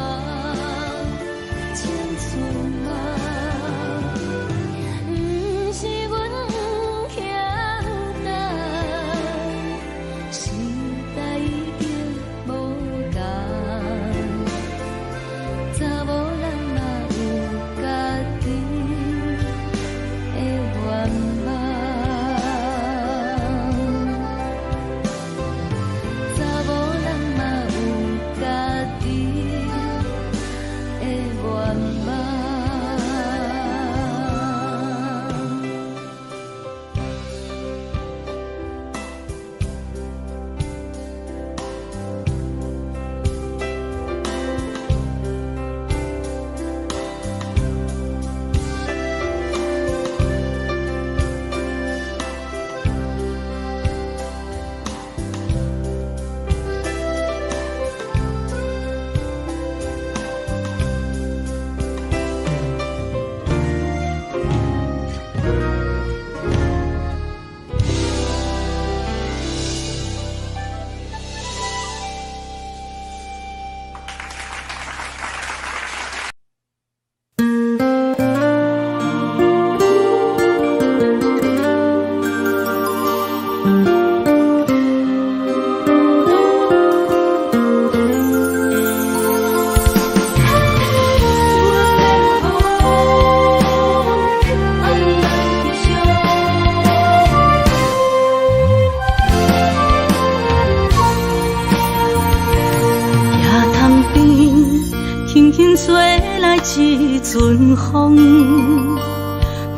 輕輕吹來一陣風，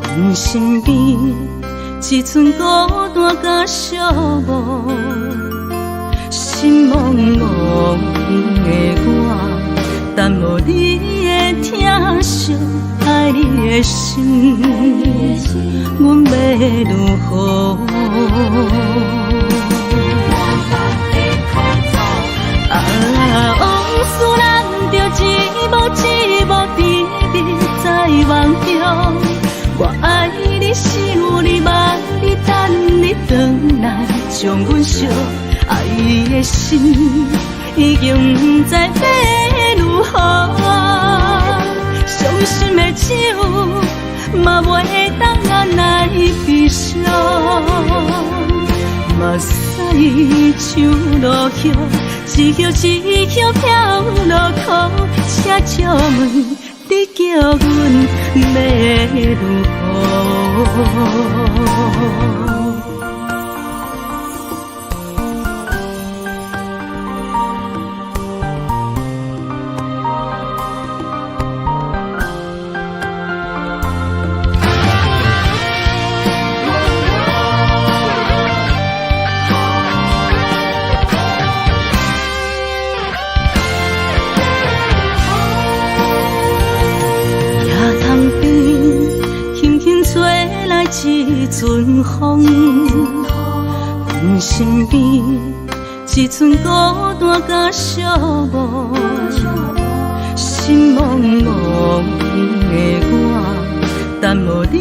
阮身邊一陣孤單佮寂寞，心茫茫的我，等無你的疼惜，愛你的心，阮欲如何？啊，往事難著一幕一幕甜蜜在夢中，我愛你，想你，望你，等你轉來，將阮惜愛的心已經毋知欲如何，傷心的酒嘛袂當來悲傷，目屎像落雨，一葉一葉飄落苦，請借問你叫阮欲如何？一陣風，阮身邊一陣孤單佮寂寞，心茫茫的我，等無你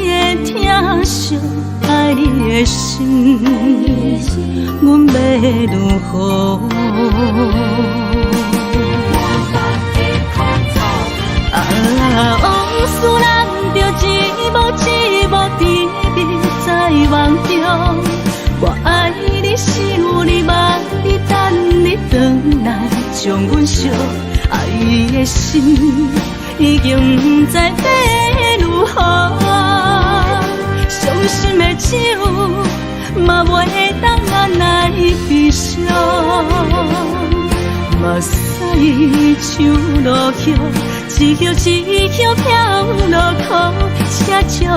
的疼惜，愛你的心，阮欲如何？啊，往事難著一幕一幕甜蜜在夢中，我愛你，想你，望你，等你轉來，將阮惜愛的心已經毋知欲如何，傷心的酒嘛袂當來悲傷，目屎像落雨，一葉一葉飄落苦，請借問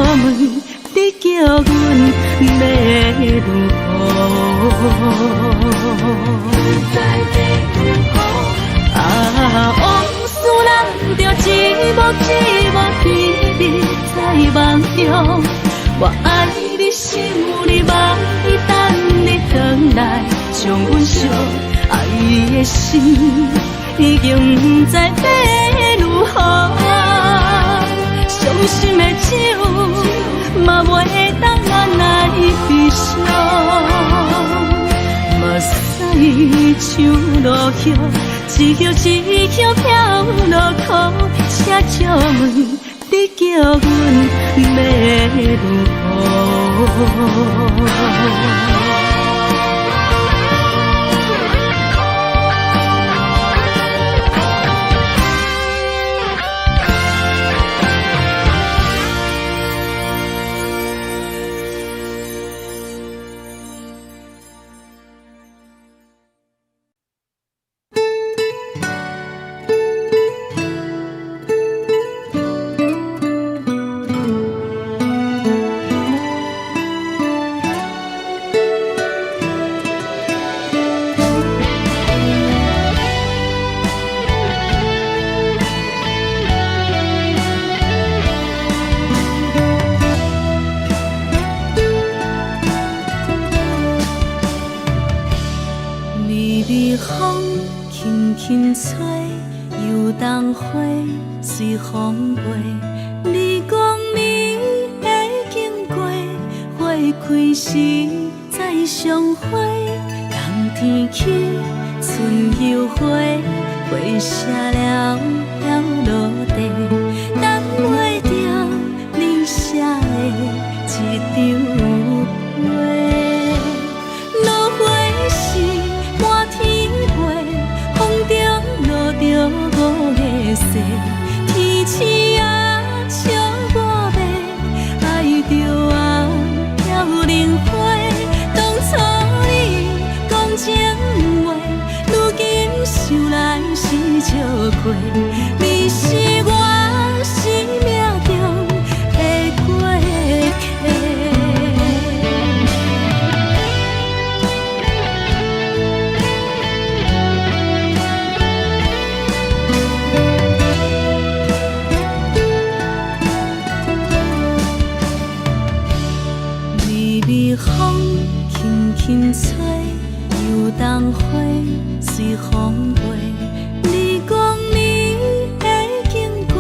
你叫阮欲如何？啊，往事難著一幕一幕甜蜜在夢中，我愛你，想你，望你，等你轉來，將阮惜愛的心已經毋知欲如何，傷心的酒嘛袂當來悲傷，目屎像落雨，一葉一葉飄落苦，請借問你叫阮欲如何？微微風輕輕吹，油桐花隨風飛。你講你會經過，花開時再相會。冬天起，春又回，花謝了飄落地，等袂著你寫的這張批。落花時滿天飛，風中落著五个雪，天鼠仔笑我欲愛著啊飄零花。當初你講情話，如今想來是笑話。過，你是我生命中的過客。微微風輕輕吹，油桐花隨風飛。你講你會經過，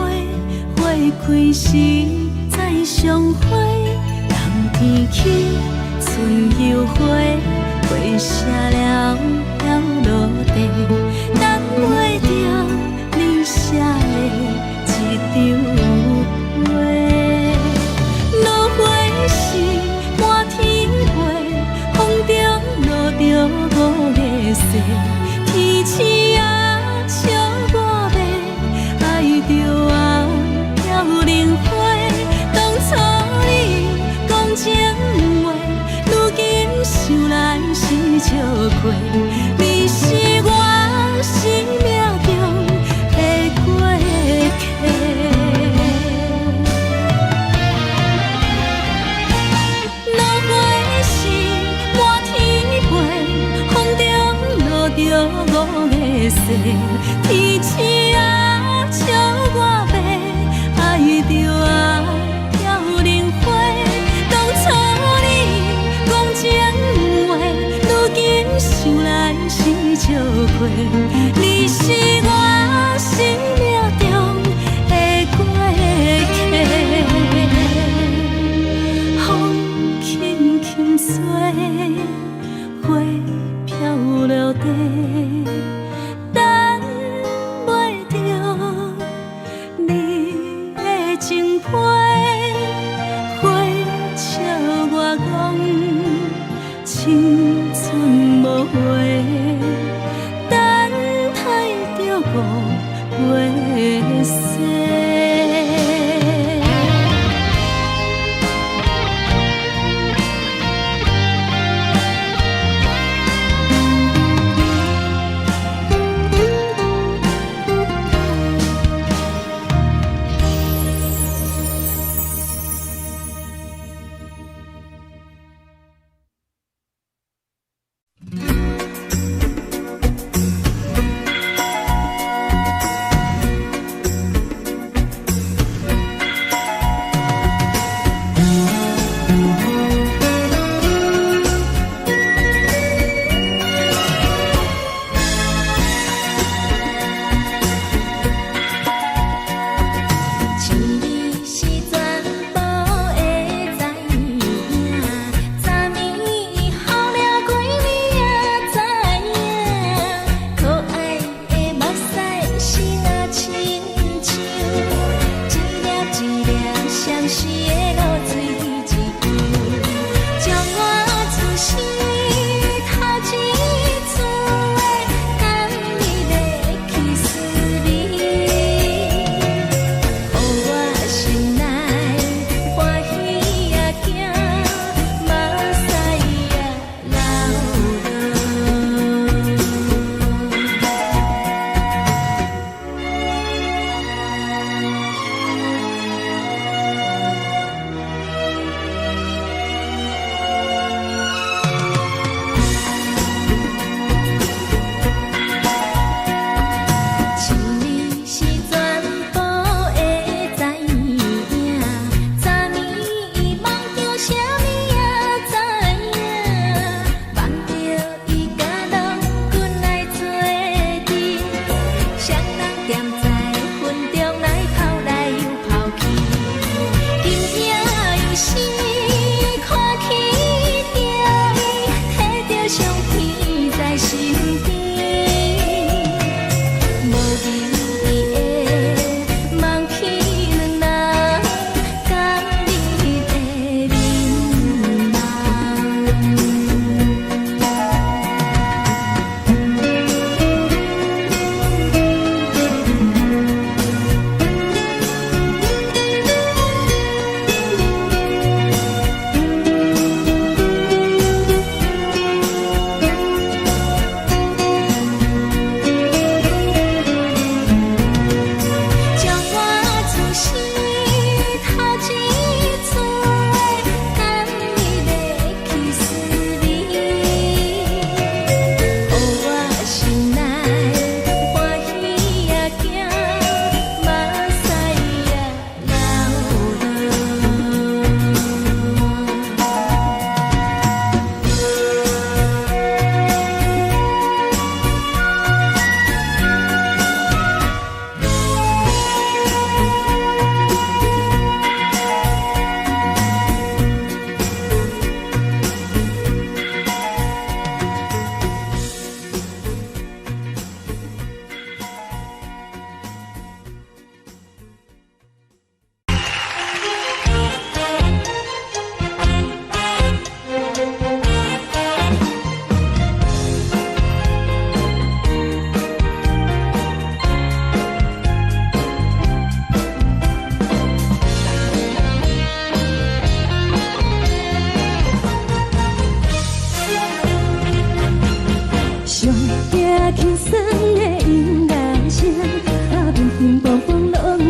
花開時再相會。冬天起，春又回，花謝了飄落地，等袂著你寫的一張批。落花是滿天飛，風中落著五个誓，天星啊笑我欲愛著啊飄零花。當初你講情話，如今想來是笑話。你是我生命中的過客。落花是滿天飛，風中落著五个誓，天星啊笑我欲愛著啊飄零花。當初你講情話，如今想來是笑話。你是我生命中的過客。風輕輕吹，花飄落地，等袂著你的情批。花笑我講青春無話，等待著五月雪。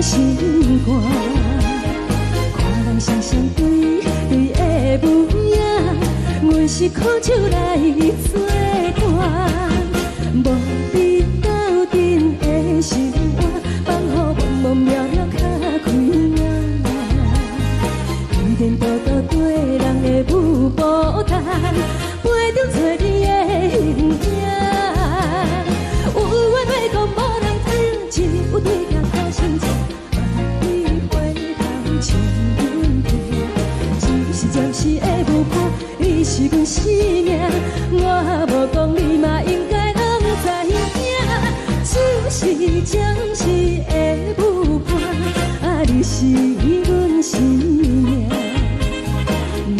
心肝。看人雙雙對對的母影，阮是苦酒來做伴，無比鬥陣的心肝，放予茫茫渺渺較開朗。天天多多對人的舞步動，陪中找你的形影。有緣話講無人聽，只有對鏡苦心情，萬里回頭唱阮聽。只是暫時的舞伴，你是阮生命，我無講你嘛應該攏知影。只是暫時的舞伴，啊，你是阮生命。若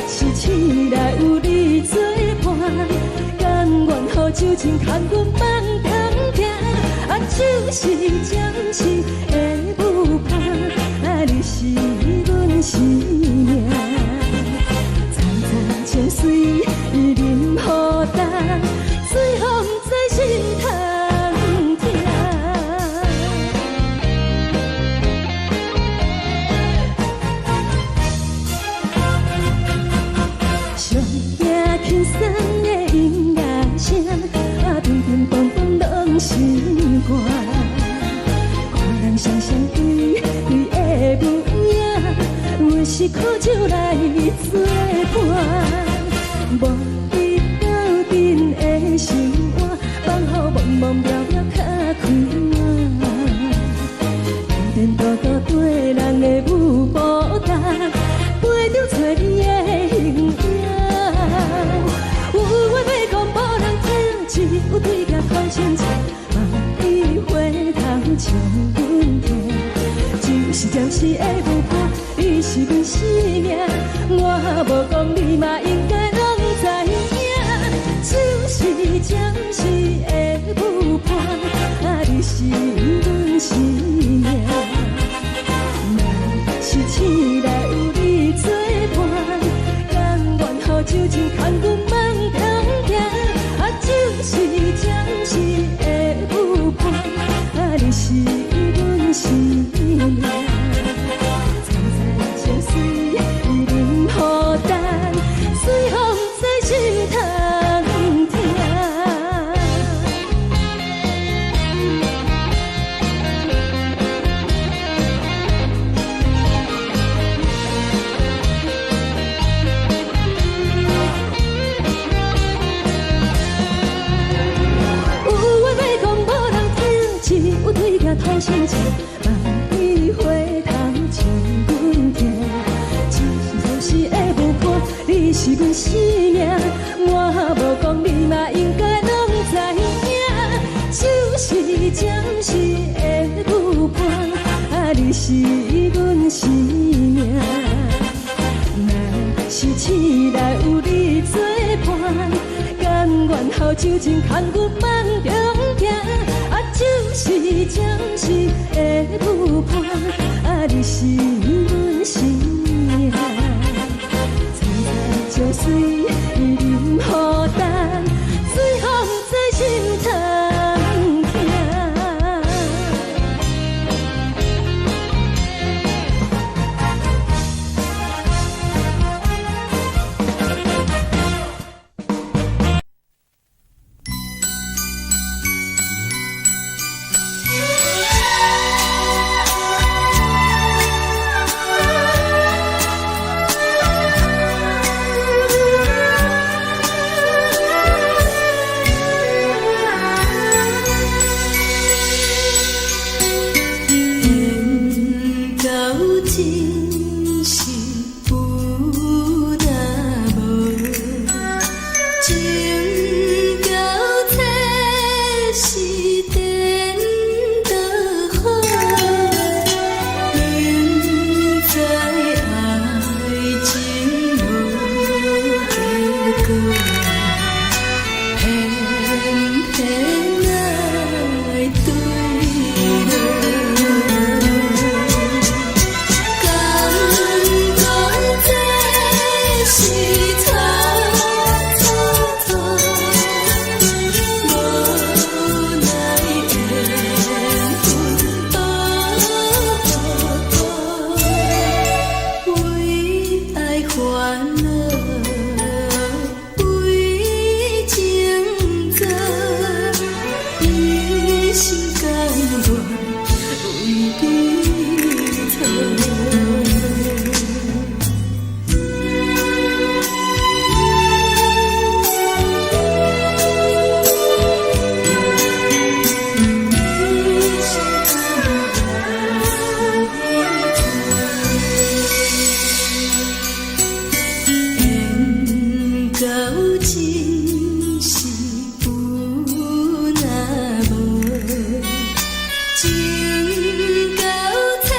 是醒來有你做伴，甘願予酒精牽阮放通行。啊，只是暫時的舞伴，啊，你是阮生命。層層清水啉予乾，水予毋知心通疼。上驚輕鬆的音樂聲，啊，乒乒乓乓攏心肝。看人雙雙對對的舞影，阮是苦酒來做伴，無比鬥陣的心肝，放予茫茫渺渺較開朗。天天多多對人的舞步動，陪中找你的形影。有話欲講無人聽，只有對鏡苦心情，萬里回頭唱阮聽。只是暫時的舞伴，你是阮生命，我無講你嘛應該攏知影。只是暫時的舞伴，啊，你是阮生命。若是醒來有你做伴，甘願予酒精牽阮放通行。啊，只是暫時的舞伴，啊，你是阮生命。層層清水啉予乾，水予毋知心通疼。有話欲講無人聽，只有對鏡吐心情，萬里回頭唱阮聽。只是暫時的舞伴，你是阮生命，我無講你嘛應該攏知影。只是暫時的舞伴，啊，你是阮生命。若是醒來有你做伴，甘願予酒精牽阮放中行。啊，只是暫時的舞伴，啊，你是阮生命。層層清水啉予乾，水予毋知心通疼。到這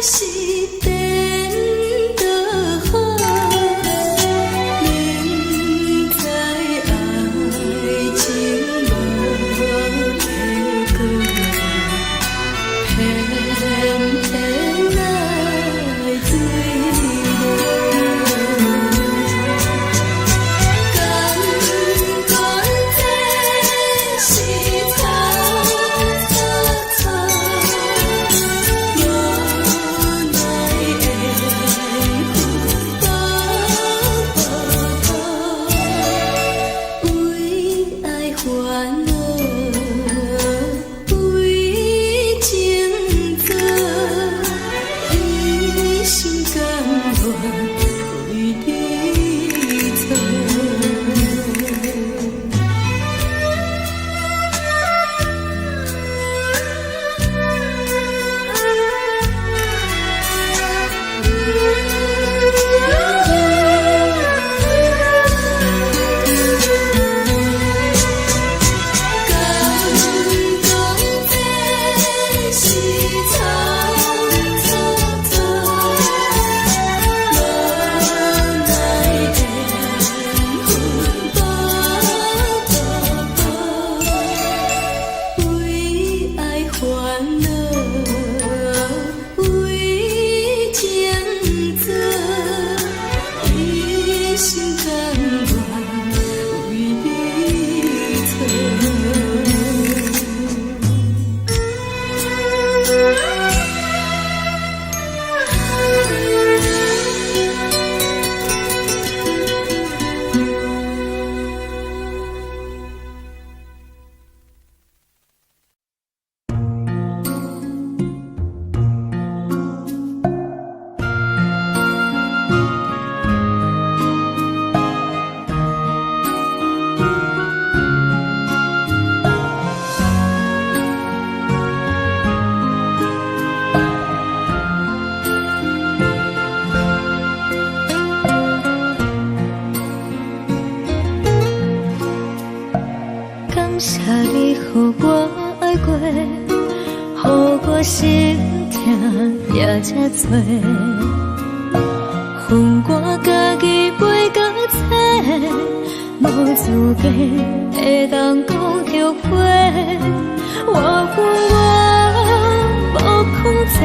是顛倒好，明知愛情無結果，偏偏愛墜落。甘願這是錯錯錯，無奈緣分無報，為愛煩惱，為情做，一心甘願為你錯。甘願這是錯錯錯，無奈緣分無報，為愛煩惱，為情做，一心甘願為你錯。感謝你予我愛過，予我心疼也這多。分我家己飛到這，無資格會當講後悔。我恨我無控制，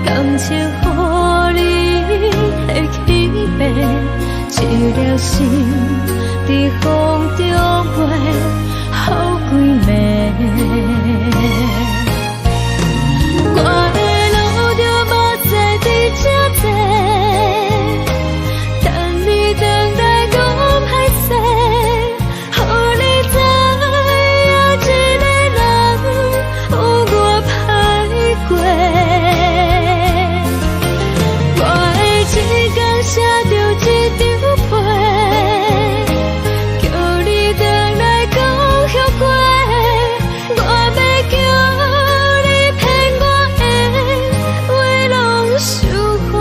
感情予你的欺騙，一粒心佇風中飛，予幾暝。我會流著目屎佇這坐，等你轉來講歹勢，予你知影一個人有偌歹過。我會一工寫著一張批，叫你轉來講後悔。我欲叫你騙我的話攏收回。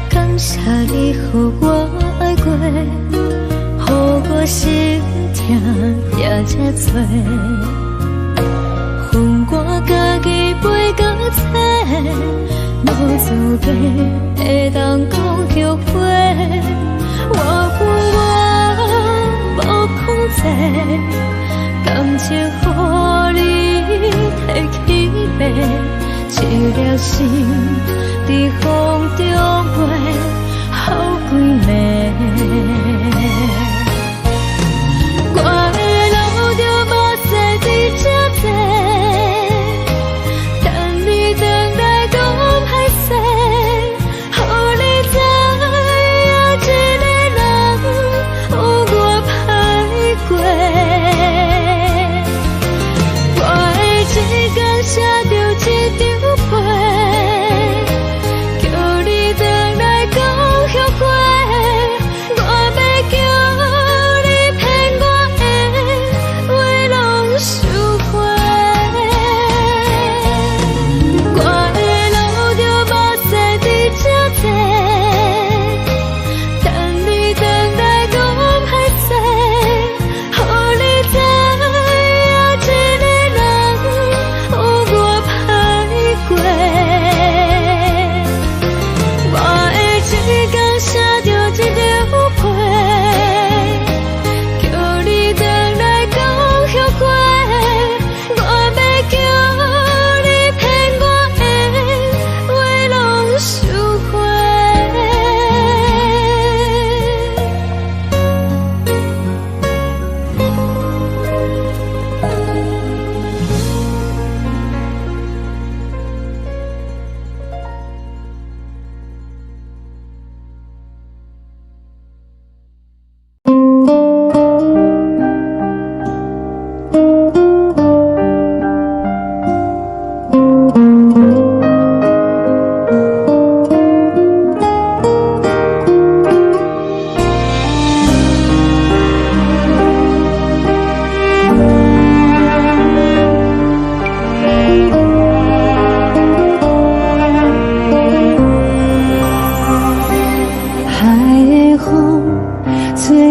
感謝你予我愛過，予我心疼也這多。分我家己飛到這，無資格會當講後悔。我恨我無控制，感情予你的欺騙，一粒心佇風中飛，予幾暝。我會流著目屎佇這坐，等你轉來講歹勢，予你知影一個人有偌歹過。我會一工寫著一張批，叫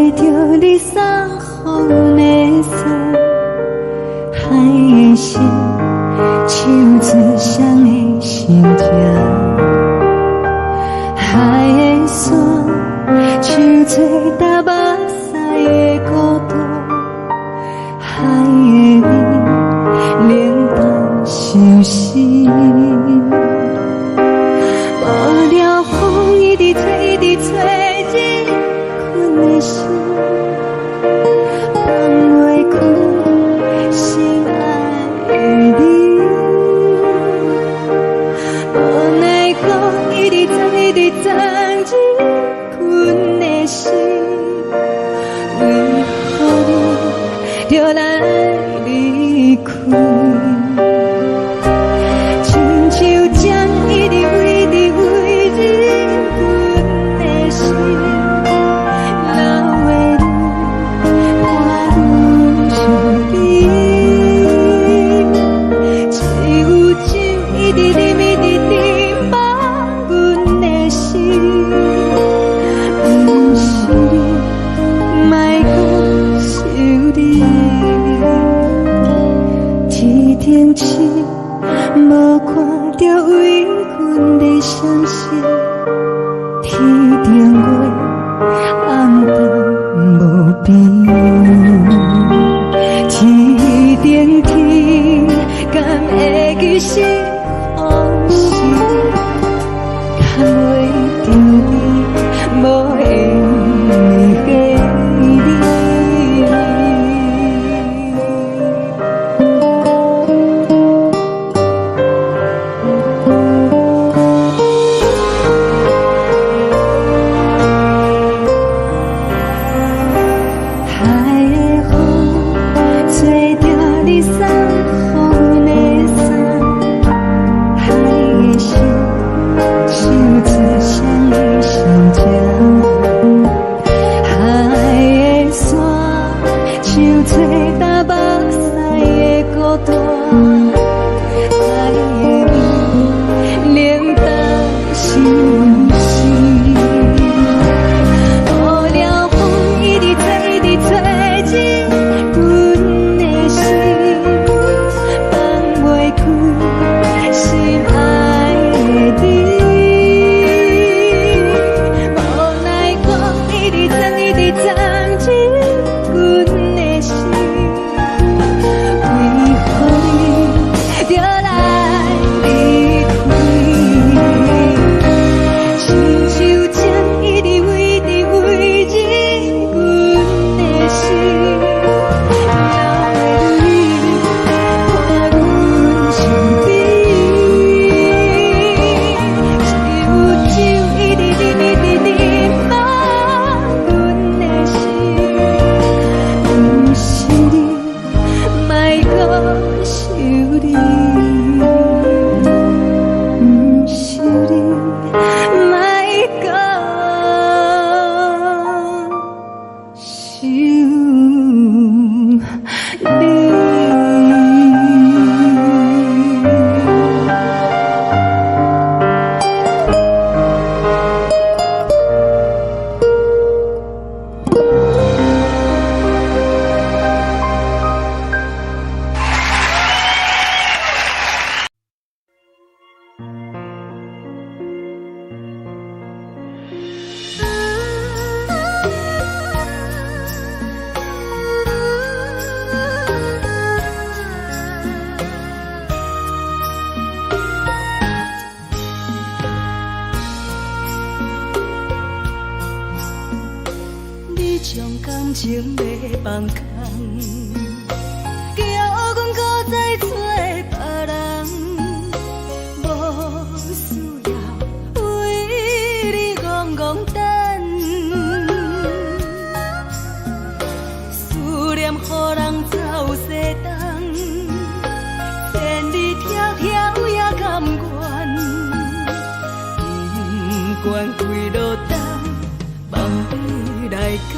揣著你送予阮的衫，海的心，唱出誰的心情？海的山，唱出踏目屎的孤單，海的味，冷淡相思。無聊風一直吹，一直吹，入阮的心，放袂開心愛的你。無奈何一直鑽，一直鑽入阮的心，為何你著來離開？親像針一直一直飛入阮的心，流的淚伴阮身邊。只有酒一直啉，一直啉，放阮的心。毋是你，莫閣想你。天頂星，無看著為阮咧傷心，天頂月，暗淡無邊。天頂天，敢會記是予是牽袂著你，無緣的你。海的風，吹著你送予阮的衫，海的心，唱出誰的心情？海的山，唱出踏目屎的孤單，海的味，冷淡相思。無聊風一直吹，一直吹入阮的心，放袂開心愛的你。無奈何一直鑽，一直鑽入阮的心，為何你著來離開？親像針一直飛，一直飛入阮的心，流的淚伴阮身邊。只有酒一直啉，一直啉，放阮的心。毋是你，莫閣想你。毋是你，莫閣想你。你將感情欲放空，叫阮閣再找別人，無需要為你戇戇等，思念予人走西東，千里迢迢也甘願，不管幾落冬，放你來揀。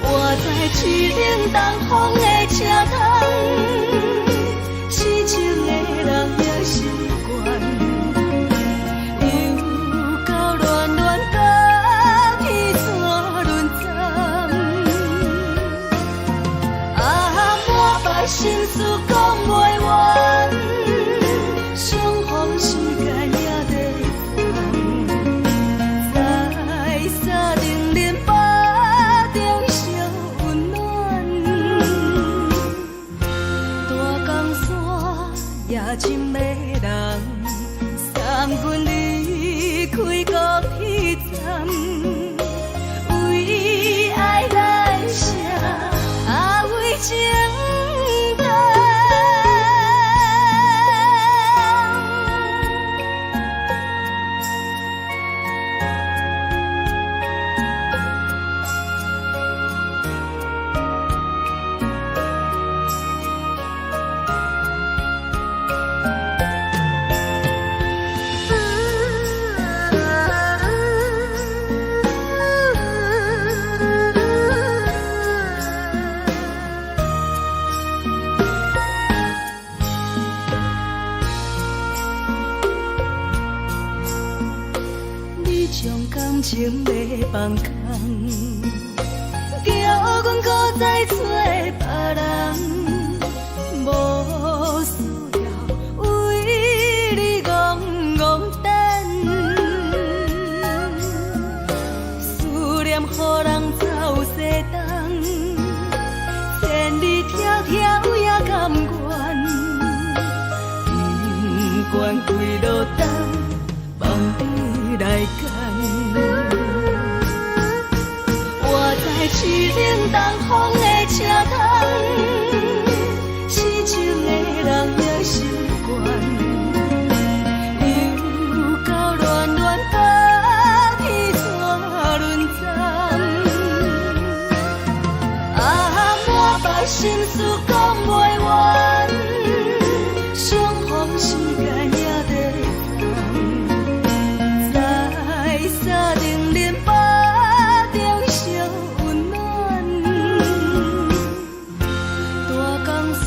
我知凄冷東風的車窗，痴情的人也習慣，又到戀戀甲彼情欲放空，叫阮閣再揣別人，無需要為你戇戇等。思念予人走西東，千里迢迢也甘願，不管幾落冬，放你來揀。我知凄冷東風的車窗，痴情的人也習慣。又到暖暖冬天怎輪站？啊，滿腹心事講袂完，相逢時間也短暫，在三重恁腹中相溫暖。大江山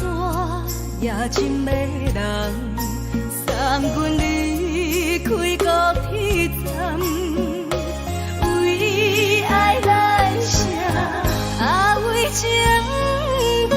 也真迷人，送阮離開高鐵站，為愛來寫，啊為情等。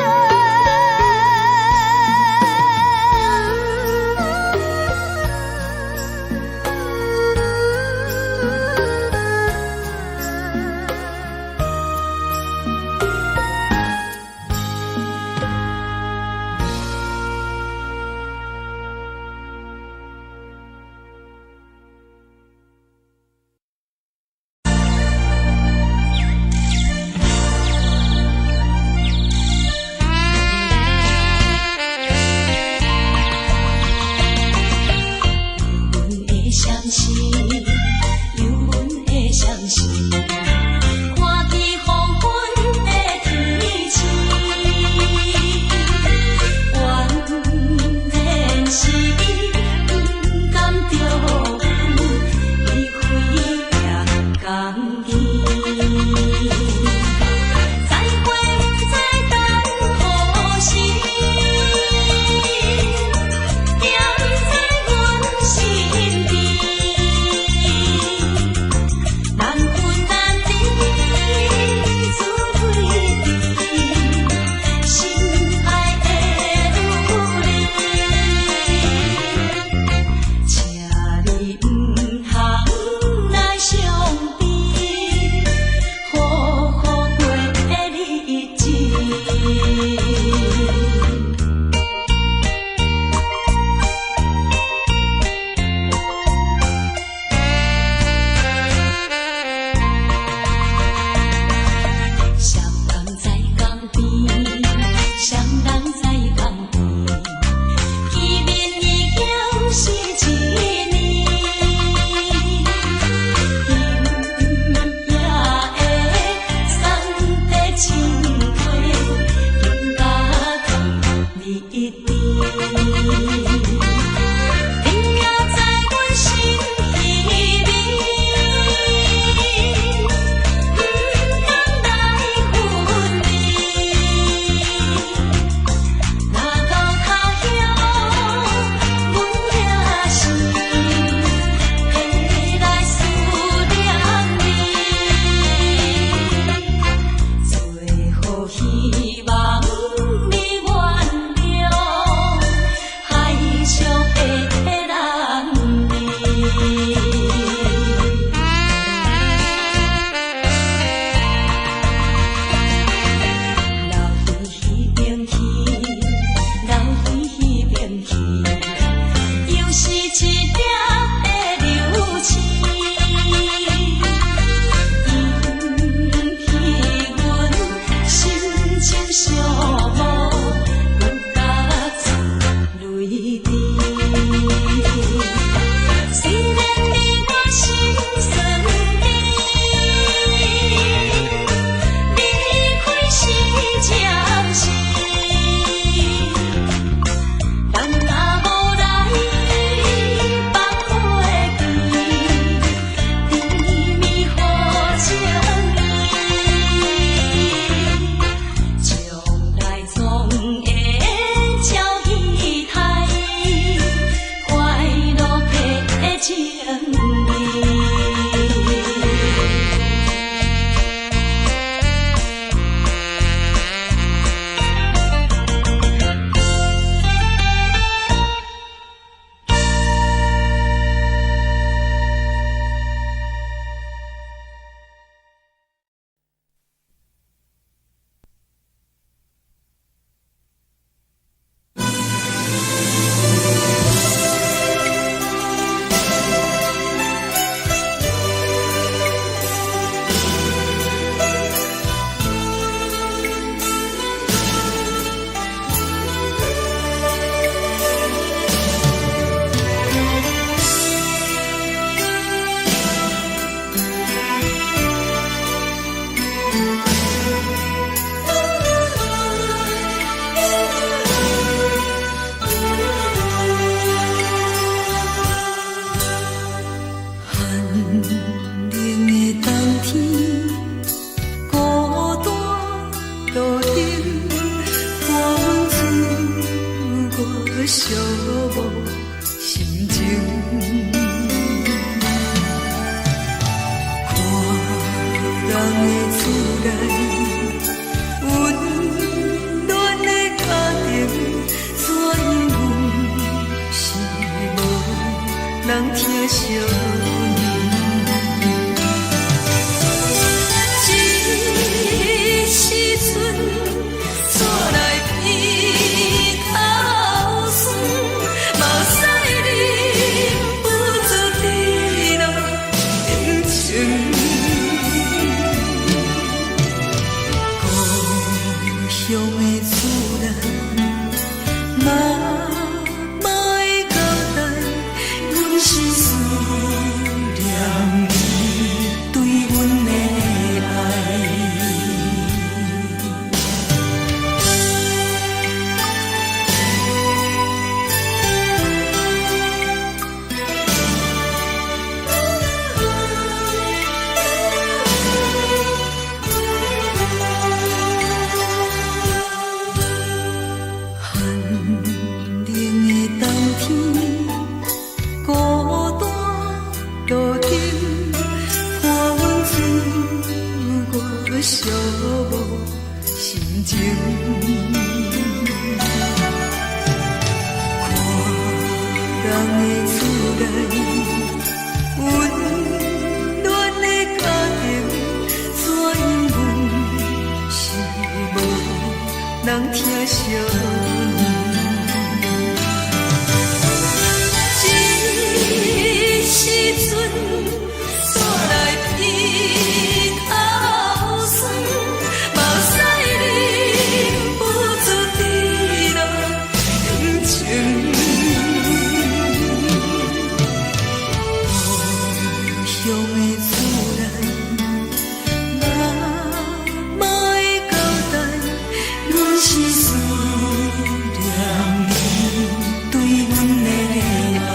寂寞心情。看人的厝內，溫暖的家庭，怎樣阮是無人疼惜阮。這時陣煞來鼻頭酸，目屎忍不住直落眼睛。故鄉的厝內，媽媽的交代，阮是思念你對阮的愛。寒冷的冬天，孤單路燈，伴阮自我寂寞心情。看人的厝內，溫暖的家庭，怎樣阮是無人疼惜阮。這時陣煞來鼻頭酸，目屎忍不住直落眼睛。故鄉的厝內，媽媽的交代，阮是思念你對阮的愛。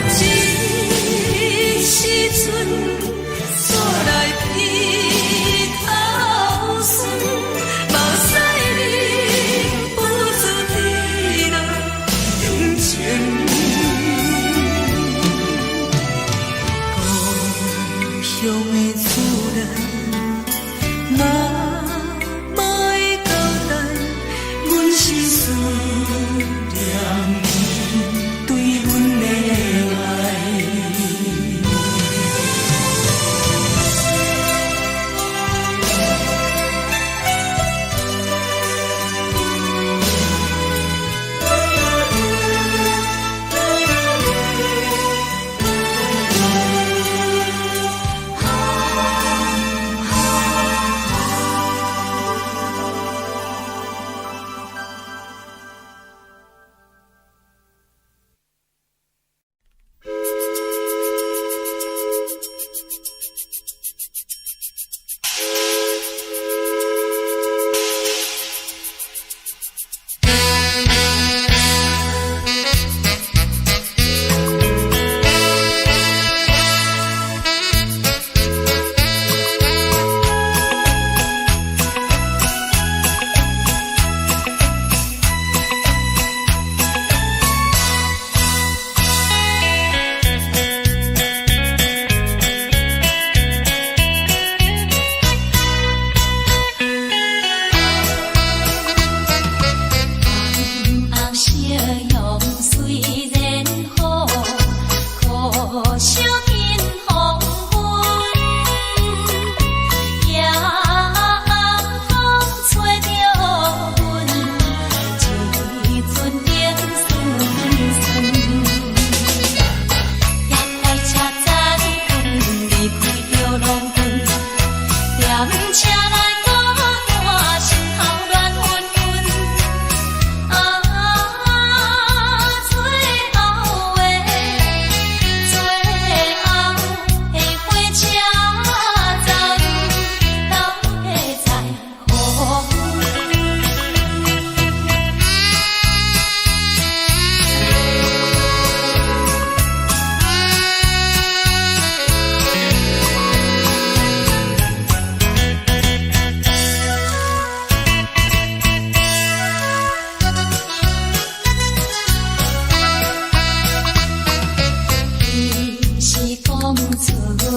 這時陣煞來鼻頭酸，目屎忍不住直落眼睛。故鄉的厝內，媽媽的交代，阮是思念你對阮的愛。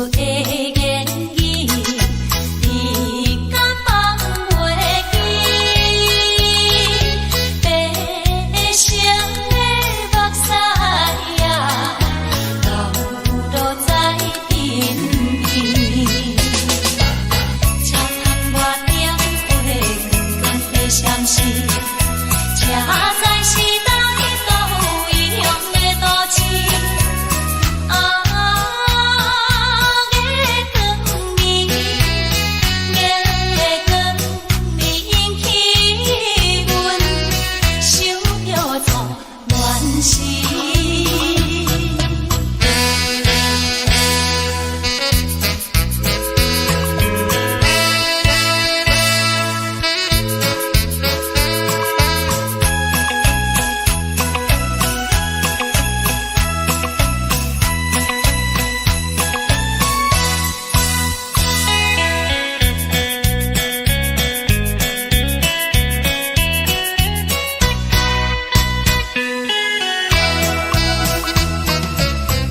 的言語，你敢放袂記？白色的目屎啊，流落在鬢邊。車窗外點火，光光的相思，這才是咱都異鄉的都市。啊，月光暝，月光暝引起阮想著做恋時。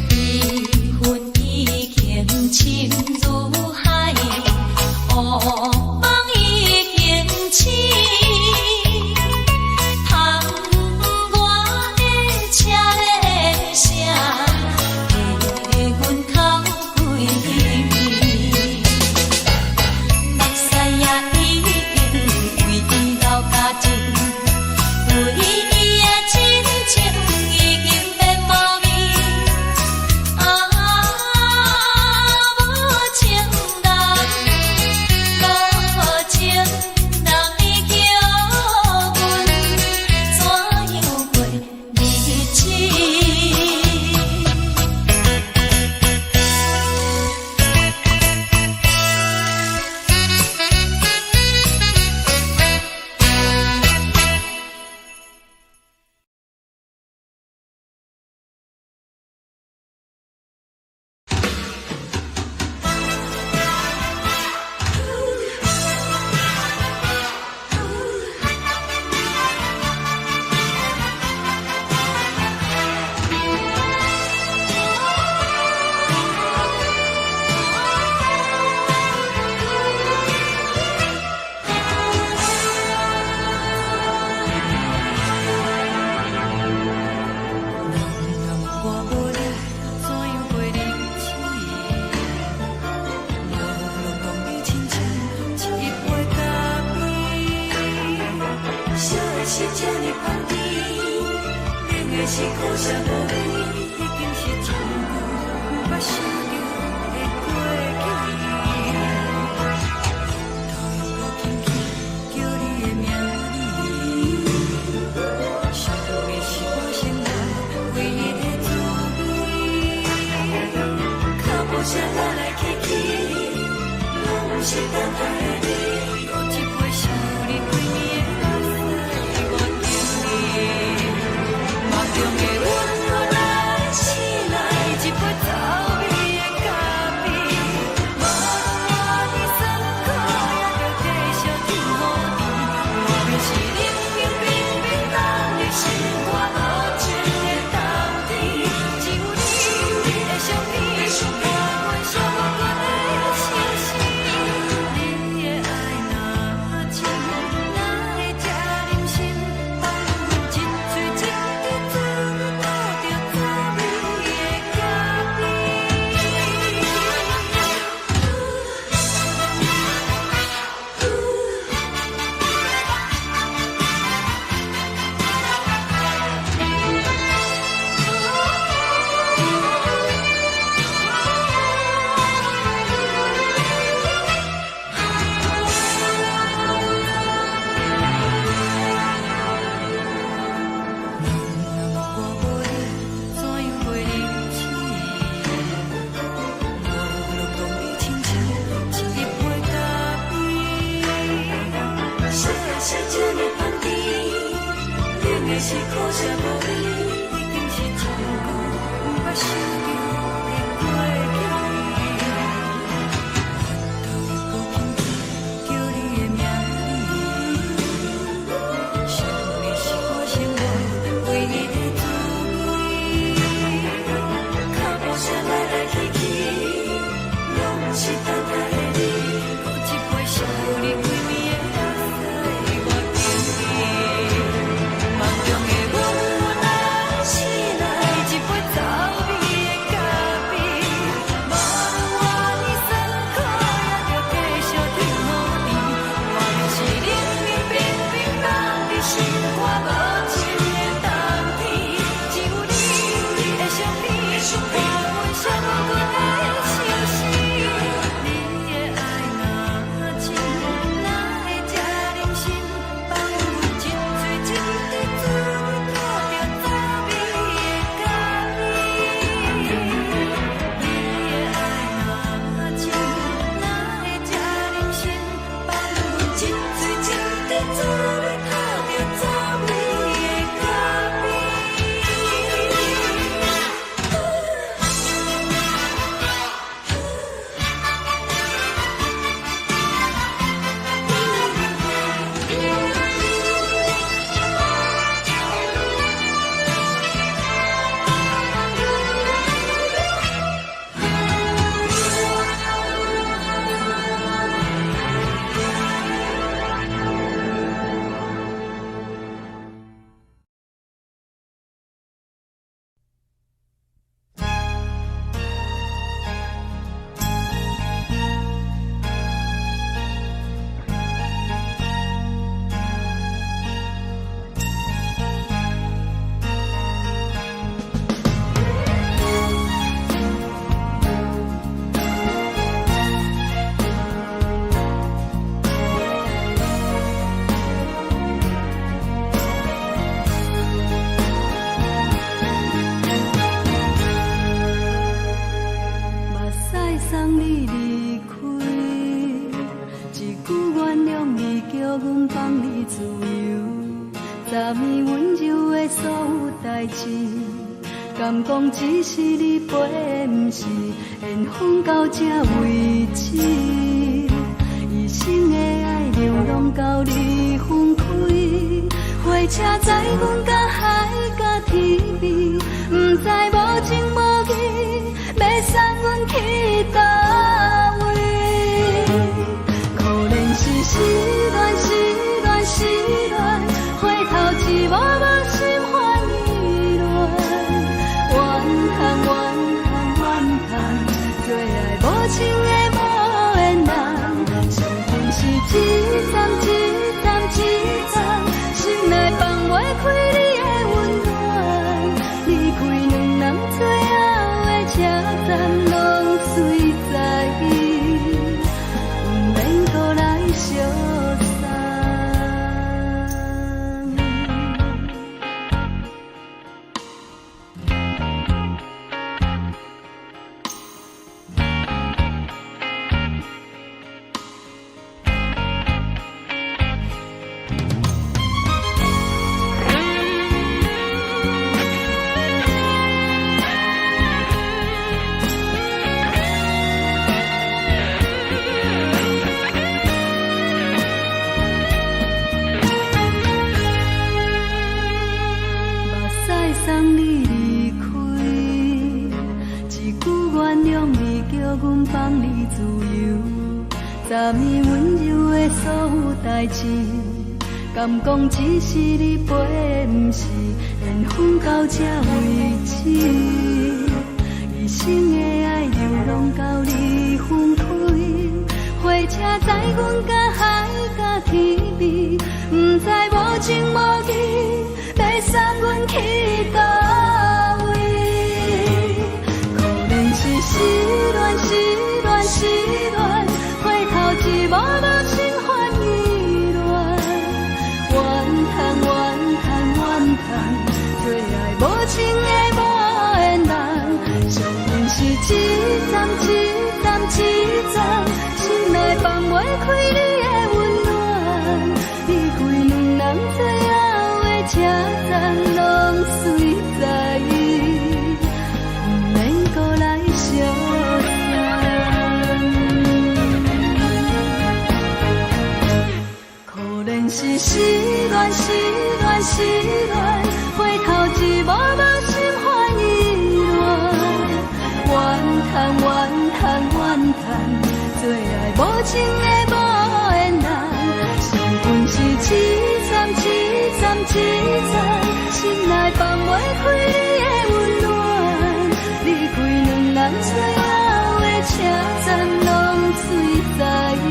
彼恨已經深如海，烏夢已經醒。窗外的車聲，替阮哭規暝。目屎也已經為伊流乾淨，對伊的真情已經變無味。啊，無情人，無情人，你叫阮怎樣過日子？人若问我無你，怎樣過日子？我攏講你親像一杯咖啡，燒的是這呢香甜，冷的是苦澀無味，已經是真久毋捌想著的過去。頭又閣輕輕叫你的名字，想的是我生活唯一的滋味。腳步聲來來去去，攏毋是等待的你。閣一杯想你規暝的目屎，我等你。夢中的阮予來醒來，一杯走味的咖啡。無論偌尼酸苦，也著繼續天雨甜。外面是冷冷冰冰凍入心肝無情的冬天，只有你的相片，伴阮寂寞的相思。你的愛若真，哪會這忍心放阮一喙一滴嘴吐著滋味的咖啡？人若問我無你，怎樣過日子？我攏講你親像一杯咖啡，燒的是這呢香甜，冷的是苦澀無味，已經是真久毋捌想著的過去。頭又閣輕輕叫你的名字，想的是我生活唯一的滋味。腳步聲來來去去，攏送你离开，一句原谅你，叫阮放你自由。昨暝温柔的所有代誌，敢講只是你陪的，毋是緣分到這為止。一生的愛流浪到你分開，火車載阮到海角天邊，毋知無情無義，欲送阮去佗位。可憐是失戀，失戀，失戀，回頭一幕幕心煩意亂，怨嘆怨嘆怨嘆，做愛無情的無緣人，相逢是一站一站一站，心內放袂開你的溫暖，離開兩人最後的車站，攏隨在意，毋免閣來相送。目屎送你離開，一句原諒你，叫阮放你自由。昨暝溫柔的所有代誌，敢講只是你陪的，毋是緣分到這為止。一生的愛流浪到你分開，火車載阮到海角天邊，毋知無情無義，欲送阮去佗位。可憐是失戀，失戀，失戀，回頭一幕幕心煩意亂，怨嘆怨嘆怨嘆，做愛無情的無緣人，相逢是一站一站一站，心內放袂開你的溫暖，離開兩人最後的車站，攏隨在意，毋免閣來相送。可憐是失戀，失戀，失戀，回頭一幕幕心煩意亂，怨嘆怨嘆怨嘆，做愛無情的無緣人，相逢是一站一站一站，心內放袂開你的溫暖，離開兩人最後的車站，攏隨在意，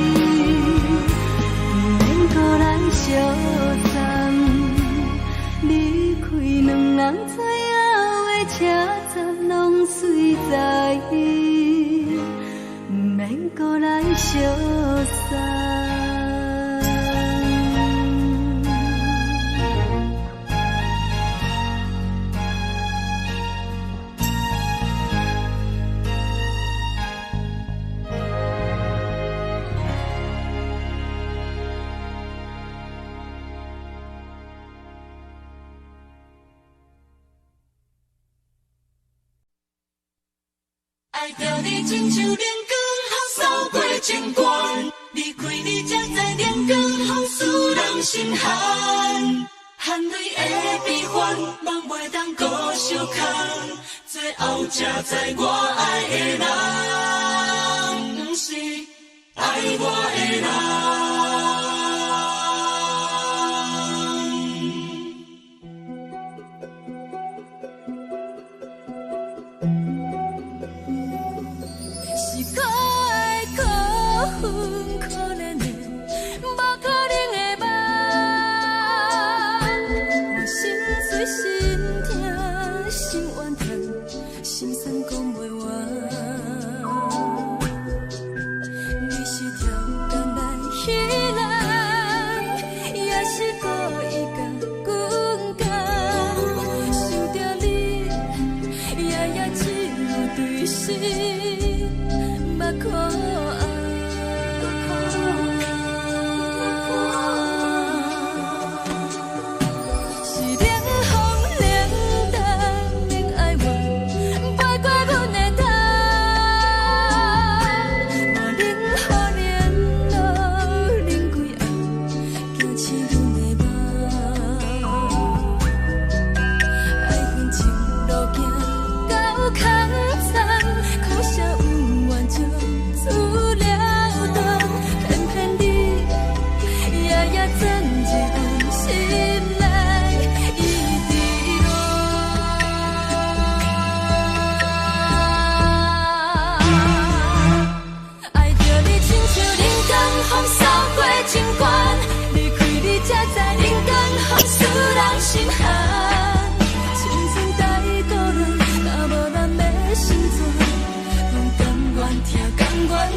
毋免閣來相送。離開兩人最後的車站，攏隨在意，毋免閣來相送。愛著你親像冷光予掃過情關，離開你才知冷光予使人心寒，含淚的悲歡，夢袂當閣相牽，最後才知我愛的人，毋是愛我的人。是可愛可恨可憐的，無可能的夢。我心碎心痛心怨嘆，心酸講袂完。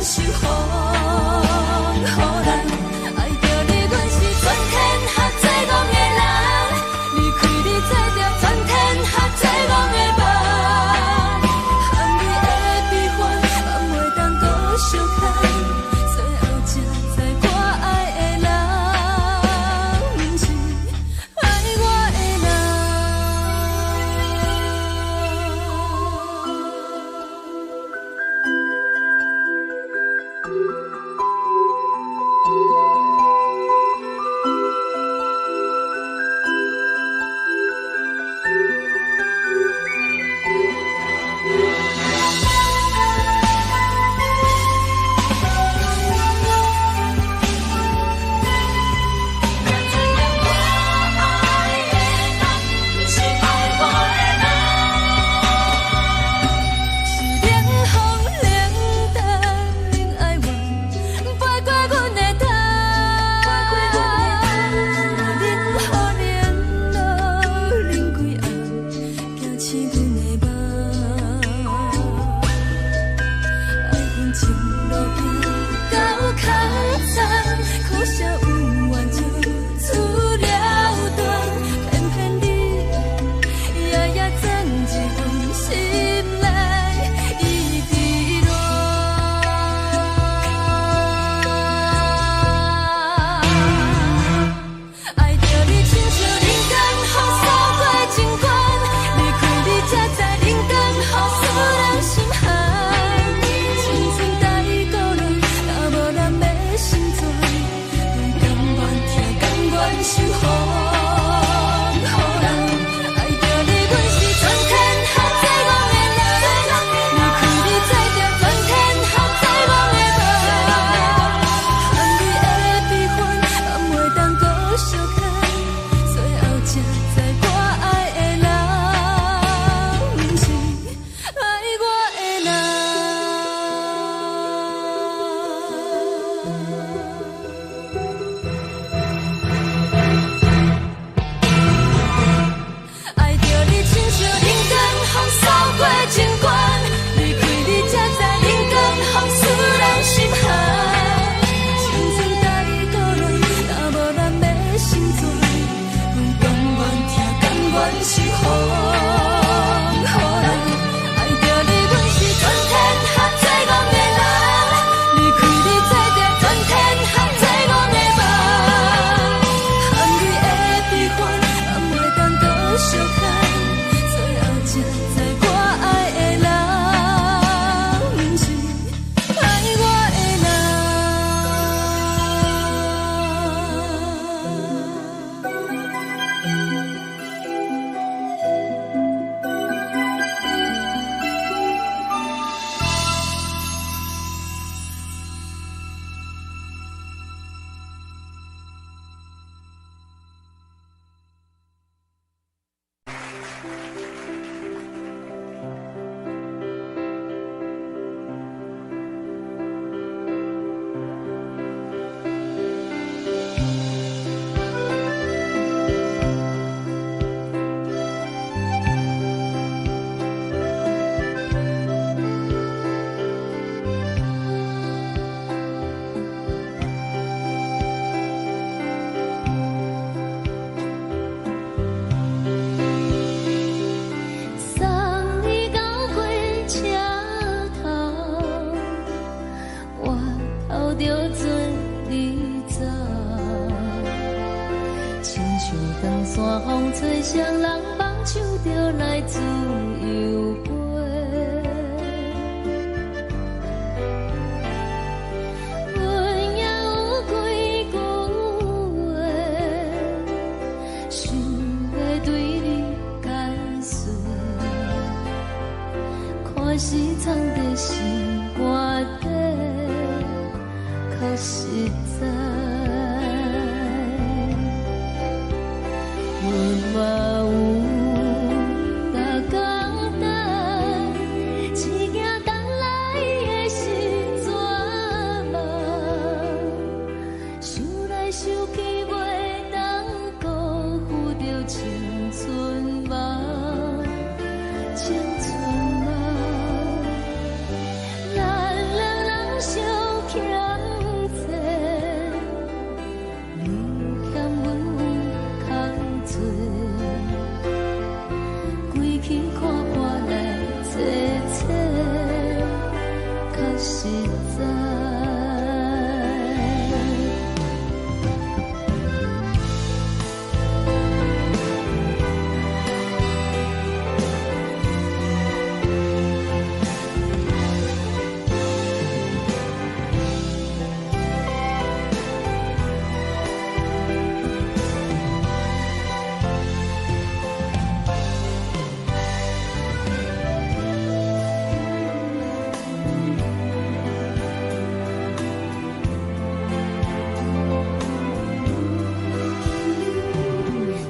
受予人。愛著你，阮是全天下最戇的人。離開你，做著全天下最戇的夢。含你的悲歡，放袂當閣相牽。最後才知我愛的人，毋是愛我的人。是愛我的人，是冷風冷淡冷哀怨，飛過阮的頭。冷雨冷露冷幾暗，驚醒阮的夢。愛恨情路行到空残，苦涩恩怨就此了斷，偏偏你夜夜鑽入阮心內，一直戀。愛著你親像人間風掃過情關，離開你才知人間風使人心寒。青春太孤單，若無人欲心存，阮甘願疼，甘願受予人。愛著你，阮是全天下最戇的人，離開你做著全天下最戇的夢。含你的悲歡，放袂當閣相牽，最後才知我愛的人，毋是愛我的人。愛著你親像人間風掃過情關，離開你才知人間風使人心寒。青春太孤單，若無人欲心存，阮甘願疼，甘願受予人。愛著你，阮是全天下最戇的人，離開你做著全天下最戇的夢。含你的悲歡，放袂當閣相牽，最後才知我愛的人，毋是愛我的人。送你到火車頭，我頭著做你走，親像長山風吹，雙人放手就來自由飛。阮也有幾句話，想欲對你解釋。看是藏佇心肝底，較實在。阮嘛有實在。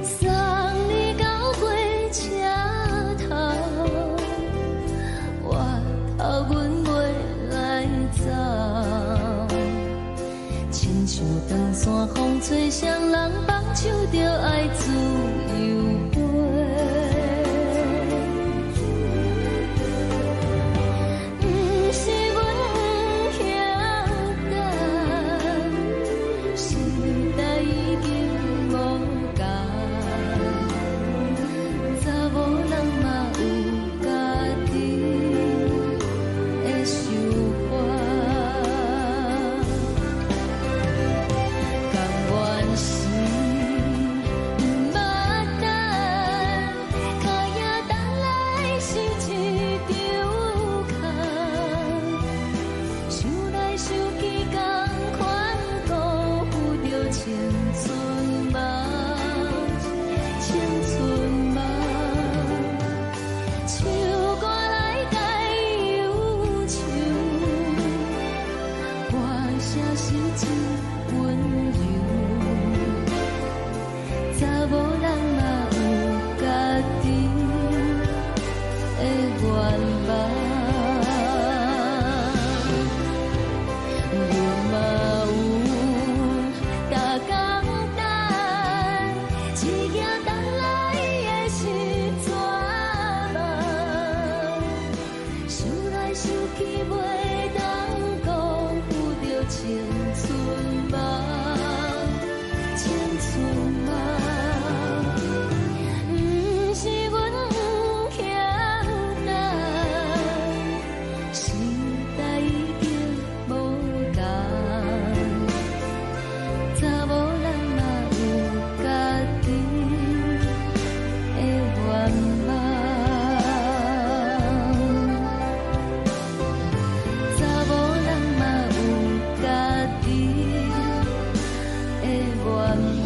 送你到火車頭，我頭阮袂來走，親像長山風吹，誰人放手就愛自由飛。毋是阮不曉等，時代已經無仝，查某人嘛有家己的想法。甘願是毋捌等，脚影等來是一場空，想來想去，仝款辜負著青春夢，青春夢。唱歌來解憂愁，歌聲是真溫柔。查某人嘛有家己的願望，阮嘛有逐工等，一行等來的是绝望，想來想去袂當辜負著青春夢，青春夢。毋是阮不曉等，時代已經無仝，查某人嘛有家己的願望，查某人嘛有家己的願望。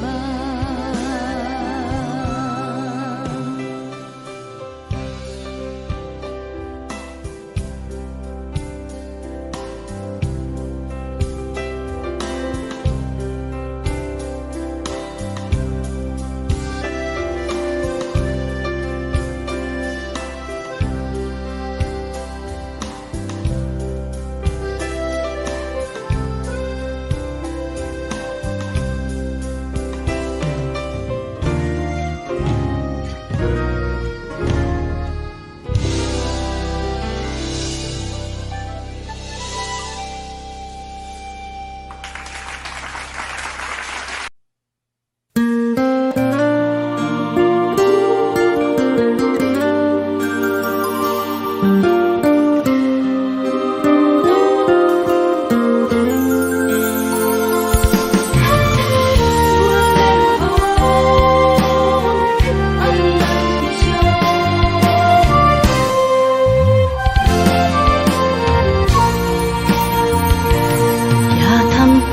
行潭邊，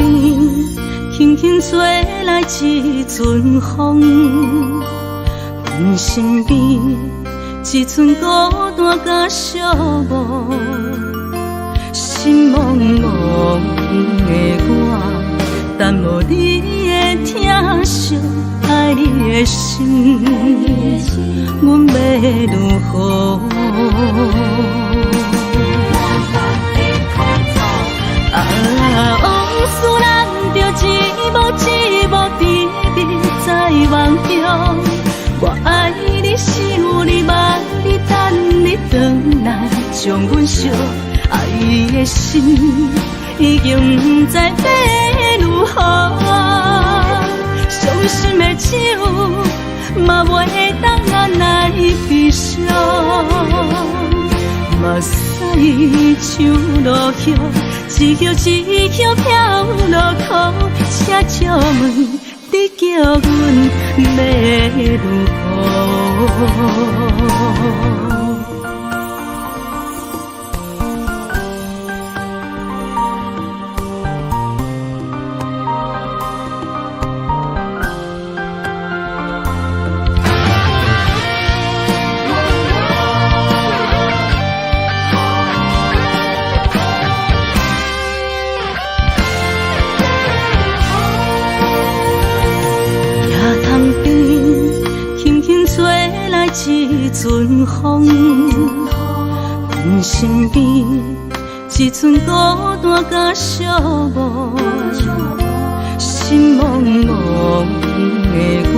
輕輕吹來一陣風，阮身邊一陣孤單佮寂寞，心茫茫的我，等無你的疼惜，愛你的心，阮欲如何？啊，往事咱著一幕一幕甜蜜在夢中。我愛你，想你，望你，等你轉來，將阮惜愛的心已經毋知欲如何。傷心的酒嘛袂當按來悲傷，目屎像落叶，一叶一叶飘落苦，请借问你叫阮欲如何？一阵风，阮身边一阵孤单佮寂寞，心茫茫的我，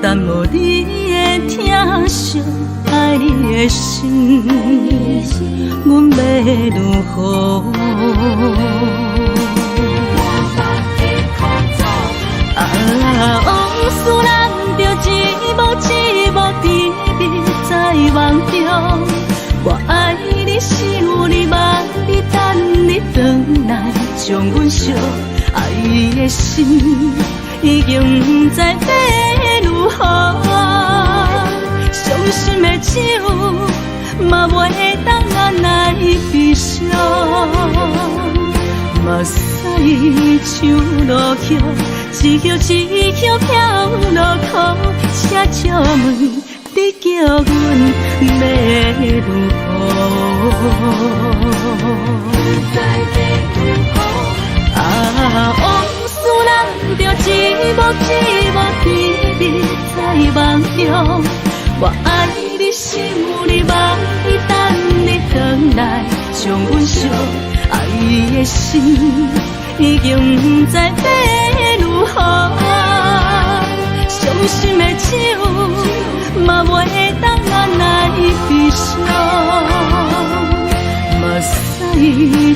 等无你的疼惜，爱你的心，阮欲如何？啊，往事难着一幕一幕甜蜜在梦中，我爱你，想你，望你，等你转来，将阮惜爱的心已经不知欲如何，伤心的酒嘛袂当按捺悲伤，目屎像落叶，一叶一叶飘落苦，请借问你叫阮欲如何？啊，往事难着一幕一幕甜蜜在梦中，我爱你，想你，望你，等你转来，将阮惜爱的心已经不知欲如何，伤心的酒嘛袂当按捺悲伤，目屎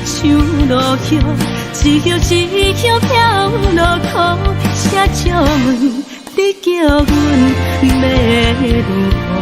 像落叶，一叶一叶飘落苦，请借问你叫阮欲如何？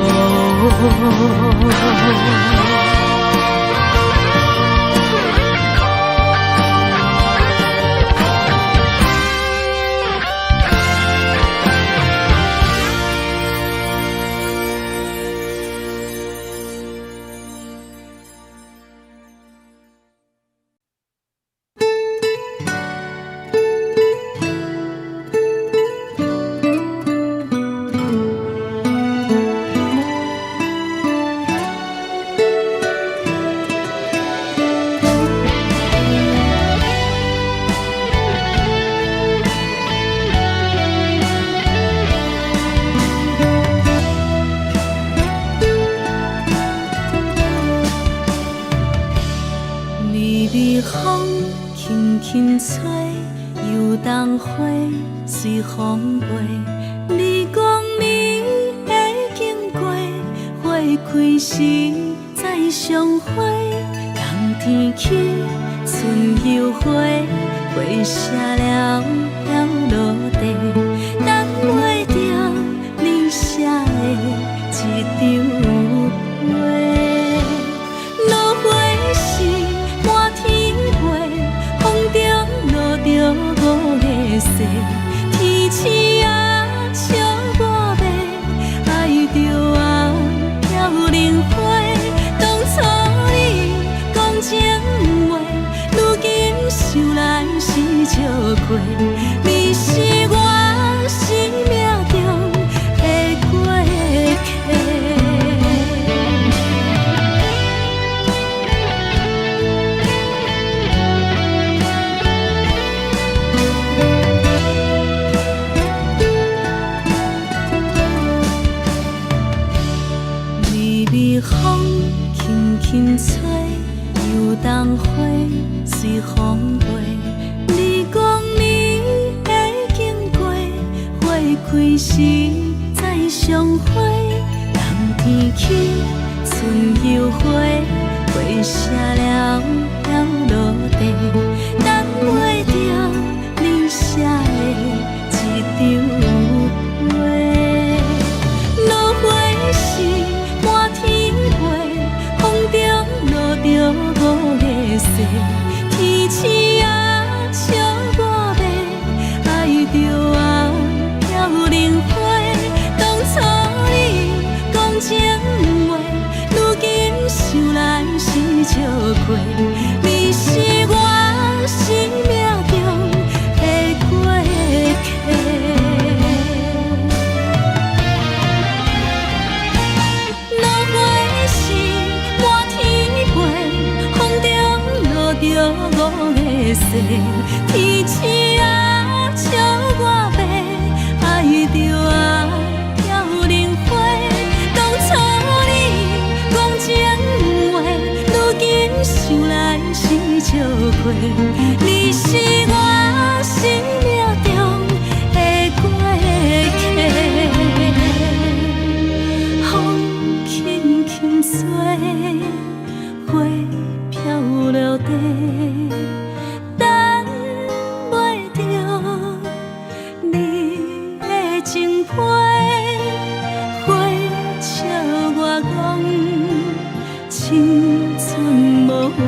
微微风轻轻吹，油桐花随风飞。你讲你会经过，花开时再相会。冬天起，春又花，花谢了飘落地，等袂著你写的一张批。落花时满天飞，风中落著五个雪，天星啊笑我欲爱著啊飘零花。当初你讲情话，如今想来是笑亏，你是我生命中的过客。微微风轻轻吹，油桐花随风飞。你讲你会经过，花开时再相会。冬天起，春又花，花谢了飘落地，等袂著你写的一张批。落花时满天飞，风中落著天星啊，笑我欲愛著啊，飄零花。當初你講情話，如今想來是笑話。你是我生命中的過客。落花是滿天飛，風中落著五个誓。天星啊，笑我欲愛著啊，飄零花。當初你講情話，如今想來是笑話。你是我生命中的過客。風輕輕吹，花飄落地，等袂著你的情批。花笑我講青春無話，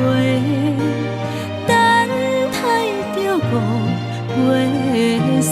等待著五月雪。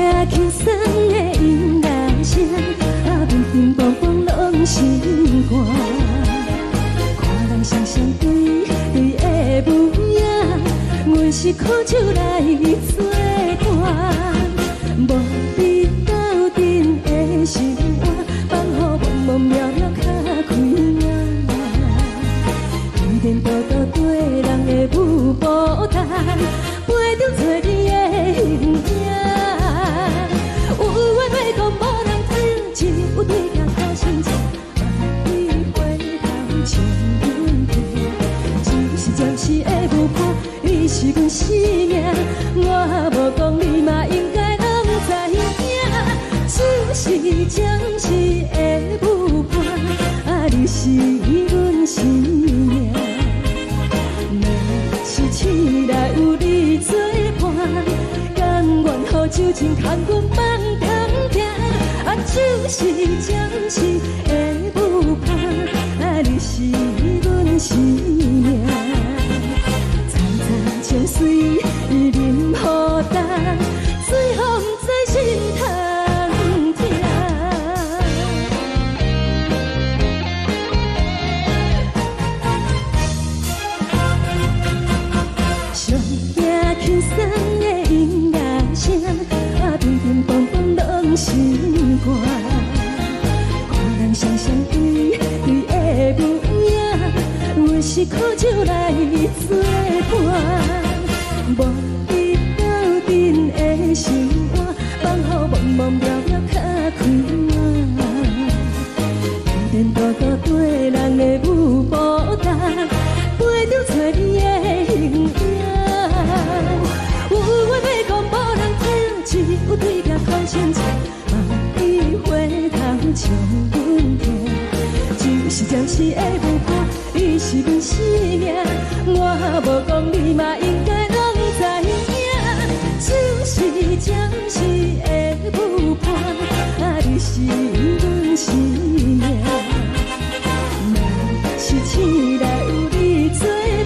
驚輕鬆的音樂聲，啊，乒乒乓乓攏心肝。看人雙雙對對的舞影，阮是苦酒來做伴，無比鬥陣的心肝，放予茫茫渺渺較開眼。天多多對人的舞步單，陪著找你的形影。有緣欲講無人聽，只有對鏡苦心情，萬里回頭唱阮聽。只是暫時的舞伴，你是阮生命，我無講你嘛應該攏知影。只是暫時的舞伴，啊，你是阮生命。若是醒來有你作伴，甘願予酒精牽阮放通行。啊，只是暫時的舞伴，啊，你是阮生命。層層情水伊啉予乾，最予毋知心通疼。上驚輕鬆的音樂聲，啊，乒乒乓乓攏心肝。看人雙雙對對的舞影，阮是苦酒來做伴，無比鬥陣的心肝，放予茫茫渺渺較開眼。天多多對人的舞步單，陪著找你的形影。有話欲講無人聽，只有對鏡苦心情，望你回頭唱阮聽。只是暫時的舞伴，你是阮生命，我無講你嘛應該攏知影。只是暫時的舞伴，啊，你是阮生命。若是醒來有你作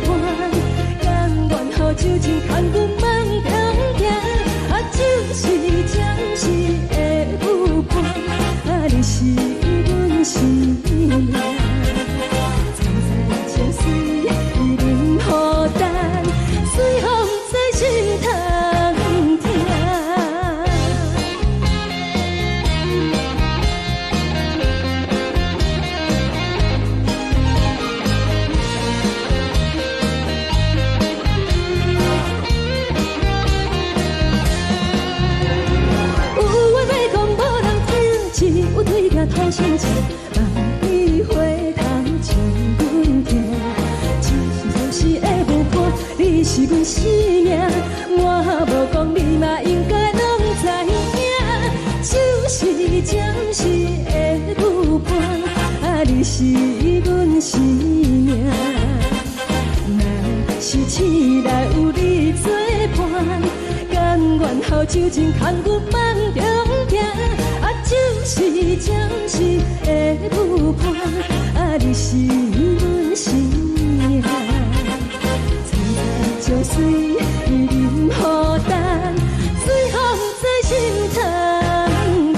伴，甘願予酒精牽阮放通行。啊，只是暫時的舞伴，啊，你是阮生命。層層情水伊啉予乾，最予毋知心通疼。有話欲講無人聽，只有對鏡苦心情，望你回頭唱阮聽。只是暫時的舞伴，你是阮生命，我無講你嘛應該攏知影。只是暫時的舞伴，啊，你是阮生命。若是醒來有你作伴，甘願予酒精牽阮放中行。啊，只是暫時的舞伴，啊，你是阮生命。層層情水伊啉予乾，最予毋知心通疼。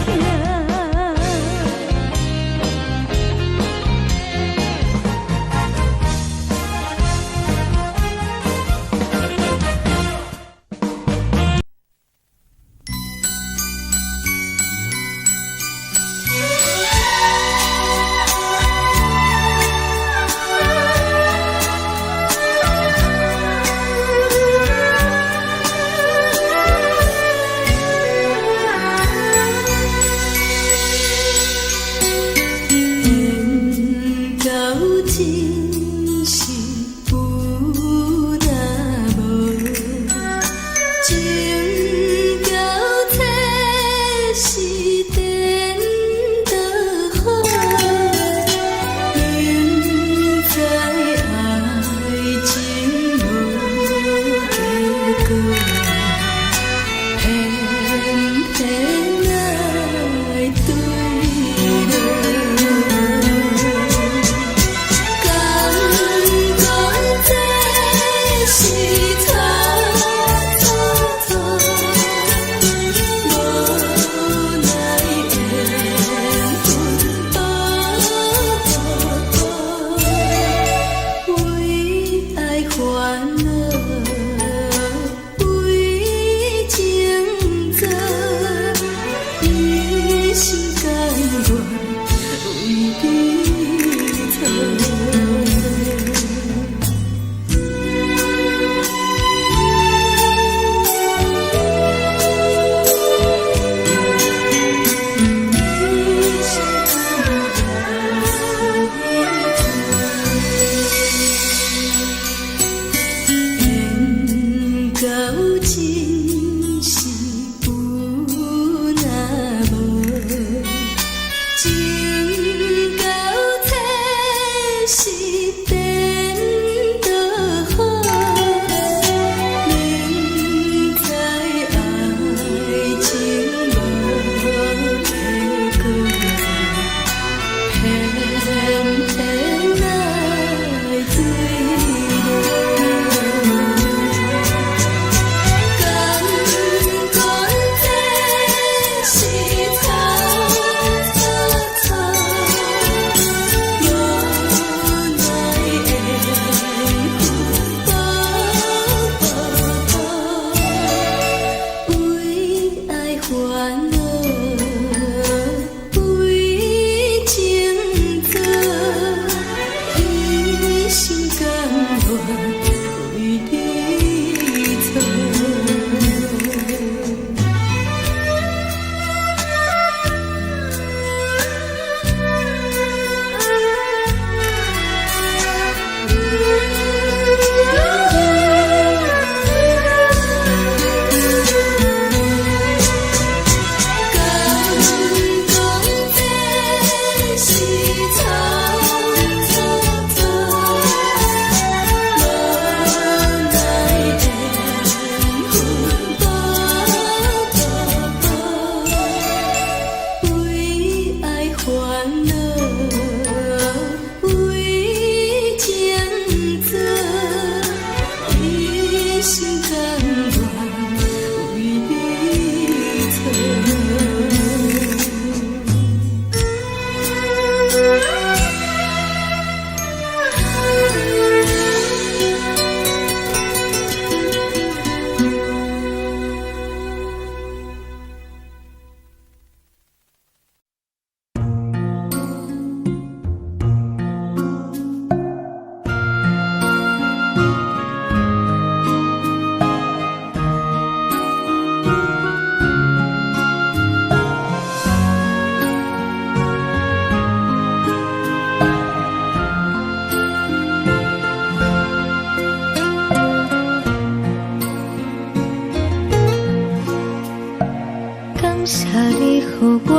你予我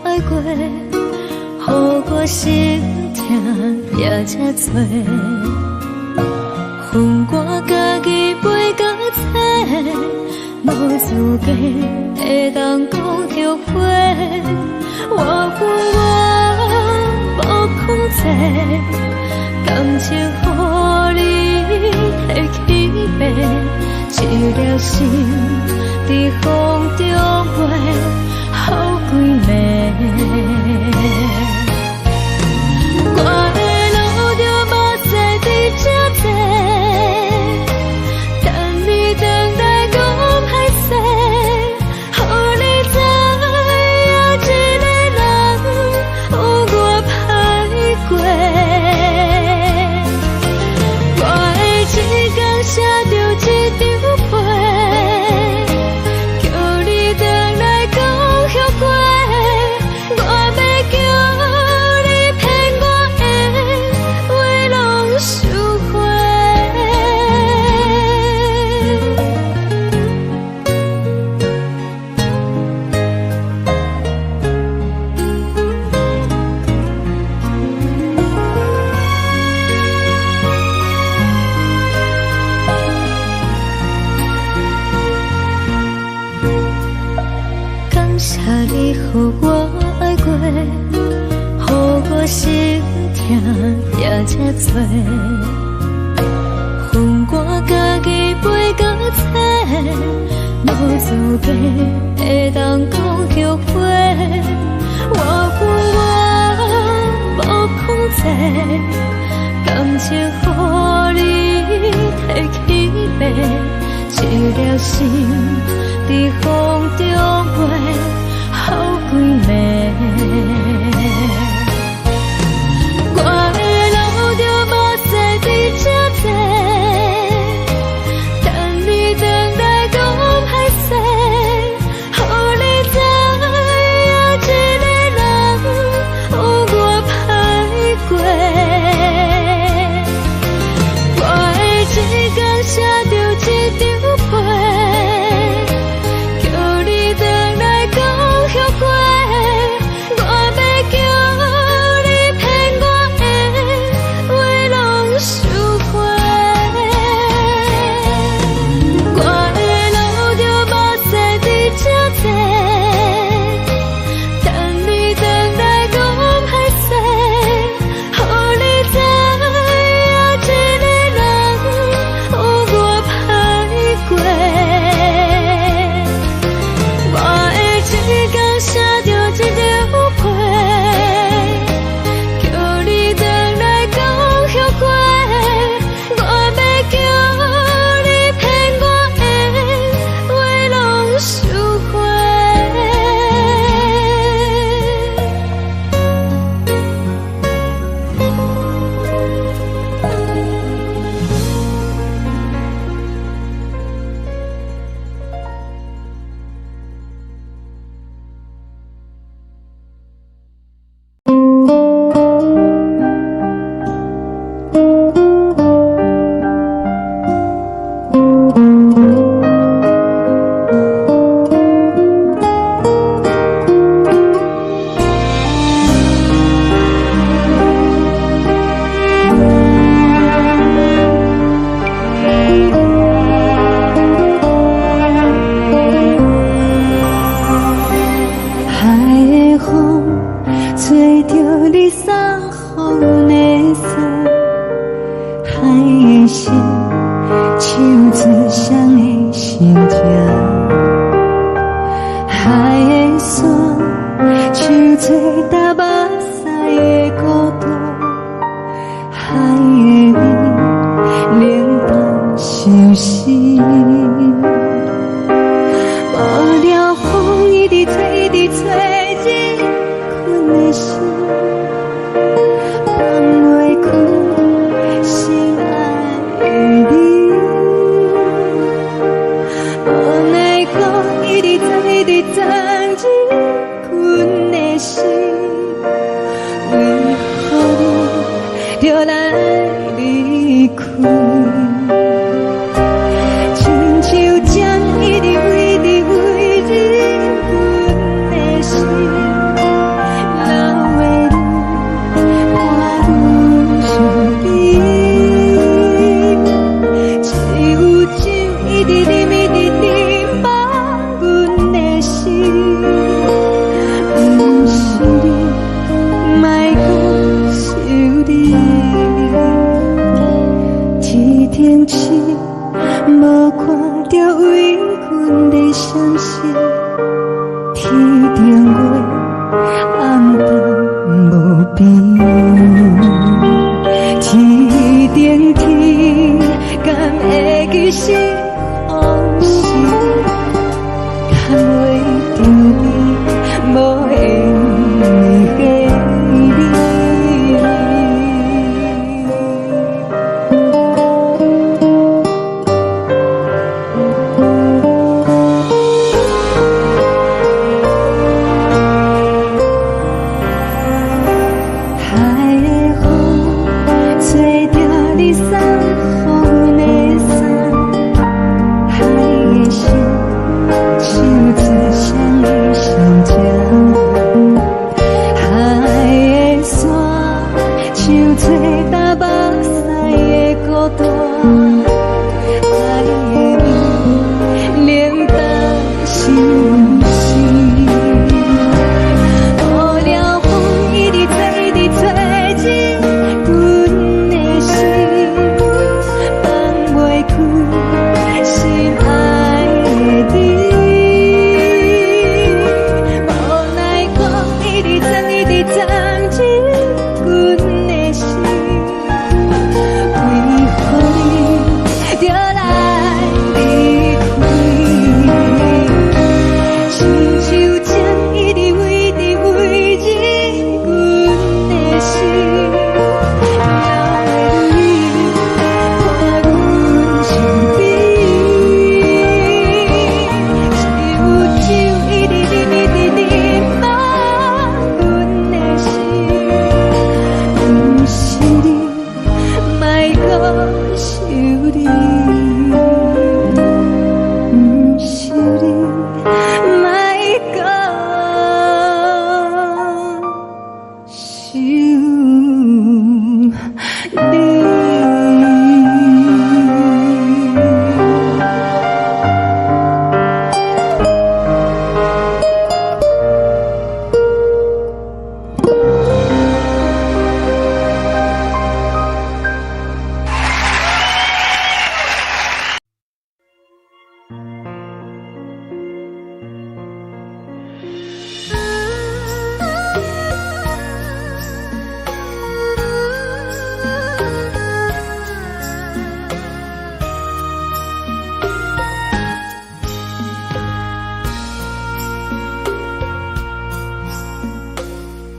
愛過，予我心疼也這多。予我家己飛到冊，無資格會當講後悔。我恨我無控制，感情予你提去爬，一粒心佇風中飛，予幾暝。我會流著目屎佇這坐，等你轉來講歹勢，予你知影一个人有偌歹過。我會一工寫著一張批，叫你轉來講後悔。我欲叫你騙我的話攏收回。感謝你予我愛過，予我心疼也這多。予我家己飛到冊，無資格會當講後悔。我恨我無控制，感情予你提去爬，一粒心佇風中飛，予幾暝。我會流著目屎佇這坐，等你轉來講歹勢，予你知影一個人有偌歹過。我會一工寫著一張批，叫你轉來講後悔。我欲叫你騙我的話攏收回。我會流著目屎佇這坐，等你轉來講歹勢，予你知影一個人有偌歹過。我會一工寫著一張批，叫你轉來講後悔。我欲叫你騙我的話攏收回。海的風吹著你送予阮的衫，海的心唱出誰的心痛，海的沙唱出踏目屎的孤單，海的味冷淡相思。無聊風一直吹，一直吹，入困的心，放袂開心愛的你。無奈何一直鑽，一直鑽入困的心，為何你著來離開？親像針一直飛，一直飛入阮的心。天顶月，暗淡无边。天顶天，敢会记是予是？牵袂著你，無緣的你。海的風，吹著你送予阮的衫，海的聲，唱出誰的心情。海的沙，唱出東目屎的孤單。海的味，冷淡相思。無聊風一直吹，一直吹，這阮的心放袂開，心愛的你。無奈何一直藏，一直藏，這阮的心，為何你著來離開？親像情一直飛，一直飛入阮的心，哪會你伴阮身邊？只有酒一直啉，一直啉，放阮的心，毋是你，莫閣想你，毋是你，莫閣想你。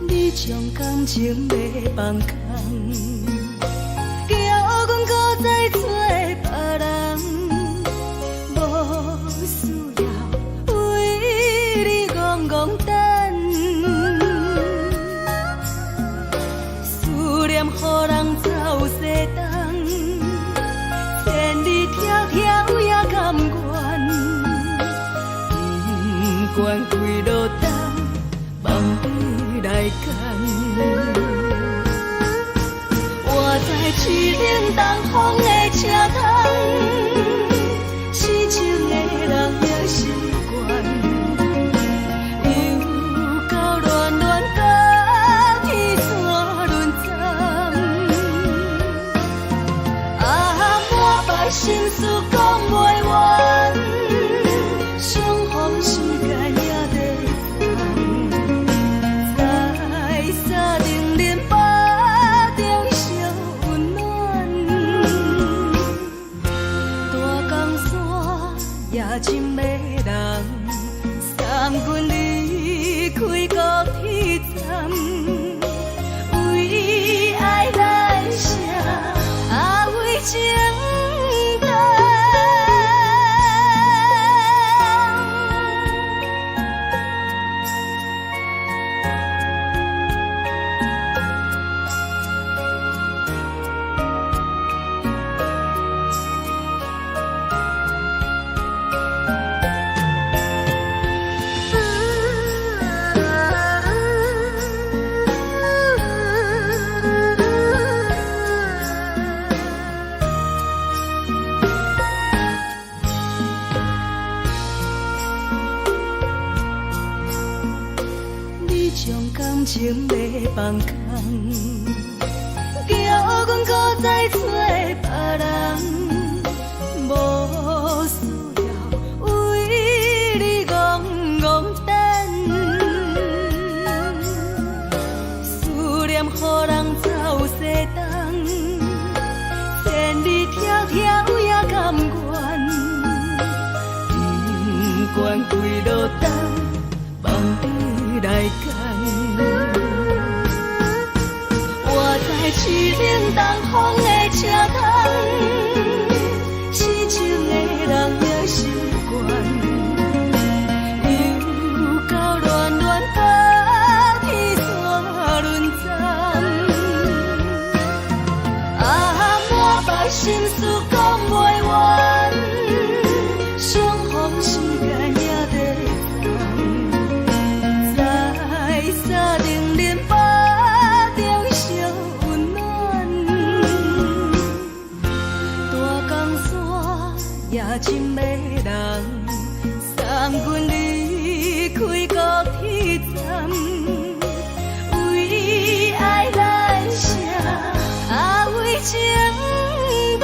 你將感情欲放空，叫阮閣再找別人，無需要為你戇戇等，思念予人走西東，千里迢迢也甘願，不管幾落冬，放你來揀。我知凄冷東風的車窗，痴情的人也習慣，又到暖暖甲天山轮转，啊，满腹心事講袂完，相逢時間也短暫，在三重林腹中相溫暖，大江山也真迷人，送阮離開高鐵站，為愛來寫，啊為情等。你將感情欲放空，叫阮閣再找別人，無需要為你戇戇等。間。我知凄冷東風的車窗，痴情的人也習慣。又到暖暖甲天線輪轉，啊，滿腹心事講袂完，相逢時間也短暫，在三重林腹中相溫暖，大江山也真迷人，送阮離開高鐵站，為愛來寫，啊為情等。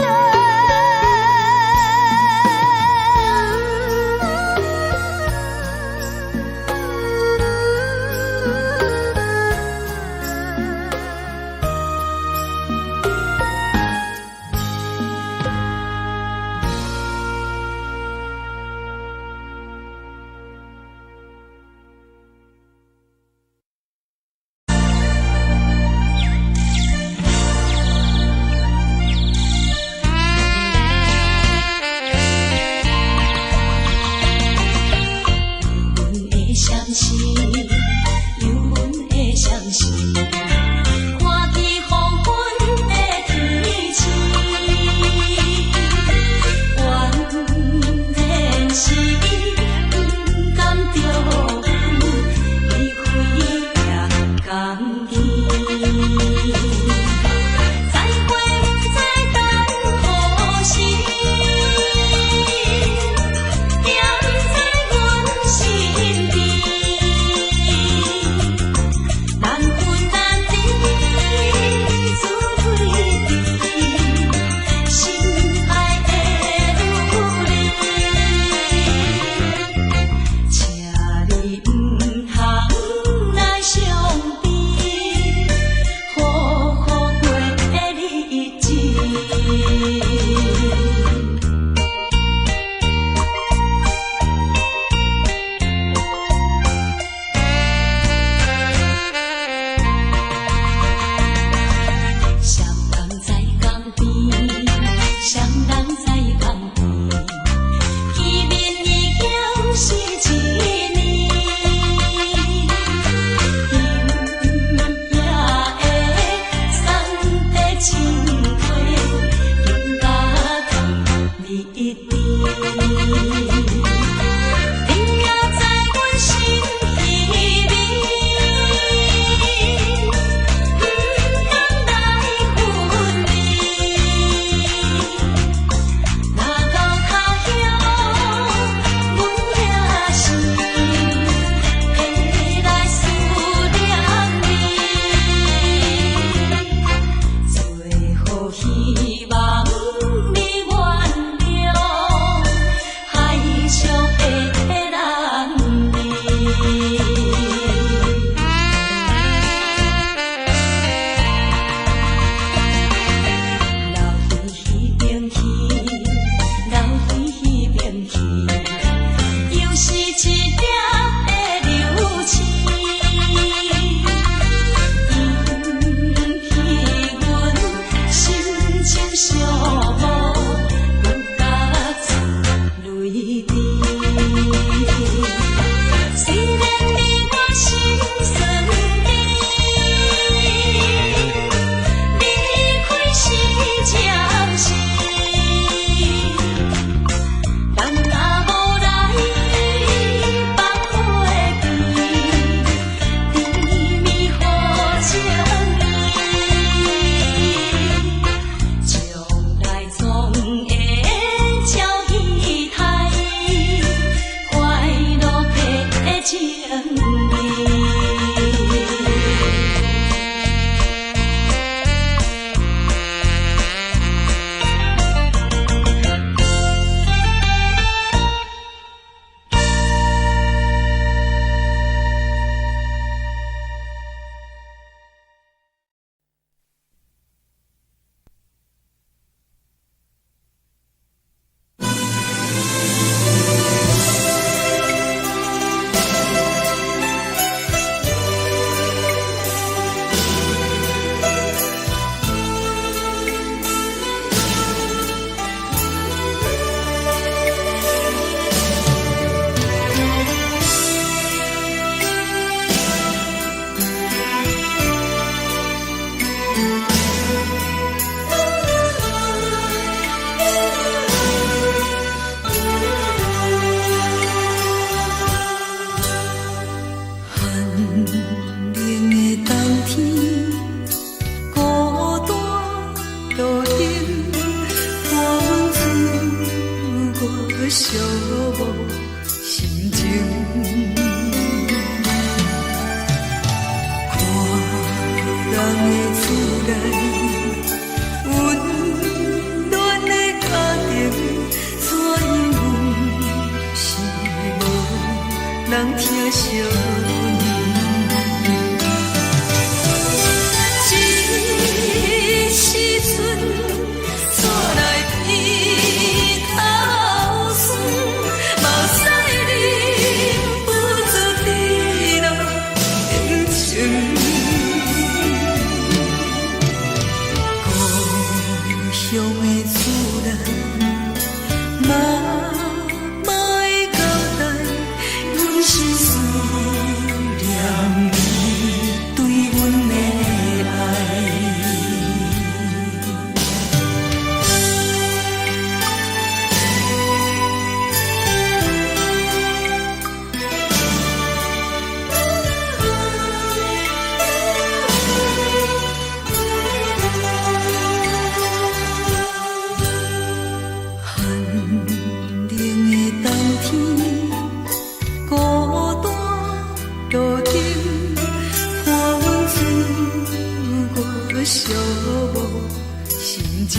情。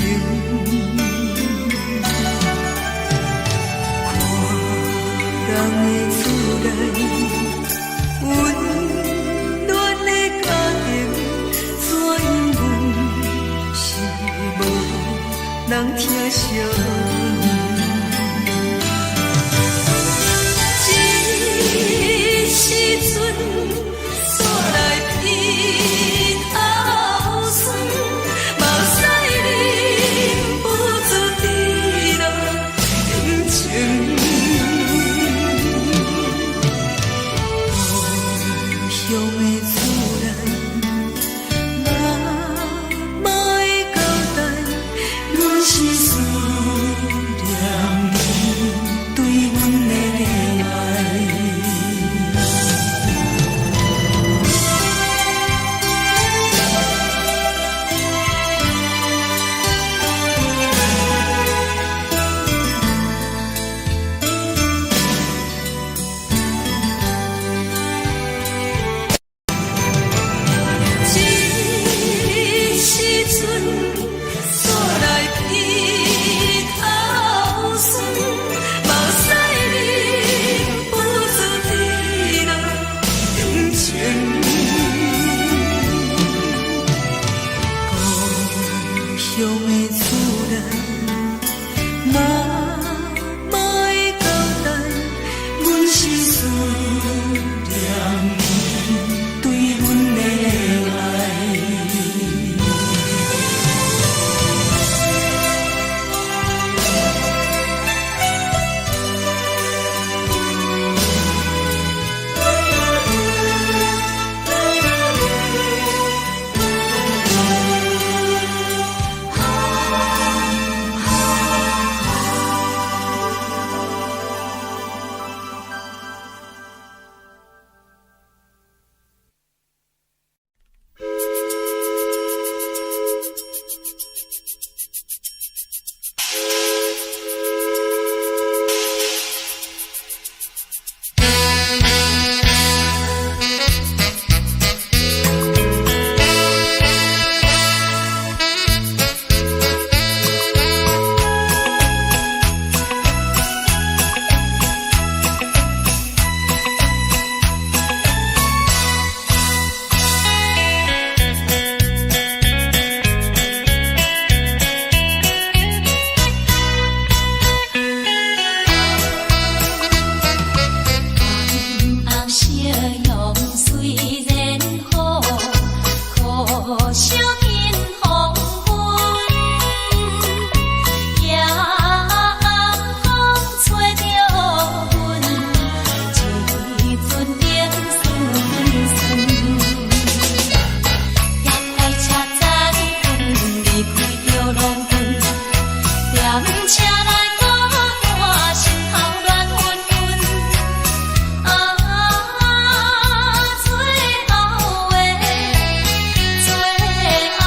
看人的厝內，溫暖的家庭，怎樣阮是無人疼惜阮。這時陣煞來鼻頭酸，目屎忍不住滴落眼睛。故鄉的厝內，媽媽的交代，阮是思念你對阮的愛。這時陣煞來鼻頭酸，目屎忍不住滴落眼睛。故鄉的厝內，媽媽的交代，阮是思念你對阮的愛。紅夕陽雖然好，可惜天黃昏，夜暗風吹著阮，一陣冷酸酸。夜快車載阮離開著農村，踮車內孤單，心頭亂紛紛。啊，最後的最後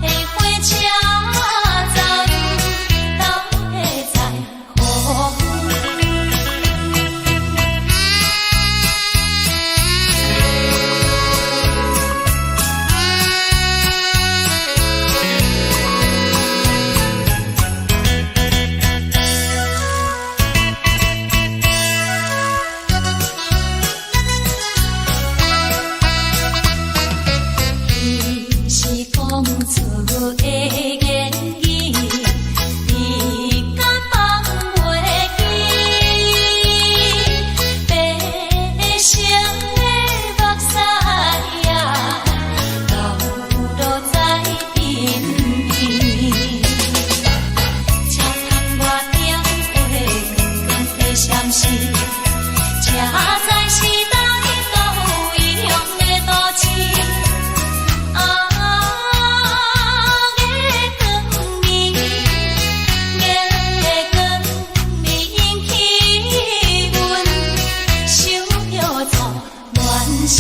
的火車站，到底在何方？彼是講出的言語，時間放袂記，白色的目屎啊，流落在鬢邊。車窗外燈火光光的閃烁，這才是來到異鄉的都市。啊，月光暝，月光暝引起阮想著做亂時。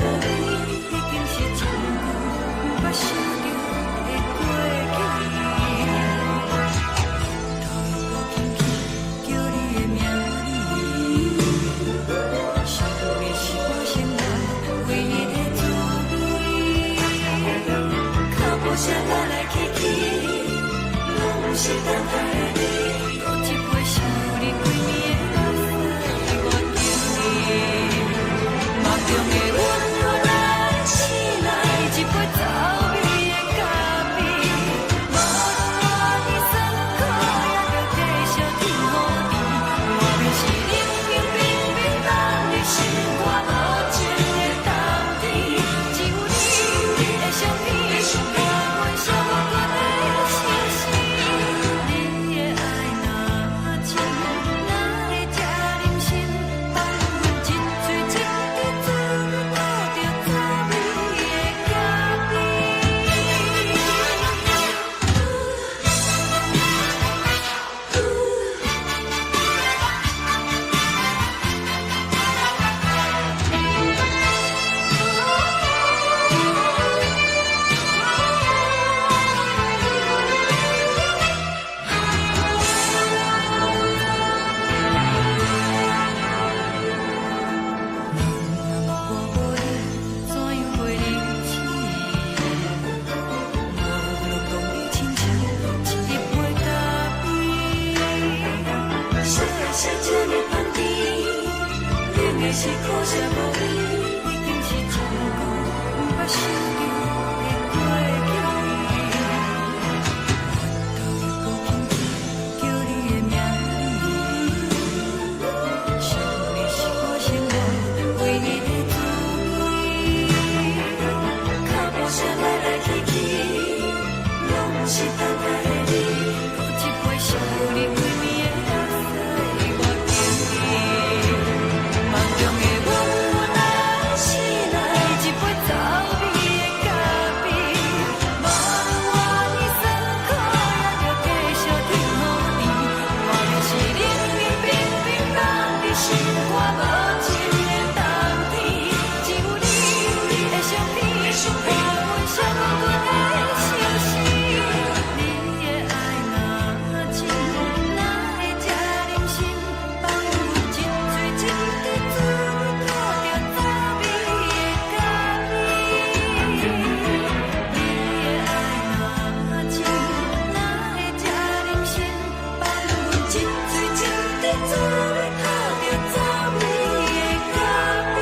無你，已經是真久毋捌想著的過去。頭又閣輕輕叫你的名字，想你是我生活唯一的滋味。腳步聲來來去去，攏是等待的你。閣一杯想你規暝的目屎，我敬你。夢中的阮來醒來，一杯走味的咖啡，無論偌尼酸苦，也著繼續天雨甜。外面是冷冷冰冰，等你心肝無情的冬天，只有你的相片，伴阮寂寞的相思。你的愛若真，哪會這忍心放阮一喙一滴滋味吐著滋味的咖啡？我無你，怎樣過日子？無論講你親像一杯咖啡，啥啥這呢香甜，冷的是可惜無你，已經是真久毋捌想著的過去。頭又閣輕輕叫你的名字，想你是我生活唯一的滋味。腳步聲來來去去，攏是等待的你。閣一杯想你規暝的目屎，我敬你。夢中的阮來醒來，一杯走味的咖啡，無論偌尼酸苦，也著繼續天雨甜。外面是冷冷冰冰，等你心肝無情的冬天，只有你的相片，伴阮寂寞的相思。你的愛若真，哪會這忍心放阮一喙一滴滋味吐著滋味的咖啡？你的愛若真，哪會這忍心放阮一喙一滴滋味吐著滋味的咖啡？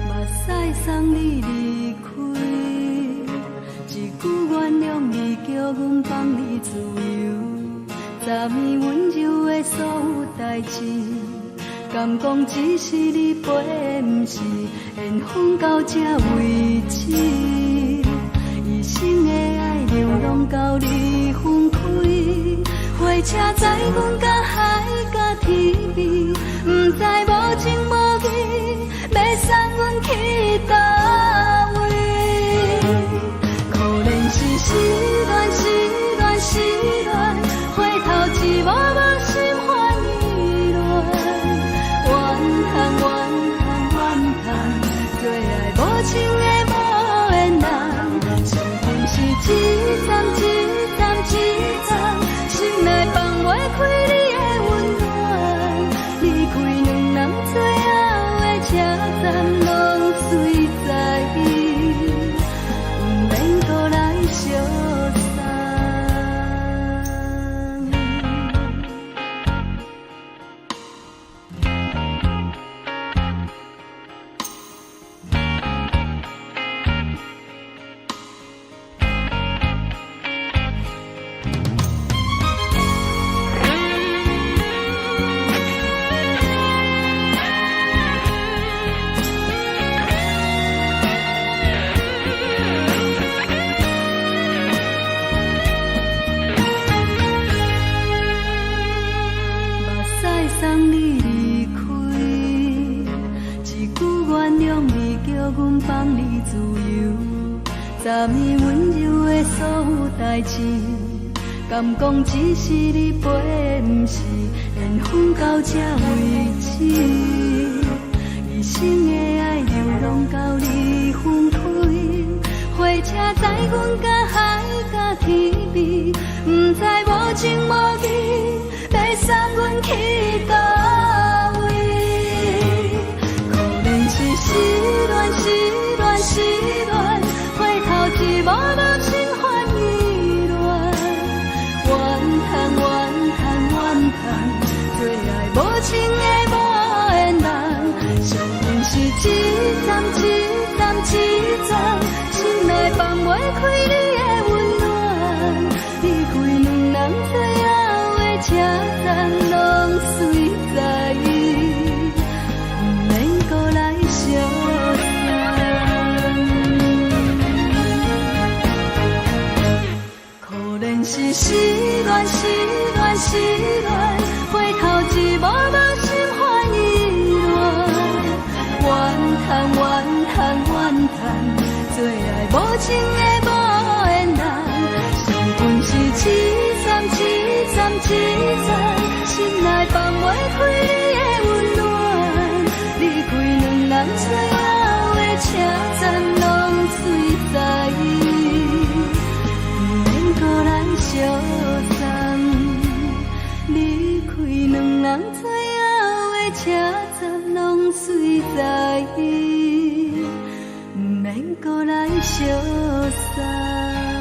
目屎送你離開，一句原諒你，叫阮放你自由。昨暝溫柔的所有代誌，敢講只是你陪的，毋是緣分到這為止。一生的愛流浪到你分開，火車載阮到海角天邊，毋知無情無義，欲送阮去佗位？可憐是失戀，失戀，失戀，回頭一幕幕心煩意亂。怨嘆，怨嘆，怨嘆，做愛無情的無緣人，傷心是一站一站一站，心內放袂開你的溫暖。離開昨暝溫柔的所有代誌，敢講只是你陪，毋是緣分到這為止。一生的愛流浪到你分開，火車載阮甲海佮天邊，毋知無情無義，欲送阮去佗位？可憐是失戀，失戀，失戀，回頭一幕幕心煩意亂，怨嘆怨嘆怨嘆，做愛無情的無緣人，惜阮是一站一站一站，心內放袂開你的溫暖，離開兩人最後的車站，攏隨在意，毋免閣來相送。可憐是失戀，失戀，失戀，回頭一幕幕心煩意亂，怨嘆怨嘆怨嘆，做愛無情的無緣人，惜阮是一站一站一站，心內放袂開你的溫暖，離開兩人最後的車站，攏隨在意，毋免閣來相送。離開兩人最後的車站，攏隨在意，毋免閣來相送。